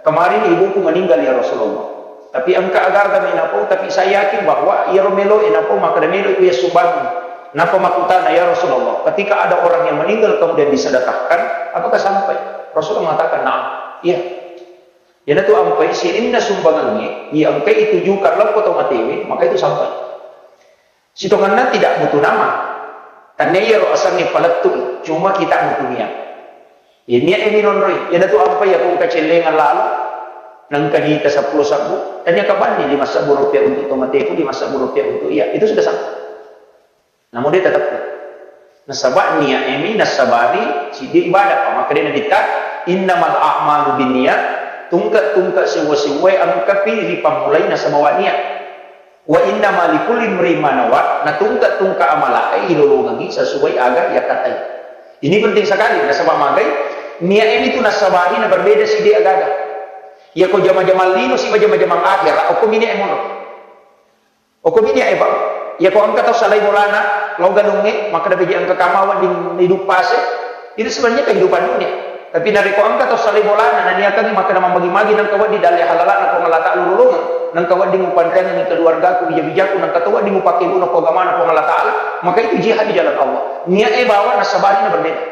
"Kemarin ibuku meninggal, ya Rasulullah. Tapi engka aga-aga mi napau, tapi saya yakin bahwa iyaro meloe napau makkeda meloe ku yassumbangengngi." Nappa makkutana, "Ya Rasulullah, ketika ada orang yang meninggal kemudian disedekahkan, apakah sampai?" Rasulullah mengatakan, "Na'am." Iya. Iyanatu ampai sininna sumbangengnge, iya engkai itujukan lao ko tau matewe, maka itu sampai. Sitongenna tidak butuh nama. Tannia iyaro asengnge palettu, cuma kita butuh niat. Iya, niat e minonroi. Iyanatu ampai iya ko engka cellengang lalo, nengka diita seppulo sebbu, tannia kabanni lima sebbu rupiah untuk tau mateku, lima sebbu rupiah untuk iya. Itu sudah sampai. Namo de tateppu. Nasaba niat e mi nassabari siddi ibadah. Makkedai Nabitta, "Innamal a'malu binniyat." Tungke-tungke sewwa-sewwae engkapi ripammulai nasaba niat. "Wa innama likulli imri'in ma nawa." Na tungke-tungke amala e ilolongengngi sesuai aga yakkatai. Ini penting sekali, nasaba magai niat e mi tu nassabari na berbeda siddi aga-aga. Iya ko jama-jamang lino siba jama-jamang akhirat, okko mi niat e monro. Okko mi niat e, Pak. Iya ko engka tau salai bolana, lao galungnge, makkeda beje engka kama wedding idup pase, itu sebenarnya kehidupan dunia. Tapi narekko engka tau salai bolana, naniakangngi makkeda mammagi-magi nengka wedding dalle halalana Puang Allah Ta'ala lolongeng, nengka wedding upanreangengngi keluargaku, wija-wijaku, nengka to wedding upakkebuna ko agamana Puang Allah Ta'ala, maka itu jihad di jalan Allah. Niat e bawang nassabari na berbeda.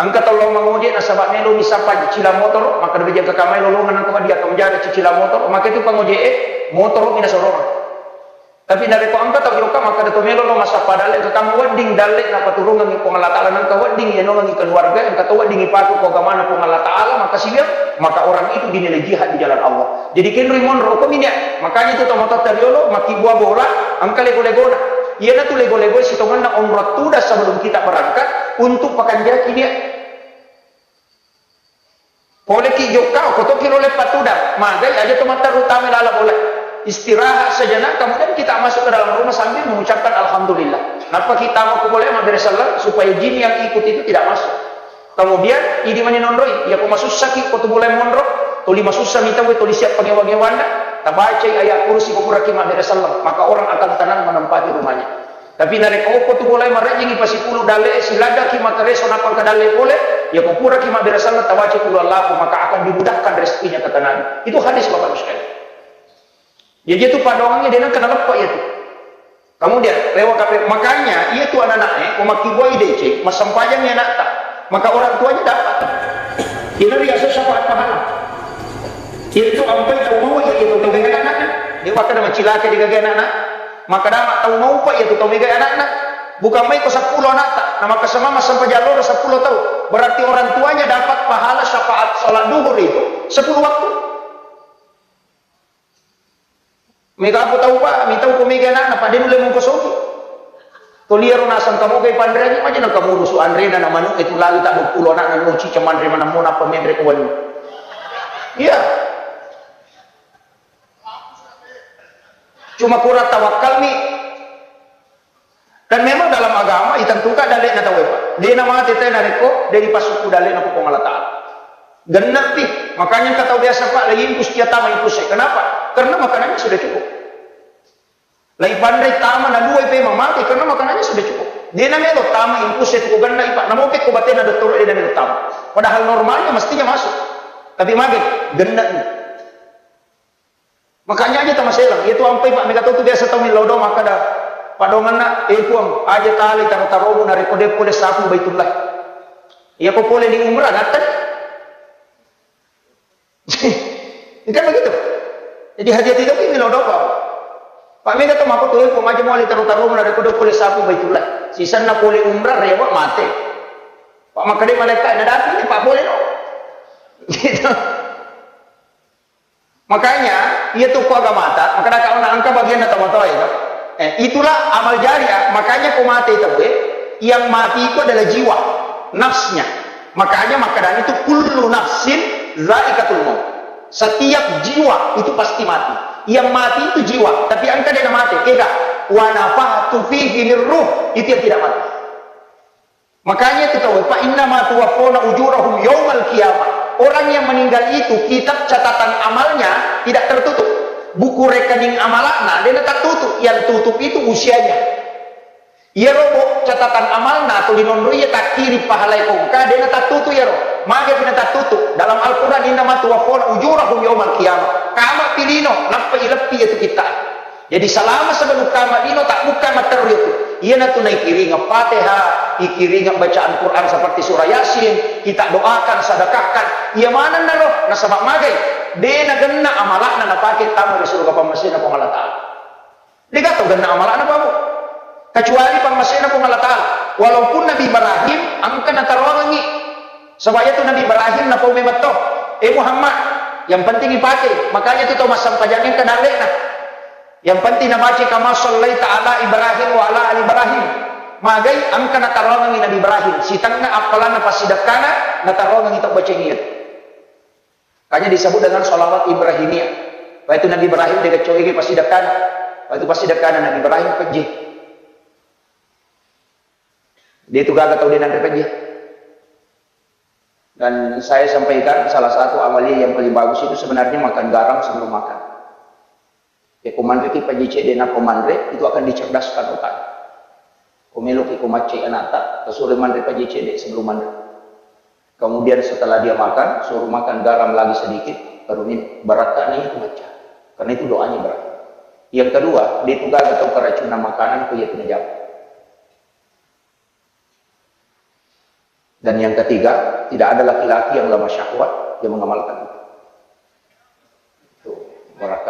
Engka tau lao mangoje nasaba melo mi sappa cicila motoro, makkeda beje engka kamai lolongeng nengka wedding atau menjaga cicila motoro, maka itu pangoje e motoro mi nasorongeng. Tapi narekko engka tau jokka makkeda to melo lao massappa dalle, engka kamma wedding dalle napaturungengngi Puang Allah Ta'ala, nengka wedding iyanongengngi keluarga, engka to wedding ipaku ko agamana Puang Allah Ta'ala, maka siwiang, maka orang itu dinilai jihad di jalan Allah. Jadi kenroi monro, okko mi niat. Makanya itu tomatoatta riolo, makkibua bola, engka lego-legona. Iyanatu lego-lego sitongenna onrong tudang sebelum kita berangkat untuk pakanjaki niat. Poleki jokka, okko tokki role pattudang, magai aja to matteru tama lala bola. Istirahat sejenak, kemudian kita masuk ke dalam rumah sambil mengucapkan alhamdulillah. Nappa kita mau ke bola mabbere selleng supaya jin yang ikut itu tidak masuk. Kemudian, idi mani nonroi, iya ko masussaki ko tu bola monro, tuli masussa mi tauwe, tuli siap pangewa-ngewanna, Tabacai ayat kursi ko puraki mabbere selleng, maka orang akan tenang menempati rumahnya. Tapi narekko okko tu bolai marejjingi pasipulu dalle, siladdaki makareso nappa engka dalle pole, ya ko puraki mabbere selleng tabaca qul huwallahu, maka akan dimudahkan rezekinya, ketenangan. Itu hadis, Bapak Ibu sekalian. Jadi itu padongannya dia nang kena lepak ya tu. Kemudian, lewat kafe, makanya, iya tu anak-anak, eh, ko makkibbuai deceng, massempajang anakta, maka orang tuanya dapat. Ina riaseng syafaat pahala. Iya tu ampai tau mau, iya, iya tu tau mega anakna. Dia makkeda macilaka di gaga anakna. Maka dama tau mau pa, iya tu tau mega anakna. Bukan mai ko seppulo anakta, na maka sama massempajang loro seppulo tau. Berarti orang tuanya dapat pahala syafaat salat duhur itu sepuluh waktu. Mega apa tau, Pak? Mitau ko mega anakna, Pak, de nulle mongkosoki. Toliaro naseng kamu kai panreangngi, maja nengka murusu anrena na manu itu lagi tak dua puluh anakna, nuci cemanre manammo nappa menre ko wenni. Iya. Cuma kurang tawakkalmi. Dan memang dalam agama itentukan dalle'na tauwe, Pak. De namate tauwe narekko de dipasukku dalle'na ko Puang Allah Ta'ala. Genne'pi. Makanya engka tau biasa, Pak, lagi infus, dia tama infus e. Kenapa? Karena makanannya sudah cukup. Lagi panre tama na dua pe mamate karena makanannya sudah cukup. De namelo tama infus e tu ko genne'i, Pak. Namope ko batena dottoro de namelo tama. Padahal normalnya mestinya masuk. Tapi mage genne'ni. Makanya aja tamaselang, iya tu ampai, Pak, mega to tu biasa tau millau doang makkeda, padonganna, eh Puang, aja tali taro-taromu narekko de pole sapu Baitullah. Iya ko pole di umrah, ngatten. Kan begitu. Jadi hati-hati tapi millau doang, Pak. Pak, mega to mako tu, eh Puang, aja muali taro-taromu narekko de pole sapu Baitullah. Sisenna pole umrah, rewa, mate. Pak, makkeda malaikat, na dapi, Pak, pole no. Gitu. Makanya, iya tu ko agamata, makkeda ka ona engka bagianna tomatoa itu. Eh, itulah amal jariah. Makanya ko mate tauwe, yang mati itu adalah jiwa, nafsnya. Makanya makkedan itu kullu nafsin zaikatul maut. Setiap jiwa itu pasti mati. Yang mati itu jiwa, tapi engka de namate, kega. Wa nafakhtu fihi min ruh, itu yang tidak mati. Makanya itu tahu, fa innama tuwaffawna ujurahum yaumal qiyamah. Orang yang meninggal itu kitab catatan amalnya tidak tertutup. Buku rekening amalna de natattutu, yang tutup itu usianya. Iyaro bo catatan amalna atau linonroi takkiri pahalai kongka de natattutu iyaro. Mage pi natattutu? Dalam Al-Quran, innama tuwaffawna ujurahum yaumal qiyamah. Kama pilino, nappa ileppi itu kita. Jadi, selama sebelum tamat lino, tabbukka matteru itu. Iyanatu naikiringeng Fatihah, ikiringeng bacaan Quran seperti surah Yasin, kita doakan, sedekahkan. Iya manenna ro, nasaba magai? De nagenna amalakna napake tama ri suruga pammasena Puang Allah Ta'ala. De gaga tau genna amalakna, Bapak. Kecuali pammasena Puang Allah Ta'ala. Walaupun Nabi Ibrahim engka nataroangengi. Sebab itu Nabi Ibrahim napau memetto. Eh Muhammad, yang penting ipake. Makanya itu tau massampajang engka dalle'na. Yang penting nabaca kama sallaita ala Ibrahim wa ala ali Ibrahim. Magai engka nataroangengi Nabi Ibrahim. Sitengnga appalanna passidekkana nataroangengi tau baceng iya. Makanya disebut dengan sholawat Ibrahimiyah. Waktu Nabi Ibrahim de gaga coge passidekkana. Waktu passidekkana Nabi Ibrahim pejje. De tu gaga tau de nanre pejje. Dan saya sampaikan, salah satu amalia yang paling bagus itu sebenarnya makan garam sebelum makan. Ya, ko manreki pejje cedde nappa manre, itu akan dicerdaskan otak. Ko meloki ko maccai anakta, tasuro manre pejje cedde sebelum manre. Kemudian setelah dia makan, suruh makan garam lagi sedikit, baru minum. Barakkani itu macca. Karena itu doanya berat. Yang kedua, de tu gaga tau keracunan makanan, ko iya tu najama. Dan yang ketiga, tidak ada laki-laki yang lemah syahwat yang mengamalkan